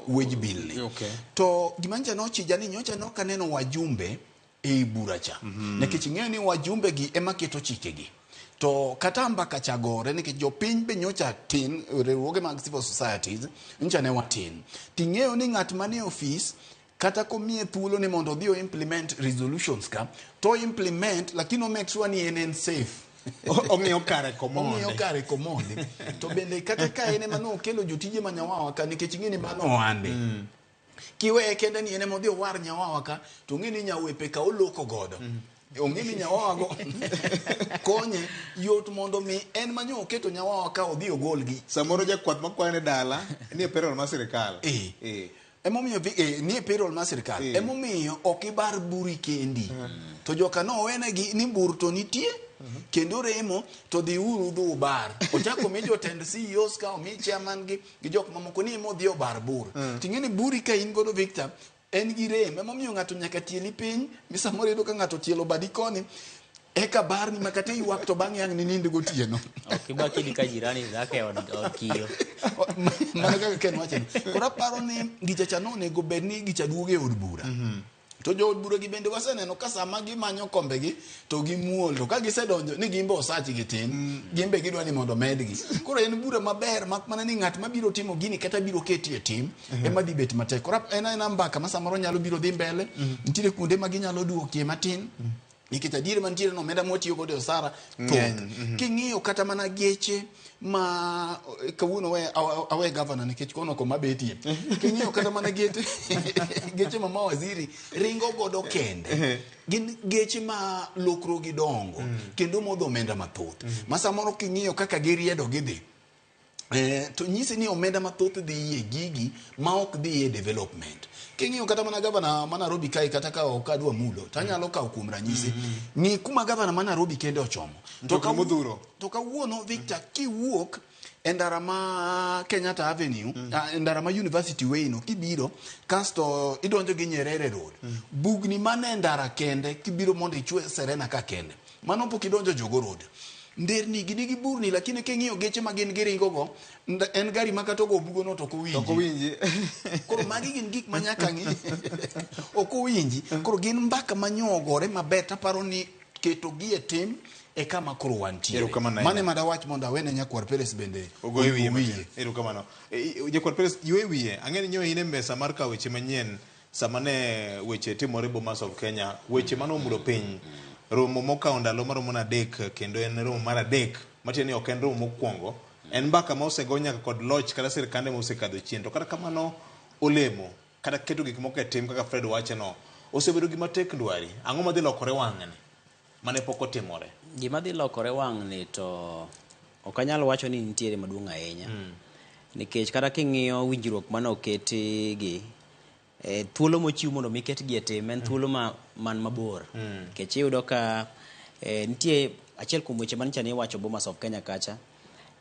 wage bill ni. To gima nyocha nochija ni nyocha nok aneno wajumbe ei bura cha. Nikech ing'eyo ni wajumbe gi ema keto chikegi. To kata mbaka cha gore nikech jopiny be nyocha tin, riwruoge mag civil societies nyocha ne watin. Ting'eyo ni ng'at manie ofis kata komiye thuolo ni mondo odhi o implement resolutions ka, to implement lakini o make sure ni en safe.
Ong'iyo kare komondi.
Ong'iyo kare komondi. To bende kata ka en ema nokelo jotije ma nyawawa ka nikech ing'e ni mano ohande. Kiweye kende ni en ema odhi owar nyawawa ka, to ong'e ni nyawepe ka oloko godo. Ong'e ni nyawawa go konye yot mondo mi en ma nyo oketo nyawawa ka odhi ogolgi.
Samoro jakwath makwayo ne dala ni e payroll mar sirikal.
Emomiyo ni e payroll mar sirikal. Emomiyo ok ibar buri kendi. To joka no owenegi ni bur to nitie kendo remo to dhi uru udhi ubar. Ochako mi jotend CEOs ka omi chairman gi jok mamoko ni ema odhi obar bur. Ting'e ni buri ka in godo Victor en gi rem. Emomiyo ng'ato nyaka tieli piny mi samoro iyudo ka ng'ato tielo badi koni eka barni ma kata ywak to bang'e ang' ninind gotieno.
Ok ibaki ni ka jirani dhako e od kiyo.
Mano kaka Ken wacho ni. Koro aparo ni gicha cha nonego bed ni gicha duogo e od bura. To jood bura gi bende waseneno ka sama gimanyo kombegi to gimuol, to ka gisedonjo ni gin be osachgi tin, gin be gidwa ni mondo medgi. Koro en bura maber mak mana ni ng'at mabiro timo gini kata biro keti e tim ema dhi bet matek. Koro en aena mbaka ma samoro nyalo biro dhi mbele, nitiere kuonde ma ginyalo duokie matin. Nikech adier mantiere no omenda mwatiyo godo e osara thoth.
Ng'eny,
King'iyo kata mana geche ma kawuono we awe gavana nikech kono koma betie. King'iyo kata mana geche geche ma mawaziri ringo godo kende. Gin geche ma lokruogi dongo kendo modho omenda mathoth. Ma samoro king'iyo kaka giriedo gidhi to nyisi ni omenda mathoth dhi e gigi ma ok dhi e development. King'iyo kata mana gavana ma Nairobi kae kata ka ok adwa mulo to anyalo kawo kuom ranyisi. Ng'i kuma gavana ma Nairobi kende ochomo.
Mtokni modhuro.
To kawuono Victor kiwuok e ndara ma Kenyatta Avenue, e ndara ma University Way no kibiro kasto idonjo gi Nyerere Road. Bugni mane e ndara kende kibiro mondo ichwe Serena ka kende. Mano pok idonjo Jogoo Road. Nderni gi nigi burni lakini king'iyo geche ma gin giringo go en gari ma kata ogo bugono to ok owinji.
Ok owinji.
Koro magi gin gik ma nyaka ng'i. Ok owinji. Koro gin mbaka manyogore maber taparo ni keto gi e tim e kama koro wantiere.
Erokamano ahinya.
Mano ema dawach mondo awene nyakwar Peres bende
Ogo e wiye
ogo
matin. Erokamano. Nyakwar Peres, ywe wiye. Ang'e ni nyo in e mesa mar kawo weche manyien sama ne weche timore Bomas of Kenya, weche mane omulo piny. Romo mokawo ndalo maromo na 3 kendo en romo mar 3, matiende ni ok en romo mokwongo. En mbaka ma osego nyaka kod loch kata sirkande ma osekadho chien. To kata kamano olemo kata keto gik moko e tim kaka Fred wache no, osebedo gima tek ndwari. Ang'o madhi lokore wang'ni mane pok otimore?
Gima dhi lokore wang'ni to ok anyal wacho ni nitiere maduong' ahinya. Nikech kata king'iyo winjruok mane oketi gi, thuolo mochiw mondo mi ketgi e tim en thuolo man mabor. Nikech iyudo ka nitie achiel kuom weche manyicha ni iwacho Bomas of Kenya kacha,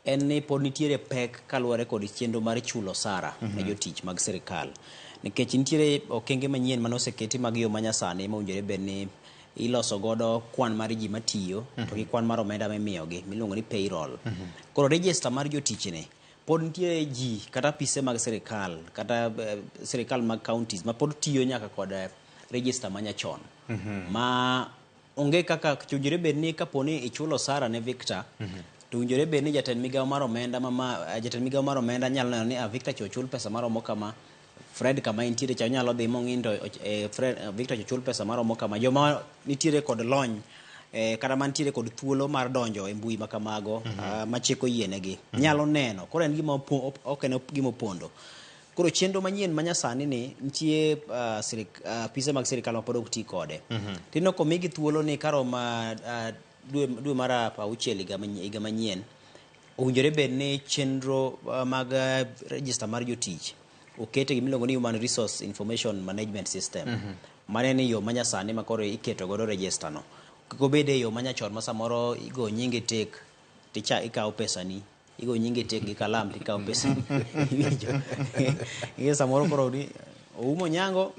en ni pod nitiere pek kaluwore kod chenro mar chulo osara ne jotich mag sirikal. Nikech nitiere okenge manyien mane oseketi mag yo manyasani mowinjore bed ni iloso godo kwan mar ji matiyo to gi kwan mar omenda mimiyogi miluongo ni payroll. Koro register mar jotich ni pod nitie ji kata apise mag sirikal kata sirikal mag counties ma pod tiyo nyaka kod register manyachon. Ma onge kaka owinjore bed ni kapo ni ichulo osara ne Victor, to owinjore bed ni jatend migawo mar omenda jatend migawo mar omenda nyalo neno ni Victor cha ochul pesa maromo kama, Fred kama entiere cha onyalo dhi mong'i to Fred, Victor cha ochul pesa maromo kama. Joma nitiere kod lony kata mantiere kod thuolo mar donjo e mbui ma kamago, ma chik oyienegi, nyalo neno. Koro en gima ok en gima opondo. Koro chenro manyien ma nyasani ni nitie apise mag sirikal ma pod ok ti kode. Tineno komigi thuolo ni karom dwe mar 6 higa manyien, owinjore bed ni chenro mag register mar jotich okete gima iluongo ni Human Resource Information Management System. Mano en yo manyasani ma koro iketo godo register no. Kik obed e yo manyachon ma samoro igo nyingi tik ticha ikawo pesani, igo nyingi tik gi kalam tikawo pesani. Iwinjo? Ing'e samoro koro ni oumo nyango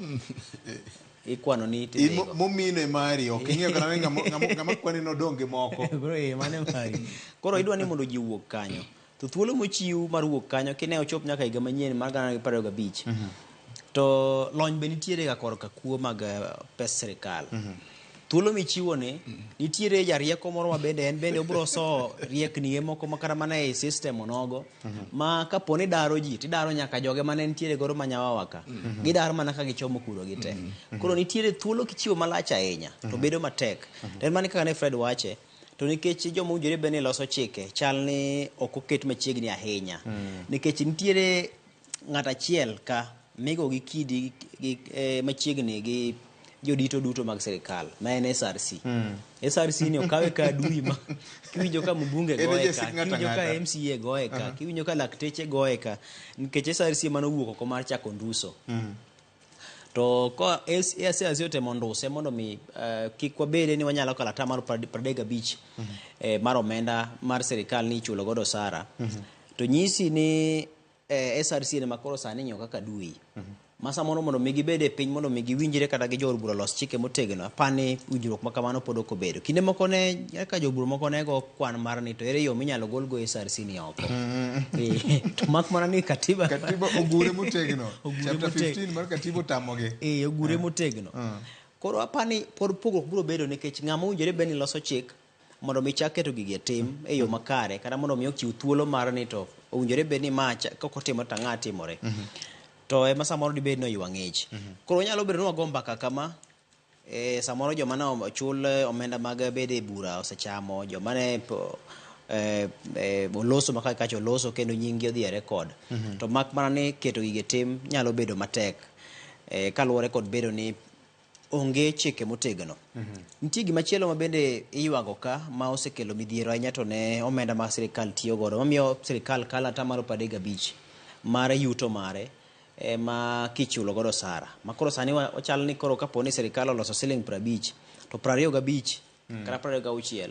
ikwano ni tidhigo.
Momino e mari, ok ing'eyo kata ni ng'ama kwani nodong' gi moko.
Koro e mano e mari. Koro idwa ni mondo ji owuog kanyo. To thuolo mochiw mar wuok kanyo kine ochop nyaka higa manyien mar 2025. To lony be nitiere ga korka kuo mag pes sirikal. Thuolo michiwo ni nitiere jarieko moro ma bende en bende obiro so riekni ge moko ma kata mana e system onogo ma kapo ni daro ji tidaro nyaka joge mane nitiere godo manyawawa ka. Gidaro mana ka gichomo kuro gi te. Koro nitiere thuolo kichiwo malach ahinya to bedo matek. To en mana kaka ne Fred wache, to nikech joma owinjore bed ni loso chike chal ni ok oket machiegni ahinya. Nikech nitiere ng'at achiel ka migo gi kidi gi machiegni gi jodito duto mag sirikal ma en SRC. SRC ni okawe ka adui ma kiwinjo ka mbunge
En
goye
jasik
ka,
ng'ato
kiwinjo ka
ang'ata.
MCA goye ka, kiwinjo ka lakteche goye ka, nikech SRC ema nowuok oko mar chako nduso. To ko SRC otemo nduse mondo mi kik wabede ni wanyalo kalo atamalo 35, mar omenda mar sirikal ni ichulo godo osara. To nyisi ni SRC en ema koro sani ing'iyo kaka dui. Ma samoro mondo mi gibed e piny mondo mi giwinjre kata gi jood bura los chike motegno, apani winjruok ma kamano pod ok obedo. Kinde moko ne ka jood bura moko ne go kwan mar ni to ere yo minyalo gol go SRC ni oko. To mak mana ni katiba
ogure motegno.
Ogure
Chapter
motegno.
15 mar katiba otamogi.
Ogure motegno. Koro apani pod pogruok biro bedo nikech ng'ama owinjore bed ni loso chik mondo mi chak keto gigi e tim e yo makare kata mondo mi ochiw thuolo mar ni to owinjore bed ni ma kok otimore to ang'a timore. To ema samoro dibed ni oywa ng'ich. Koro onyalo bedo ni wago mbaka kama, samoro joma ne ochul omenda mag bedo e bura osechamo, joma ne oloso ma kacha oloso kendo nying gi odhi e rekod. To mak mana ni keto gige tim nyalo bedo matek kaluwore kod bedo ni onge chike motegno. Nitie gima chielo ma bende iywago ka ma osekelo midhiero ahinya to ne omenda ma sirikal tiyo godo mamiyo sirikal kalo atamalo 35 mar yuto mare ma kichulo godo osara. Ma koro sani ochal ni koro kapo ni sirikal oloso siling 50 to 25 kata 26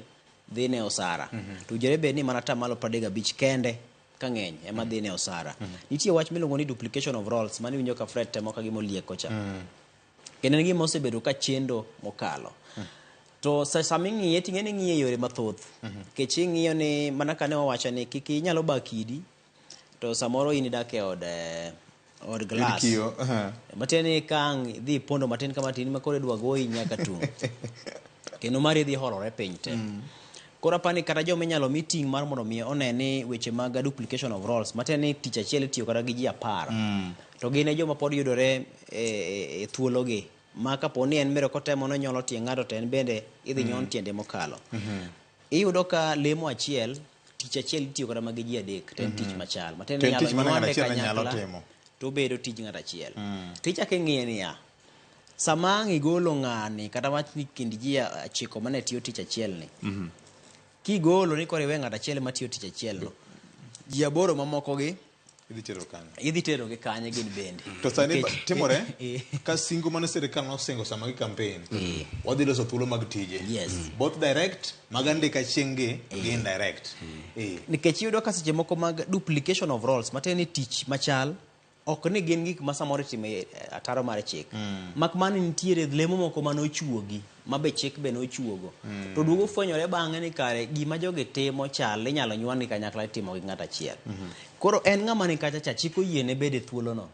dhi ne osara. To owinjore bed ni mana atamalo 35 kende ka ng'eny ema dhi ne osara. Nitie wach miluongo ni duplication of roles mane iwinjo ka Fred temo ka gima olieko cha. Kendo en gima osebedo ka chendo mokalo. To sama ing'iye to ing'e ni ing'iye yore mathoth. Nikech ing'iyo ni mana kane wawacho ni kik inyalo ba kidi to samoro in idak e od glass.
Kiyo,
Matiende ni ka ang' idhi ipondo matin kama tin ma koro idwa goyi nyaka tung'. Kendo mari dhi holore piny te. Koro apani kata joma inyalo mi ting' mar mondo mi one ni weche mag duplication of roles, matiende ni tich achiel itiyo kata gi ji 10. To gin e joma pod yudore e thuologi. Ma kapo ni en bende kotemo nonyolo tie ng'ato to en bende idhi nyon tiende mokalo. Iyudo ka lemo achiel, tich achiel itiyo kata mag ji 3 to en tich machal. Matiende ni
To en tich
inyalo
mana ng'ato
nywande
achiel nyalo
kanyakla
timo.
to obedo tij ng'ato achiel. Tichako ing'iye niya, sama ang' igolo ng'ani kata wach ni kind ji 9 mane tiyo tich achiel ni, kigolo ni koro iwe ng'ato achiel matiyo tich achiel no, ji 8 mamoko gi
Idhi tero kanye?
Idhi tero gi kanye gin bende.
To sani timore ka singo mane sirikal nosingo sama gi campaign, wadhi loso thuolo mag tije. Both direct, mag andika chieng' gi, gi indirect.
Nikech iyudo ka seche moko mag duplication of roles, matiende ni tich machal, ok ni gin gik ma samoro itimo e ataro mar chik. Mak mana ni nitiere lemo moko mane ochuogi, ma be chik be nochuogo. To duogo fwenyore bang'e ni kare gima jogi timo chal inyalo nywand gi kanyakla itimo gi ng'ato achiel. Koro en ng'ama ni kacha cha chik oyiene bedo e thuolono.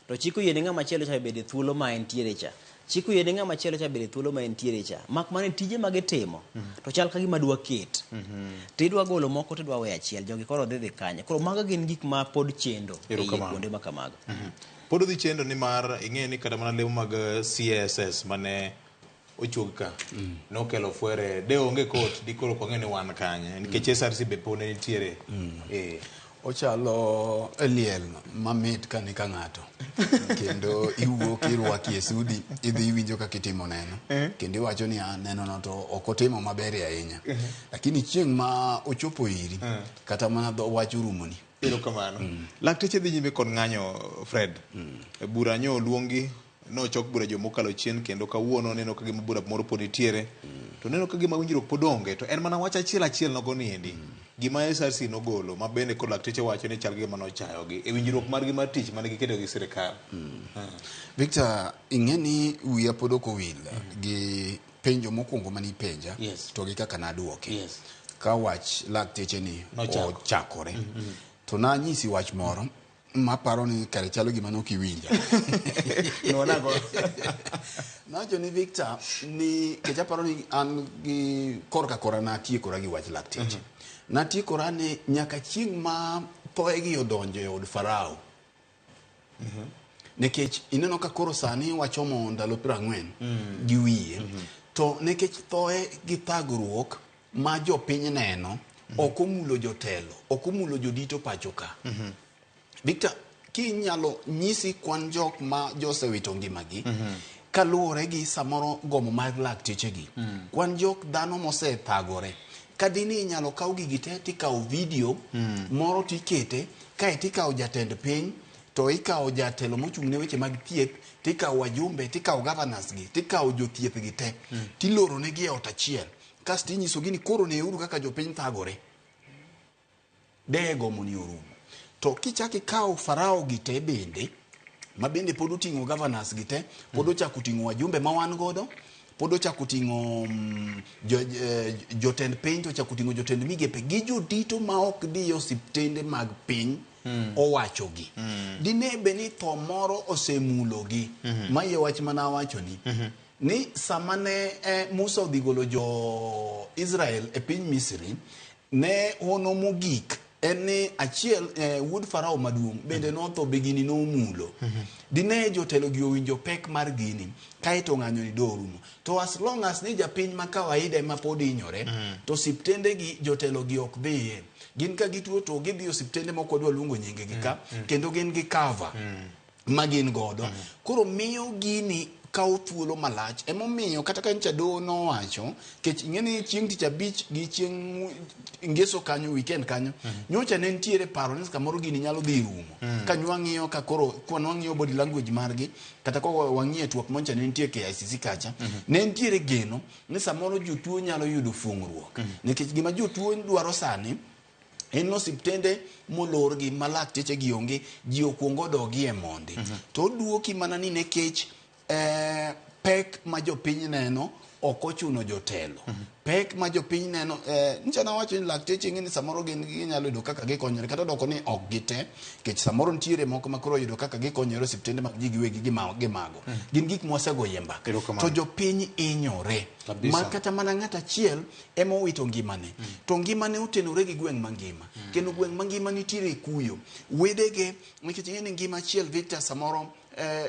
To chik oyiene ng'ama chielo cha bedo e thuolo ma entiere cha. Chik oyiene ng'ama chielo cha bedo e thuolo ma entiere cha. Mak mana ni tije ma gitimo to chal ka gima dwa ket. To idwa golo moko to idwa weyo achiel. Jogi koro dhi dhi kanye. Koro mago gin gik ma pod chendo e iye kuonde ma kamago.
Pod odhi chendo nimar ing'eyo ni kata mana lemo mag CSS mane ochuog ka nokelo fwere de onge kot dikoro ok wang'eyo ni wan kanye nikech SRC be pod ne nitiere.
Ochalo liel mamit ka ni ka ng'ato kendo iwuok irwaki e sudi idhi iwinjo kaka itimo neno kendo iwacho ni neno no to ok otimo maber ahinya lakini chieng' ma ochopo iri kata mana dho wach orumoni.
Erokamano. Lakteche dhi nyime kod ng'anyo Fred. Bura nyo oluongi nochok bura juma mokalo chien kendo kawuono neno ka gima bura moro pod nitiere. To neno ka gima winjruok pod onge to en mana wach achiel achiel nogo niendi. Gima SRC nogolo ma bende kod lakteche wacho ni chal gi gima nochayogi e winjruok margi mar tich mane giketo gi sirikal.
Victor, ing'e ni wiya pod ok owil gi penjo mokwongo mane ipenja to gi kaka naduoke. Ka wach lakteche ni ochakore. To nanyisi wach moro maparo ni kare chalo gima ne ok iwinja. Nawacho ni Victor ni kech aparo ni an gi korka kora natiekora gi wach lakteche. Natiekora ni nyaka chieng' ma thoegi odonjo e od Farao. Nikech ineno ka koro sani wachomo ndalo 40 gi wiye. To nikech thoe gi thagruok ma jopiny neno ok omulo jotelo, ok omulo jodito pacho ka. Victor, kinyalo nyisi kwan jok ma josewito ngimagi kaluwore gi samoro gomo mar laktechegi. Kwan jok dhano mosethagore. Ka dini inyalo kaw gigi te tikawo video moro tikete kae tikawo jatend piny to ikawo jatelo mochung' ne weche mag thieth tikawo wajumbe tikawo governors gi tikawo jothieth gi te tiloro negi e ot achiel kasto inyisogi ni koro neuru kaka jopiny thagore. De gomo ni orumo. To kichak ikawo Farao gi te bende, ma bende pod oting'o governors gi te, pod ochako oting'o wajumbe ma wan godo, pod ochako oting'o jotend piny, to ochako oting'o jotend migepe gi jodito ma ok dhi e osiptende mag piny owachogi. Dine be ni tho moro osemulogi. Ma iye wach mana awachoni. Ni sama ne Musa odhi golo jo Israel e piny Misri, ne hono mogik en ni achiel wuod Farao maduong' bende notho be gini nomulo. Dine jotelo gi owinjo pek mar gini, kaeto ng'anyo ni dorumo. To as long as ni japiny ma kawaida ema pod hinyore, to osiptende gi jotelo gi ok dhiye. Gin ka gituo to gidhi e osiptende mok wadwa luongo nyinge gi ka, kendo gin gi cover ma gin godo. Koro miyo gini kawo thuolo malach. Emomiyo kata ka nyocha doho nowacho, kech ing'e ni chieng' tich abich gi chieng' ngeso kanyo, weekend kanyo, nyocha ne nitiere paro ni kamoro gini nyalo dhi rumo. Ka nwang'iyo ka koro, ka nwang'iyo body language margi, kata ka wang'iyo twak moncha ne nitie KICC kacha, ne nitiere geno ni samoro jotuo nyalo yudo fuong'ruok. Nikech gima jotuo dwaro sani, en osiptende molor gi ma lakteche gi onge, ji okuong odogie mondi. To oduoki mana ni nikech pek ma jopiny neno ok ochuno jotelo. Pek ma jopiny neno, nyicha nawacho ni lakteche ing'e ni samoro gin ginyalo yudo kaka gikonyore, kata odoko ni ok gite, nikech samoro nitiere moko ma koro oyudo kaka gikonyore e osiptende mag ji giwegi gimago. Gin gik mwasegoye mbaka. To jopiny hinyore. Ma kata mana ng'at achiel ema owito ngimane. To ngimane otenore gi gweng' mangima. Kendo gweng' mangima nitiere kuyo. Wedege, nikech ing'e ni ngima achiel Victor samoro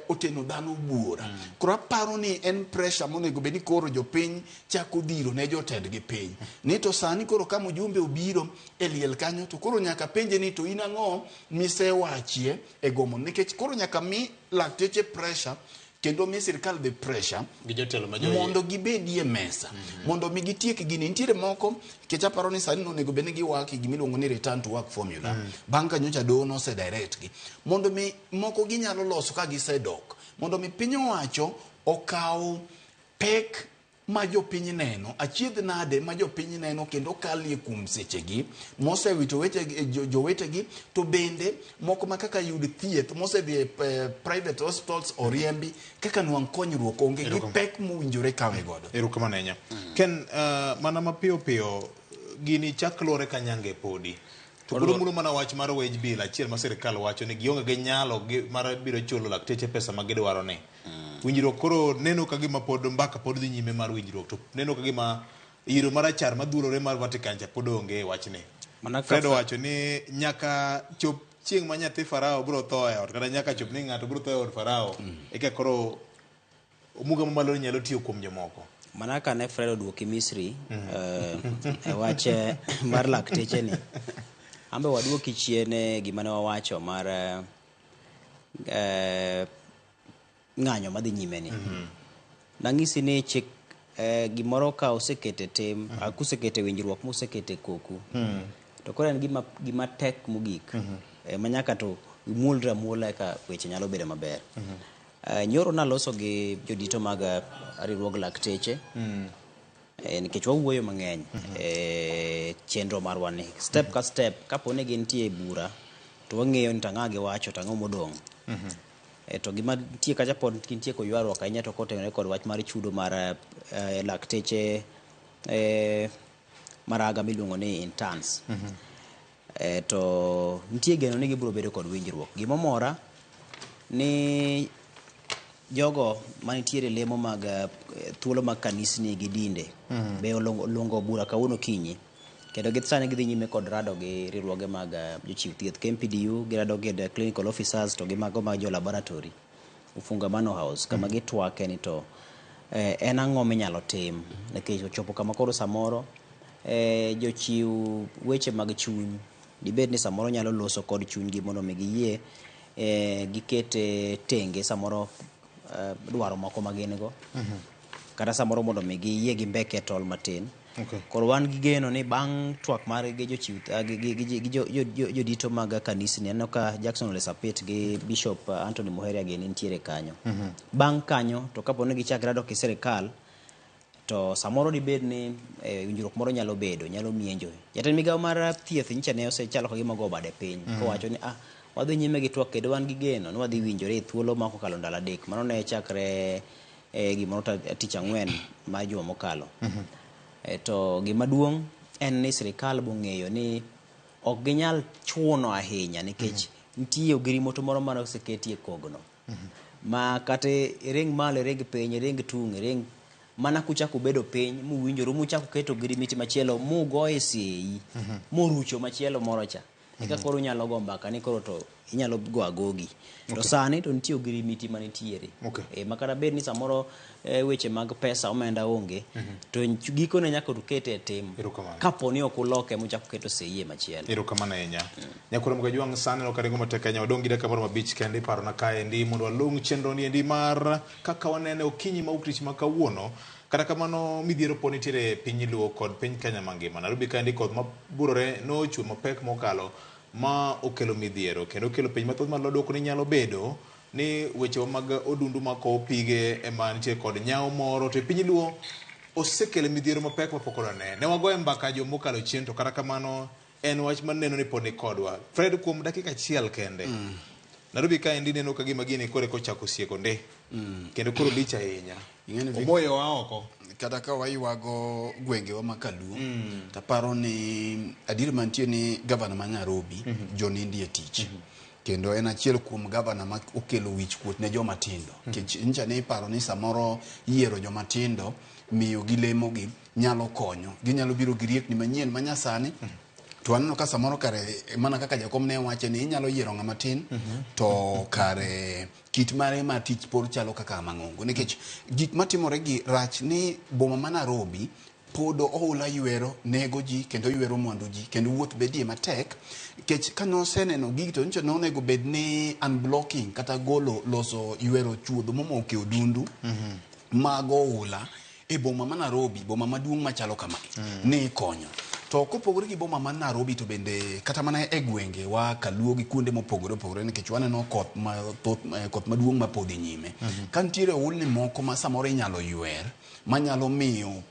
oteno dhano buora. Koro aparo ni en pressure monego bed ni koro jopiny chako dhiro ne jotendgi piny. Ni to sani koro ka mjumbe obiro e liel kanyo to koro nyaka penje ni to in ang'o misewachie e gomo, nikech koro nyaka mi lakteche pressure kendo mi sirkal be pressure
gi jotelo ma jo
mondo gibedie mesa mondo mi gitiek gini. Nitiere moko nikech aparo ni sani onego bed ni giwak e gimiluongo ni return to work formula. Bang' ka nyocha doho nose direct gi mondo mi moko ginyalo loso ka gisedok, mondo mi piny owacho okaw pek ma jopiny neno, achiedh nade ma jopiny neno kendo kalie kuom sechegi mosewito jowetegi, to bende moko ma kaka yud thieth mosedhi e private hospitals oriembi, kaka nwang' konyruok onge gi pek mowinjore kawe godo.
Erokamano ahinya. Ken, mana mapiyo piyo, gini chak luore kanyange podi. To koro mulo mana wach mar wage bill achiel ma sirikal wacho ni gionge gi nyalo mar biro chulo lakteche pesa ma gidwaro ni. Winjruok koro neno ka gima pod mbaka pod dhi nyime mar winjruok, to neno ka gima iro marachar madhurore mar Vatican cha pod onge e wachni. Fred owacho ni nyaka chop chieng' ma nyathi Farao biro tho e ot, kata nyaka chop ni ng'ato biro tho e od Farao, eka koro omuga mamalo nyalo tiyo kuom jomoko.
Mana ka ne Fred oduoki Misri e wach mar lakteche ni, ambe waduoki chien e gima ne wawacho mar ng'anyo madhi nyime ni. Nang'isi ni chik gimoro ka osekete tim, kusekete winjruok musekete koku, to koro en gima tek mogik ma nyaka to imuolri amuola eka weche nyalo bedo maber. Nyoro naloso gi jodito mag riwruog lakteche nikech wawuoyo mang'eny chenro marwa ni step ka step kapo ni gintie e bura to wang'eyo ni tang'a giwacho tang'o modong'. To gima nitie kacha pod nitie kod ywaruok ahinya to kotenore kod wach mar chudo mar lakteche maraga miluongo ni interns. To nitie geno ni gibiro bedo kod winjruok. Gimomora ni jogo manitiere lemo mag thuolo mag kanisni gi dinde be oluongo bura kawuono kinyi, kendo gi sani gidhi nyime kod rado gi riwruoge mag jochiw thieth KMPDU, girado gi clinical officers to gi mago mag jo laboratory Ufungamano House kama gitwake ni to en ang'o minyalo tim, nikech ochopo kama koro samoro jochiw weche mag chuny dibed ni samoro nyalo loso kod chunygi mondo mi giyie gikete tenge samoro dwaro moko ma gin go, kata samoro mondo mi giyie gi mbeke e tol matin. Koro wan gi geno ni bang' twak mar gi jochiw gi jodito mag kanisni, aneno ka Jackson Ole Sapit gi Bishop Anthony Muheria gini nitiere kanyo. Bang' kanyo to kapo ni gichak rado gi sirikal To samoro dibed ni winjruok moro nyalo bedo, nyalo mienjo. Jatend migawo mar thieth nyicha ne osechalo ka gima ogo bade piny kowacho ni wadhi nyime gi twak kendo wan gi geno ni wadhi winjore e thuolo ma ok okalo ndalo 3. Mano ne chakre gimoro tich ang'wen mar juma mokalo. To gima duong' en ni sirikal bong'eyo ni ok ginyal chuno ahinya nikech nitie ogirimoto moro mane oseketi e kogno. Ma kata iring malo, iring piny, iring tung', iring mana kuchako bedo piny muwinjoru muchako keto ogirimiti machielo mugoye sei morucho machielo moro cha. Eka koro unyalo go mbaka ni koro to inyalo go agogi. To sani to nitie ogirimiti manitiere. Ma kata bed ni samoro weche mag pesa omenda onge, to gikone nyaka ukete e tim. Kapo ni ok uloke muchako keto sei e machielo.
Erokamano ahinya. Nyakwar Mgajwang' sani ok aringo matek ahinya, wadong' gi dakika moro 5 kende iparona kaendi mondo walung' chenro ni endi mar kaka wanene okinyi ma wuok tich ma kawuono. Kata kamano midhiero pod nitiere e piny Luo kod piny Kenya mangima. Nairobi kaendi koth maburore nochwe mapek mokalo ma okelo midhiero kendo okelo piny mathoth ma duoko ni nyalo bedo ni wechewa mag odundu makowo pige ema nitie kod nyawo moro to e piny Luo osekelo midhiero mapek mapok onene. Ne wagoye mbaka juma mokalo chien to kata kamano en wach maneno ni pod ni kodwa. Fred, kuom dakika achiel kende. Nairobi kaendi neno ka gima gini kore kochako sieko nde. Kendo koro lich ahinya. Oboyowa oko.
Kata ka waywago gwengewa ma Kaluo, taparo ni adier mantie ni gavana ma Nairobi jonindi e tich. Kendo en achiel kuom gavana ma okelo wich kuot ne joma tindo. Nikech nyicha ne iparo ni samoro yiero joma tindo, miyo gi lemogi nyalo konyo. Ginyalo biro gi riekni manyien ma nyasani. To aneno ka samoro kare mana kaka jakom ne wache ni inyalo yiero ng'ama tin, to kare kit mare mar tich pod chalo kaka mang'ongo. Nikech gik matimore gi rach ni boma ma Nairobi pod oula ywero nego ji kendo ywero mwandu ji kendo wuoth bedie matek. Nikech ka noseneno gigi to nyicho nonego bed ni unblocking kata golo loso ywero chuodho momoko e odundu mag oula e boma ma Nairobi, boma maduong' machalo kama ni konyo. To kopogore gi boma ma Nairobi to bende kata mana e gwenge wa Kaluo gi kuonde mopogore opogore nikech waneno koth mathoth, koth maduong' ma podhi nyime. Ka nitiere oulni moko ma samoro inyalo ywer manyalo miyo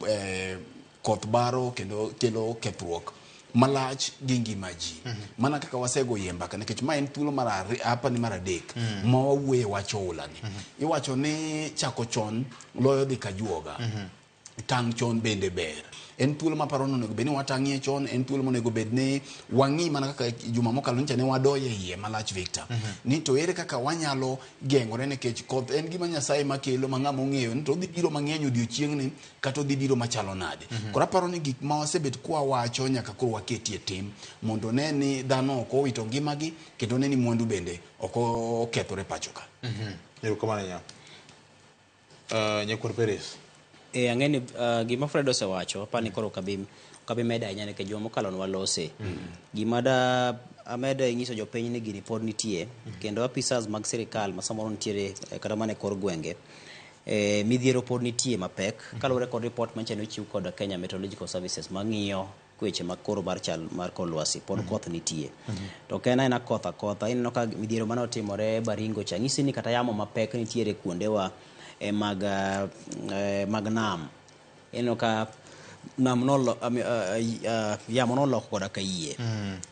koth baro kendo kelo kethruok malach gi ngima ji. Mana kaka wasego yie mbaka nikech ma en thuolo mar apa ni mar 3 ma wawuoye wach oula ni. Iwacho ni chako chon loyo dhi kajuoga. Tang' chon bende ber. En thuolo maparo ni onego bed ni watang'ie chon, en thuolo monego bed ni wang'i mana kaka juma mokalo nyicha ne wadoye iye malach Victor. Ni to ere kaka wanyalo geng'ore nikech koth en gima Nyasaye makelo ma ng'ama ong'eyo ni to odhi biro mang'eny odiochieng'ni kata odhi biro machalo nade. Koro aparo ni gik ma wasebet kwawacho nyaka koro waketie tim mondo ne ni dhano ok owito ngimagi kendo ne ni mwandu bende ok okethore pacho ka.
Erokamano ahinya. Nyakwar Peres.
Ang'e ni gima Fred osewacho apani koro ok abi medo ahinya nikech juma mokalo ne walose. Gima da amed nyiso jopiny ni gini pod nitie kendo apisas mag sirikal ma samoro nitiere kata mana e kor gwenge midhiero pod nitie mapek kaluwore kod report manyicha ne ochiw kod Kenya Meteorological Services mang'iyo weche mag koro mar chal mar kor lwasi pod koth nitie. To ok en aena koth akotha, ineno ka midhiero mane otimore Baringo cha nyisi ni kata yamo mapek nitiere kuondewa mag nam. Ineno ka nam nolo, yamo noloko koda ka yie.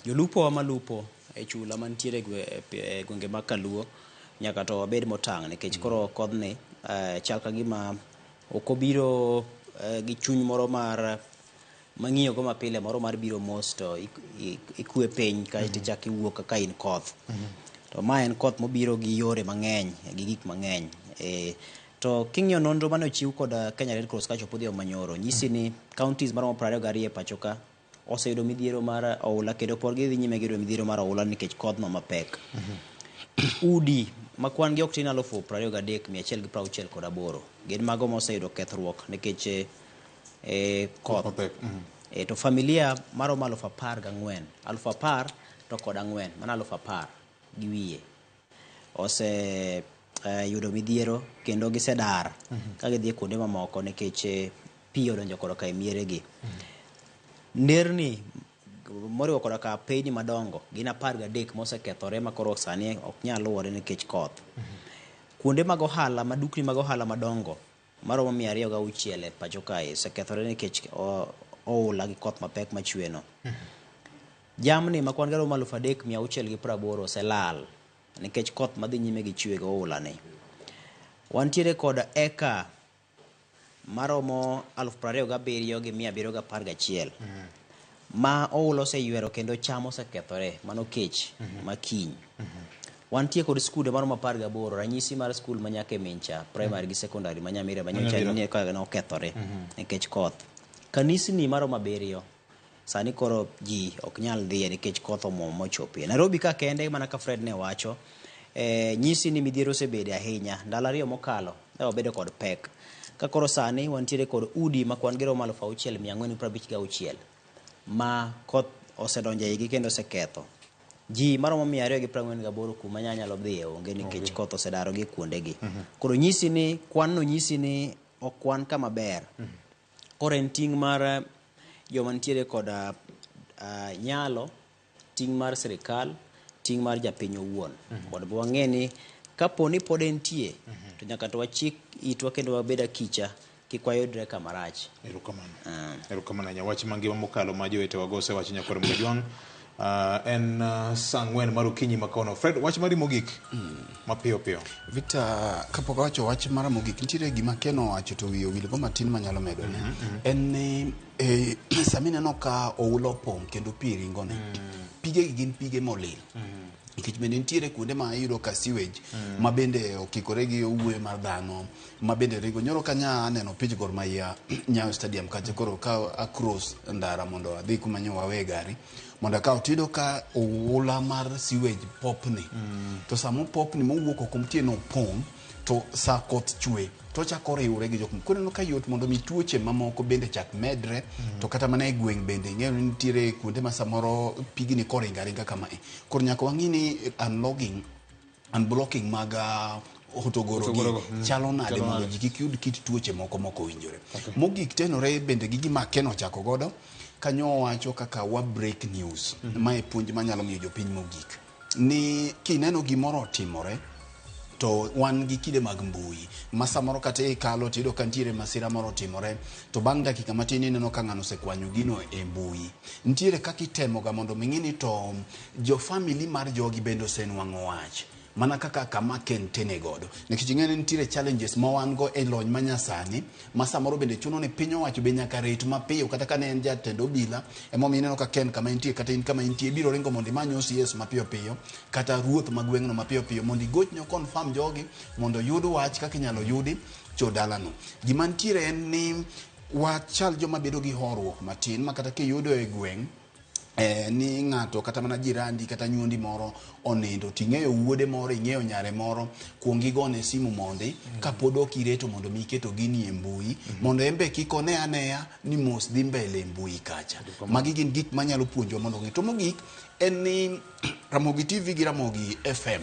Jolupo wa malupo e chula mantiere e gwenge mag Kaluo nyaka to wabed motang' nikech koro kodhni chal ka gima ok obiro gi chuny moro mar mang'iyo go mapile moro mar biro mos to ikwe piny kaeto ichak iwuok kaka in koth. To ma en koth mobiro gi yore mang'eny gi gik mang'eny. To king'iyo nonro mane ochiw kod Kenya Red Cross kachopo odhiambo manyoro nyisi ni counties maromo 22 e pacho ka oseyudo midhiero mar oula kendo pod gidhi nyime gi yudo midhiero mar oula nikech kodhno mapek. Udi ma kwan gi ok tin 23,168 gin mago moseyudo kethruok nikech koth. To familia maromo 14,000, 10,000 to kod 4, mana 10,000 gi wiye ose yudo midhiero kendo gisedar ka gidhi kuonde mamoko nikech pi odonjo koda ka e mieregi. Nderni moriwo koda ka apeyni madongo gin 13 mosekethore ma koro sani ok nyal luwore nikech koth. Kuonde mag ohala, madukni mag ohala madongo maromo 206 e pacho kae osekethore nikech oula gi koth mapek machweno. Jamni ma kwan gi romo 3680 oselal nikech koth madhi nyime gi chwe gi oula ni. Wantiere kod eka maromo 27,711 ma oula oseywero kendo cham osekethore, mano kech makiny. Wantie kod skunde maromo 18, ranyisi mar skul ma nyaka e Mincha primary gi secondary ma Nyamira ma nyocha
Nyamira.
ni ka nokethore nikech koth. Kanisni maromo 7 sani koro ji ok nyal dhiye nikech koth omuomo mochopie. Nairobi ka kende mana ka Fred ne wacho, nyisi ni midhiero osebede ahinya. Ndalo 2 mokalo ne wabedo kod pek. Ka koro sani wantiere kod udi ma kwan gi romo 6456 ma koth osedonjo eigi kendo oseketho. Ji maromo 248 kuma nyalo dhiye onge nikech koth osedarogi kuondegi. Koro nyisi ni kwan no nyisi ni ok wan kama ber. Koro en ting' mar joma nitiere kod nyalo, ting' mar sirikal, ting' mar japiny owuon. Mondo wang'e ni kapo ni pod entie, to nyaka to wachik itwa kendo wabed akicha kik wayudre kama rach.
Erokamano. Erokamano ahinya. Wach mangima mokalo ma jowetewa go osewacho nyakwar Mgajwang'. En saa 4 mar okinyi ma kono. Fred, wach mari mogik mapiyo piyo.
Victor, kapok awacho wach mara mogik, nitiere gima Ken owacho to wiye owil go matin manyalo medone. En ni sama ineno ka oula opong' kendo pi ringone, pigegi gin pige molil. Nikech bende nitiere kuonde ma iyudo ka sewage ma bende okikore gi owuoyo mar dhano ma bende ringo. Nyoro ka nya aneno pich Gor Mahia Nyayo Stadium kacha, koro ka across ndara mondo adhi kuma nyo wawe gari mondo akaw, tiyudo ka oula mar sewage popni. To sama opopni mowuok oko nitie nopong', to sa koth chwe to ochako riwre gi jok moko. Koro ineno ka yot mondo mi tuoche mamoko bende chak medre. To kata mana e gweng' bende ing'eyo ni nitiere kuonde ma samoro pigni koringo aringa kamae. Koro nyaka wang'i ni unlogging, unblocking mag hotogoro gi chalo nade mondo ji kik yud kit tuoche moko mok owinjore. Mogik tenore bende gi gima Ken ochako godo kanyo owacho kaka wa break news. Mae puonj manyalo miyo jopiny mogik ni kineno gimoro otimore to wan gi kinde mag mbui ma samoro kata ikalo tiyudo ka nitiere masira moro otimore to bang' dakika matin ineno ka ng'ano osekwanyo gino e mbui. Nitiere kaka itemoga mondo mi ng'i ni to jo family mar jogi bende osenwang'o wach mana kaka kama Ken tene godo, nikech ing'e ni nitiere challenges ma wan go e lony manyasani ma samoro bende chuno ni piny owacho be nyaka rit mapiyo kata ka ne en jatend obila. Emomiyo ineno ka Ken kama entie kata in kama intie ibiro ringo mondo imany OCS mapiyo piyo kata ruoth ma gweng'no mapiyo piyo mondo igochne confirm jogi mondo oyud wach kaka inyalo yudi cho dalano. Gima nitiere en ni wachal joma bedo gi horuok matin ma kata kiyudo e gweng' ni ng'ato kata mana jirandi kata nyuondi moro onindo ting'eyo wuode moro, ing'eyo nyare moro, kuong igone simu mondi kapod ok ireto mondo mi iketo gini e mbui mondo en be kik one aneya ni mos dhi mbele e mbui kacha. Magi gin gik manyalo puonjwa mondo ong'e. To mogik en ni Ramogi TV gi Ramogi FM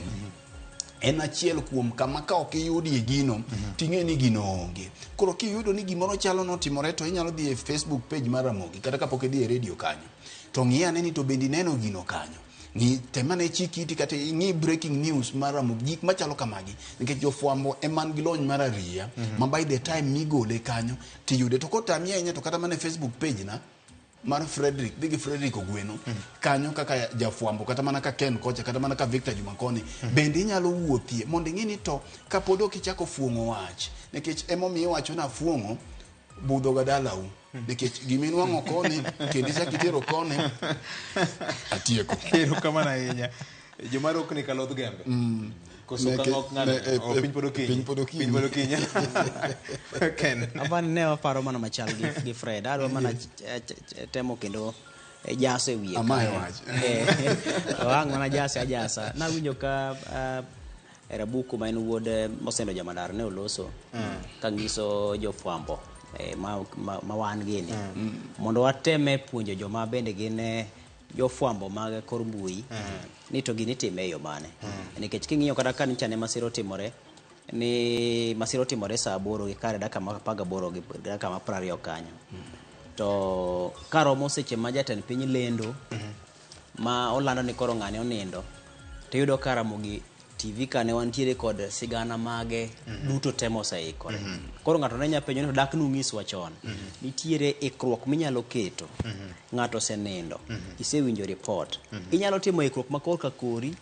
en achiel kuom kama ka ok iyudie gino ting'e ni gino onge. Koro kiyudo ni gimoro chalo notimore to inyalo dhi e Facebook page mar Ramogi kata kapok idhi e radio kanyo to ng'i ane ni to bende ineno gino kanyo. Ng'i temane chik iti kata ing'i breaking news mar Ramogi, gik machalo kamagi, nikech jofwambo ema nigi lony mar ariya ma by the time migole kanyo tiyude. To kotami ahinya to kata mana e Facebook page na mar Frederick, dhi gi Frederick Ogweno kanyo kaka jafwambo, kata mana ka Ken kocha, kata mana ka Victor Juma koni bende inyalo wuothie mondo ing'i ni to kapod ok ichako fuong'o wach, nikech emomiyo iwacho na fuong'o budho ga dalau, nikech giminwang'o koni kendo ichako itero koni. Atieko.
Erokamano ahinya. Joma rokni kalodh gembe. Koso ka ng'ok ng'ano, piny pod okinyi.
Piny pod okinyi.
Piny pod okinyi. Ken.
Apani ne waparo mana machal gi Fred. Adwa mana temo kendo jaso e wiye.
Amayo wach.
Ang' mana jase ajasa. Nawinjo ka Rabuku ma en wuod Mosendo Jamadar ne oloso ka nyiso jofwambo ma wan gini mondo wateme puonjo joma bende gin jofwambo mag kor mbui ni to gini itime e yo mane. Nikech king'iyo kata ka nyicha ne masira otimore, ni masira otimore saa 8 gi kare dakika ma 18 gi dakika ma 20 kanyo. To karomo seche ma jatend piny lendo ma olando ni koro ng'ane onindo, to iyudo ka Ramogi TV ka ne wantiere kod sigana mage duto te moseikore. Koro ng'ato ne nyalo penjo ni to dak nung'iswa chon. Nitiere ikruok minyalo keto. Ng'ato osenindo, isewinjo report. Inyalo timo ikruok ma korka kori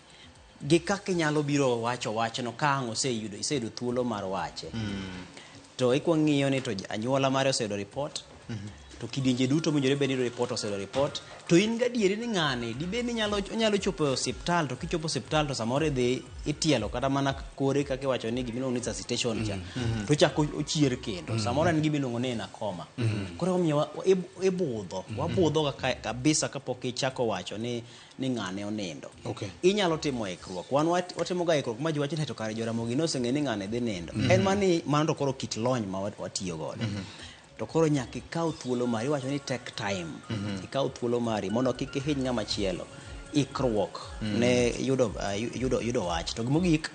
gi kaka inyalo biro wacho wachno ka ang' oseyudo iseyudo thuolo mar wache. To ikwong ng'iyo ni to anyuola mare oseyudo report. To kidienje duto mowinjore bed ni yudo report oseyudo report. To in gadieri ni ng'ani dibed ni nyalo onyalo chopo e osiptal to kichopo osiptal to samoro idhi itielo kata mana kore kaka iwacho ni gimiluongo ni resuscitation cha. To ochako ochier kendo. Samoro en gimiluongo ni en a coma. Koro omiyo ibudho, wabudho ga kabisa kapok ichako wacho ni ng'ane onindo. Inyalo timo ikruok. Wan watimo ga ikruok ma ji wacho ni to kare Joramogi noseng'e ni ng'ane dhi nindo. En mani mano to koro kit lony ma watiyo godo. To koro nyaka ikaw thuolo mari, iwacho ni take time. Ikaw thuolo mari mondo kik ihiny ng'ama chielo. Ikruok ne yudo wach. To mogik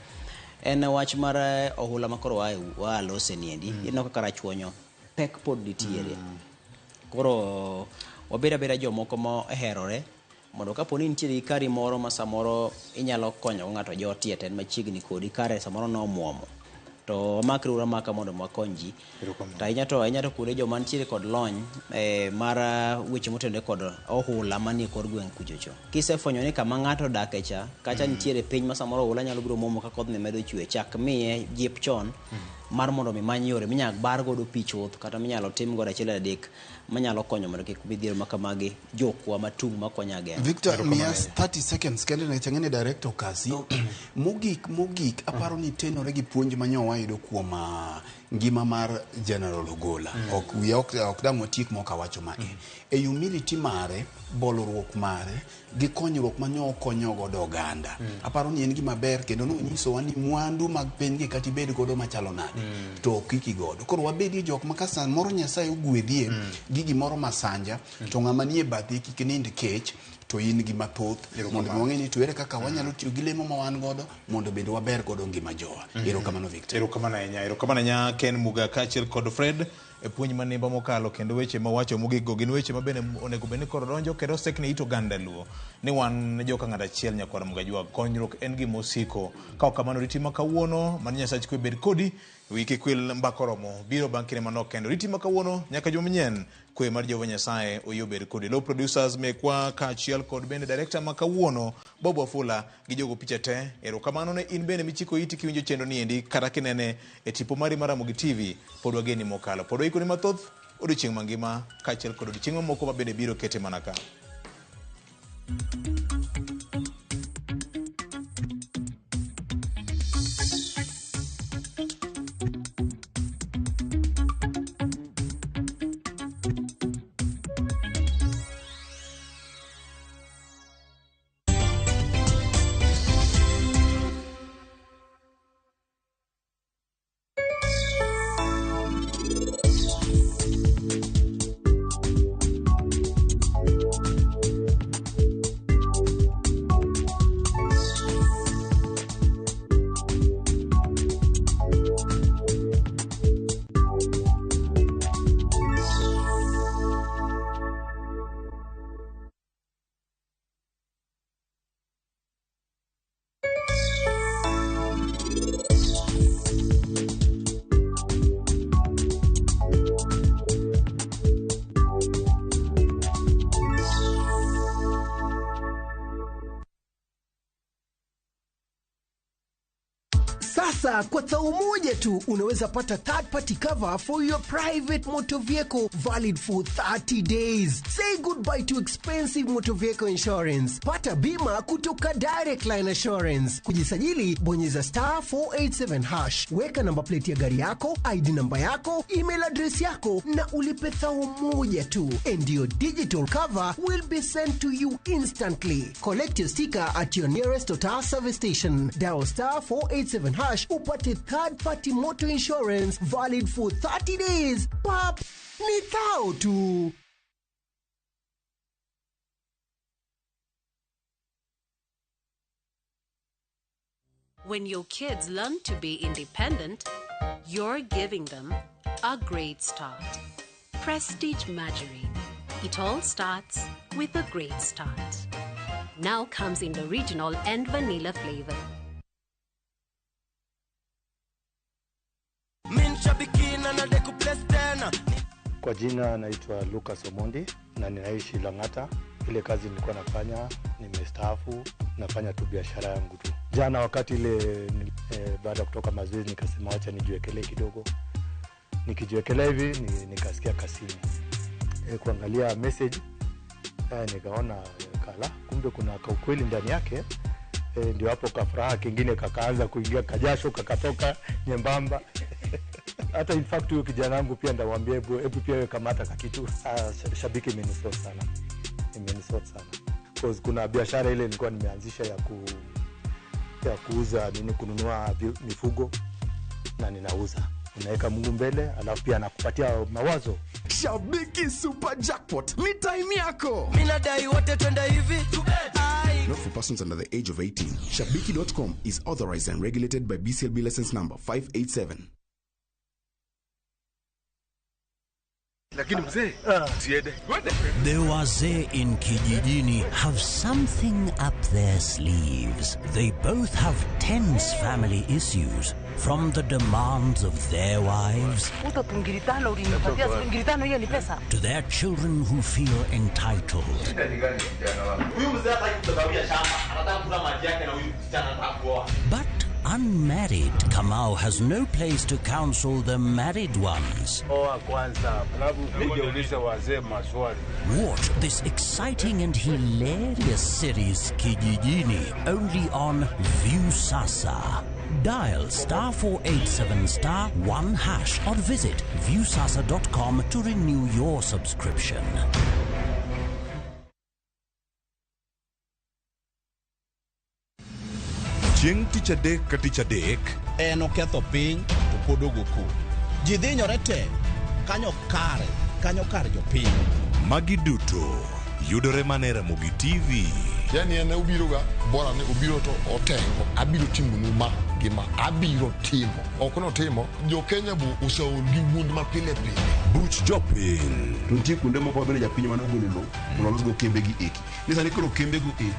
en wach mar ohula ma koro waa lose niendi. Ineno kaka Rachuonyo pek pod nitiere. Koro wabed abeda jomoko moherore mondo kapo ni nitiere gi kari moro ma samoro inyalo konyo go ng'ato jotie to en machiegni kodi kare samoro nomuomo. To wamakre uru amaka mondo wakony ji. To ahinya to kuonde joma nitiere kod lony mar weche motenore kod ohula manie kor gweng' kuchocho. Kisefwenyo ni kama ng'ato odake cha, kacha nitiere piny ma samoro ohula nyalo biro muomo ka kodhni medo chwe, chak miye jip chon mar mondo mi many yore minyalo bar godo pi chuth kata minyalo tim godo achiel adek manyalo konyo mondo kik midhiero ma kamagi jokwa matung' makonya geng'o.
Victor, miya 30 seconds kende nikech ang'e ni director kasi. Mogik aparo ni tenore gi puonj ma nyo wayudo kuom ngima mar General Ogola. Ok wiya ok dang' watiek mok awacho mae. E humility mare, bolruok mare, gi konyruok ma nyo okonyo godo oganda. Aparo ni en gima ber kendo nonyisowa ni mwandu mag piny gi kata ibed godo machalo nade to ok iki godo. Koro wabedie jok ma ka samoro Nyasaye ogwedhie gi gimoro masanja to ng'ama nie bathi kik nind kech to in gi mathoth mondo wang'e ni to ere kaka wanyalo tiyo gi lemo ma wan godo mondo bende waber godo ngima jowa. Erokamano Victor.
Erokamano ahinya. Erokamano ahinya Ken Muga kaachiel kod Fred e puonj manimba mokalo kendo weche mawacho mogik go gin weche ma bende onego bed ni koro donjo kendo osekne it oganda Luo ni wan joka ng'ato achiel nyakwar Mgajwang. Konyruok en gima osiko. Ka ok kamano riti ma kawuono mano Nyasach kwe bed kodi wi kik wil mbaka oromo biro bang' kinde manok kendo riti ma kawuono nyaka juma manyien kwe mar Jehova Nyasaye oyie obed kodi. Lo producers mekwa kaachiel kod bende director ma kawuono Bob Wafula gi jogo picha te. Erokamano ne in bende michiko iti kiwinjo chenro ni endi kata kinene e tipo mari mar Ramogi TV pod wageni mokalo. Pod waikoni mathoth odiochieng' mangima kaachiel kod odiochieng' mamoko ma bende biro kete mana ka.
Sasa kwa thao moja tu unaweza pata third party cover for your private motor vehicle valid for 30 days. Say goodbye to expensive motor vehicle insurance. Pata bima kutoka Direct Line Assurance. Kujisajili, bonyeza star 487 hash. Weka namba plate ya gari yako, ID namba yako, email address yako na ulipe thao moja tu. And your digital cover will be sent to you instantly. Collect your sticker at your nearest Total service station. Dial star 487 hash upate third party motor insurance valid for 30 days. Pap, ni thao tu.
When your kids learn to be independent, you're giving them a great start. Prestige Margarine. It all starts with a great start. Now comes in the original and vanilla flavor.
Shabiki na nade kuplace tena.
Kwa jina naitwa Lucas Omondi na ninaishi Lang'ata. Ile kazi nilikuwa nafanya, nimestaafu, nafanya tu biashara yangu tu. Jana wakati ile baada ya kutoka mazoezi nikasema wacha nijiwekelee kidogo. Nikijiwekelea hivi nikasikia kasimu. Kuangalia message nikaona kala kumbe kuna kaukweli ndani yake. Ndio hapo kafuraha kingine kakaanza kuingia, kajasho kakatoka nyembamba. Hata in fact huyo kijana wangu pia ndamwambia hebu pia wewe kamata kakitu. Shabiki imenisort sana. Imenisort sana. Because kuna biashara ile nilikuwa nimeanzisha ya kuuza nini, kununua mifugo na ninauza. Unaweka Mungu mbele alafu pia anakupatia mawazo.
Shabiki Super Jackpot ni time yako.
Mimi nadai wote twende hivi.
Not for persons under the age of 18. Shabiki.com is authorized and regulated by BCLB license number 587.
Lakini mzee, siende.
The wazee in Kijijini have something up their sleeves. They both have tense family issues from the demands of their wives to their children who feel entitled. But unmarried Kamau has no place to counsel the married ones. Watch this exciting and hilarious series Kijijini only on Viusasa. Dial *487*1# or visit viusasa.com to renew your subscription.
Chieng' tich adek ka tich adek
en oketho piny to pod ogo koko. Ji dhinyore te kanyo kare, kanyo kar jopiny.
Magi duto yudore mana e Ramogi TV.
Yani en obiro ga bora ni obiro to otengo. Abiro timonu ma gi ma. Abiro timo. Ok notimo. Jo Kenya bo oseol gi wuond ma pile pile.
Buch jopiny.
To nitie kuonde moko mabende japiny mane ogolo lowo mondo olosgo kembe gi eki. Ni sani koro kembe go eki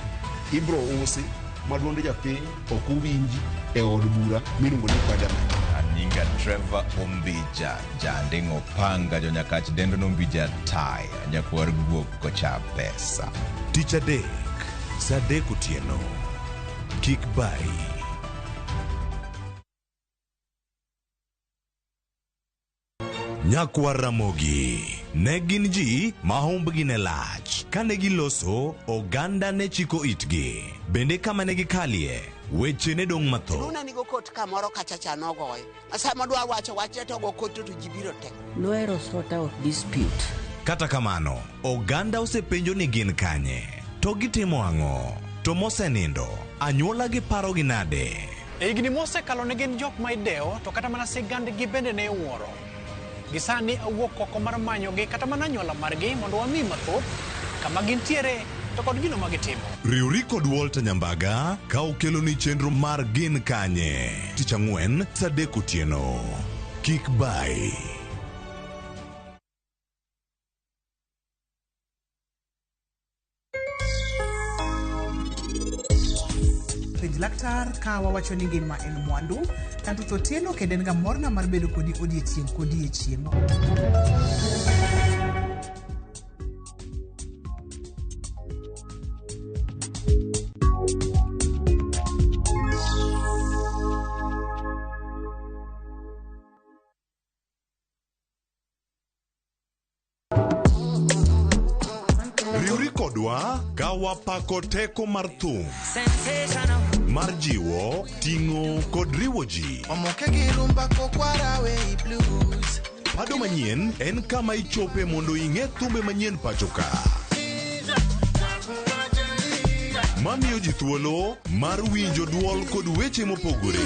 ibro usi ma duonde japiny ok owinji e od bura miluongo ni parliament.
Anyinga Trevor Ombija, janding'o panga jonyakach dendo nombija taya, nyakwar guok kocha pesa.
Tich adek, saa adek otieno. Kik bayi. Nyakwar Ramogi ne gin ji ma humbgi ne lach. Kane giloso, oganda ne chiko itgi. Bende kama ne gikalie, weche ne dong' mathoth.
Luna nigo kot kamoro kacha cha nogoyo. Sama dwa wacho wach to go kot to ji biro te.
Nohero sort out dispute.
Kata kamano, oganda osepenjo ni gin kanye, to gitimo ang'o, to mosenindo, anyuola gi parogi nade.
E higni mosekalo ne gin jok ma idewo, to kata mana sigandgi bende ne iwuoro. Gisani awuok oko mar manyogi kata mana anyuola margi mondo wami mathoth kama gintiere to kod gino ma gitimo.
Riwri kod Walter Nyambaga ka okeloni chenro mar Gin Kanye. Tich ang'wen saa adek otieno. Kik bayi.
Penj laktar ka wawacho ni ngima en mwandu, Kantuth Otieno kendo en ga morna mar bedo kodi odiechieng' kodiechieng'.
Riwri kodwa ka wapako teko mar thum mar jiwo, ting'o kod riwo ji.
Omoke gi rumba kokwara we blues.
Pado manyien en kama ichope mondo ing'e thumbe manyien pacho ka. Mamiyo ji thuolo mar winjo duol kod weche mopogore.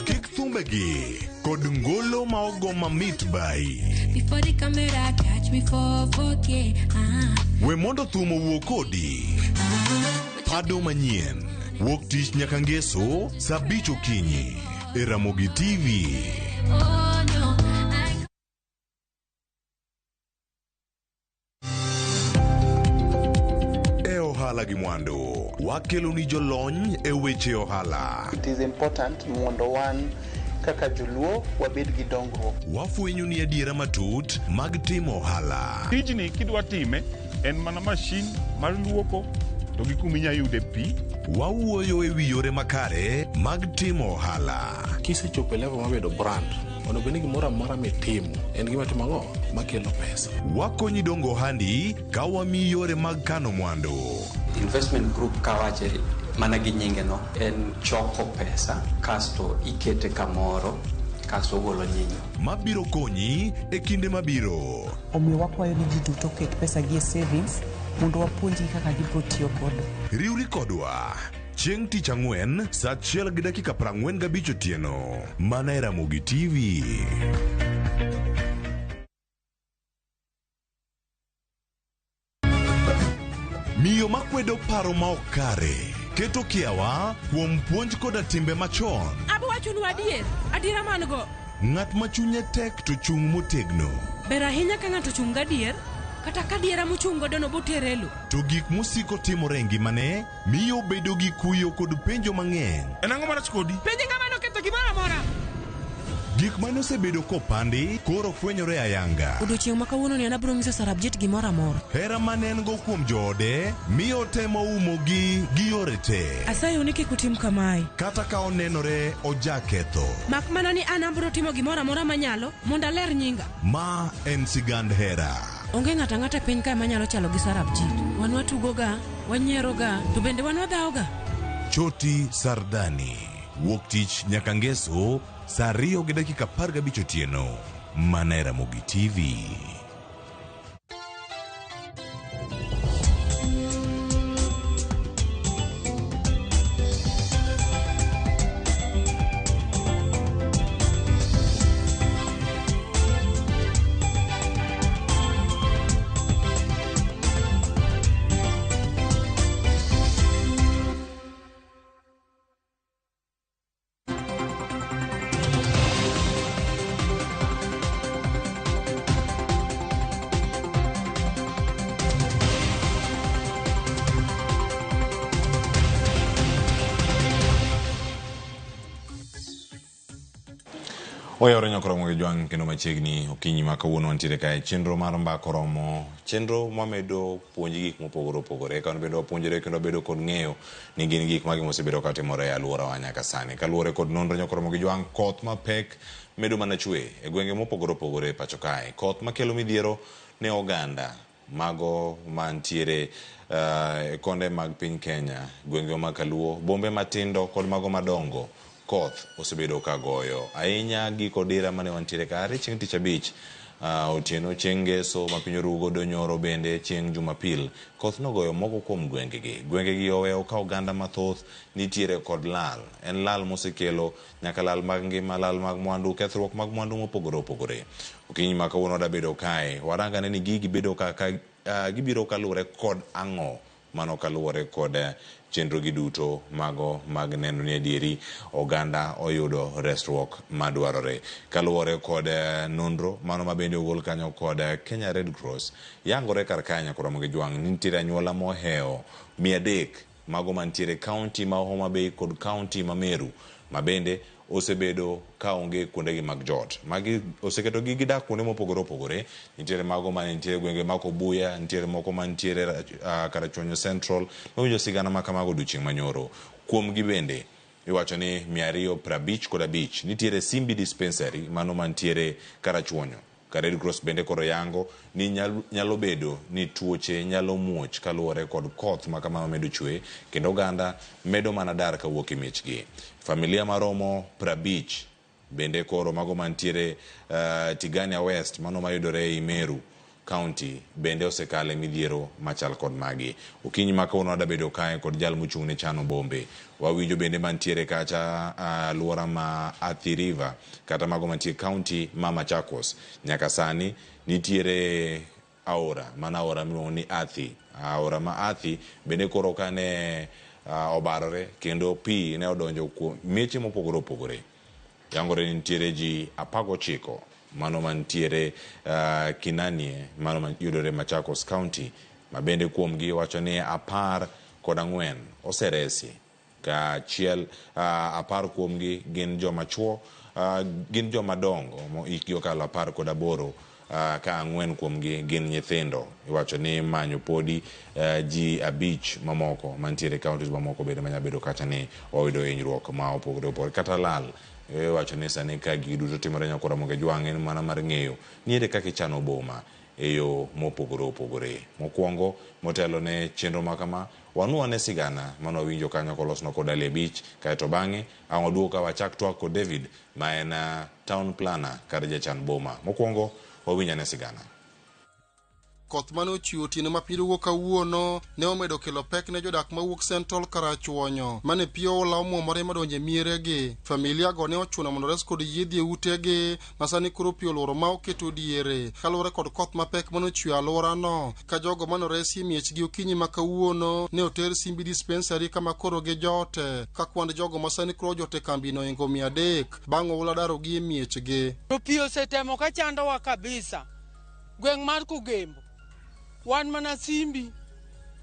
Kik thumbegi kod ngolo ma ogo mamit bai.
Before the camera catch me for 4K.
We mondo thum owuo kodi. Pado manyien wuok tich nyaka ngeso saa abich okinyi e Ramogi TV.
Oh no, I
E ohala gi mwandu. Wakeloni jolony e weche ohala.
It is important mondo wan kaka joluo wabed gi dongruok.
Wafwenyoni adiera matut mag timo ohala.
Tijni kidwa time en mana mashin mar luoko to gi kuma inya yude pi.
Wawuoyo e wi yore makare mag timo ohala.
Kisechopo e level mar bedo brand, onego bed ni gimoro amora mitimo en gima timo ang'o makelo pesa.
Wakonyi dongo ohandi ka wamiyi yore mag kano mwandu.
Investment group kawache mana gi nyinge no en choko pesa kasto ikete kamoro kasto ogolo nyinyo.
Mabiro konyi e kinde mabiro.
Omiyo wakwayo ni ji duto oket pesa gi e savings mondo wapuonjgi kaka gibiro tiyo godo.
Riwri kodwa chieng' tich ang'wen saa 1:45 otieno mana e Ramogi TV. Miyo makwedo paro ma ok kare keto kiawa kuom puonj koda timbe machon.
Abo wachonu adier, adiera man go.
Ng'at ma chunye tek to chung' motegno.
Ber ahinya ka ng'ato chung' gadier, kata ka adiera mochung' godo no botere e lo.
To gik mosiko timore e ngimane miyo obedo gi kuyo kod penjo mang'eny.
En ang'o marach kodi?
Penj ng'ama noketho gimoro amora.
Gik mane osebedo kopandi koro fwenyore ayanga.
Odiochieng' ma kawuono ni an abiro nyiso Sarabjit gimoro amora.
Hera mane en go kuom joode miyo otemo umogi gi yore te.
Asayou ni kik utim kamae.
Kata ka onenore ojaketho.
Mak mana ni an abiro timo gimoro amora manyalo mondo aler nyinga.
Ma en sigand hera.
Onge ng'ato ang'ata e piny kae manyalo chalo gi Sarabjit. Wan watugoga, wanyieroga, to bende wan wadhawoga.
Choti Sardani. Wuok tich nyaka ngeso saa 2:15 otieno. Mana e Ramogi TV. Oyawore nyakoromo gi jwang' kendo machiegni okinyi ma kawuono wantiere kae chenro mar mbaka oromo chenro mamedo puonji gik mopogore opogore ka wan bende wapuonjore kendo wabedo kod ng'eyo ni gin gik mage mosebedo katimore e alworawa nyaka sani. Kaluwore kod nonro nyakoromo gi jwang' koth mapek medo mana chwe e gwenge mopogore opogore e pacho kae. Koth makelo midhiero ne oganda mago mantiere e konde mag piny Kenya, gwenge mag Kaluo, bombe matindo kod mago madongo. Koth osebedo ka goyo ahinya giko dira mane wantiere kare chieng' tich abich otieno chieng' ngeso ma piny orugo godo nyoro bende chieng' Jumapil koth nogoyo moko kuom gwengegi. Gwengegi oweyo ka oganda mathoth nitiere kod lal. En lal mosekelo nyaka lal mag ngima, lal mag mwandu, kethruok mag mwandu mopogore opogore. Okinyi ma kawuono wadabedo kae warangane ni gigi bedo kaka gibiro kaluwore kod ang'o. Mano kaluwore kod chenro gi duto mago mag neno ni adieri oganda oyudo resruok madwarore. Kaluwore kod nonro mano mabende ogol kanyo kod Kenya Red Cross yangore kar kae nyakoromo gi jwang' ni nitiere anyuola mohewo 300 mago mantiere kaunti ma Homa Bay kod kaunti ma Meru mabende osebedo ka onge kuondegi mag jot. Magi oseketogi gidak kuonde mopogore opogore. Nitiere mago mane nitiere gwenge mag Obuya, nitiere moko mantiere Karachuonyo Central. Wawinjo sigana ma kamago odiochieng' manyoro. Kuomgi bende iwacho ni 255 nitiere Simbi Dispensary mano mantiere Karachuonyo. Ka Red Cross bende koro yango ni nyalo bedo ni tuoche nyalo muoch kaluwore kod koth ma kama medo chwe kendo oganda medo mana dar kawuok e miechgi. Familia maromo 50 bende koro mago mantiere Tigania West mano mayudore ei Meru County bende osekale midhiero machal kod magi. Okinyi ma kawuono wadabedo kae kod jal mochung' ne chano bombe. Wawinjo bende mantiere kacha alwora ma Athi River kata mago mantie county ma Machakos. Nyaka sani nitiere aora, mana aora miluongo ni Athi. Aora ma Athi bende koro kane obarore kendo pi ne odonjo kuom mieche mopogore opogore. Yangore ni nitiere ji 19 mano mantiere Kinanie mano mayudore Machakos County ma bende kuomgi wacho ni 14
54 oseresi ka achiel 10 kuomgi gin joma chuo, gin joma dongo hikgi okalo 18, ka 4 kuomgi gin nyithindo. Iwacho ni manyo podi ji 5 mamoko mantiere counties mamoko bende manyalo bedo kacha ni oyudo hinyruok ma opogore opogore kata lal. Iwacho ni sani ka gigi duto timore nyakwar Ramogi Jwang' en mana mar ng'eyo ni ere kaka ichano boma e yo mopogore opogore. Mokwongo motelo ne chenro ma kama, wanuo ane sigana mane wawinjo kanyo kolosno kod Ali Abich, kaeto bang'e ang' waduog ka wachak twak kod David ma en town planner kata jachan boma. Mokwongo wawinj ane sigana.
Koth mane ochwe otieno ma piny owuok kawuono ne omedo kelo pek ne jodak mawuok Central Karachuonyo mane pi oula omuomore madonjo e mieregi. Familia go ne ochuno mondo ores kod yiedhi e utegi ma sani koro pi oluoro ma oketo diere kaluwore kod koth mapek mane ochwe e alworano. Ka jogo mane oresi e miechgi okinyi ma kawuono ne oter Simbi Dispensary kama koro gijote, ka kwand jogo ma sani koro ojot e kambino ohingo 300 bang' oula darogi e miechgi.
To pi osetemo ka chandowa kabisa. Gweng' mar Kogembo wan mana Simbi,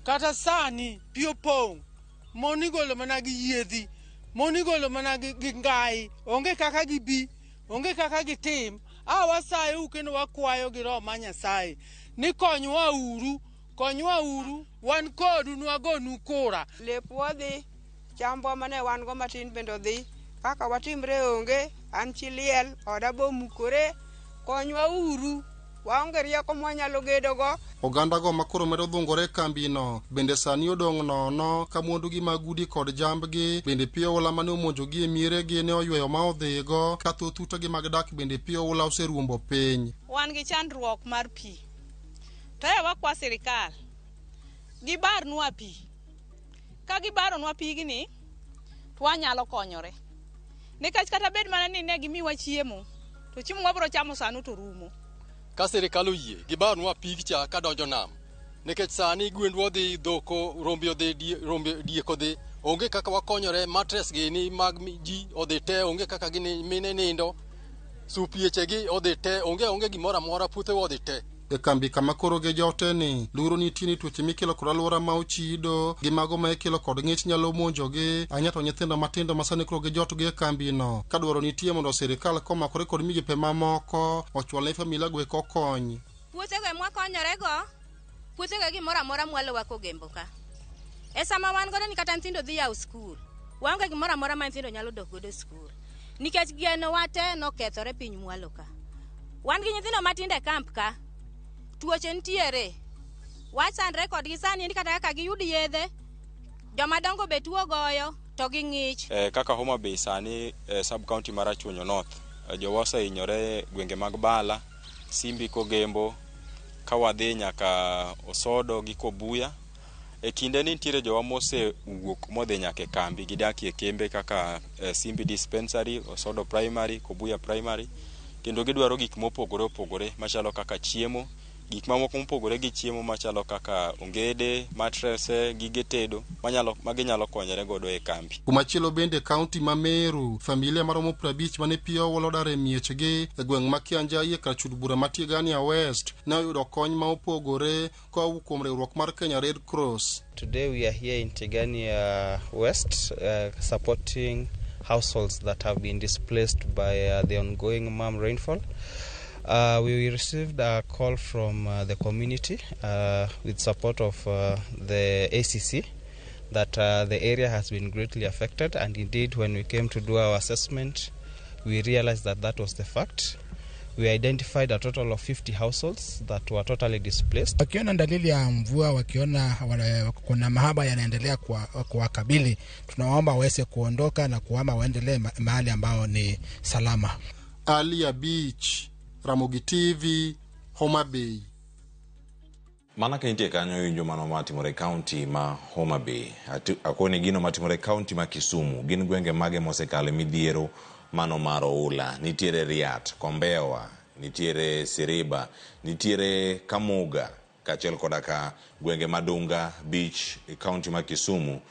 kata sani pi opong', mon igolo mana gi yiedhi, mon igolo mana gi ngai, onge kaka gibi, onge kaka gitim. A wasayou kendo wakwayo gi Roho mar Nyasaye ni konywa uru, konywa uru, wan kodu nwagonu kura.
Lepwa dhi, chambwa mane wan go matin bende odhi, kaka watimre onge, an chi liel, oda bomukore, konywa uru, waonge rieko mwanyalo gedogo.
Ogandago ma koro medo dhungore e kambino bende sani odong' nono ka mwandugi mag udi kod jambgi bende pi oula mane omonjogi e mieregi ne oyweyo ma odhigo, ka thoth utegi mag dak bende pi oula oseruombo piny.
Wan gi chandruok mar pi. To e wakwa sirikal gibarnwa pi. Ka gibaronwa pigni to wanyalo konyore. Nikech kata bed mana ni ne gimiwa chiemo, to chiemo mwabiro chamo sano to rumo.
Ka sirikal oyie gibarnwa pig cha kadonjo nam, nikech sani gwendwa odhi, dhoko, rombe odhi, rombe diek odhi, onge kaka wakonyore. Mattress gini mag ji odhi te, onge kaka gini mine nindo, supiechegi odhi te, onge gimoro amora, puothewa odhi te.
E kambi kama koro gijote ni luoro nitie ni tuoche mikelo kod alwora ma ochido gi mago ma ikelo kod ng'ich nyalo monjogi ahinya to nyithindo matindo ma sani koro gijotgi e kambino, ka dwaro nitie mondo sirikal komakore kod migepe mamoko ochwal ne familia go eko kony.
Puothego ema wakonyorego, puothego e gimoro amora mwalowa Kogembo ka. E sama wan godo ni kata nyithindo dhi yawo skul, waonge gimoro amora ma nyithindo nyalo dok godo e skul. Nikech genowa te nokethore piny mwalo ka. Wan gi nyithindo matindo e kamp ka, tuoche nitiere. Wachandre kodgi sani ni kata kaka giyud yedhe, joma dongo be tuo goyo to gi ng'ich.
Kaka Homa Bay sani sub county mar Rachuonyo North, jowa osehinyore gwenge mag Bala, Simbi Kogembo, ka wadhi nyaka Osodo gi Kobuya. E kinde ni nitiere jowa mosewuok modhi nyaka e kambi, gidakie kembe kaka Simbi Dispensary, Osodo Primary, Kobuya Primary, kendo gidwaro gik mopogore opogore machalo kaka chiemo, gik mamoko mopogore gi chiemo machalo kaka ongede, matrese, gige tedo ma ginyalo konyore godo e kambi.
Kumachielo bende kaunti ma Meru, familia maromo 50 mane pi oula odar e miechgi e gweng' ma Kianjai e kar chud bura ma Tigania West ne oyudo kony ma opogore koa kuom riwruok mar Kenya Red Cross.
Today we are here in Tigania West supporting households that have been displaced by the ongoing MAM rainfall. We received a call from the community with support of the ACC that the area has been greatly affected, and indeed when we came to do our assessment we realized that that was the fact. We identified a total of 50 households that were totally displaced.
Wakiona dalili ya mvua, wakiona kuna mahaba yanaendelea kuwakabili, tunawaomba waweze kuondoka na kuhama waendelee mahali ambao ni salama.
Alia Beach, Ramogi TV, Homa Bay.
Mana ka nitie kanyo winjo mano matimore e kaunti ma Homa Bay. Akoni gino matimore e kaunti ma Kisumu. Gin gwenge mage mosekalo e midhiero mano mar oula. Nitiere Riat, Kombewa, nitiere Siriba, nitiere Kamuga, kaachiel koda ka gwenge Madunga Beach e kaunti ma Kisumu.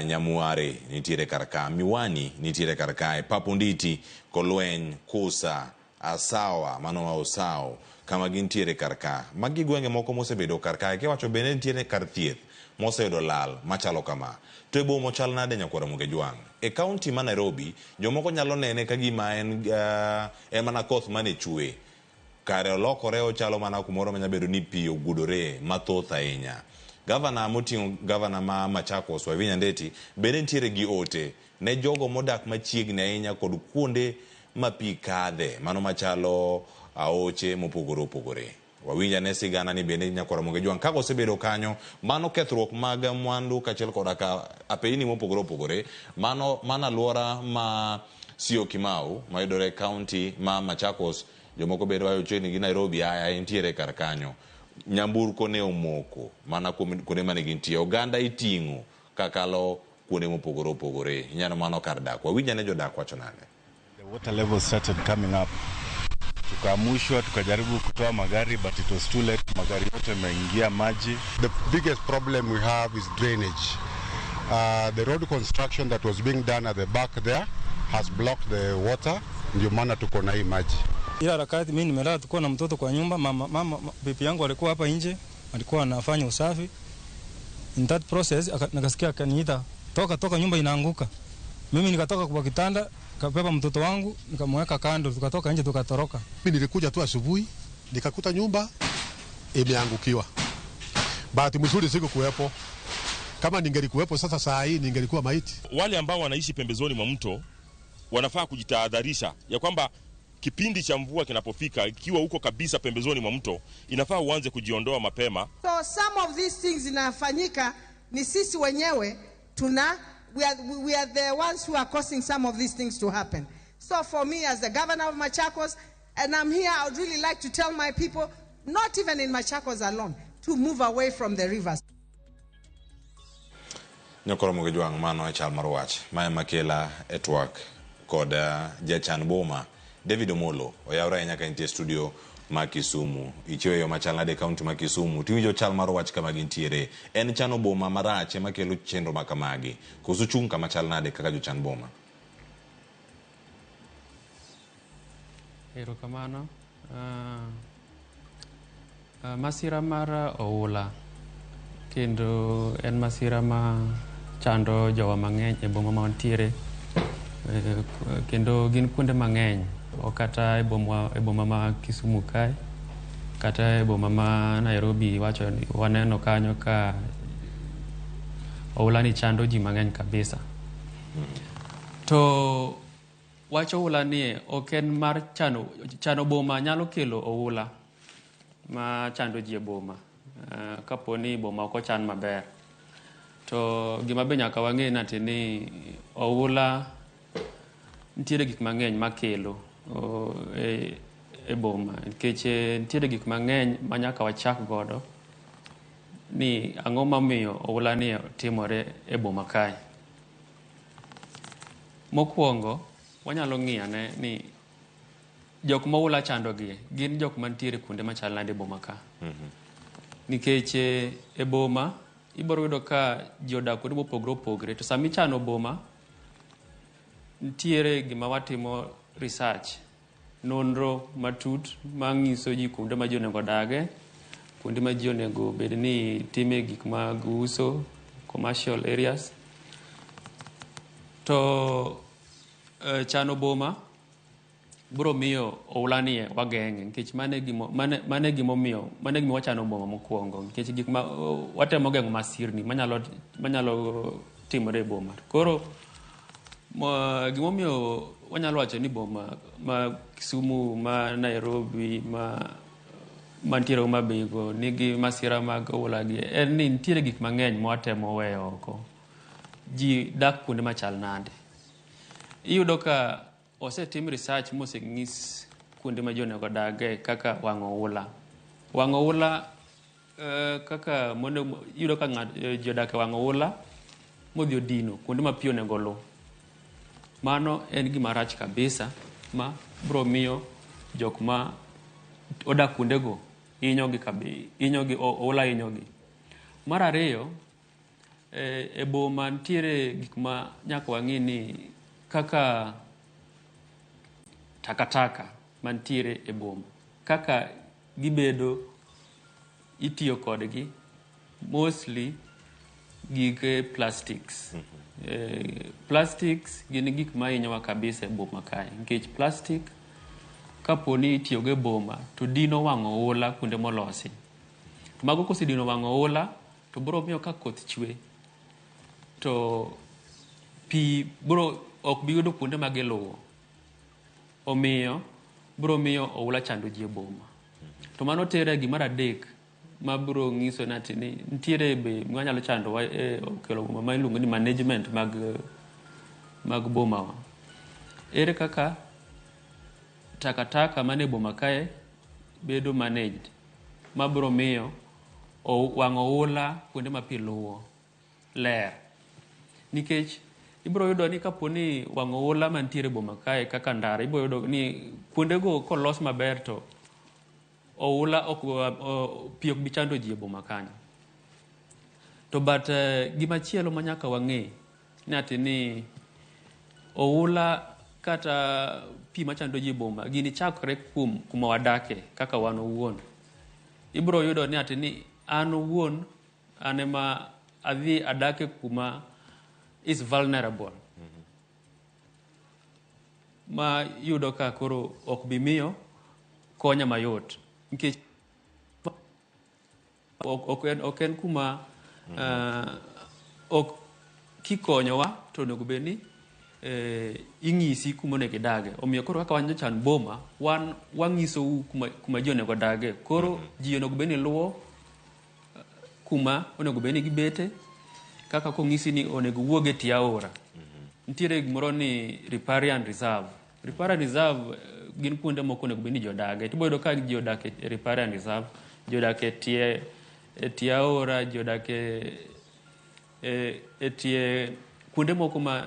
Nyamuare nitiere kar ka, Miwani nitiere kar kae, Papunditi, Kolweny, Kusa, Asawa, mano ma Osao, kama gintiere kar ka. Magi gwenge moko mosebedo kar kae. Kiwacho bende nitiere kar thieth moseyudo lal machalo kama. To e boma ochal nade nyakwar Ramogi Ajwang'? E kaunti ma Nairobi, jomoko nyalo nene ka gima en, en mana koth mane chwe. Kare olokore ochalo mana kumoro manya bedo ni pi ogudore mathoth ahinya. Gavana moting'o gavana ma Machakos Wavinya Ndeti bende nitiere gi ote ne jogo modak machiegni ahinya kod kuonde ma pi kadhe mano machalo aoche mopogore opogore. Wawinj ane sigana ni bende nyakwar Ramogi Ajwang' kaka osebedo kanyo mano kethruok mag mwandu kaachiel koda ka apeyni mopogore opogore mano mano aluora ma Syokimau mayudore e kaunti ma Machakos jomoko bende wacho chiegni gi Nairobi aya entiere kar kanyo. Nyamburko ne omoko mana kuom kuonde mane gintie. Oganda iting'o kakalo kuonde mopogore opogore. Inyalo mano kar dak. Wawinj ane jodak wacho nade.
The water level started coming up. Tukaamushwa, tukajaribu kutoa magari but it was too late. Magari yote yameingia maji.
The biggest problem we have is drainage. The road construction that was being done at the back there has blocked the water, ndio maana tuko na hii maji.
Ila harakati mimi nimelala, tulikuwa na mtoto kwa nyumba, mama bibi yangu alikuwa hapa nje, alikuwa anafanya usafi. In that process nikasikia akaniita, toka toka, nyumba inaanguka. Mimi nikatoka kwa kitanda, nikabeba mtoto wangu, nikamweka kando, tukatoka nje tukatoroka.
Mimi nilikuja tu asubuhi, nikakuta nyumba imeangukiwa. Bahati mzuri sikukuwepo. Kama ningelikuwepo sasa saa hii ningelikuwa maiti.
Wale ambao wanaishi pembezoni mwa mto wanafaa kujitahadharisha ya kwamba kipindi cha mvua kinapofika, ikiwa uko kabisa pembezoni mwa mto, inafaa uanze kujiondoa mapema.
So some of these things zinafanyika ni sisi wenyewe we are the ones who are causing some of these things to happen. So for me as the governor of Machakos, and I'm here, I would really like to tell my people, not even in Machakos alone, to move away from the rivers.
Nyokoro Ramogi Ajwang' mano e chal mar wach. Mae makela e twak kod jachan boma David Omolo oyawre ahinya ka entie studio ma Kisumu. Ichiwo yo machal nade e kaunti ma Kisumu? Tiwinjo chal mar wach kama gintiere. En chano boma marach ema kelo chenro ma kamagi. Koso chung' kama chal nade kaka jochan boma?
Erokamano. Masira mar oula kendo en masira ma chando jowa mang'eny e boma ma wantiere, kendo gin kuonde mang'eny, ok kata e boma ma Kisumu kae, kata e boma ma Nairobi. Wacho ni waneno kanyo ka oula ni chando ji mang'eny kabisa. To wach oula ni ok en mar chano boma nyalo kelo oula ma chando ji e boma, kapo ni boma ok ochan maber. To gima be nyaka wang'e nati ni oula nitiere gik mang'eny makelo e boma, nikech nitiere gik mang'eny ma nyaka wachak godo ni ang'o mamiyo oula ni timore e boma kae. Mokwongo wanyalo ng'iyo ane ni jok ma oula chandogi gin jok mantiere kuonde machal nade e boma ka. Nikech e boma ibiro yudo ka ji odak kuonde mopogore opogore, to sama ichano boma nitiere gima watimo research, nonro matut mang'iso ji kuonde ma ji onego odage, kuonde ma ji onego bed ni time gik mag uso, commercial areas. To chano boma biro miyo oula ni wageng'e, nikech mano e gimomiyo mano e gima wachano boma mokwongo, nikech gik ma watemo geng'o masirni manyalo timore e boma. Koro gimomiyo wanyalo wacho ni boma ma Kisumu, ma Nairobi, ma mantiere Homa Bay go nigi masira mag oula gi en ni nitiere gik mang'eny ma watemo weyo oko. Ji dak kuonde machal nade. Iyudo ka osetim research moseng'is kuonde ma ji onego odage kaka wang'o oula. Wang'o oula kaka mondo iyudo ka ji odak e wang'o oula modhi odino kuonde ma pi onego oluw. Mano en gima rach kabisa ma biro miyo jok ma odak kuondego hinyogi, oula hinyogi. Mar ariyo, e boma nitiere gik ma nyaka wang'i ni kaka takataka mantiere e boma, kaka gibedo itiyo kodgi mostly gige plastics. Plastics gin gik ma hinyowa kabisa e boma kae nikech plastic kapo ni itiyogo e boma to dino wang' oula kuonde molosi. To mago kosedino wang' oula to biro miyo ka koth chwe to pi biro ok bi yudo kuonde ma giluwo. Omiyo biro miyo oula chando ji e boma. To mano tere e gimar adek mabiro nyiso ni ati ni nitiere be manyalo chandowa e okelo boma ma iluongo ni management mag bomawa. Ere kaka takataka mane boma kae bedo managed mabiro miyo wang' oula kuonde ma pi luwo ler. Nikech ibiro yudo ni kapo ni wang' oula mantiere e boma kae kaka ndara ibiro yudo ni kuondego kolos maber to oula ok pi ok bi chando ji e boma kanyo. To but gimachielo ma nyaka wang'e ni ati ni oula kata pi machando ji e boma gini chakre kuom kuma wadake kaka wan owuon. Ibiro yudo ni ati ni an owuon an ema adhi adake kuma is vulnerable. Ma yudo ka koro ok bi miyo konya mayot nikech ok en kuma ok kikonyowa to onego bed ni ing'isi kuma onego idage. Omiyo koro kaka wan jochan boma wan wang'isou kuma ji onego odage. Koro ji onego bed ni luwo kuma onego bed ni gibete kaka kong'isi ni onego wuog e tie aora. Nitiere gimoro ni riparian reserve. Riparian reserve gin kuonde moko onego bed ni ji odage. Tibiro yudo ka ji odak e riparian reserve, ji odak e tie aora, ji odak e tie kuonde moko ma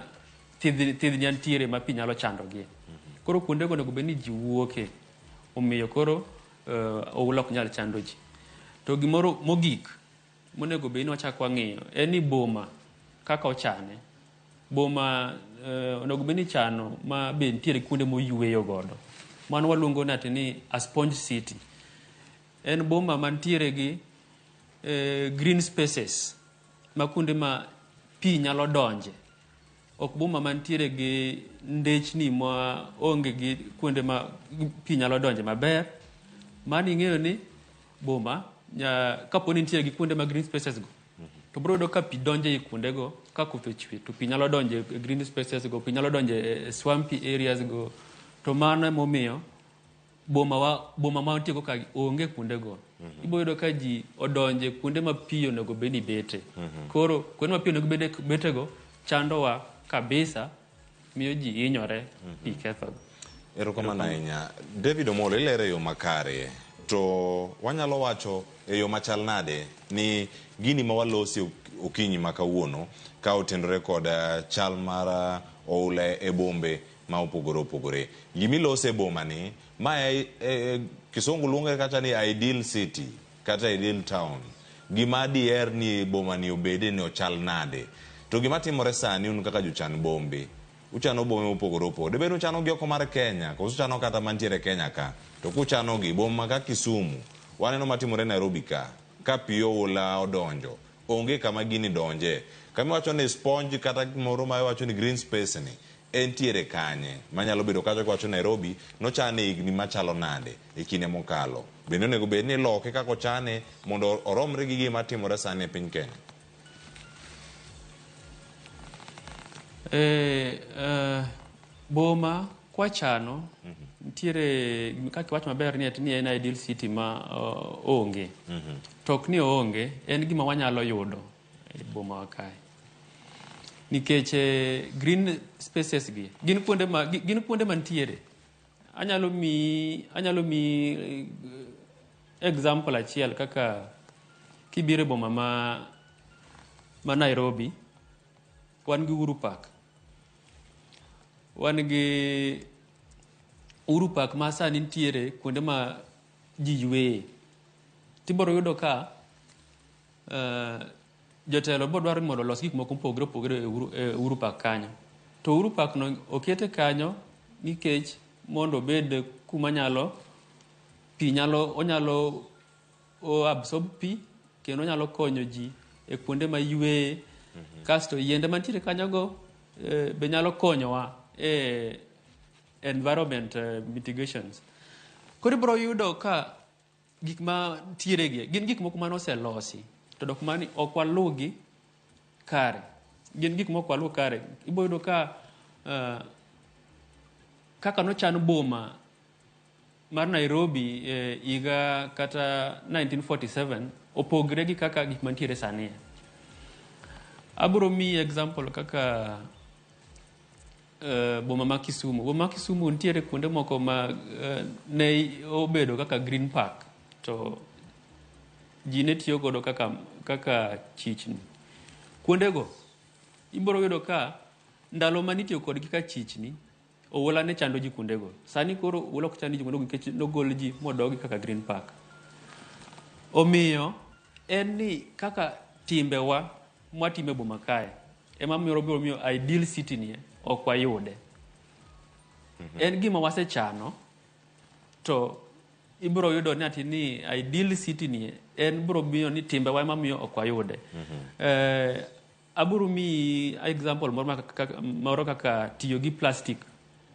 thidhnia nitiere ma pi nyalo chandogi. Koro kuondego onego bed ni ji wuoke. Omiyo koro oula ok nyal chando ji. To gimoro mogik monego bed ni wachako wang'iyo en ni boma kaka ochane. Boma onego bed ni ichano ma be nitiere kuonde moyweyo godo. Mano waluongo ni ati ni a sponge city. En boma mantiere gi green spaces ma kuonde ma pi nyalo donje. Ok boma mantiere gi ndechni ma onge gi kuonde ma pi nyalo donje maber. Mano ing'eyo ni boma kapo ni nitiere gi kuonde ma green spaces go to biro yudo ka pi donjo ei kuondego ka koth ochwe to pi nyalo donjo e green spaces go, pi nyalo donjo e swampy areas go. To mano emomiyo boma ma wantie go ka onge kuondego. Ibiro yudo ka ji odonje kuonde ma pi onego bed ni bete. Koro kuonde ma pi onego bed betego chandowa kabisa, miyo ji hinyore, pi kethogi.
Erokamano ahinya. David Omolo, ilero e yo makare. To wanyalo wacho e yo machal nade ni gini ma walosi okinyi ma kawuono ka otenore kod chal mar oula e bombe ma opogore opogore. Gimilose e boma ni, ma kisungu luonge kata ni ideal city kata ideal town. Gima diher ni boma ni obede ni ochal nade. To gima timore sani un kaka jochan bombe, uchano bombe mopogore opogore. Debed ni uchano gi oko mar Kenya, koso uchano kata mantiere Kenya ka. To kuchano gi boma ka Kisumu, waneno matimore Nairobi ka, ka pi oula odonjo, onge kama gini donje. Kama iwacho ni sponge kata moro ma iwacho ni green space ni, entiere kanye? Manyalo bedo kacha kiwacho Nairobi, nochane higni machalo nade e kinde mokalo. Bende onego bed ni iloke kaka ochane mondo oromre gi gima timore sani e piny Kenya.
Boma kwachano nitiere kaka iwacho maber ni ati ni en ideal city ma onge. To ok ni oonge, en gima wanyalo yudo e boma wa kae. Nikech green spaces gi gin kuonde mantiere. Anyalo mi example achiel kaka kibiro e boma ma Nairobi, wan gi Uhuru Park. Wan gi Uhuru Park ma sani nitiere kuonde ma ji yweye. Tibiro yudo ka jotelo biro dwaro ni mondo olos gik moko mopogore opogore e Uhuru Park kanyo. To Uhuru Park no okete kanyo nikech mondo obed kuma nyalo pi nyalo onyalo absorb pi kendo onyalo konyo ji e kuonde ma yweye Kasto yiende mantiere kanyogo be nyalo konyowa e environment mitigations. Koro ibiro yudo ka gik ma ntiere gi gin gik moko mane oselosi to dok mani ok waluwgi kare. Gin gik mok waluw kare. Ibiro yudo ka kaka nochan boma mar Nairobi higa kata 1947 opogre gi kaka gik mantiere sani. Abiro miyi example kaka boma ma Kisumu. Boma ma Kisumu nitiere kuonde moko ma ne obedo kaka green park to ji ne tiyo godo kaka chichni. Kuondego ibiro yudo ka ndalo mane itiyo kodgi ka chichni, oula ne chando ji kuondego. Sani koro oula ok chand ji kuondego nikech nogol ji modogi kaka green park. Omiyo en ni kaka timbewa mwatimo e boma kae ema biro miyo ideal city ni ok wayude. En gima wasechano to ibiro yudo ni ati ni ideal city ni en biro miyo ni timbewa ema miyo ok wayude. Abiro miyi example moro kaka tiyo gi plastic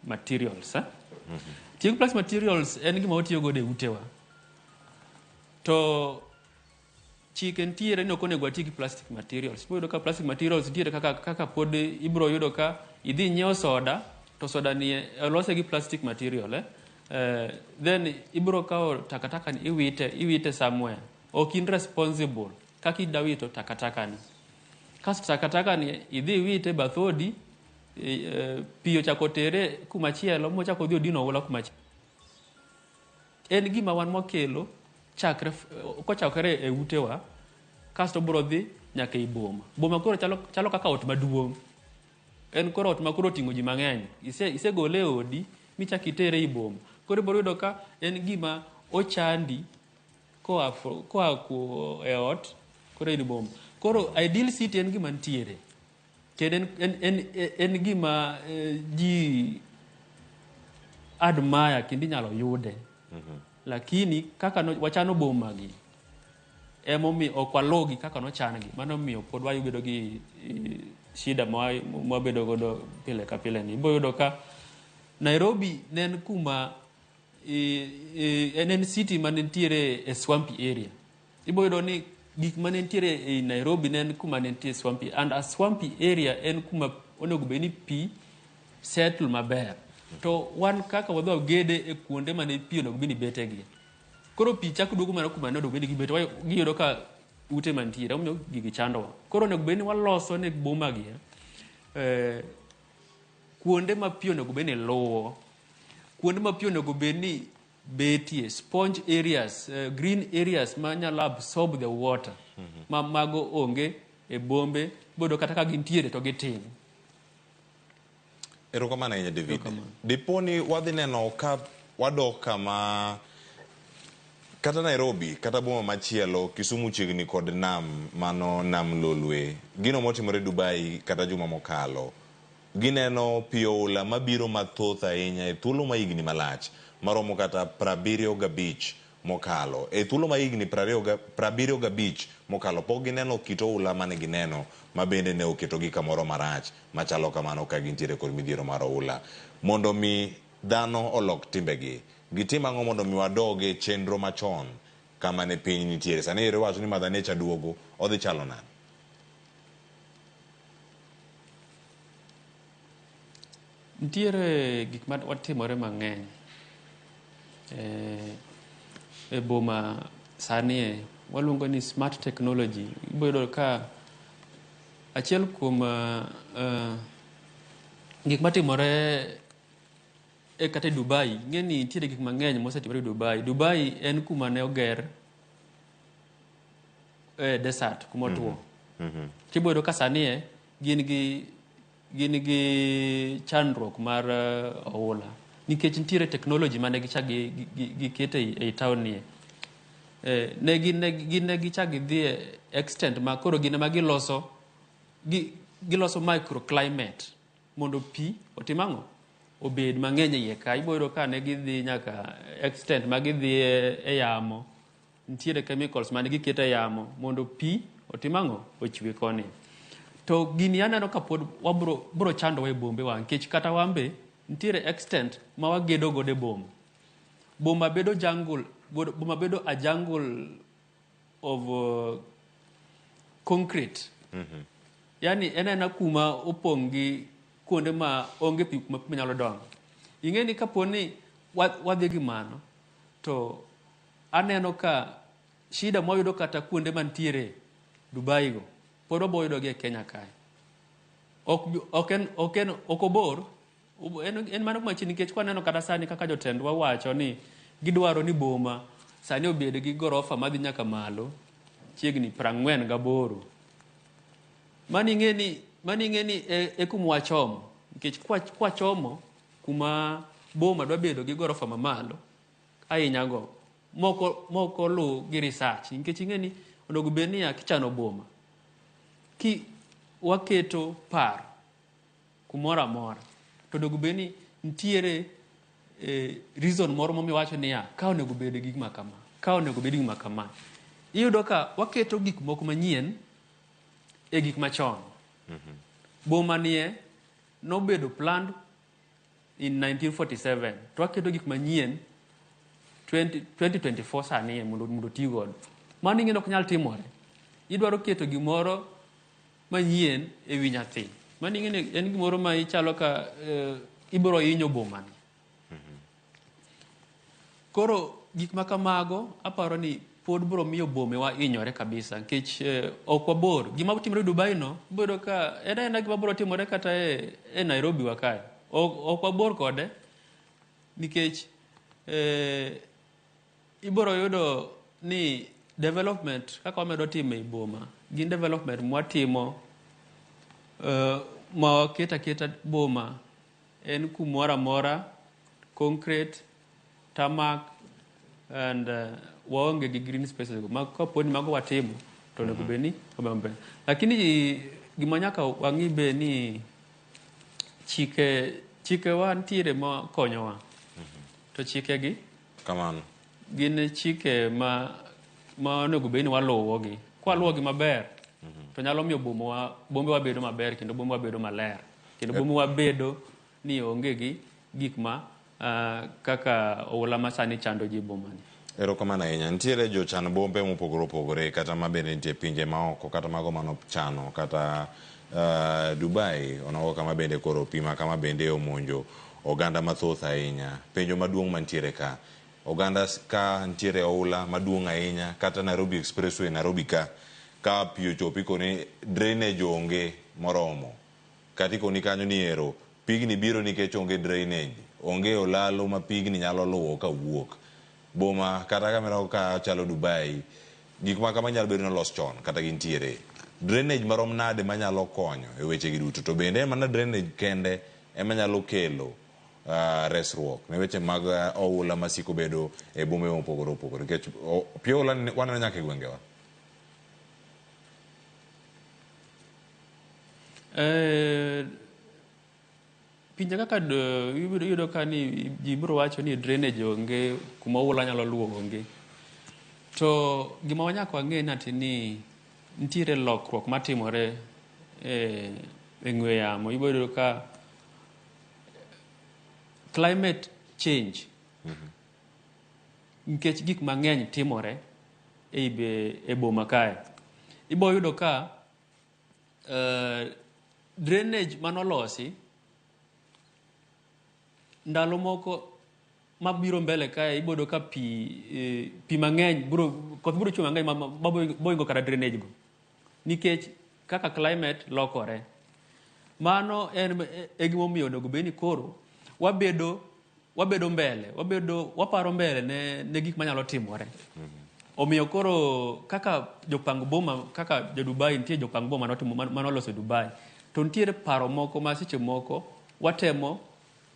materials. Tiyo gi plastic materials en gima watiyo godo e utewa. To chike nitiere ni ok onego wati gi plastic materials. Ibiro yudo ka plastic materials nitiere kaka pod ibiro yudo ka idhi nyiewo soda to soda ni olose gi plastic material. Then ibiro kawo takataka ni iwite somewhere. Ok in responsible kaka ida wito takataka ni. Kasto takataka ni idhi iwite bath odi, pi ochako tere kumachielo mochako odhi odino oula kumachielo. En gima wan mwakelo chakre kochakore e utewa kasto biro dhi nyaka ei boma. Boma koro chalo kaka ot maduong'. En koro ot ma koro oting'o ji mang'eny. Isegole e odi michak itere ei boma. Koro ibiro yudo ka en gima ochandi koa e ot koro ei boma. Koro ideal city en gima nitiere. Kendo en gima ji admire kendo inyalo yude. Lakini kaka wachano boma gi emomiyo ok waluwgi kaka nochan gi. Mano omiyo pod wabedo gi shida mwabedo godo pile ka pile ni. Ibiro yudo ka Nairobi ne en kuma en city mane nitiere e swampy area. Ibiro yudo ni gik mane nitiere e Nairobi ne en kuma ne nitie swampy, and a swampy area en kuma onego bed ni pi settle maber. To wan kaka wadhi wagede e kuonde mane pi onego bed ni betegi. Koro pi chako duogo mana kuma ne onego bed ni gibete, giyudo ka ute mantiere, omiyo gigi chandowa. Koro onego bed ni waloso ne boma gi kuonde ma pi onego bed ni luwo, kuonde ma pi onego bed ni betie, sponge areas, green areas ma nyalo absorb the water. Ma mago onge e bombe, bodo kata ka gintiere to gitin.
Erokamano ahinya David. Dipo ni wadhi neno ka wadok kama kata Nairobi kata boma machielo Kisumu chiegni kod nam, mano nam Lolwe. Gino motimore Dubai kata juma mokalo, gineno pi oula mabiro mathoth ahinya e thuolo ma higni malach maromo kata 75 mokalo. E thuolo ma higni 75 mokalo pok gineno kit oula mane gineno ma bende ne oketogi kamoro marach machalo kamano ka gintiere kod midhiero mar oula. Mondo mi dhano olok timbegi, gitim ang'o mondo mi wadog e chenro machon kama ne piny nitiere? Sani ero iwacho ni Mother Nature duogo, odhi chalo nade?
Nitiere gik ma watimore mang'eny e boma sani waluongo ni smart technology. Ibiro yudo ka achiel kuom gik matimore e kata e Dubai, ing'e ni nitiere gik mang'eny mosetimore e Dubai. Dubai en kuma ne oger e desert, kuma otuo. Tibiro yudo ka sani gin gi chandruok mar oula nikech nitiere technology mane gichak gikete ei town nie. Ne gichak gidhi e extent ma koro gin ema giloso microclimate mondo pi otim ang'o? Obed mang'eny e iye ka. Ibiro yudo ka ne gidhi nyaka extent ma gidhi e yamo. Nitiere chemicals mane giketo e yamo mondo pi otim ang'o? Ochwe koni. To gini aneno ka pod wabro bro chandowa e bombe wa nikech kata wan be nitiere extent ma wagedo godo e boma. Boma bedo jungle, boma bedo a jungle of concrete. Yani en aena kuma opong' gi kuonde ma onge pi kuma pi nyalo dongo. Ing'e ni kapo ni wadhi gi mano to aneno ka shida mwayudo kata kuonde mantiere Dubai go pod wabo yudo gi e Kenya kae. Ok ok en ok en ok obor en mano machiegni nikech kwaneno kata sani kaka jotendwa wacho ni gidwaro ni boma sani obed gi gorofa madhi nyaka malo chiegni 48. Mano ing'e ni mano ing'e ni e kuma wachomo nikech kwachomo kuma boma dwa bedo gi gorofa mamalo ahinya go moko olu gi research nikech ing'e ni onego bed niya kichano boma ki waketo paro kumoro amora to onego bed ni nitiere reason moro momiyo wacho niya ka onego bed gi gima kama, ka onego bed gi gima kama. Iyudo ka waketo gik moko manyien e gik machon. Boma nie nobedo planned in 1947 to waketo gik manyien 2024 sani mondo ti godo. Mano ing'e ni ok nyal timore. Idwaro keto gimoro manyien e wi nyathi. Mano ing'e ni en gimoro ma ichalo ka ibiro hinyo boma ni. Koro gik ma kamago aparo ni pod biro miyo bomewa hinyore kabisa nikech ok wabor. Gima timore Dubai no ibiro yudo ka en aena gima biro timore kata e Nairobi wa kae. Ok wabor kode nikech ibiro yudo ni development kaka wamedo timo e boma gin development mwatimo ma waketo aketa boma en kumoro amora concrete, tarmac and waonge gi green spaces go. Ma kapo ni mago watimo to onego bed ni maber. Lakini gima nyaka wang'i be ni chikewa nitiere ma konyowa. To chikegi
Kamano.
gin chike ma onego bed ni waluwogi. Kwaluwogi maber to nyalo miyo bombewa bedo maber kendo bombewa bedo maler. Kendo bombewa bedo ni onge gi gik ma kaka oula ma sani chando ji e boma ni.
Erokamano ahinya. Nitiere jochan bombe mopogore opogore kata mabende nitie pinje maoko kata mago manochano kata Dubai onogo kama bende koro pima kama bende omonjo oganda mathoth ahinya. Penjo maduong' mantiere ka, oganda ka nitiere oula maduong' ahinya kata Nairobi Expressway Nairobi ka pi ochopo ikoni drainage onge moromo. Kata ikoni kanyo ni ero pigni biro nikech onge drainage, onge olalo ma pigni nyalo luwo kawuok. Boma kata kamano ka chalo Dubai, gik ma kama nyalo bedo ni olos chon kata gintiere. Drainage marom nade manyalo konyo e weche gi duto? To bende en mana drainage kende ema nyalo kelo resruok ne weche mag oula masiko bedo e bombe mopogore opogore. Nikech pi oula waneno nyaka e gwengewa.
Pinje kaka iyudo ka ni ji biro wacho ni drainage onge, kuma oula nyalo luwo onge. To gima wanyaka wang'e ni ati ni nitiere lokruok matimore e ng'we yamo. Ibiro yudo ka climate change nikech gik mang'eny timore e boma kae. Ibiro yudo ka drainage manolosi ndalo moko mabiro mbele kae ibiro yudo ka pi mang'eny koth biro chwe mang'eny mohingo kata drainage go nikech kaka climate lokore. Mano en e gimomiyo onego bed ni koro wabedo mbele, waparo mbele ne gik manyalo timore. Omiyo koro kaka jopang boma, kaka jo Dubai nitie jopang boma manoloso Dubai, to nitiere paro moko ma seche moko watemo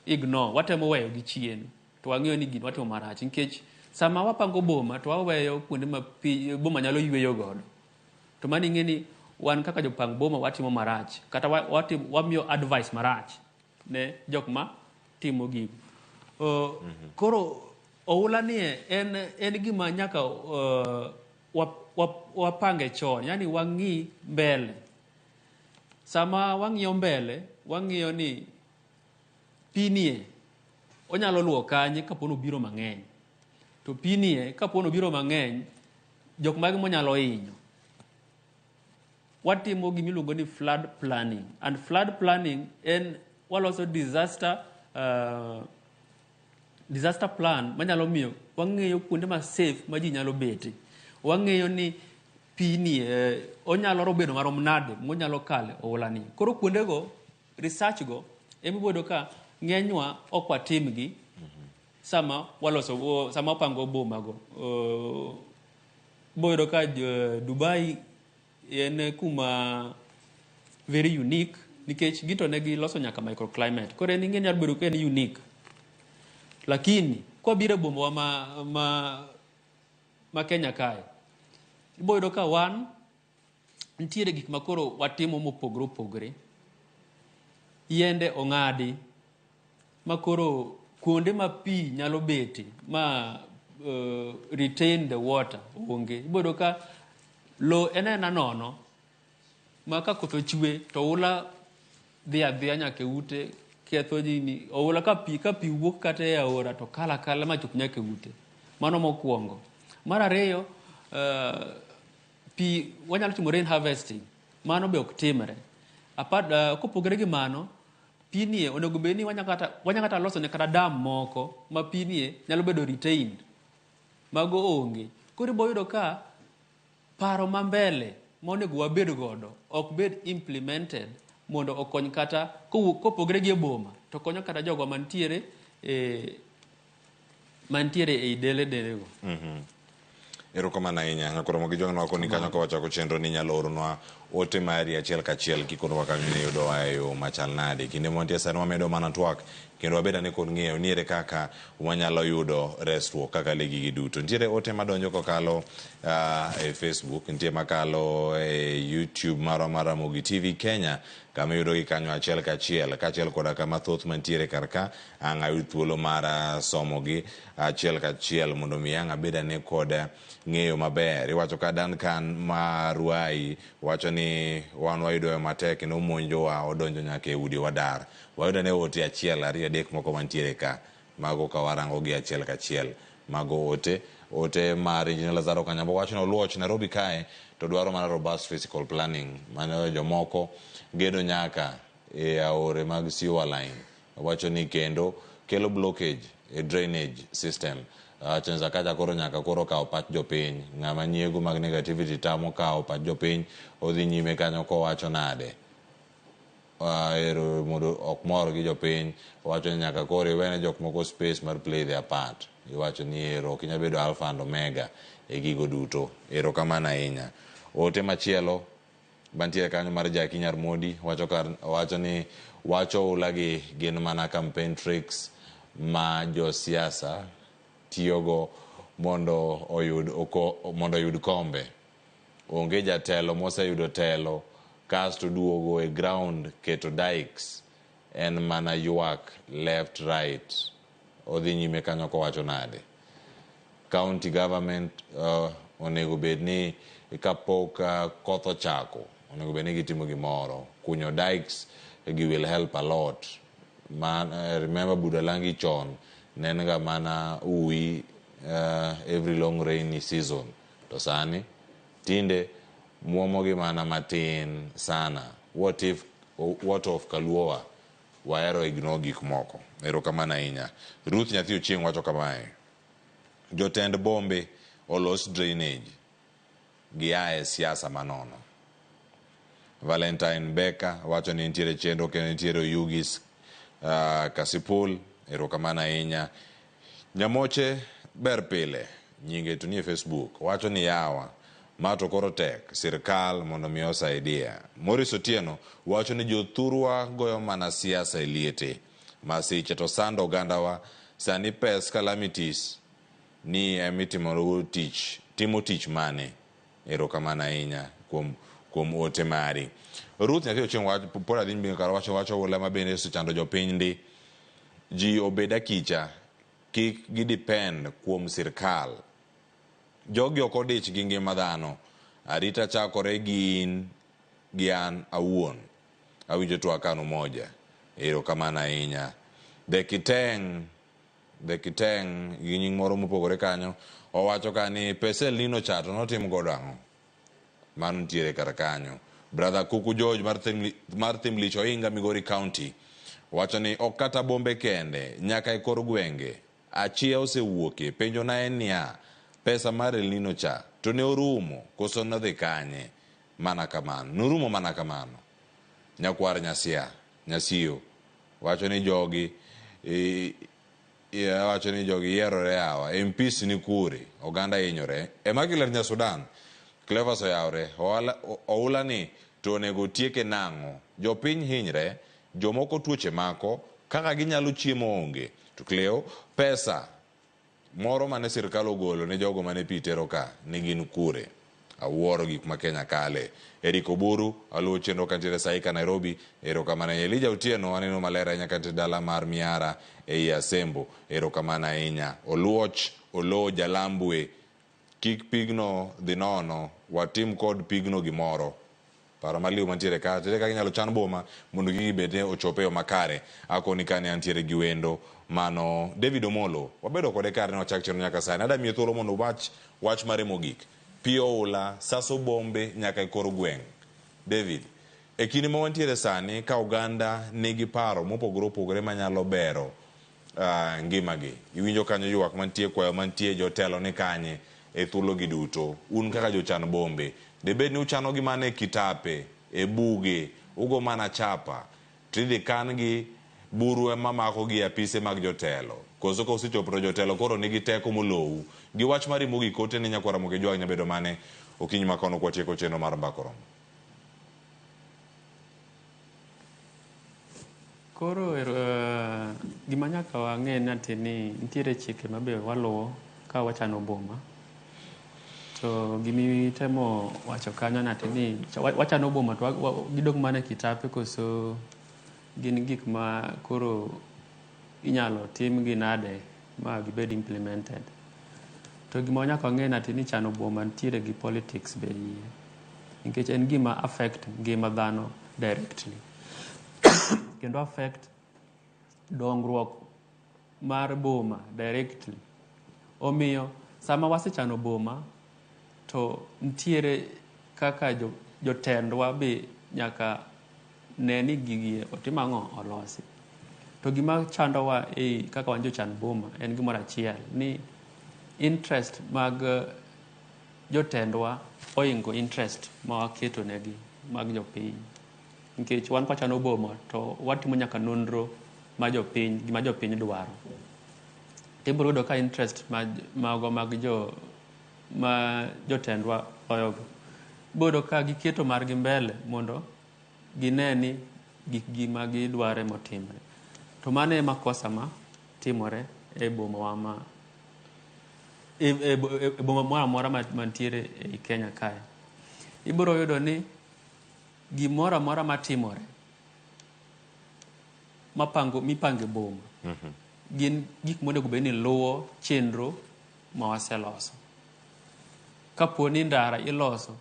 ignore, watemo weyo gi chien to wang'eyo ni gini watimo marach nikech sama wapango boma to waweyo kuonde ma boma nyalo yweyo godo. To mano ing'e ni wan kaka jopang boma watimo marach kata wamiyo advice marach ne jok ma timo gigo. Koro oula ni en gima nyaka wapange chon, yani wang'i mbele. Sama wang'iyo mbele, wang'iyo ni pinie onyalo luwo kanye kapo ni obiro mang'eny. To pinie kapo ni obiro mang'eny, jok mage monyalo hinyo. Watimo gima iluongo ni flood planning. And flood planning en waloso disaster disaster plan manyalo miyo wang'eyo kuonde ma safe ma ji nyalo bete. Wang'eyo ni pi ni onyalo bedo marom nade monyalo kale oula ni. Koro kuondego research go ema iboyudo ka ng'enywa ok watimgi sama waloso sama wapango boma go. Iboyudo ka Dubai en kuma very unique nikech gin to ne giloso nyaka microclimate. Koro en ing'e nyalo bedo ka en unique. Lakini kwabiro e bomawa ma Kenya kae, iboyudo ka wan nitiere gik ma koro watimo mopogore opogore. Yiende ong'adi ma koro kuonde ma pi nyalo bete ma retain the water onge. Iboyudo ka lo en aena nono ma ka koth ochwe to oula dhi adhiya nyaka e ute ketho gini. Oula ka pi wuok kata e aora to kalo akala ma chop nyaka e ute. Mano mokwongo. Mar ariyo, pi wanyalo timo rain harvesting. Mano be ok timre. Apart, kopogore gi mano, pi nie onego bed ni wanya kata loso ne kata dam moko ma pi nie nyalo bedo retained. Mago onge. Koro iboyudo ka paro ma mbele monego wabed godo ok bed implemented mondo okony kata kowuok kopogre gi e boma to konyo kata jogo mantiere ei dele dele go.
Erokamano ahinya. Nyakoromo gi jwang'nwa koni kanyo ka wachako chenro ni inyalo oronwa ote mari achiel kachiel kikonwa kanyo ni iyudowa e yo machal nade. Kinde mwantie sani wamedo mana twak kendo wabed ane kod ng'eyo ni ere kaka wanyalo yudo resruok kaka le gigi duto. Nitiere ote madonjo kokalo e Facebook, nitie makalo e YouTube marwa mar Ramogi TV Kenya kama iyudogi kanyo achiel kachiel kaachiel koda ka mathoth mantiere kar ka ang' ayud thuolo mar somogi achiel kachiel mondo mi ang' abed ane kod ng'eyo maber. Iwacho ka Duncan Maruai wacho ni wan wayudo matek kendo omonjowa odonjo nyaka e udi wadar. Wayudo ane ote achiel ariyo adek moko mantiere ka mago ka warango gi achiel kachiel mago ote mar Engineer Lazaro Kanyambo wacho ni oluoch Nairobi kae to dwaro mana robust physical planning mano jomoko gedo nyaka e aore mag sewer line wacho ni kendo kelo blockage e drainage system. Wacho ni Sakaja koro nyaka koro kaw pach jopiny ng'ama nyiego mag negativity tamo kawo pach jopiny odhi nyime kanyo kowacho nade ero mondo ok mor gi jopiny owacho ni nyaka koro iwene jok moko space mar play their part iwacho ni ero ok inyal bedo alpha and omega e gigo duto erokamano ahinya ote machielo mantiere kanyo mar Jackie Nyarmodi wacho ni wacho oula gi gin mana campaign tricks ma josiasa tiyogo mondo oyud kombe onge jatelo moseyudo telo kasto duogo e ground keto dikes en mana ywak left right odhi nyime kanyo kowacho nade county government onego bed ni kapok koth ochako onego bed ni gitimo gimoro kunyo dikes gi will help a lot man, remember Budalangi chon ne en ga mana ui every long rainy season to sani tinde muomo gi mana matin sana. What of kaluowa wahero ignore gik moko erokamano ahinya Ruth nyathi Ochieng wacho kamae jotend bombe olos drainage gia e siasa manono Valentine Beka wacho ni nitiere chenro kendo nitiere Oyugis Kasipul erokamano ahinya Nyamoche ber pile nyinge to nie Facebook wacho ni yawa ma to koro tek sirkal mondo mi osaidia Morris Otieno wacho ni jothurwa goyo mana siasa e liete masiche to sando ogandawa sani pes calamities ni emitimogo tich timo tich mane erokamano ahinya kuom ote mari Ruth nyathi Ochieng wach pod adhi nyime kar wacho oula ma bende osechando jopiny ndi ji obed akicha kik gidepend kuom sirkal jogi ok odich gi ngima dhano arita chakore gi in gi an awuon Awinjo twak kan umoja. Erokamano ahinya. The Kiteng The Kiteng gi nying moro mopogore kanyo owacho ka ni pesa El Nino cha to notim godo ang'o? Mano nitiere kar kanyo. Brother Kuku George mar Thimlich Ohinga Migori County wacho ni ok kata bombe kende nyaka e kor gwenge achia osewuokie. Penjo na en niya, pesa mar El Nino cha to ne orumo koso nodhi kanye? Mana kamano. Norumo mana kamano. Nyakwar Nyasia, Nyasiyo wacho ni jogi wacho ni jogi yierore yawa. MPs ni kure? Oganda hinyore. Immaculate Nya Sudan, Cleophas oyawre. Oula ni to onego tieke nang'o? Jopiny hinyre, jomoko tuoche mako, kaka ginyalo chiemo onge. To Cleo, pesa moro mane sirkal ogolo ne jogo mane pi tero ka ne gin kure? Awuoro gik ma Kenya kale. Eric Oburu, aluwo chenro kantiere Saika Nairobi. Erokamano ahinya. Elijah Otieno, aneno maler ahinya kantiere dala mar Miara ei Asembo. Erokamano ahinya. Oluoch, Oloo Jalambwe, kik pigno dhi nono, watim kod pigno gimoro. Paro maliw mantiere ka, tere kaka inyalo chan boma mondo gigi bende ochop e yo makare. Akoni kane antiere gi wendo mano David Omolo, wabedo kode kar ne wachak chenro nyaka sani. Adwa miye thuolo mondo wach wach mare mogik. Pi oula saso bombe nyaka e kor gweng'. David, e kinde ma wantiere sani ka oganda nigi paro mopogore opogore manyalo bero ngimagi. Iwinjo kanyo ywak mantie, kwayo mantie, jotelo ni kanye e thuologi duto. Un kaka jochan bombe, debed ni uchano gi mana e kitape, e buge, ugo mana chapa, to idhi kan gi buru ema mako gi e apise mag jotelo. Koso ka usechopo to jotelo koro nigi teko molou. Gi wach mari mogik ote ne nyakwar Ramogi Ojwang' nyabedo mane okinyi ma kono kwatieko chenro mar Mbaka Oromo.
Koro gima nyaka wang'e ni ati ni nitiere chike ma be waluwo ka wachano boma. To gimitemo wacho kanyo ni ati ni wachano boma to gidong' mana e kitape koso gin gik ma koro inyalo timgi nade ma gibed implemented. To gima nyaka wang'e ni ati ni chano boma nitiere gi politics be iye. Nikech en gima affect ngima dhano directly. Kendo affect dongruok mar boma directly. Omiyo sama wasechano boma to nitiere kaka jotendwa be nyaka ne ni gigi otim ang'o olosi. To gima chandowa e kaka wan jochan boma en gimoro achiel ni interest mag jotendwa oingo interest ma waketo negi mag jopiny. Nikech wan kwachano boma to watimo nyaka nonro ma jopiny, gima jopiny dwaro. Tibiro yudo ka interest mago mag jo ma jotendwa loyogo. Ibiro yudo ka giketo margi mbele mondo gine ni gikgi ma gidwaro emotimre. To mano e makosa ma timore e boma wa ma e boma moro amora mantiere ei Kenya kae. Ibiro yudo ni gimoro amora matimore mipango e boma gin gik monego bed ni luwo chenro ma waseloso. Kapo ni ndara iloso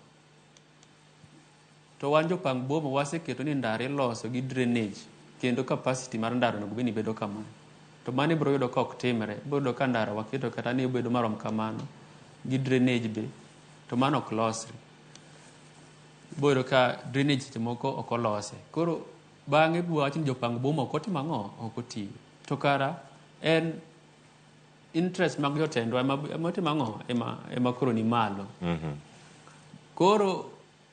to wan jopang boma waseketo ni ndara iloso gi drainage kendo capacity mar ndara onego bed ni bedo kamano. To mano ibiro yudo ka ok timre. Ibiro yudo ka ndara waketo kata ni obedo marom kamano gi drainage be to mano ok losre. Ibiro yudo ka drainage seche moko ok olose. Koro bang'e ibiro wach ni jopang boma ok otimo ang'o? Ok otiyo. To kara en interest mag jotendwa ema otimo ang'o? Ema koro ni malo. Koro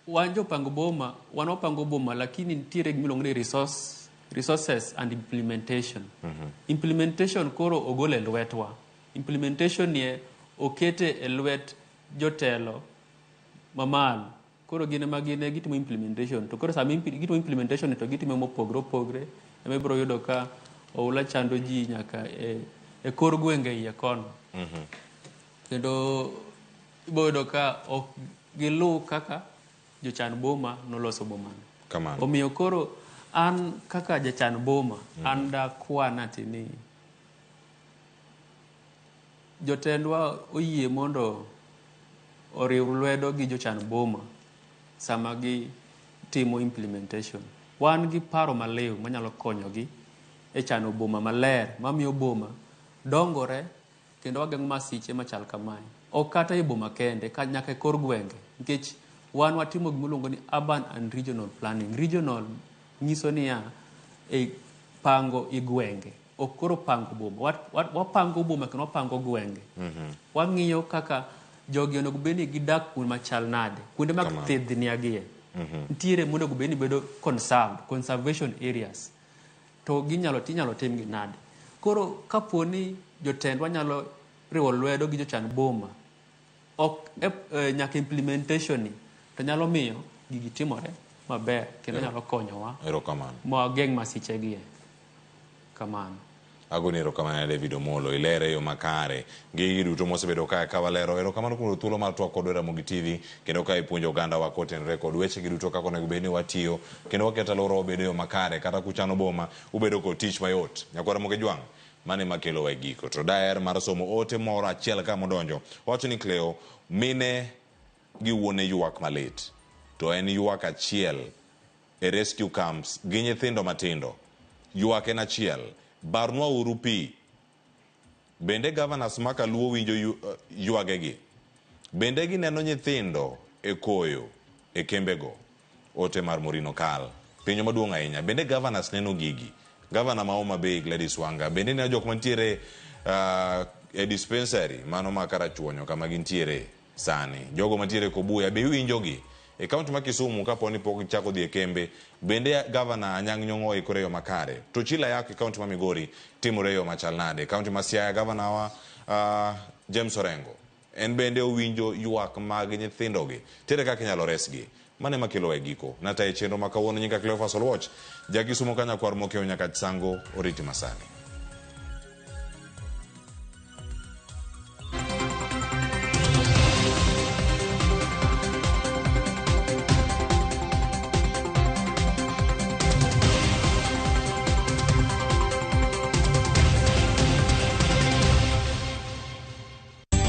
wan jopang boma, wan wapango boma lakini nitiere gima iluongo ni resources and implementation. Implementation koro ogol e lwetwa. Implementation nie okete e lwet jotelo mamalo. Koro gin ema gin gitimo implementation. To koro sama gitimo implementation to gitimo mopogre opogre. Ema ibiro yudo ka oula chando ji nyaka e kor gwenge iye kono. Kendo ibiro yudo ka ok giluw kaka jochan boma noloso bomano.
Kamano.
Omiyo koro an kaka jachan boma, an dakwan ati ni jotendwa oyie mondo oriw lwedo gi jochan boma sama gitimo implementation. Wan gi paro maliw manyalo konyogi e chano boma maler mamiyo boma dongore kendo wageng'o masiche machal kamae. Ok kata e boma kende, ka nyaka e kor gwenge. Nikech wan watimo gima iluongo ni urban and regional planning. Regional nyiso niya, e pango i gwenge. Ok koro pango boma. Wapango boma kendo wapango gwenge. Wang'iyo kaka jogi onego bed ni gidak kuonde machal nade. Kuonde mag
Kamano.
thidhnia gie. Nitiere monego bed ni bedo conserved, conservation areas. To ginyalo inyalo timgi nade. Koro kapo ni jotendwa nyalo riwo lwedo gi jochan boma, ok nyaka implementation ni to nyalo miyo gigi timore maber kendo nyalo konyowa
Erokamano.
ma wageng' masiche gie. Kamano.
Agoni erokamano David Omolo, ilere e yo makare. Gigi duto mosebedo ka ka walero. Erokamano kuom thuolo mar twak kodwa e Ramogi TV kendo ka ipuonjo oganda wa kotenore kod weche gi duto kaka onego bed ni watiyo kendo waketo alwora obedo e yo makare kata kuchano boma ubedo kod tich mayot. Nyakwar Ramogi Jwang', mano ema kelowa e giko. To daher mar somo ote moro achiel ka modonjo. Owacho ni Cleo, mine gi wuone ywak malit. To en ywak achiel e rescue camps gi nyithindo matindo. Ywak en achiel. Barnwa uru pi. Bende governors ma kaluo winjo ywagegi? Bende gineno nyithindo e koyo e kembego? Ote mar Morino Kal. Penjo maduong' ahinya. Bende governors neno gigi? Governor ma Homa Bay Gladys Wanga bende neno jok mantiere e dispensary mano ma Karachuonyo kama gintiere sani. Jogo mantiere Kobuya be iwinjogi? E kaunti ma Kisumu kapo ni pok gichako dhi e kembe, bende gavana Anyang' Nyong'o oikore e yo makare? To Chila Yak e kaunti ma Migori timore e yo machal nade? Kaunti ma Siaya gavana wa James Orengo en bende owinjo ywak mag nyithindogi. Tere kaka inyalo resgi. Mano ema kelowa e giko. Natayo chenro ma kawuono nyinga Cleophas Oluoch. Ja Kisumo ka nyakwar Mokeo Nyakach Sango oriti masani.